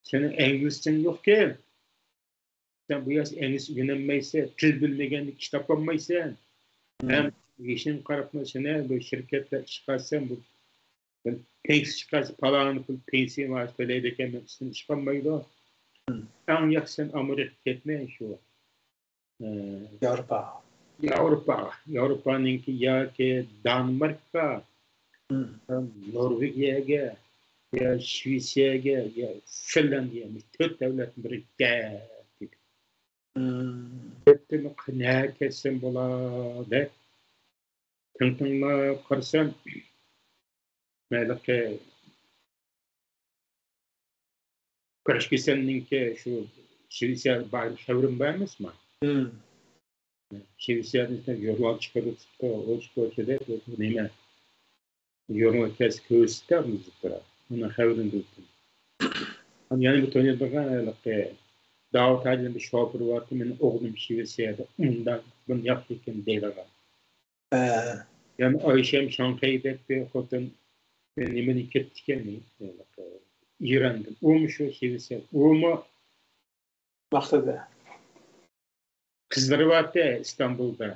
سېنىڭ ئىنگلىزچەڭ يوقكەن. سەن بۇ يەردە ئىنگلىزچە ئۆگىنەلمەيسەن، تىل بىلمىگەندە ئىش تاپالمايسەن. ھەم يېشىڭغا قاراپمۇ سېنى بۇ شىركەتلەر ئىشقا ئالسا، بۇ پېنسىيە چىقارسا، پالان پۇل پېنسىيە مائاش تۆلەيدىكەن، سېنى ئىشقا ئالمايدۇ. ئەڭ ياخشى سەن ئامېرىكىغا كەتمە، شۇ، ئە، ياۋروپا. ياۋروپا. ياۋروپانىڭكى ياكى دانماركقا، نورۋېگىيەگە، يا شىۋېتسىيەگە، يا فىنلاندىيە، مۇشۇ تۆت دۆلەتنىڭ بىرىگە كەت دېدى. بوپتۇ، نەگە كەتسەم بولا دەپ تىڭ تىڭلاپ قارىسام، ھېلىقى كۈرەش كېسەلنىڭكى شۇ شىۋېتسىيەدە بار خەۋىرىم بار ئەمەسمۇ؟ شىۋېتسىيەدىن ژۇرنال چىقىرىۋېتىپتۇ، ئوچۇق ئوچۇق دەپ، نېمە، ژۇرنال كەلسە كۆرسىتەرمىز دەپ تۇرار. ئۇنىڭ خەۋىرىنى بىلدىم. ئانا يەنە بىر تونۇيدىغان ھېلىقى داۋۇت ھاجىنىڭ بىر شوپۇرى بارتى، مېنىڭ ئوغلۇم شىۋېتسىيەدە ئۇنداق، بۇنداق ياخشى ئىكەن دەيدىغان. يەنە ئايشەم شاڭخەي دەپ بىر خوتۇن نېمىدىن كېتىپتىكەن، ھېلىقى ئىراندىن. ئۇمۇ شۇ شىۋېتسىيە، ئۇمۇ ماختىدى. قىزلىرى بارتى ئىستانبۇلدا،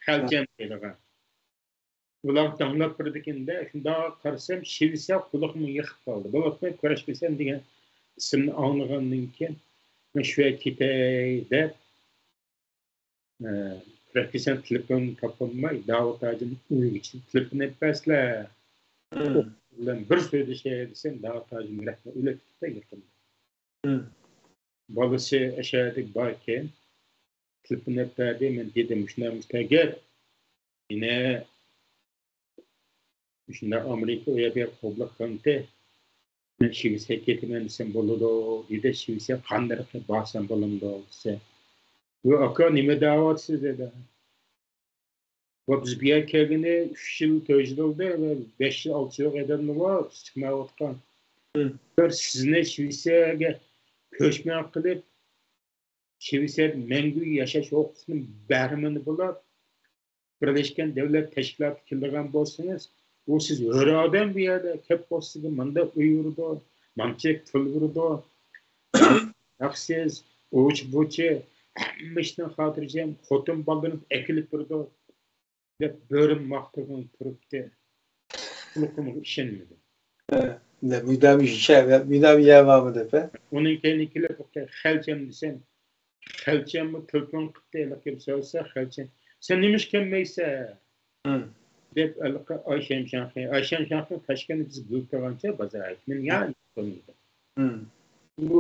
خەلچەم دەيدىغان. ئۇلار داڭلاپ بېرىدىكەن-دە، شۇنداق قارىسام، شىۋېتسىيە قۇلىقىمغا يېقىپ قالدى. بولۇپمۇ كۈرەش كېسەل دېگەن ئىسىمنى ئاڭلىغاندىن كېيىن، مەن شۇ يەرگە كېتەي دەپ، ئە، كۈرەش كېسەل تېلېفون تاپالماي، داۋۇت ھاجىنىڭ ئۆيىگىچە تېلېفون ئېلىپ بەرسىلە. بىلەن بىر سۆزلىشەي دېسەم، داۋۇت ھاجىم رەھمەت ئۆلۈپ كېتىپتۇ يېقىندا. بالىسى ئەشەدە باركەن، تېلېفون ئېلىپ بەردى، مەن دېدىم، مۇشۇنداق، مۇشۇنداق گەپ. يەنە مۇشۇنداق ئامېرىكا ئۇ يەردە قوبۇل قىلغانتى. مەن شىۋېتسىيەگە كېتىمەن دېسەم بولىدۇ، دېدى. شىۋېتسىيەگە قانداق بارسام بولامدۇ دېسە، يو، ئاكا، نېمە دەۋاتىسىز؟ دېدى. بۇ بىز بۇ يەرگە كەلگىنى ئۈچ يىل، تۆت يىل بولدى، بەش يىل، ئالتە يىل ئادەملەر بار، چىقمايۋاتقان. بىر سىزنى شىۋېتسىيەگە كۆچمەن قىلىپ، شىۋېتسىيەدە مەڭگۈ ياشاش ھوقۇقىنىڭ بەھرىمىنى بولۇپ، بىرلەشكەن دۆلەت تەشكىلاتىغا كېلىدىغان بولسىڭىز، ئۇ سىز ھۆر ئادەم بۇ يەردە، كەپ بولسا سىزگە مۇنداق ئۆي بېرىدۇ، مانچە پۇل بېرىدۇ، ھەقسىز، ئۇچ بۇچى، ھەممە ئىشتىن خاتىرجەم، خوتۇن بالىلىرىنى ئەكېلىپ بېرىدۇ، دەپ بۆرىم ماختىغىنى تۇرۇپتى. قۇلىقىمغا ئىشەنمىدىم. ھە، مۇدام يېمەمدۇ دەپ، ھە؟ ئۇنىڭ كەينىگە كېلىپ، خەلچەم دېسەم، خەلچەممۇ تېلېفون قىپتۇ، ھېلىقى سۆزسە، خەلچەم، سەن نېمىشقا كەلمەيسەن؟ دەپ، ھېلىقى ئايشەم شاڭخې، ئايشەم شاڭخې تاشكەنتتە بىز بىللە تۇرغانچە بازار ئايشەم، يا، تونۇيدۇ. بۇ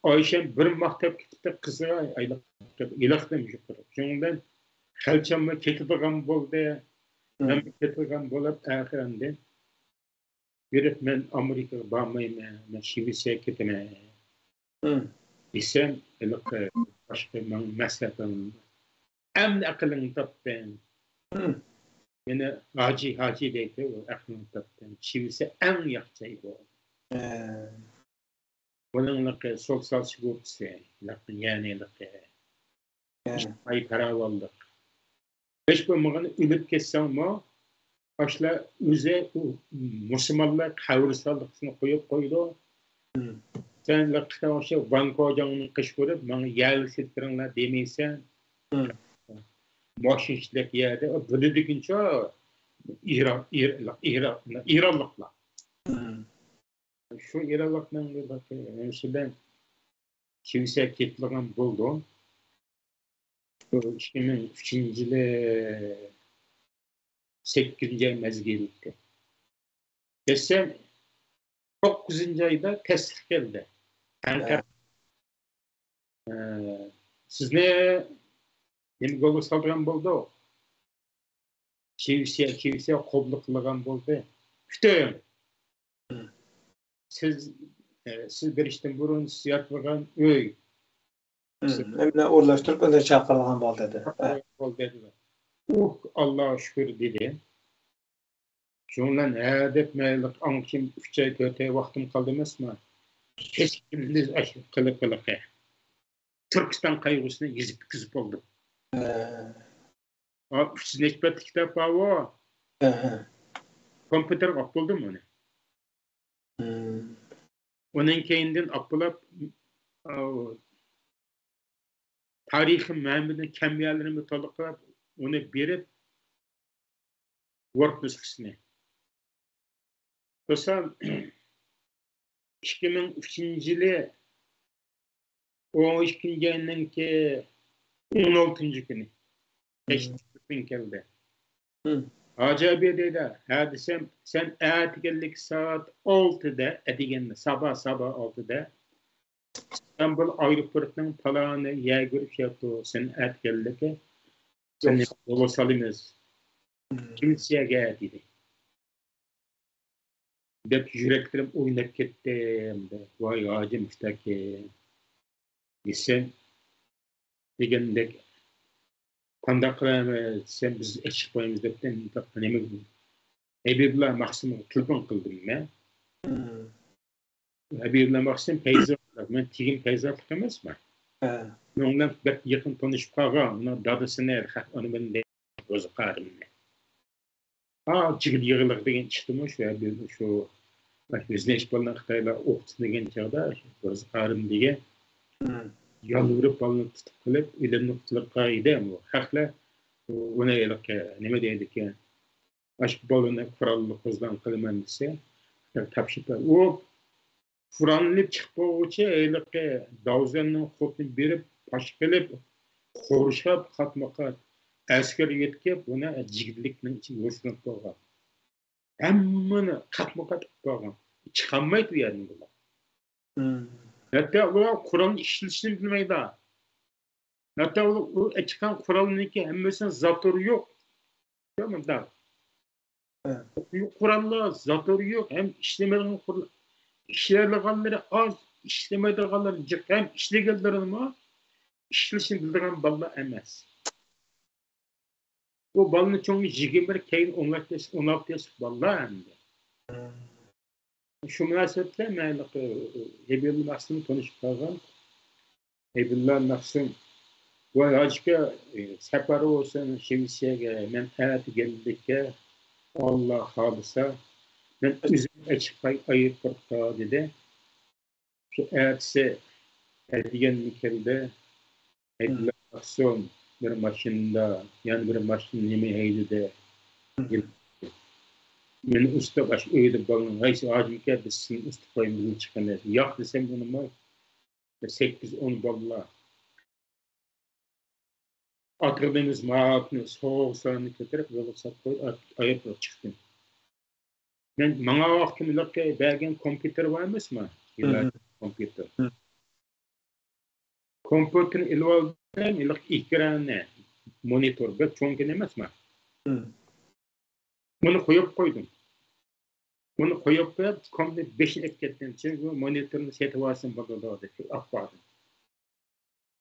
ئايشەم بىر ماختاپ كېتىپتۇ، قىزىغا ئايلىق، ھېلىقىدىن يۇقىرى. شۇنىڭ بىلەن خەلچەممۇ كېتىدىغان بولدى. مەن كېتىدىغان بولۇپ، ئاخىرىندىن بېرىپ، مەن ئامېرىكىغا بارمايمەن، مەن شىۋېتسىيەگە كېتىمەن دېسەم، ھېلىقى باشقا ماڭا مەسلىھەت بەرمىدى. ئەمدى ئەقلىڭنى تاپتىڭ. يەنە ھاجى، ھاجى دەيدۇ، ئەقلىڭنى تاپتىڭ. شىۋېتسىيە ئەڭ ياخشى جاي بۇ. بۇنىڭلىقى سوتسىيال سىگورتىسى، يەنىلىقى ئىجتىمائىي پاراۋانلىق. ھېچ بولمىغاندا ئۆلۈپ كەتسەڭمۇ، ئاشۇلار ئۆزى ئۇ مۇسۇلمانلار قەبرىستانلىقىنى قويۇپ قويىدۇ. سەن قىتاي ئوخشاپ ۋان كوجاڭنى قىچقۇرۇپ، ماڭا يەرلىك سېتىپ بېرىڭلار دېمەيسەن. ماشىنىچىلىك يەردە بىلىدىكىنچە ئىران، ئىران، ئىران، ئىرانلىقلار. شۇ ئىرانلىقنىڭ بىلەن شىۋېتسىيەگە كېتىدىغان بولدۇم. شۇ ئىككى مىڭ ئۈچىنچى يىلى سەككىزىنچى ئاي مەزگىلىدە. كەتسەم، توققۇزىنچى ئايدا تەستىق كەلدى. ئەنقەرە. ئە، سىزنى نېمە گولغا سالىدىغان بولدۇق؟ شىۋېتسىيە، شىۋېتسىيە قوبۇل قىلىدىغان بولدى. پۈتۈن. سىز، ئە، سىز بېرىشتىن بۇرۇن سىز ياتمىغان ئۆي. ھەممىنى ئورۇنلاشتۇرۇپ، ئۆيگە چاقىرىلغان بولدى دېدى. بولدى دېدى. ئۇھ، ئاللاغا شۈكۈر دېدى. شۇنىڭ بىلەن ھە دەپ مەيلى ئاڭ كىم ئۈچ ئاي، تۆت ئاي ۋاقتىم قالدى ئەمەسمۇ؟ كېچە كۈندۈز ئاشۇ قىلىق قىلىقى. تۈركىستان قايغۇسىنى يېزىپ پۈتكۈزۈپ بولدۇم. ئا، ئۈچ يۈز نەچچە بەتلىك كىتاب بارغۇ. كومپيۇتېرغا ئاپ بولدۇم ئۇنى. ئۇنىڭ كەينىدىن ئاپ بولاپ، ئاۋۇ، تارىخىي مەنبەنىڭ كەم يەرلىرىنى مۇتالىئە قىلىپ، ئۇنى بېرىپ، ۋورد نۇسخىسىنى. بولسا، ئىككى مىڭ ئۈچىنچى يىلى ئون ئىككىنچى ئاينىڭكى ئون ئالتىنچى كۈنى. كەچتە تېلېفون كەلدى. ھاجى ئاباي دەيدۇ، ھە دېسەم، سەن ئەتىگەنلىك سائەت ئالتىدە، ئەتىگەندە، سابا، سابا ئالتىدە ئىستانبۇل ئايروپورتىنىڭ پالانى يەرگە ئۇچۇپ كەپتۇ، سەن ئەتىگەنلىكى سېنى يولغا سالىمىز. شىۋېتسىيەگە دېدى. دەپ يۈرەكلىرىم ئويناپ كەتتى. ۋاي ھاجىم شۇنداكى دېسەم، دېگەندەك، قانداق قىلىمىز دېسەم، بىز ئېچىق قويىمىز دەپتۇ. نېمە، ھەبىبۇللا مەخسۇمغا تېلېفون قىلدىم مەن. ھەبىبۇللا مەخسۇم پەيزى، مەن تېگىم پەيزاتلىق ئەمەسمەن. شۇنىڭ بىلەن بەك يېقىن تونۇشۇپ قالغان. ئۇنىڭ دادىسىنى، ئانا بۇنى، روزى قارىمنى. ئا، جىگىت يىغلىق دېگەن ئىشتىمۇ شۇ، شۇ، يۈزنى ئېچىپ بالىنى خىتايلار ئوقۇتسۇن دېگەن چاغدا، شۇ روزى قارىم دېگەن يالۋۇرۇپ بالىنى تۇتۇپ قېلىپ، ئۆلۈمنى قۇتۇلۇپ قالغان ئىدى. خەقلەر ئۇنى ھېلىقى نېمە دەيدىكەن، ئاشۇ بالىنى قوراللىق قوزغاڭ قىلىمەن دېسە، تاپشۇرۇپ بەر. ئۇ قوراللىنىپ چىقىپ بولغۇچە ھېلىقى داۋزەننىڭ خوتۇنى بېرىپ، پاش قىلىپ، قورشاپ، قاتمۇ قات ئەسكەر يۆتكەپ، ئۇنى جىگدىلىكنىڭ ئىچىگە يوشۇرۇنۇپ قويغان. ھەممىنى قاتمۇ قات قىلىپ قويغان. چىقالمايدۇ ئۇ يەردىن بۇلار. ھەتتا ئۇلار قورالنى ئىشلىتىشنى بىلمەيدۇ. ھەتتا ئۇ، ئۇ ئەكەتكەن قورالنىڭكى ھەممىسىنىڭ زاتورى يوق. مۇنداق. قوراللار زاتورى يوق، ھەم ئىشلىمەيدىغان قورال، ئىشلەيدىغانلىرى ئاز، ئىشلىمەيدىغانلىرى جىق، ھەم ئىشلىگەنلىرىمۇ ئىشلىشىنى بىلىدىغان بالىلار ئەمەس. بۇ بالىنى چوڭى يىگىرمە بىر، كەينى ئون ئالتە ياش، ئون ئالتە ياشلىق بالىلار ئەمدى. شۇ مۇناسىۋەت بىلەن مەن ھېلىقى ھەبىبۇللا مەخسۇم تونۇشۇپ قالغان. ھەبىبۇللا مەخسۇم، ۋاي ھاجىكا، سەپەر بولسۇن شىۋېتسىيەگە، مەن ئەتىگەنلىككە، ئاللا خالىسا، مەن ئۆزۈم ئېچىپ قوياي ئايروپورتقا، دېدى. شۇ ئەتىسى ئەتىگەنلا كەلدى. ھەبىبۇللا مەخسۇم بىر ماشىنىدا، يەنە بىر ماشىنا نېمە ھەيدىدى. مېنى ئۇستاپ، ئاشۇ ئۆيدە بالىنىڭ، ھەي، ھاجىم ئاكا، بىز سېنى ئۇستاپ قويىمىز، چىقىڭ دېدى. ياق دېسەم، ئۇنىمۇ سەككىز، ئون بالىلار ئاتىغا دېمىز ماۋۇنى، سوغۇق سۇلارنى كۆتۈرۈپ يولغا ساپ قويۇپ، ئايروپورتقا چىقتىم. مەن ماڭا ۋاقتىم بەرگەن كومپيۇتېر بار ئەمەسمۇ؟ كومپيۇتېر. كومپيۇتېرنى ئېلىۋالدىم، ھېلىقى ئېكرانى، مونىتور، بەك چوڭكىنى ئەمەسمۇ؟ بۇنى قويۇپ قويدۇم. بۇنى قويۇپ قويۇپ، كومنى بېشىنى ئېلىپ كەتتىم. چۈنكى مونىتورنى سېتىۋالسام بولىدۇ دەپ ئاپ باردىم.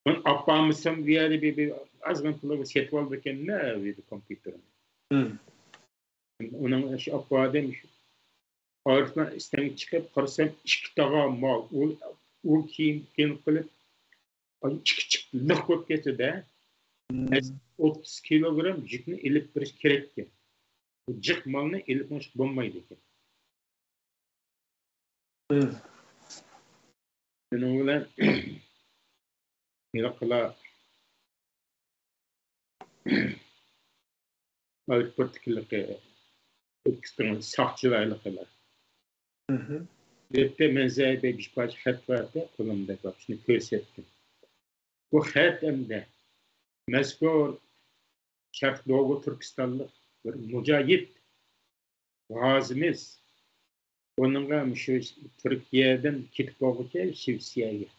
مەن ئاپ بارمىسام، بۇ يەردە بىر، بىر ئازغىنە پۇلغا سېتىۋالىدىكەنمەن بۇ يەردە كومپيۇتېرنى. ئۇنىڭ ئىشى ئاپ باردىم. ئايروپىلان ئىستەنگە چىقىپ قارىسام، ئىككى تاغا مال، ئۇ، ئۇ كىيىم كىيىنىپ قېلىپ، ئىككى چىپ لىق بولۇپ كەتتى-دە. ئوتتۇز كىلوگرام يۈكنى ئېلىپ بېرىش كېرەككەن. بۇ جىق مالنى ئېلىپ مېڭىشقا بولمايدىكەن. شۇنىڭ بىلەن ھېلىقىلار ئايروپورتتىكىلىقى ئۆتكۈزگەن ساقچىلار ھېلىقىلار. دەپتە مەن سىزگە بىر پارچە خەت بەردى، قولۇمدا بار، شۇنى كۆرسەتتىم. بۇ خەت ئەمدى مەزكۇر شەرقىي دوغۇ تۈركىستانلىق بىر مۇجاھىد غازىمىز، ئۇنىڭغا مۇشۇ تۈركىيەدىن كېتىپ بولغۇچە شىۋېتسىيەگە،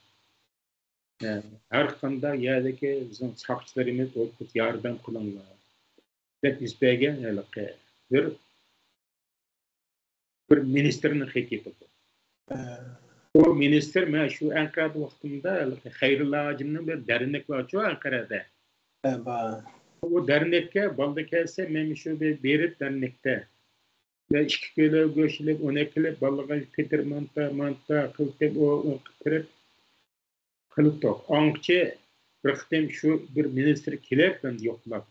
ھە، ھەر قانداق يەردىكى بىزنىڭ ساقچىلىرىمىز ئوقۇپ ياردەم قىلىڭلار دەپ يۈز بەرگەن ھېلىقى بىر، بىر مىنىستىرنىڭ خېتى بۇ. ئۇ مىنىستىر، مەن شۇ ئەنقەرەدە ۋاقتىمدا ھېلىقى خەيرۇللا ھاجىمنىڭ بىر دەرنىكى بارچۇ ئەنقەرەدە. ئۇ دەرنەككە بالىلار كەلسە، مەن شۇ بىر بېرىپ دەرنەكتە ۋە ئىككى كىلو گۆش ئېلىپ، ئۇنى قىلىپ، بالىلارغا پېتىر مانتا، مانتا قىلىپ، ئۇ، ئۇ قىلىپ، قىلىپتۇق. ئاڭغىچە بىر قېتىم شۇ بىر مىنىستىر كېلىپ، مەن يوقلاپ،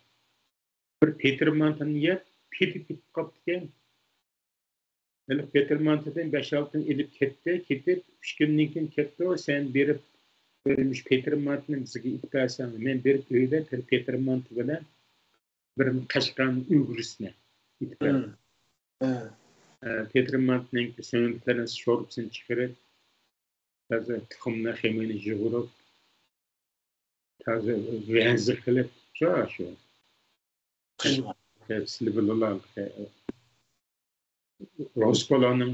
بىر پېتىر مانتىنى يەپ، پېتى كېتىپ قاپتىكەن. ھېلى پېتىر مانتىدىن بەش-ئالتىنى ئېلىپ كەتتى، كېتىپ، ئۈچ كۈندىن كېيىن كەپتۇ، سەن بېرىپ، بىر مۇشۇ پېتىر مانتىنى بىزگە ئېلىپ بەرسەڭ، مەن بېرىپ ئۆيدە بىر پېتىر مانتا بىلەن بىر قەشقەرنىڭ ئۈگرىسىنى ئېلىپ بەردىم. ھە. ھە، پېتىر مانتىنىڭ سۆڭەكلىرىنى، شورپىسىنى چىقىرىپ، تازا تۇخۇمنى، خېمىرىنى يۇغۇرۇپ، تازا ۋەنزە قىلىپ، شۇ، شۇ. قىزغا. سىلى بىلىلا، روزكولانىڭ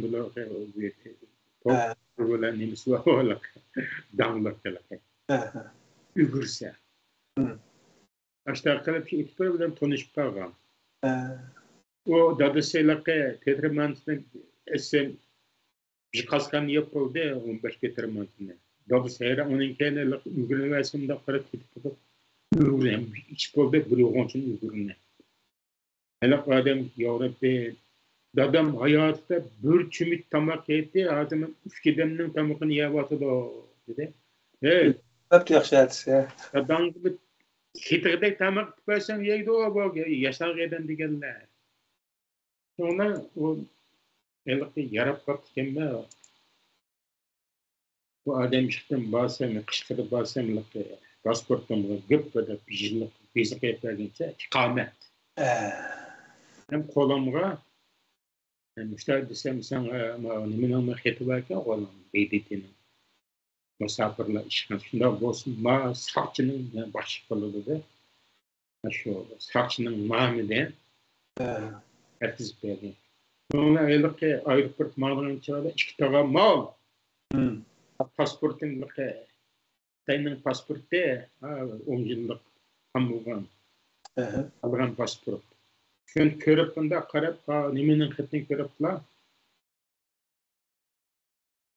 بىلەن نېمىسى بار، داڭلىق قىلىقى. ئۈگرىسى. ئاشۇنداق قىلىپ، شۇ ئېتىپ بىلەن تونۇشۇپ قالغان. ئۇ دادىسى ھېلىقى پېتىر مانتىنى ئېسىم بىر قاسقان يەپ بولدى، ئون بەش پېتىر مانتىنى. دادىسى ھەيران، ئۇنىڭ كەينىدىن ئۈگرىنى بەرسە، مۇنداق قاراپ كېتىپ قالدى. ئۈگرىنى ئىچىپ بولدى، بىر يوغانچىنى ئۈگرىنى. ھېلىقى ئادەم، يا رەببى، دادام ھاياتىدا بىر چۆمۈچ تاماق يەيتتى، ھازىر مەن ئۈچ ئادەمنىڭ تامىقىنى يەۋاتىدۇ، دېدى. ھەي، بەپتۇ ياخشى ئەتىسى. داداڭغا بىر كېتىدەك تاماق ئېتىپ بەرسەڭ يەيدۇ، بۇ ياشانغان ئادەم دېگەنلەر. شۇڭا ئۇ ھېلىقى ياراپ قاپتىكەنمەن. بۇ ئادەم ئىشقتىن بارسام، قىشقىدا بارسام، ھېلىقى پاسپورتۇمغا گۈپ دەپ يىللىق ۋىزا قىلىپ بەرگىنىچە ئىقامەت. ھەم قولۇمغا، مۇشۇنداق دېسەم، ساڭا، ماۋۇ نېمىنىڭ خېتى باركەن، ئۇنىڭ، بې دې تېنىڭ. مۇساپىرلار ئىشخانىسى. شۇنداق بولسا، ما ساقچىنىڭ، يەنە باشلىق بولىدۇ-دە. شۇ ساقچىنىڭ نامىدىن يەتكۈزۈپ بەردى. شۇڭا ھېلىقى ئايروپورت ماڭىدىغان چاغدا ئىككى تاغا مال. پاسپورتىم، خىتاينىڭ پاسپورتى، ھە، ئون يىللىق قالمىغان، ئالغان پاسپورت. شۇنى كۆرۈپ، بۇنداق قاراپ، ھا، نېمىنىڭ خېتىنى كۆرۈپلا،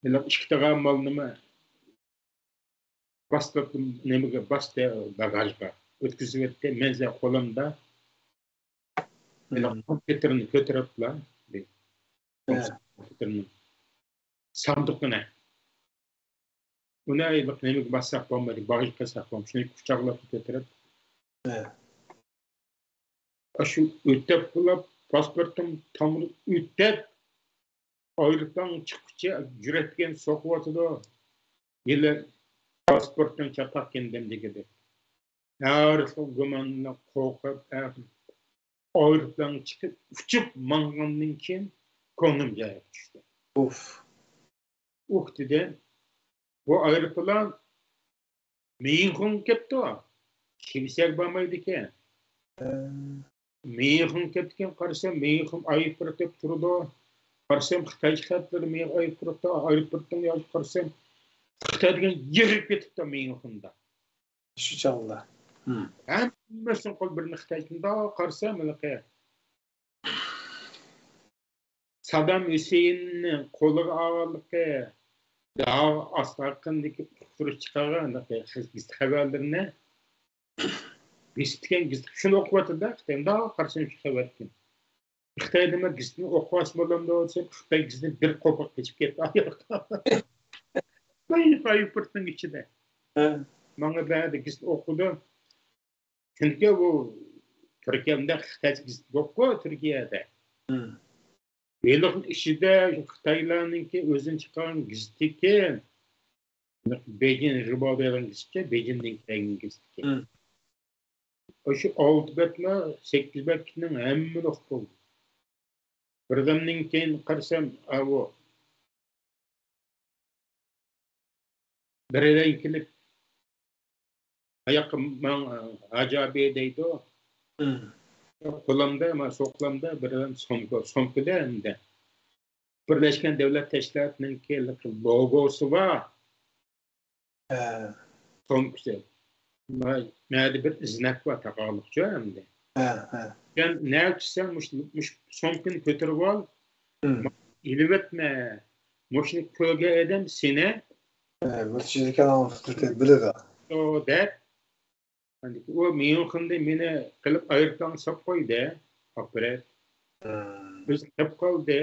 ھېلىقى ئىككى تاغا مالنىمۇ باستۇرۇپ، نېمىگە باستى، باگاژغا ئۆتكۈزۈۋەتتى. مەن قولۇمدا ھېلىقى كومپيۇتېرنى كۆتۈرۈپلا، كومپيۇتېرنىڭ ساندۇقىنى. ئۇنى ھېلىقى نېمىگە باسساق بولمايدۇ، باگاژغا قىلساق بولمايدۇ. شۇنى قۇچاقلاپ كۆتۈرۈپ، ئاشۇ ئۆتەپ بولۇپ، پاسپورتۇم تامغا ئۆتەپ، ئايروپىلان چىققۇچە يۈرەككە سوقۇۋاتىدۇ. ھېلى پاسپورتنىڭ چاتاق كەندەمدىكىدەك. ھەر خىل گۇماندىن قورقۇپ، ئايروپىلانغا چىقىپ، ئۇچۇپ ماڭغاندىن كېيىن كۆڭلۈم جايىغا چۈشتى. ئۇف. ئۇھ دېدىم. بۇ ئايروپىلان ميۇنخېنغا كەپتۇ. شىۋېتسىيەگە بارمايدىكەن. ميۇنخېنغا كەپتىكەن، قارىسام، ميۇنخېن ئايروپورت دەپ تۇرىدۇ. قارىسام، خىتاي خەتلىرى ميۇنخېن ئايروپورتتا، ئايروپورتنىڭ ياقى قارىسام، خىتاي دېگەن يىغىپ كېتىپتۇ ميۇنخېندا. شۇ چاغدا. ھەممىسىنىڭ قول بىرنى خىتاي شۇنداق قارىسام، ھېلىقى سادام ھۈسەيىننى قولىغا ئالغانلىقى، داغ ئاستى ھەققىدىكى ئۇقتۇرۇش چىقارغان ھېلىقى خەۋەرلىرىنى بېسىپتىكەن گېزىت. شۇنى ئوقۇۋاتىدۇ-دە، خىتاي. مۇنداق قارىسام شۇ خەۋەركەن. خىتاي نېمە گېزىتنى ئوقۇۋالسا بولامدۇ دېسەم، خىتاي گېزىتى بىر قوپۇپ قېچىپ كەتتى. ئايروپورتنىڭ ئىچىدە. ماڭا بەردى گېزىت ئوقۇدۇم. چۈنكى بۇ تۈركىيەدە خىتايچە گېزىت يوققۇ، تۈركىيەدە. ھېلىقىنىڭ ئىچىدە خىتايلارنىڭكى ئۆزىنىڭ چىقارغان گېزىتىكەن. بېيجىڭ رىباۋ دەيدىغان گېزىتكەن، بېيجىڭدىن كەلگەن گېزىتكەن. شۇ ئالتە بەتمۇ، سەككىز بەتنىڭ ھەممىنى ئوقۇپ بولدۇم. بىردەمدىن كېيىن قارىسام، ئاۋۇ بىرەيلەن كېلىپ، «ئاياققا ماڭ، ھاجى ئابى» دەيدۇ. قولۇمدا، مانا سول قولۇمدا بىردەم سومكا، سومكىدا ئەمدى بىرلەشكەن دۆلەت تەشكىلاتىنىڭكى لوگوسى بار. ھە. سومكىسى. ما-، مەدە بىر زىناك بار، تاقاغلىقچۇ ئەمدى. ھە، ھە. سەن نەگە چۈشسەڭ، مۇشۇ، مۇشۇ سومكىنى كۆتۈرۈۋال. ئېلىۋەتمە. مۇشۇنى كۆرگەن ئادەم سېنى، ھە، بىر چېكىنىڭ بىلىدۇ. ئۇ دەپ، ئۇ ميۇنخېندىن مېنى قىلىپ ئايروپىلانغا ساپ قويدى. ئاپىرىپ. ھە. ئۆزى قېلىپ قالدى.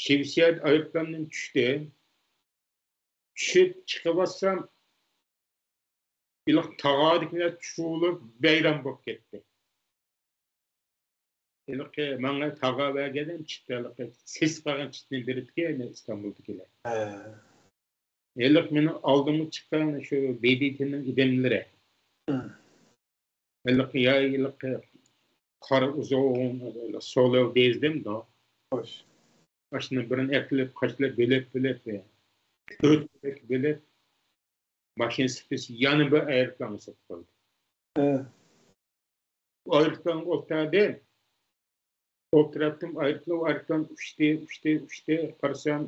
شىۋېتسىيەدە ئايروپىلاندىن چۈشتى. چۈشۈپ چىقىۋاتسام، ھېلىقى تاغاردىكىلەر چۇۋۇلۇپ ۋەيران بولۇپ كەتتى. ھېلىقى ماڭا تاغا بەرگەن چىت، ھېلىقى سېسىپ قالغان چىتنى بېرىپتىكەن ئىستانبۇلدىكىلەر. ھە. ھېلىقى مېنىڭ ئالدىمغا چىققان شۇ بې دې تېنىڭ ئادەملىرى. ھە. ھېلىقى ياي، ھېلىقى قارا ئۇزۇن، سولو دېيىز دەمدۇ. خوش. ماشىنا بىرىنى ئەكېلىپ، قاچىلاپ، بۆلەپ، بۆلەپ، تۆت بۆلەك بۆلەپ، ماشىنا سىپىسى يەنە بىر ئايروپىلانغا سېلىپ قويدى. ھە. ئايروپىلانغا ئولتۇردۇم. ئولتۇراتتىم، ئايروپىلان، ئايروپىلان ئۇچتى، ئۇچتى، ئۇچتى. قارىسام،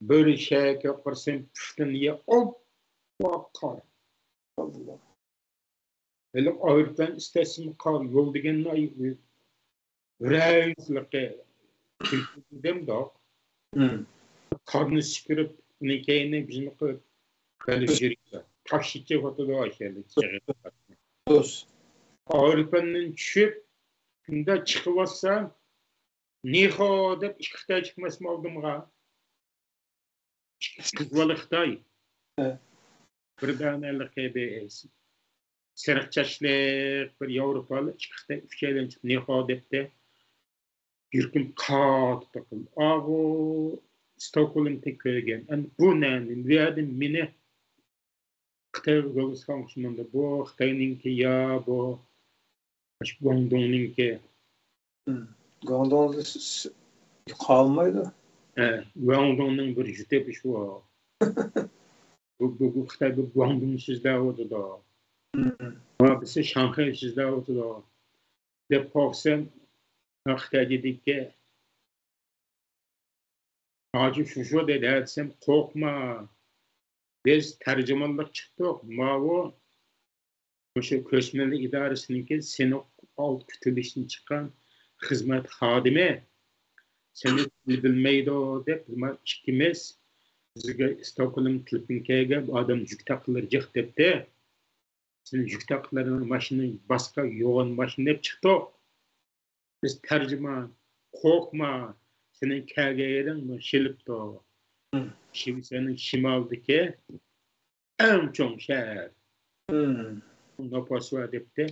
بىر شەھەرگە قارىسام، پۈتۈن يەر ئوپپا قار. ئاللا. ھېلىقى ئايروپىلان ئۈستەسىمۇ قار، يول دېگەننى رەيسلىقى دەمدۇق. قارنى سۈپۈرۈپ، ئۇنى كەينى بىزمۇ قىلىپ، خېلى يۈرۈپ، تاش ئىچىۋاتىدۇ ئاشۇ يەردە. ئايروپىلاندىن چۈشۈپ، شۇنداق چىقىۋاتسام، نىخو دەپ ئىككى خىتاي چىقماسمۇ ئالدىمغا؟ ئىككى قىز بالا خىتاي. ھە. بىر دانە ھېلىقى بىر سېرىق چاچلىق بىر ياۋروپالىق، ئىككى خىتاي، ئۈچەيلەن چىقىپ نىخو دەپتۇ. يۈرىكىم قاتتىق توقۇلدى. ئاغۇ، ستوكھولمدا كۆرگەن. ئەمدى بۇ نەنى؟ بۇ يەردە مېنى خىتايغا يولغا سالغان ئوخشىمامدۇ؟ بۇ خىتاينىڭكى يا بۇ، ئاشۇ گۇاڭدۇڭنىڭكى؟ ھىم. گۇاڭدۇڭدا س-، س-، قالمايدۇ. ھە، گۇاڭدۇڭنىڭ بىر يۇرتى شۇ. بۇ، بۇ، بۇ خىتاي بۇ گۇاڭدۇڭ سۆزلەۋاتىدۇ. ھىم. ۋە بىزسى شاڭخەي سۆزلەۋاتىدۇ. دەپ قورقسام، خىتاي دېدىكى، ھاجى شۇشۇ دېدى، ھە دېسەم، قورقما. بىز تەرجىمانلىق چىقتۇق. ماۋۇ، مۇشۇ كۆچمەنلەر ئىدارىسىنىڭكى سېنى ئالدى كۈتۈۋېلىشتىن چىققان خىزمەت خادىمى. سېنى تىل بىلمەيدۇ دەپ، ما ئىككىمىز، بىزگە ستوكھولم تېلېفون كەلگەن، بۇ ئادەم يۈك تاقىلىرى جىق دەپتۇ. سېنىڭ يۈك تاقىلىرىڭنى ماشىنا باسقان يوغان ماشىنا دەپ چىقتۇق. بىز تەرجىمان، قورقما، سېنىڭ كەلگەن يېرىڭ مۇ-، شىلىپتۇ. ھىم. شىۋېتسىيەنىڭ شىمالىدىكى ئەڭ چوڭ شەھەر. ھىم. نوپۇسى بار دەپتۇ.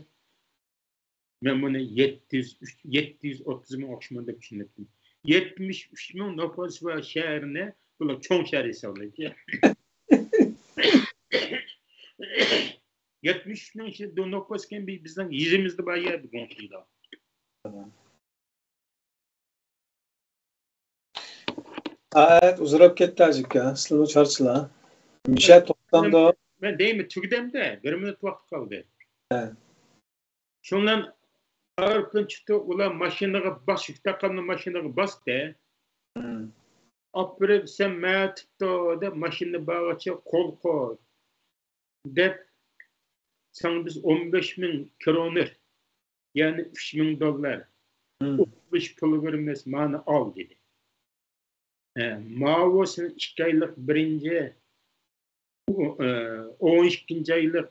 مەن بۇنى يەتتە يۈز، يەتتە يۈز ئوتتۇز مىڭ ئوخشىمامدۇ دەپ چۈشىنىۋەتتىم. يەتمىش ئۈچ مىڭ نوپۇسى بار شەھەرنى بۇلار چوڭ شەھەر ھېسابلايدۇ. يەتمىش ئۈچ مىڭ شى-، دو نوپۇس ئىكەن، بى-، بىزنىڭ يېزىمىزدا بار يەردە گۇاڭشىدا. سائەت ئۇزىراپ كەتتى ھاجىكا، سىلىمۇ چارچىلا. مىشە توختامدا. مەن دەيمەن، تۈگىدەمدە، بىر مىنۇت ۋاقىت قالدى. ھە. شۇنىڭ بىلەن ئايروپىلان چىقتى، ئۇلار ماشىنىغا باس، يۈك تاقالنى ماشىنىغا باستى. ھىم. ئاپىرىپ، سەن مەتىپتۇ دەپ ماشىنا بارغىچە قول قوي دەپ، ساڭا بىز ئون بەش مىڭ كرونېر، يەنى ئۈچ مىڭ دوللار، ھىم. ئوبدىش پۇل بېرىمىز، مانا ئال دېدى. ھە، ماۋۇ سېنىڭ ئىككى ئايلىق بىرىنچى، ئۇ، ئە، ئون ئىككىنچى ئايلىق،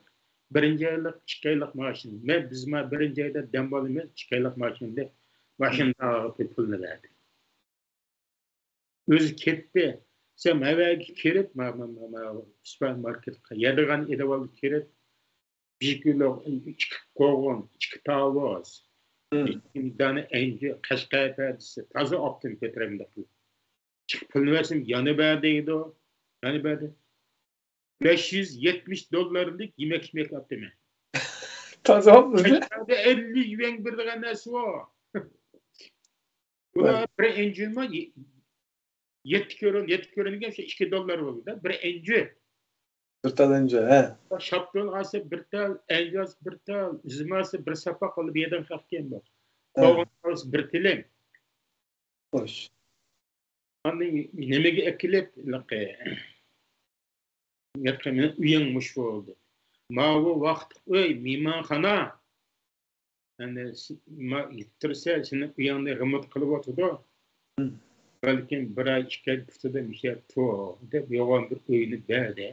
بىرىنچى ئايلىق، ئىككى ئايلىق مائاشىڭ. مەن، بىز ما بىرىنچى ئايدا دەم ئالىمىز، ئىككى ئايلىق مائاشىڭ دەپ ماشىنا پۇلىنى بەردى. ئۆزى كەتتى. سەن ئەۋەگە كىرىپ، ما، ما، ما، ما، سۇپەرماركېتقا يەدىغان ئېلىۋالدى كىرىپ، بىر كىلو، ئىككى قوغۇن، ئىككى تاۋۇز، مم. دانە ئەنجۈ، قەشقەر پەدىسى، تازا ئاپتىم كۆتۈرەمدىق. چىقىپ پۇلنى بەرسەم، يەنە بەر دەيدۇ. يەنە بەر دەيدۇ. بەش يۈز يەتمىش دوللارلىق يېمەك-، يېمەك ئاپتىمەن. تازا ئاپتىم. قەشقەردە ئەللىك يۈەنگە بېرىدىغان نەرسە ئۇ. بۇلار بىر ئەنجۈمۇ يەتتە كۆرۈن، يەتتە كۆرۈن دېگەن شۇ ئىككى دوللار بولىدۇ، بىر ئەنجۈ. بىر تال ئەنجۈ، ھە. شاپتۇل ئالسا بىر تال، ئەنجۈ ئالسا بىر تال، ئۈزۈم ئالسا بىر ساپاق ئالىدۇ، بۇ يەردىن خەق كەم بۇ. ھە. قوغۇن ئالسا بىر تىلىم. خوش. ئاندىن نېمىگە ئەكېلىپ، ھېلىقى، ھېلىقى مېنىڭ ئۆيۈم مۇشۇ بولدى. ماۋۇ ۋاقىتلىق ئۆي، مېھمانخانا. يەنى س-، ما-، يېتىپ تۇرسا، سېنىڭ ئۆيۈڭنى رېمونت قىلىۋاتىدۇ. مم. بەلكىم بىر ئاي، ئىككى ئاي پۇتىدا مۇشۇ يەردە تۇر، دەپ يوغان بىر ئۆينى بەردى.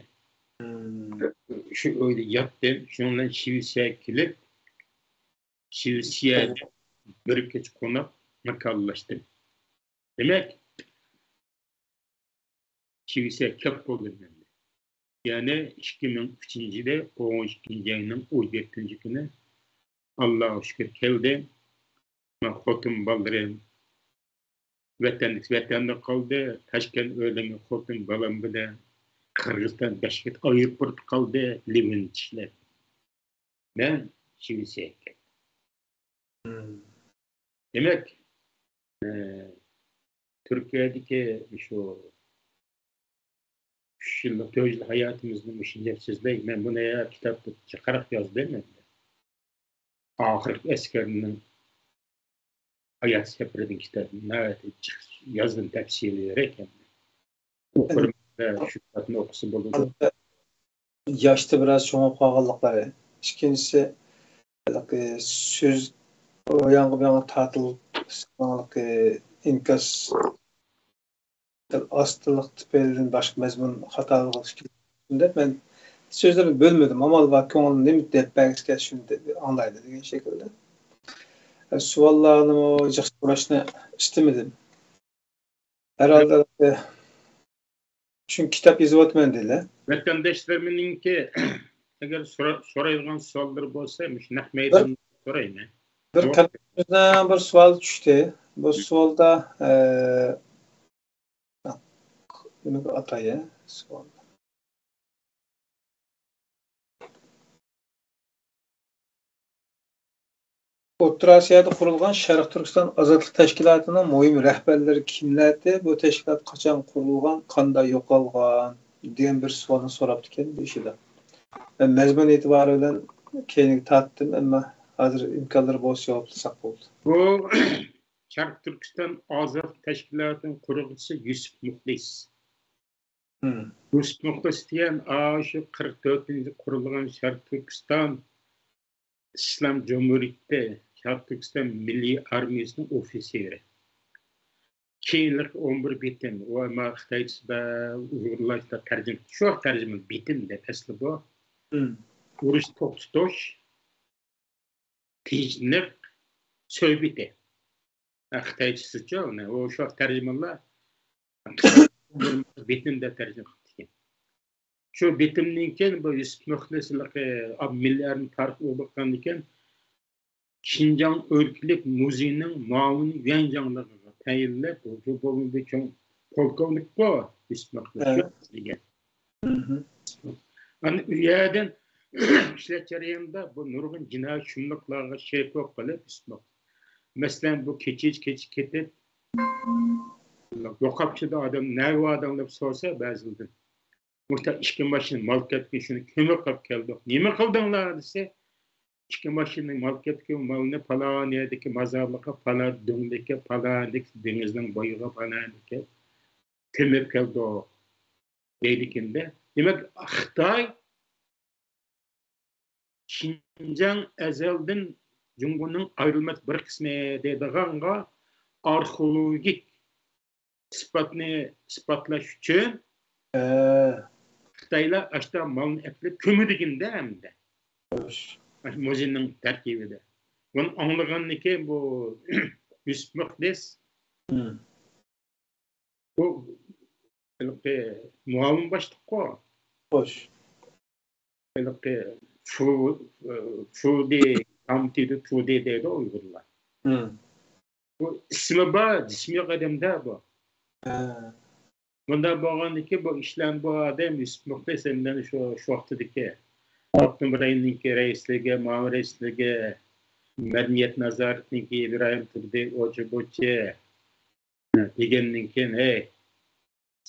مم. شۇ ئۆيدە ياتتىم. شۇنىڭ بىلەن شىۋېتسىيەگە كېلىپ، شىۋېتسىيەدە بىر كېچە قوناپ، ماكانلاشتىم. دېمەك، شىۋېتسىيەگە كەپ قالدىم مەن. يەنى ئىككى مىڭ ئۈچىنچى يىلى ئون ئىككىنچى ئاينىڭ ئون يەتتىنچى كۈنى، ئاللاغا شۈكۈر، كەلدىم. مانا خوتۇن بالىلىرىم ۋەتەندىكى ۋەتەندە قالدى. تاشكەنت ئۆيلەنگەن خوتۇن بالام بىلەن قىرغىزىستان باشكەنت ئايروپورتتا قالدى، لىۋىندا ئىشلەپ. مەن شىۋېتسىيەگە كەتتىم. مم. دېمەك، ئە، تۈركىيەدىكى شۇ ئۈچ يىللىق، تۆت يىللىق ھاياتىمىزنى مۇشۇنچە سۆزلەي. مەن بۇنى يا كىتابتا جىقراق يازدىم ئەمدى. ئاخىرقى ئەسكەرنىڭ ھايات سەپىرىدىن كىتاب ناھايىتى جىق يازدىم، تەپسىلىيرەك ئەمدى. ئوقۇرمەن، شۇ كىتابنى ئوقۇسا بولىدۇ. ياشتا بىراز چوڭىيىپ قالغانلىقلىرى. ئىككىنچىسى، ھېلىقى سۆز، ئۇ ياڭغا بۇ ياڭغا تارتىلىپ، ھېلىقى ئىنكاس ئاستىلىق تۈپەيلىدىن باشقا مەزمۇن خاتا بولغان ئىكەن دەپ، مەن سۆزلىرىنى بۆلمىدىم. ئامال بار، كۆڭلىنى نېمە دەپ بەرگۈسى كەلسە شۇنى دەپ ئاڭلايدۇ دېگەن شەكىلدە. سوئاللارنىمۇ جىق سوراشنى ئىستىمىدىم. ھەرھالدا، چۈنكى كىتاب يېزىۋاتىمەن دېدى. ۋەتەنداشلىرىمنىڭكى ئەگەر سورا-، سورايدىغان سوئاللىرى بولسا، مۇشۇ نەق مەيداندا سورايمەن. بىر قېرىندىشىمىزدىن بىر سوئال چۈشتى. بۇ سوئالدا، ئە، نېمىگە ئاتاي، سوئال. ئوتتۇرا ئاسىيادا قۇرۇلغان شەرقىي تۈركىستان ئازادلىق تەشكىلاتىنىڭ مۇھىم رەھبەرلىرى كىملەردى؟ بۇ تەشكىلات قاچان قۇرۇلغان، قانداق يوقالغان؟ دېگەن بىر سوئالنى سوراپتىكەن بېشىدا. مەن مەزمۇن ئېتىبارى بىلەن كەينىگە تارتتىم، ئەمما ھازىر ئىمكانلىرى بولسا جاۋابلىساق بولدى. بۇ شەرقىي تۈركىستان ئازادلىق تەشكىلاتىنىڭ قۇرغۇچىسى يۈسۈپ مۇخلىس. مم. يۈسۈپ مۇخلىس دېگەن ئاشۇ قىرىق تۆتىنچى قۇرۇلغان شەرقىي تۈركىستان ئىسلام جۇمھۇرىيىتى، شەرقىي تۈركىستان مىللىي ئارمىيىسىنىڭ ئوفىتسېرى. كېيىنلىرى ئون بىر بېتىم، ئۇ مانا خىتايچە بە-، ئۇيغۇرلارچە تەرجىمە، شۇ ۋاقىت تەرجىمە بېتىم دەپ ئەسلى بۇ. مم. ئۇرۇش توختىتىش، تىنچلىق، سۆھبىتى. ھە، خىتايچىسىچۇ، ئۇنى، ئۇ شۇ ۋاقىت تەرجىمانلار بېتىم دەپ تەرجىمە قىپتىكەن. شۇ بېتىمدىن كېيىن بۇ يۈسۈپ مۇخلىس ھېلىقى مىللىي ئارمىيە تارىخى ئوقۇپ باققاندىن كېيىن، شىنجاڭ ئۆلكىلىك مۇزېينىڭ مۇئاۋىن يۈەنجاڭلىقىغا تەيىنلەپ، بۇ، بۇ، بۇ بىر چوڭ پولكوۋنىكقۇ، يۈسۈپ مۇخلىس ھە. شۇ دېگەن. مم. ئانا ئۇ يەردىن ئىشلەش جەريانىدا بۇ نۇرغۇن جىنايى شۇملۇقلارغا شېرىك بولۇپ قېلىپ، مەسىلەن، بۇ كېچىچە كېچە كېتىپ، يوقاپ كېتىدۇ ئادەم، نەگە باردىڭ دەپ سورىسا بەزىلىرىدىن، مۇشۇ ئىككى ماشىنا مال كەپتىكەن، شۇنى كۆمۈپ قاپ كەلدۇق. نېمە قىلدىڭلار دېسە، ئىككى ماشىنا مال كەپتىكەن، مالنى پالان يەردىكى مازارلىققا، پالان دۆڭلۈككە، پالان دېڭىزنىڭ بويىغا، پالان يەرگە كۆمۈپ كەلدۇق. دەيدىكەن-دە. دېمەك، خىتاي شىنجاڭ ئەزەلدىن جۇڭگونىڭ ئايرىلماس بىر قىسمى دەيدىغانغا ئارخېئولوگىك ئىسپاتنى ئىسپاتلاش ئۈچۈن ھە. خىتايلار ئاشتا مالنى ئەكېلىپ كۆمىدىكەن-دە ئەمدى. خوش. مۇزېينىڭ تەركىبىدە. بۇنى ئاڭلىغاندىن كېيىن بۇ يۈسۈپ مۇخلىس مم. بۇ ھېلىقى مۇئاۋىن باشلىققۇ. خوش. ھېلىقى فۇ-، فۇدى، كامتىدى تۇدى دەيدۇ ئۇيغۇرلار. بۇ ئىسمى بار، جىسمى يوق ئادەمدە بۇ. مۇنداق بولغاندىكى بۇ ئىشلار، بۇ ئادەم يۈسۈپ مۇخلىس ئەمدى شۇ، شۇ ۋاقتىدىكى ئاپتونوم رايوننىڭكى رەئىسلىكى، مۇئاۋىن رەئىسلىكى، مەدەنىيەت نازارىتىنىڭكى ئىبراھىم تۇردى، ئوچى بوچى دېگەندىن كېيىن، ھەي،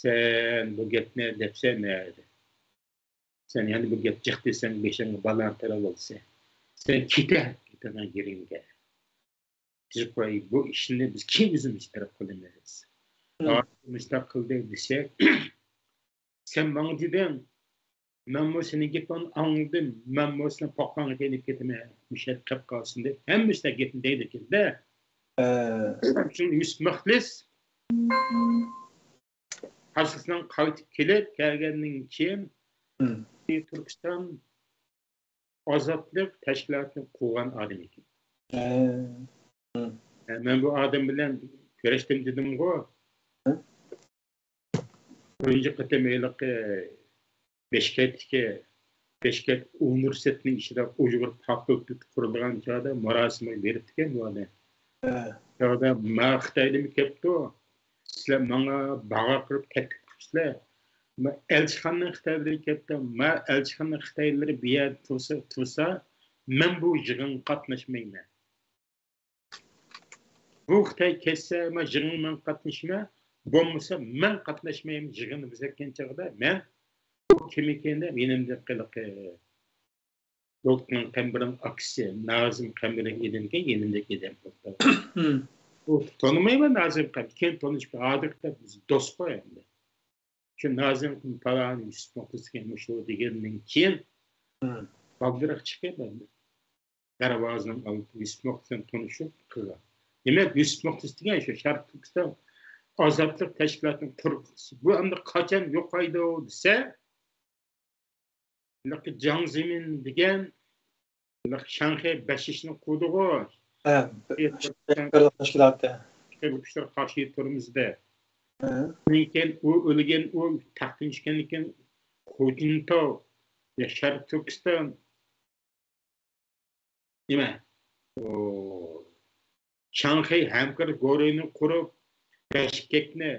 سەن بۇ گەپنى دەپسەن، ھە، سەن يەنە بۇ گەپ جىق دېسەڭ، بېشىڭغا بالا تېرە بولسا، سەن كېتە، كېتىڭ يېرىڭگە. بىز قوي، بۇ ئىشنى بىز كېيىن ئۆزىمىز ئېتىراپ قىلىمىز. مۇشۇنداق قىلدى دېسەك، سەن ماڭا دېدىڭ، مەنمۇ سېنىڭ گېپىڭنى ئاڭلىدىم، مەنمۇ سېنىڭ پاقاڭغا تېگىپ كېتىمەن، مۇشۇ يەردە قېلىپ قالسۇن دەپ ھەممىسىنىڭ گېپىنى دەيدىكەن-دە. شۇڭا يۈسۈپ مۇخلىس قازاقىستانغا قايتىپ كېلىپ، كەلگەندىن كېيىن تۈركىستان ئازادلىق تەشكىلاتىنى قۇرغان ئادەم ئىكەن. مەن بۇ ئادەم بىلەن كۆرۈشتۈم دېدىمغۇ. تۇنجى قېتىم ھېلىقى بېشكەكتىكى، بېشكەك ئۇنىۋېرسىتېتىنىڭ ئىچىدە ئۇيغۇر فاكۇلتېتى قۇرۇلغان چاغدا مۇراسىمغا بېرىپتىكەن بۇ ئادەم. شۇ چاغدا ما خىتايدىن كەپتۇ، سىلەر ماڭا باغا قىلىپ تەكلىپ قىلىپسىلەر. ما ئەلچىخانىنىڭ خىتايلىرى كەپتۇ، ما ئەلچىخانىنىڭ خىتايلىرى بۇ يەردە تۇرسا، تۇرسا، مەن بۇ يىغىنغا قاتناشمايمەن. بۇ خىتاي كەتسە، مەن يىغىنغا مەن قاتنىشىمەن، بولمىسا مەن قاتناشمايمەن يىغىنغا دېگەن چاغدا، مەن بۇ كىم ئىكەن دەپ يېنىمدىكى ھېلىقى لۇتپۇللا قەمبىرىنىڭ ئاكىسى نازىم قەمبىرى ئىدىكەن، يېنىمدىكى ئادەم. بۇ تونۇمايمەن نازىم قەمبىرى، كېيىن تونۇشۇپ، ھازىرقى بىز دوستقۇ ئەمدى. شۇ نازىم پالان يۈسۈپ مۇخلىس دېگەن مۇشۇ دېگەندىن كېيىن بالدۇرراق چىقىپ، دەرۋازىنىڭ ئالدىدا يۈسۈپ مۇخلىس بىلەن تونۇشۇپ قىلغان. دېمەك، يۈسۈپ مۇخلىس دېگەن شۇ شەرقىي تۈركىستان ئازادلىق تەشكىلاتىنىڭ قۇرغۇچىسى. بۇ ئەمدى قاچان يوقايدۇ دېسە، ھېلىقى جاڭ زېمىن دېگەن، ھېلىقى شاڭخەي بەشىشنى قۇردىغۇ. ھە، تەشكىلاتى. كۈچلەرگە قارشى تۇرىمىز دەپ. ئۇنىڭ كېيىن ئۇ ئۆلگەن، ئۇ تەختتىن چۈشكەندىن كېيىن خۇجىنتاۋ، يا شەرقىي تۈركىستان، نېمە، ئۇ شاڭخەي ھەمكارلىق گۇرۇھىنى قۇرۇپ، بەشكەكنى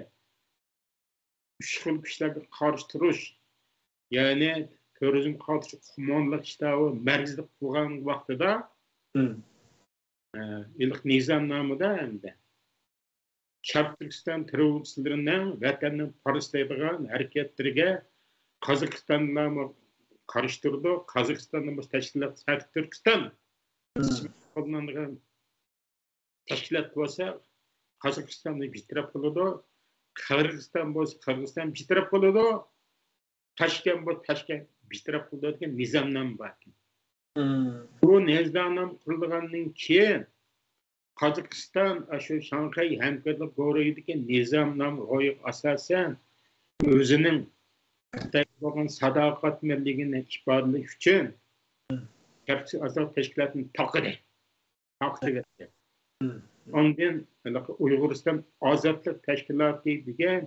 ئۈچ خىل كۈچلەرگە قارشى تۇرۇش، يەنى تېررورىزمغا قارشى تۇرۇش قوماندانلىق شتابى مەركىزىدە قۇرغان ۋاقتىدا، ئە، ھېلىقى نىزامنامىدا ئەمدى شەرقىي تۈركىستان تېررورچىلىرىنىڭ ۋەتەننى پارچىلايدىغان ھەرىكەتلىرىگە قازاقىستانلارمۇ قارشى تۇرىدۇ. قازاقىستاندا بۇ تەشكىلات شەرقىي تۈركىستان ئىسمى قوللىنىدىغان تەشكىلات بولسا قازاقىستاننى بىتەرەپ قىلىدۇ. قىرغىزىستان بولسا قىرغىزىستان بىتەرەپ قىلىدۇ. تاشكەنت بولسا تاشكەنت بىتەرەپ قىلىدۇ دېگەن نىزامنامە بار ئىكەن. بۇ نىزامنامە قۇرۇلغاندىن كېيىن، قازاقىستان ئاشۇ شاڭخەي ھەمكارلىق گۇرۇھىدىكى نىزامنامىغا ئاساسەن، ئۆزىنىڭ خىتايغا بولغان ساداقەتمەنلىكىنى ئىپادىلەش ئۈچۈن شەرقىي ئازادلىق تەشكىلاتىنى تاقىدى. تاقىتىۋەتتى. ئاندىن ھېلىقى ئۇيغۇرىستان ئازادلىق تەشكىلاتى دېگەن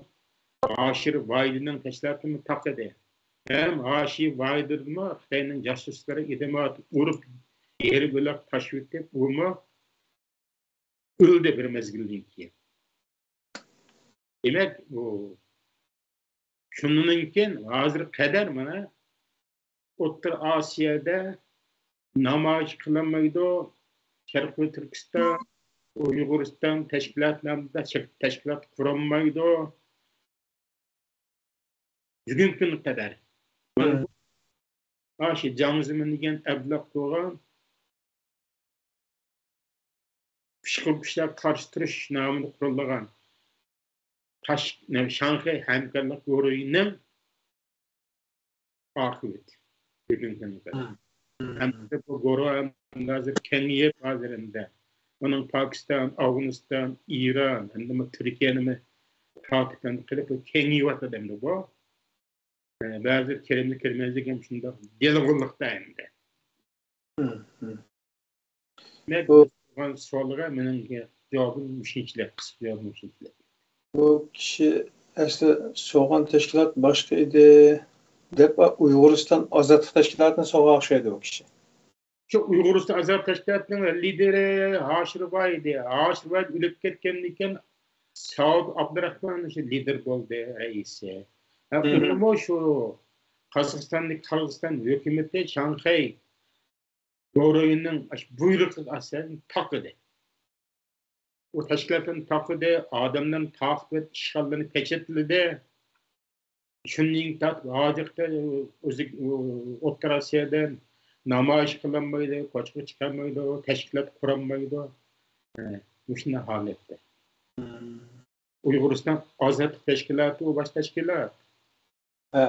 ھاشىر ۋاھىدىنىڭ تەشكىلاتىنى تاقىدى. ھەم ھاشىر ۋاھىدىدىمۇ خىتاينىڭ جاسۇسلىرى ئىدىماتى ئۇرۇپ، يېرى بۆلەك تاشلىۋېتىپ، ئۇمۇ ئۆلدى بىر مەزگىلدىن كېيىن. دېمەك، ئۇ شۇنىڭدىن كېيىن ھازىرغا قەدەر مانا ئوتتۇرا ئاسىيادا نامايىش قىلالمايدۇ. شەرقىي تۈركىستان، ئۇيغۇرىستان تەشكىلاتلىرىدا تەشكىلات قۇرالمايدۇ. بۈگۈنكى كۈنگە قەدەر. مانا بۇ ئاشۇ جاڭ زېمىن دېگەن ئەبلەخ بولغان پىشقىل كۈچلەرگە قارشى تۇرۇش نامىدا قۇرۇلغان تاش-، شاڭخەي ھەمكارلىق گۇرۇھىنىڭ ئاقىۋىتى بۈگۈنكى كۈنگە قەدەر. ھەمدە بۇ گۇرۇھ ھازىر كېڭىيىپ، ھازىر ئەمدى ئۇنىڭ پاكىستان، ئافغانىستان، ئىران، ئەمدى بۇ تۈركىيەنىمۇ تارتىپ قىلىپ، بۇ كېڭىيىۋاتىدۇ ئەمدى بۇ. ئە، بەزى كىرىملىك كىرمەيدىكەن شۇنداق يالغۇزلۇقتا ئەمدى. مەن بۇ سورىغان سوئالغا مېنىڭ جاۋابىم مۇشۇنچىلىك، قىسقا جاۋابىم مۇشۇنچىلىك. بۇ كىشى ئەسلى سورىغان تەشكىلات باشقا ئىدى دەپ، ئۇيغۇرىستان ئازادلىق تەشكىلاتىنى سورىغان ئوخشايدۇ بۇ كىشى. شۇ ئۇيغۇرىستان ئازادلىق تەشكىلاتىنىڭ لىدىرى ھاشىرباي ئىدى. ھاشىرباي ئۆلۈپ كەتكەندىن كېيىن ساۋۇت ئابدۇراخمان شۇ لىدىر بولدى، رەئىسى. ھە، ئۇمۇ شۇ قازاقىستاندىكى، قازاقىستان ھۆكۈمىتى شاڭخەي گورۇيىنىڭ ئاشۇ بۇيرۇقىغا ئاساسەن تاقىدى. ئۇ تەشكىلاتلارنى تاقىدى، ئادەملەرنى تاقىتىۋېتىپ، ئىشخانىلىرىنى پېچەتلىدى. شۇنىڭ تارتىپ ھازىرغىچە ئۆزى، ئوتتۇرا ئاسىيادا نامايىش قىلالمايدۇ، كوچىغا چىقالمايدۇ، تەشكىلات قۇرالمايدۇ. ھە، مۇشۇنداق ھالەتتە. ئۇيغۇرىستان ئازادلىق تەشكىلاتى، ئۇ باش تەشكىلات. ھە.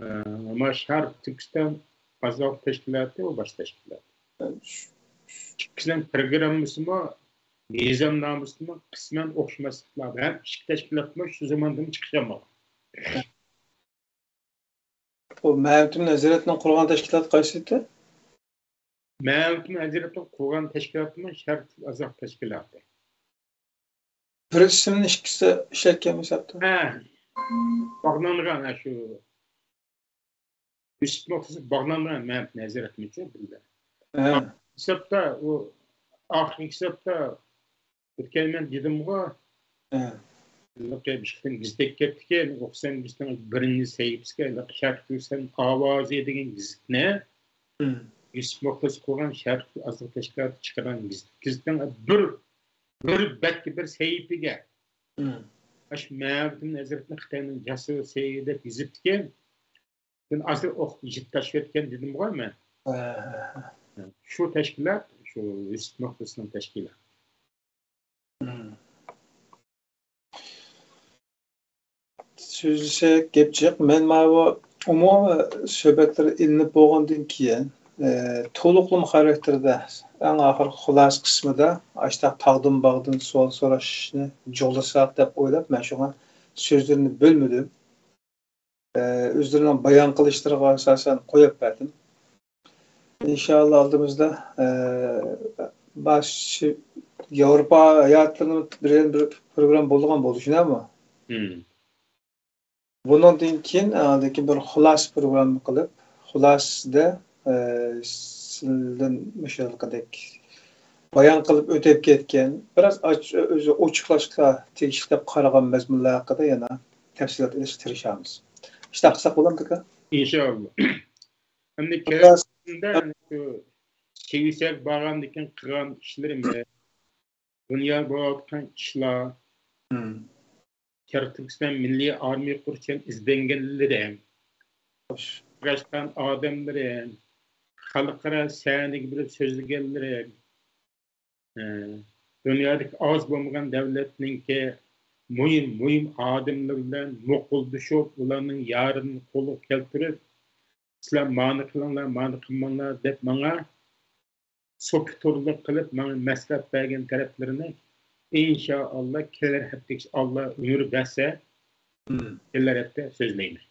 ئە، ئەمما شەرقىي تۈركىستان ئازادلىق تەشكىلاتى، ئۇ باش تەشكىلات. ھە، شۇ، شۇ. ئىككىسىنىڭ پروگراممىسىمۇ، نىزامنامىسىمۇ قىسمەن ئوخشىماسلىقلار بار. ھەم ئىككى تەشكىلاتمۇ شۇ زاماندىن چىقىشالمىغان. بۇ مەمتىمىن ھەزرەتنىڭ قۇرغان تەشكىلاتى قايسى ئىدى؟ مەمتىمىن ھەزرەتنىڭ قۇرغان تەشكىلاتىمۇ شەرقىي ئازادلىق تەشكىلاتى. بىر ئىسىمنى ئىككىسى ئىشلەتكەن ھېسابتا. ھە. باغلانغان، ھە، شۇ. يۈسۈپ مۇخلىس باغلانغان مەمتىمىن ھەزرەتمىچۇ بىللە. ھە. ھېسابتا، ئۇ ئاخىرقى ھېسابتا ئۆتكەن مەن دېدىمغۇ، ھە. ھېلىقى بىر خىل گېزىت كەپتىكەن، ئوقۇسام گېزىتنىڭ بىرىنچى سەھىپىسىگە ھېلىقى شەرقىي تۈركىستان ئاۋازى دېگەن گېزىتنى، ھىم. يۈسۈپ مۇخلىس قۇرغان شەرقىي ئازادلىق تەشكىلاتى چىقارغان گېزىت. گېزىتنىڭ بىر، بىر بەتكە، بىر سەھىپىگە، ھىم. ئاشۇ مەمتىمىن ھەزرىتىنى خىتاينىڭ جاسۇسى دەپ يېزىپتىكەن. مەن ئازراق ئوقۇپ يىپ تاشلىۋەتكەن دېدىمغۇ مەن. ھە، ھە، ھە. شۇ تەشكىلات، شۇ يۈسۈپ مۇخلىسنىڭ تەشكىلاتى. مم. سۆزلىسەك گەپ جىق. مەن ماۋۇ ئومۇمىي سۆھبەتلەر ئېلىنىپ بولغاندىن كېيىن، ئە، تولۇقلىما خاراكتېرىدە ئەڭ ئاخىرقى خۇلاسە قىسمىدا ئاشتاق تاغدىن باغدىن سوئال سوراشنى جۇغلىساق دەپ ئويلاپ، مەن شۇڭا سۆزلىرىنى بۆلمىدىم. ئە، ئۆزلىرىنىڭ بايان قىلىشلىرىغا ئاساسەن قويۇپ بەردىم. ئىنشائاللا ئالدىمىزدا، ئە، باش-، ياۋروپا ھاياتلىرىنىڭ بىر، بىر پروگرامما بولىدىغان بولدى، شۇنداقمۇ؟ مم. بۇنىڭدىن كېيىن، ئاندىن كېيىن بىر خۇلاسە پروگرامما قىلىپ، خۇلاسىدە، ئە، سىلىدىن مۇشۇ ھېلىقىدەك بايان قىلىپ ئۆتۈپ كەتكەن، بىراز ئاچ-، ئۆزى ئوچۇقلاشقا تېگىشلىك دەپ قارىغان مەزمۇنلار ھەققىدە يەنە تەپسىلات ئېلىشقا تىرىشارمىز. ئىشتىھا قىلساق بولامدىكا؟ ئىنشائاللا. ئەمدى خۇلاسە. كېلەر قېتىمدا شۇ سىۋىسەگە بارغاندىن كېيىن قىلغان ئىشلىرىم، دۇنيادا بولۇۋاتقان ئىشلار، مم. شەرقىي تۈركىستان مىللىي ئارمىيە قۇرۇشچان ئىزدەنگەنلىرىم، خوش. ئۇچراشقان ئادەملىرىم، خەلقئارا سەھنىگە بېرىپ سۆزلىگەنلىرىم، ئە، دۇنيادىكى ئاز بولمىغان دۆلەتنىڭكى مۇھىم، مۇھىم ئادەملىرى بىلەن مۇقۇلدىشىپ، ئۇلارنىڭ يارىدىنى قولغا كەلتۈرۈپ، سىلەر مانى قىلىڭلار، مانى قىلماڭلار دەپ ماڭا سوپى تورلۇق قىلىپ، ماڭا مەسلىھەت بەرگەن تەرەپلىرىنى ئىنشائاللا كېلەر ھەپتىگىچە ئاللا ئۆمۈر بەرسە، مم. كېلەر ھەپتە سۆزلەيمەن.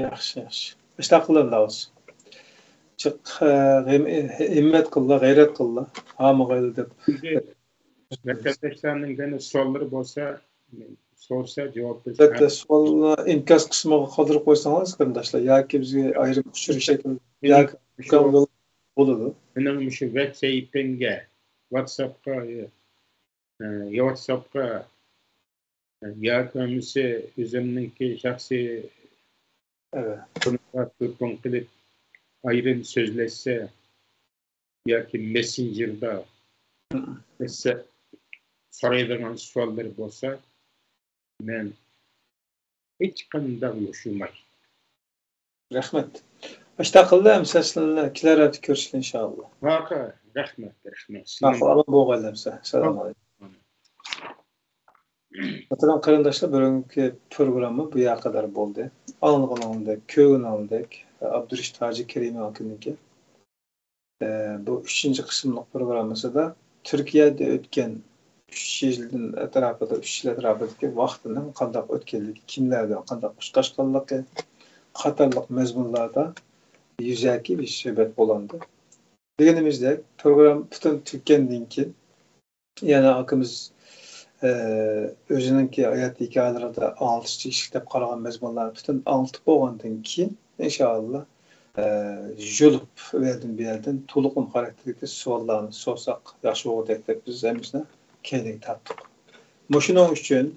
ياخشى، ياخشى. ئىشتىھا قىلىڭلار. جىق، ئە، ھىم-، ھىممەت قىللا، غەيرەت قىللا. ھامىغايلا دەپ. ئەمدى ۋەتەنداشلارنىڭ يەنە سوئاللىرى بولسا، سورىسا جاۋاب بېرىش. ئەلۋەتتە، سوئالنى ئىنكاس قىسمىغا قالدۇرۇپ قويسىڭىز، قېرىنداشلار، ياكى بىزگە ئايرىم ئۇچۇر شەكلى، مېنىڭ ياكى مۇشۇ، يول بولىدۇ. مېنىڭ مۇشۇ ۋەب سەھىپەمگە، ۋاتساپقا، ئە، يا ۋاتساپقا، ياكى بولمىسا ئۆزۈمنىڭكى شەخسىي ئەۋە. تېلېفون قىلىپ ئايرىم سۆزلەشسە ياكى مېسسېنجېردا مم. سورايدىغان سوئاللىرى بولسا، مەن ھېچقانداق يوشۇرماي. رەھمەت. ئاشتاقىللا ئەمسە سىلەرنى كېلەر ھەپتە كۆرۈشكە ئىنشائاللا. ھاقا، رەھمەت، رەھمەت. ھاقا، ئامان بولغايلا ئەمسە. سالام ئەلەيكۇم. مۇھتەرەم قېرىنداشلار، بۈگۈنكى پروگرامما بۇ يەرگە قەدەر بولدى. ئاڭلىغىنىڭدەك، كۆرگىنىڭدەك، ئابدۇرېشىت ھاجى كېرىمى ئاكىنىڭكى، ئە، بۇ ئۈچىنچى قىسىملىق پروگراممىسىدا تۈركىيەدە ئۆتكەن ئۈچ يىلدىن ئەتراپىدا، ئۈچ يىل ئەتراپىدىكى ۋاقتىنىڭ قانداق ئۆتكەنلىكى، كىملەر بىلەن قانداق ئۇچراشقانلىقى قاتارلىق مەزمۇنلاردا يۈزەكى بىر سۆھبەت بولۇندى. دېگىنىمىزدەك، پروگرامما پۈتۈن تۈگىگەندىن كېيىن، يەنە ئاكىمىز، ئە، ئۆزىنىڭكى ھايات ھېكايىلىرىدە ئاڭلىتىش تېگىشلىك دەپ قارىغان مەزمۇنلارنى پۈتۈن ئاڭلىتىپ بولغاندىن كېيىن، ئىنشائاللا، يۇلۇپ ئۇ يەردىن بۇ يەردىن تولۇقلىما خاراكتېردىكى سوئاللارنى سورىساق ياخشى بولغۇدەك دەپ بىز ھەممىسىنى كەينىگە تارتتۇق. مۇشۇنىڭ ئۈچۈن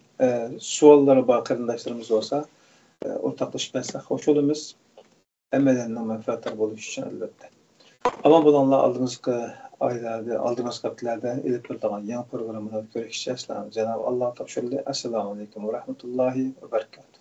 سوئاللىرى بار قېرىنداشلىرىمىز بولسا ئورتاقلىشىپ بەرسەك خوش بولىمىز. ھەممەيلەننىڭ مەنپەئەتدار بولۇشى ئۈچۈن ئەلۋەتتە. ئامان بولۇڭلار، ئالدىمىزقى ئايلاردا، ئالدىمىزقى ھەپتىلەردە ئېلىپ بېرىلىدىغان يېڭى پروگراممىلاردا كۆرۈشكىچە سىلەرنى جانابى ئاللاغا تاپشۇرىلى. ئەسسالامۇ ئەلەيكۇم ۋە رەھمەتۇللاھى ۋە بەرىكاتۇھ.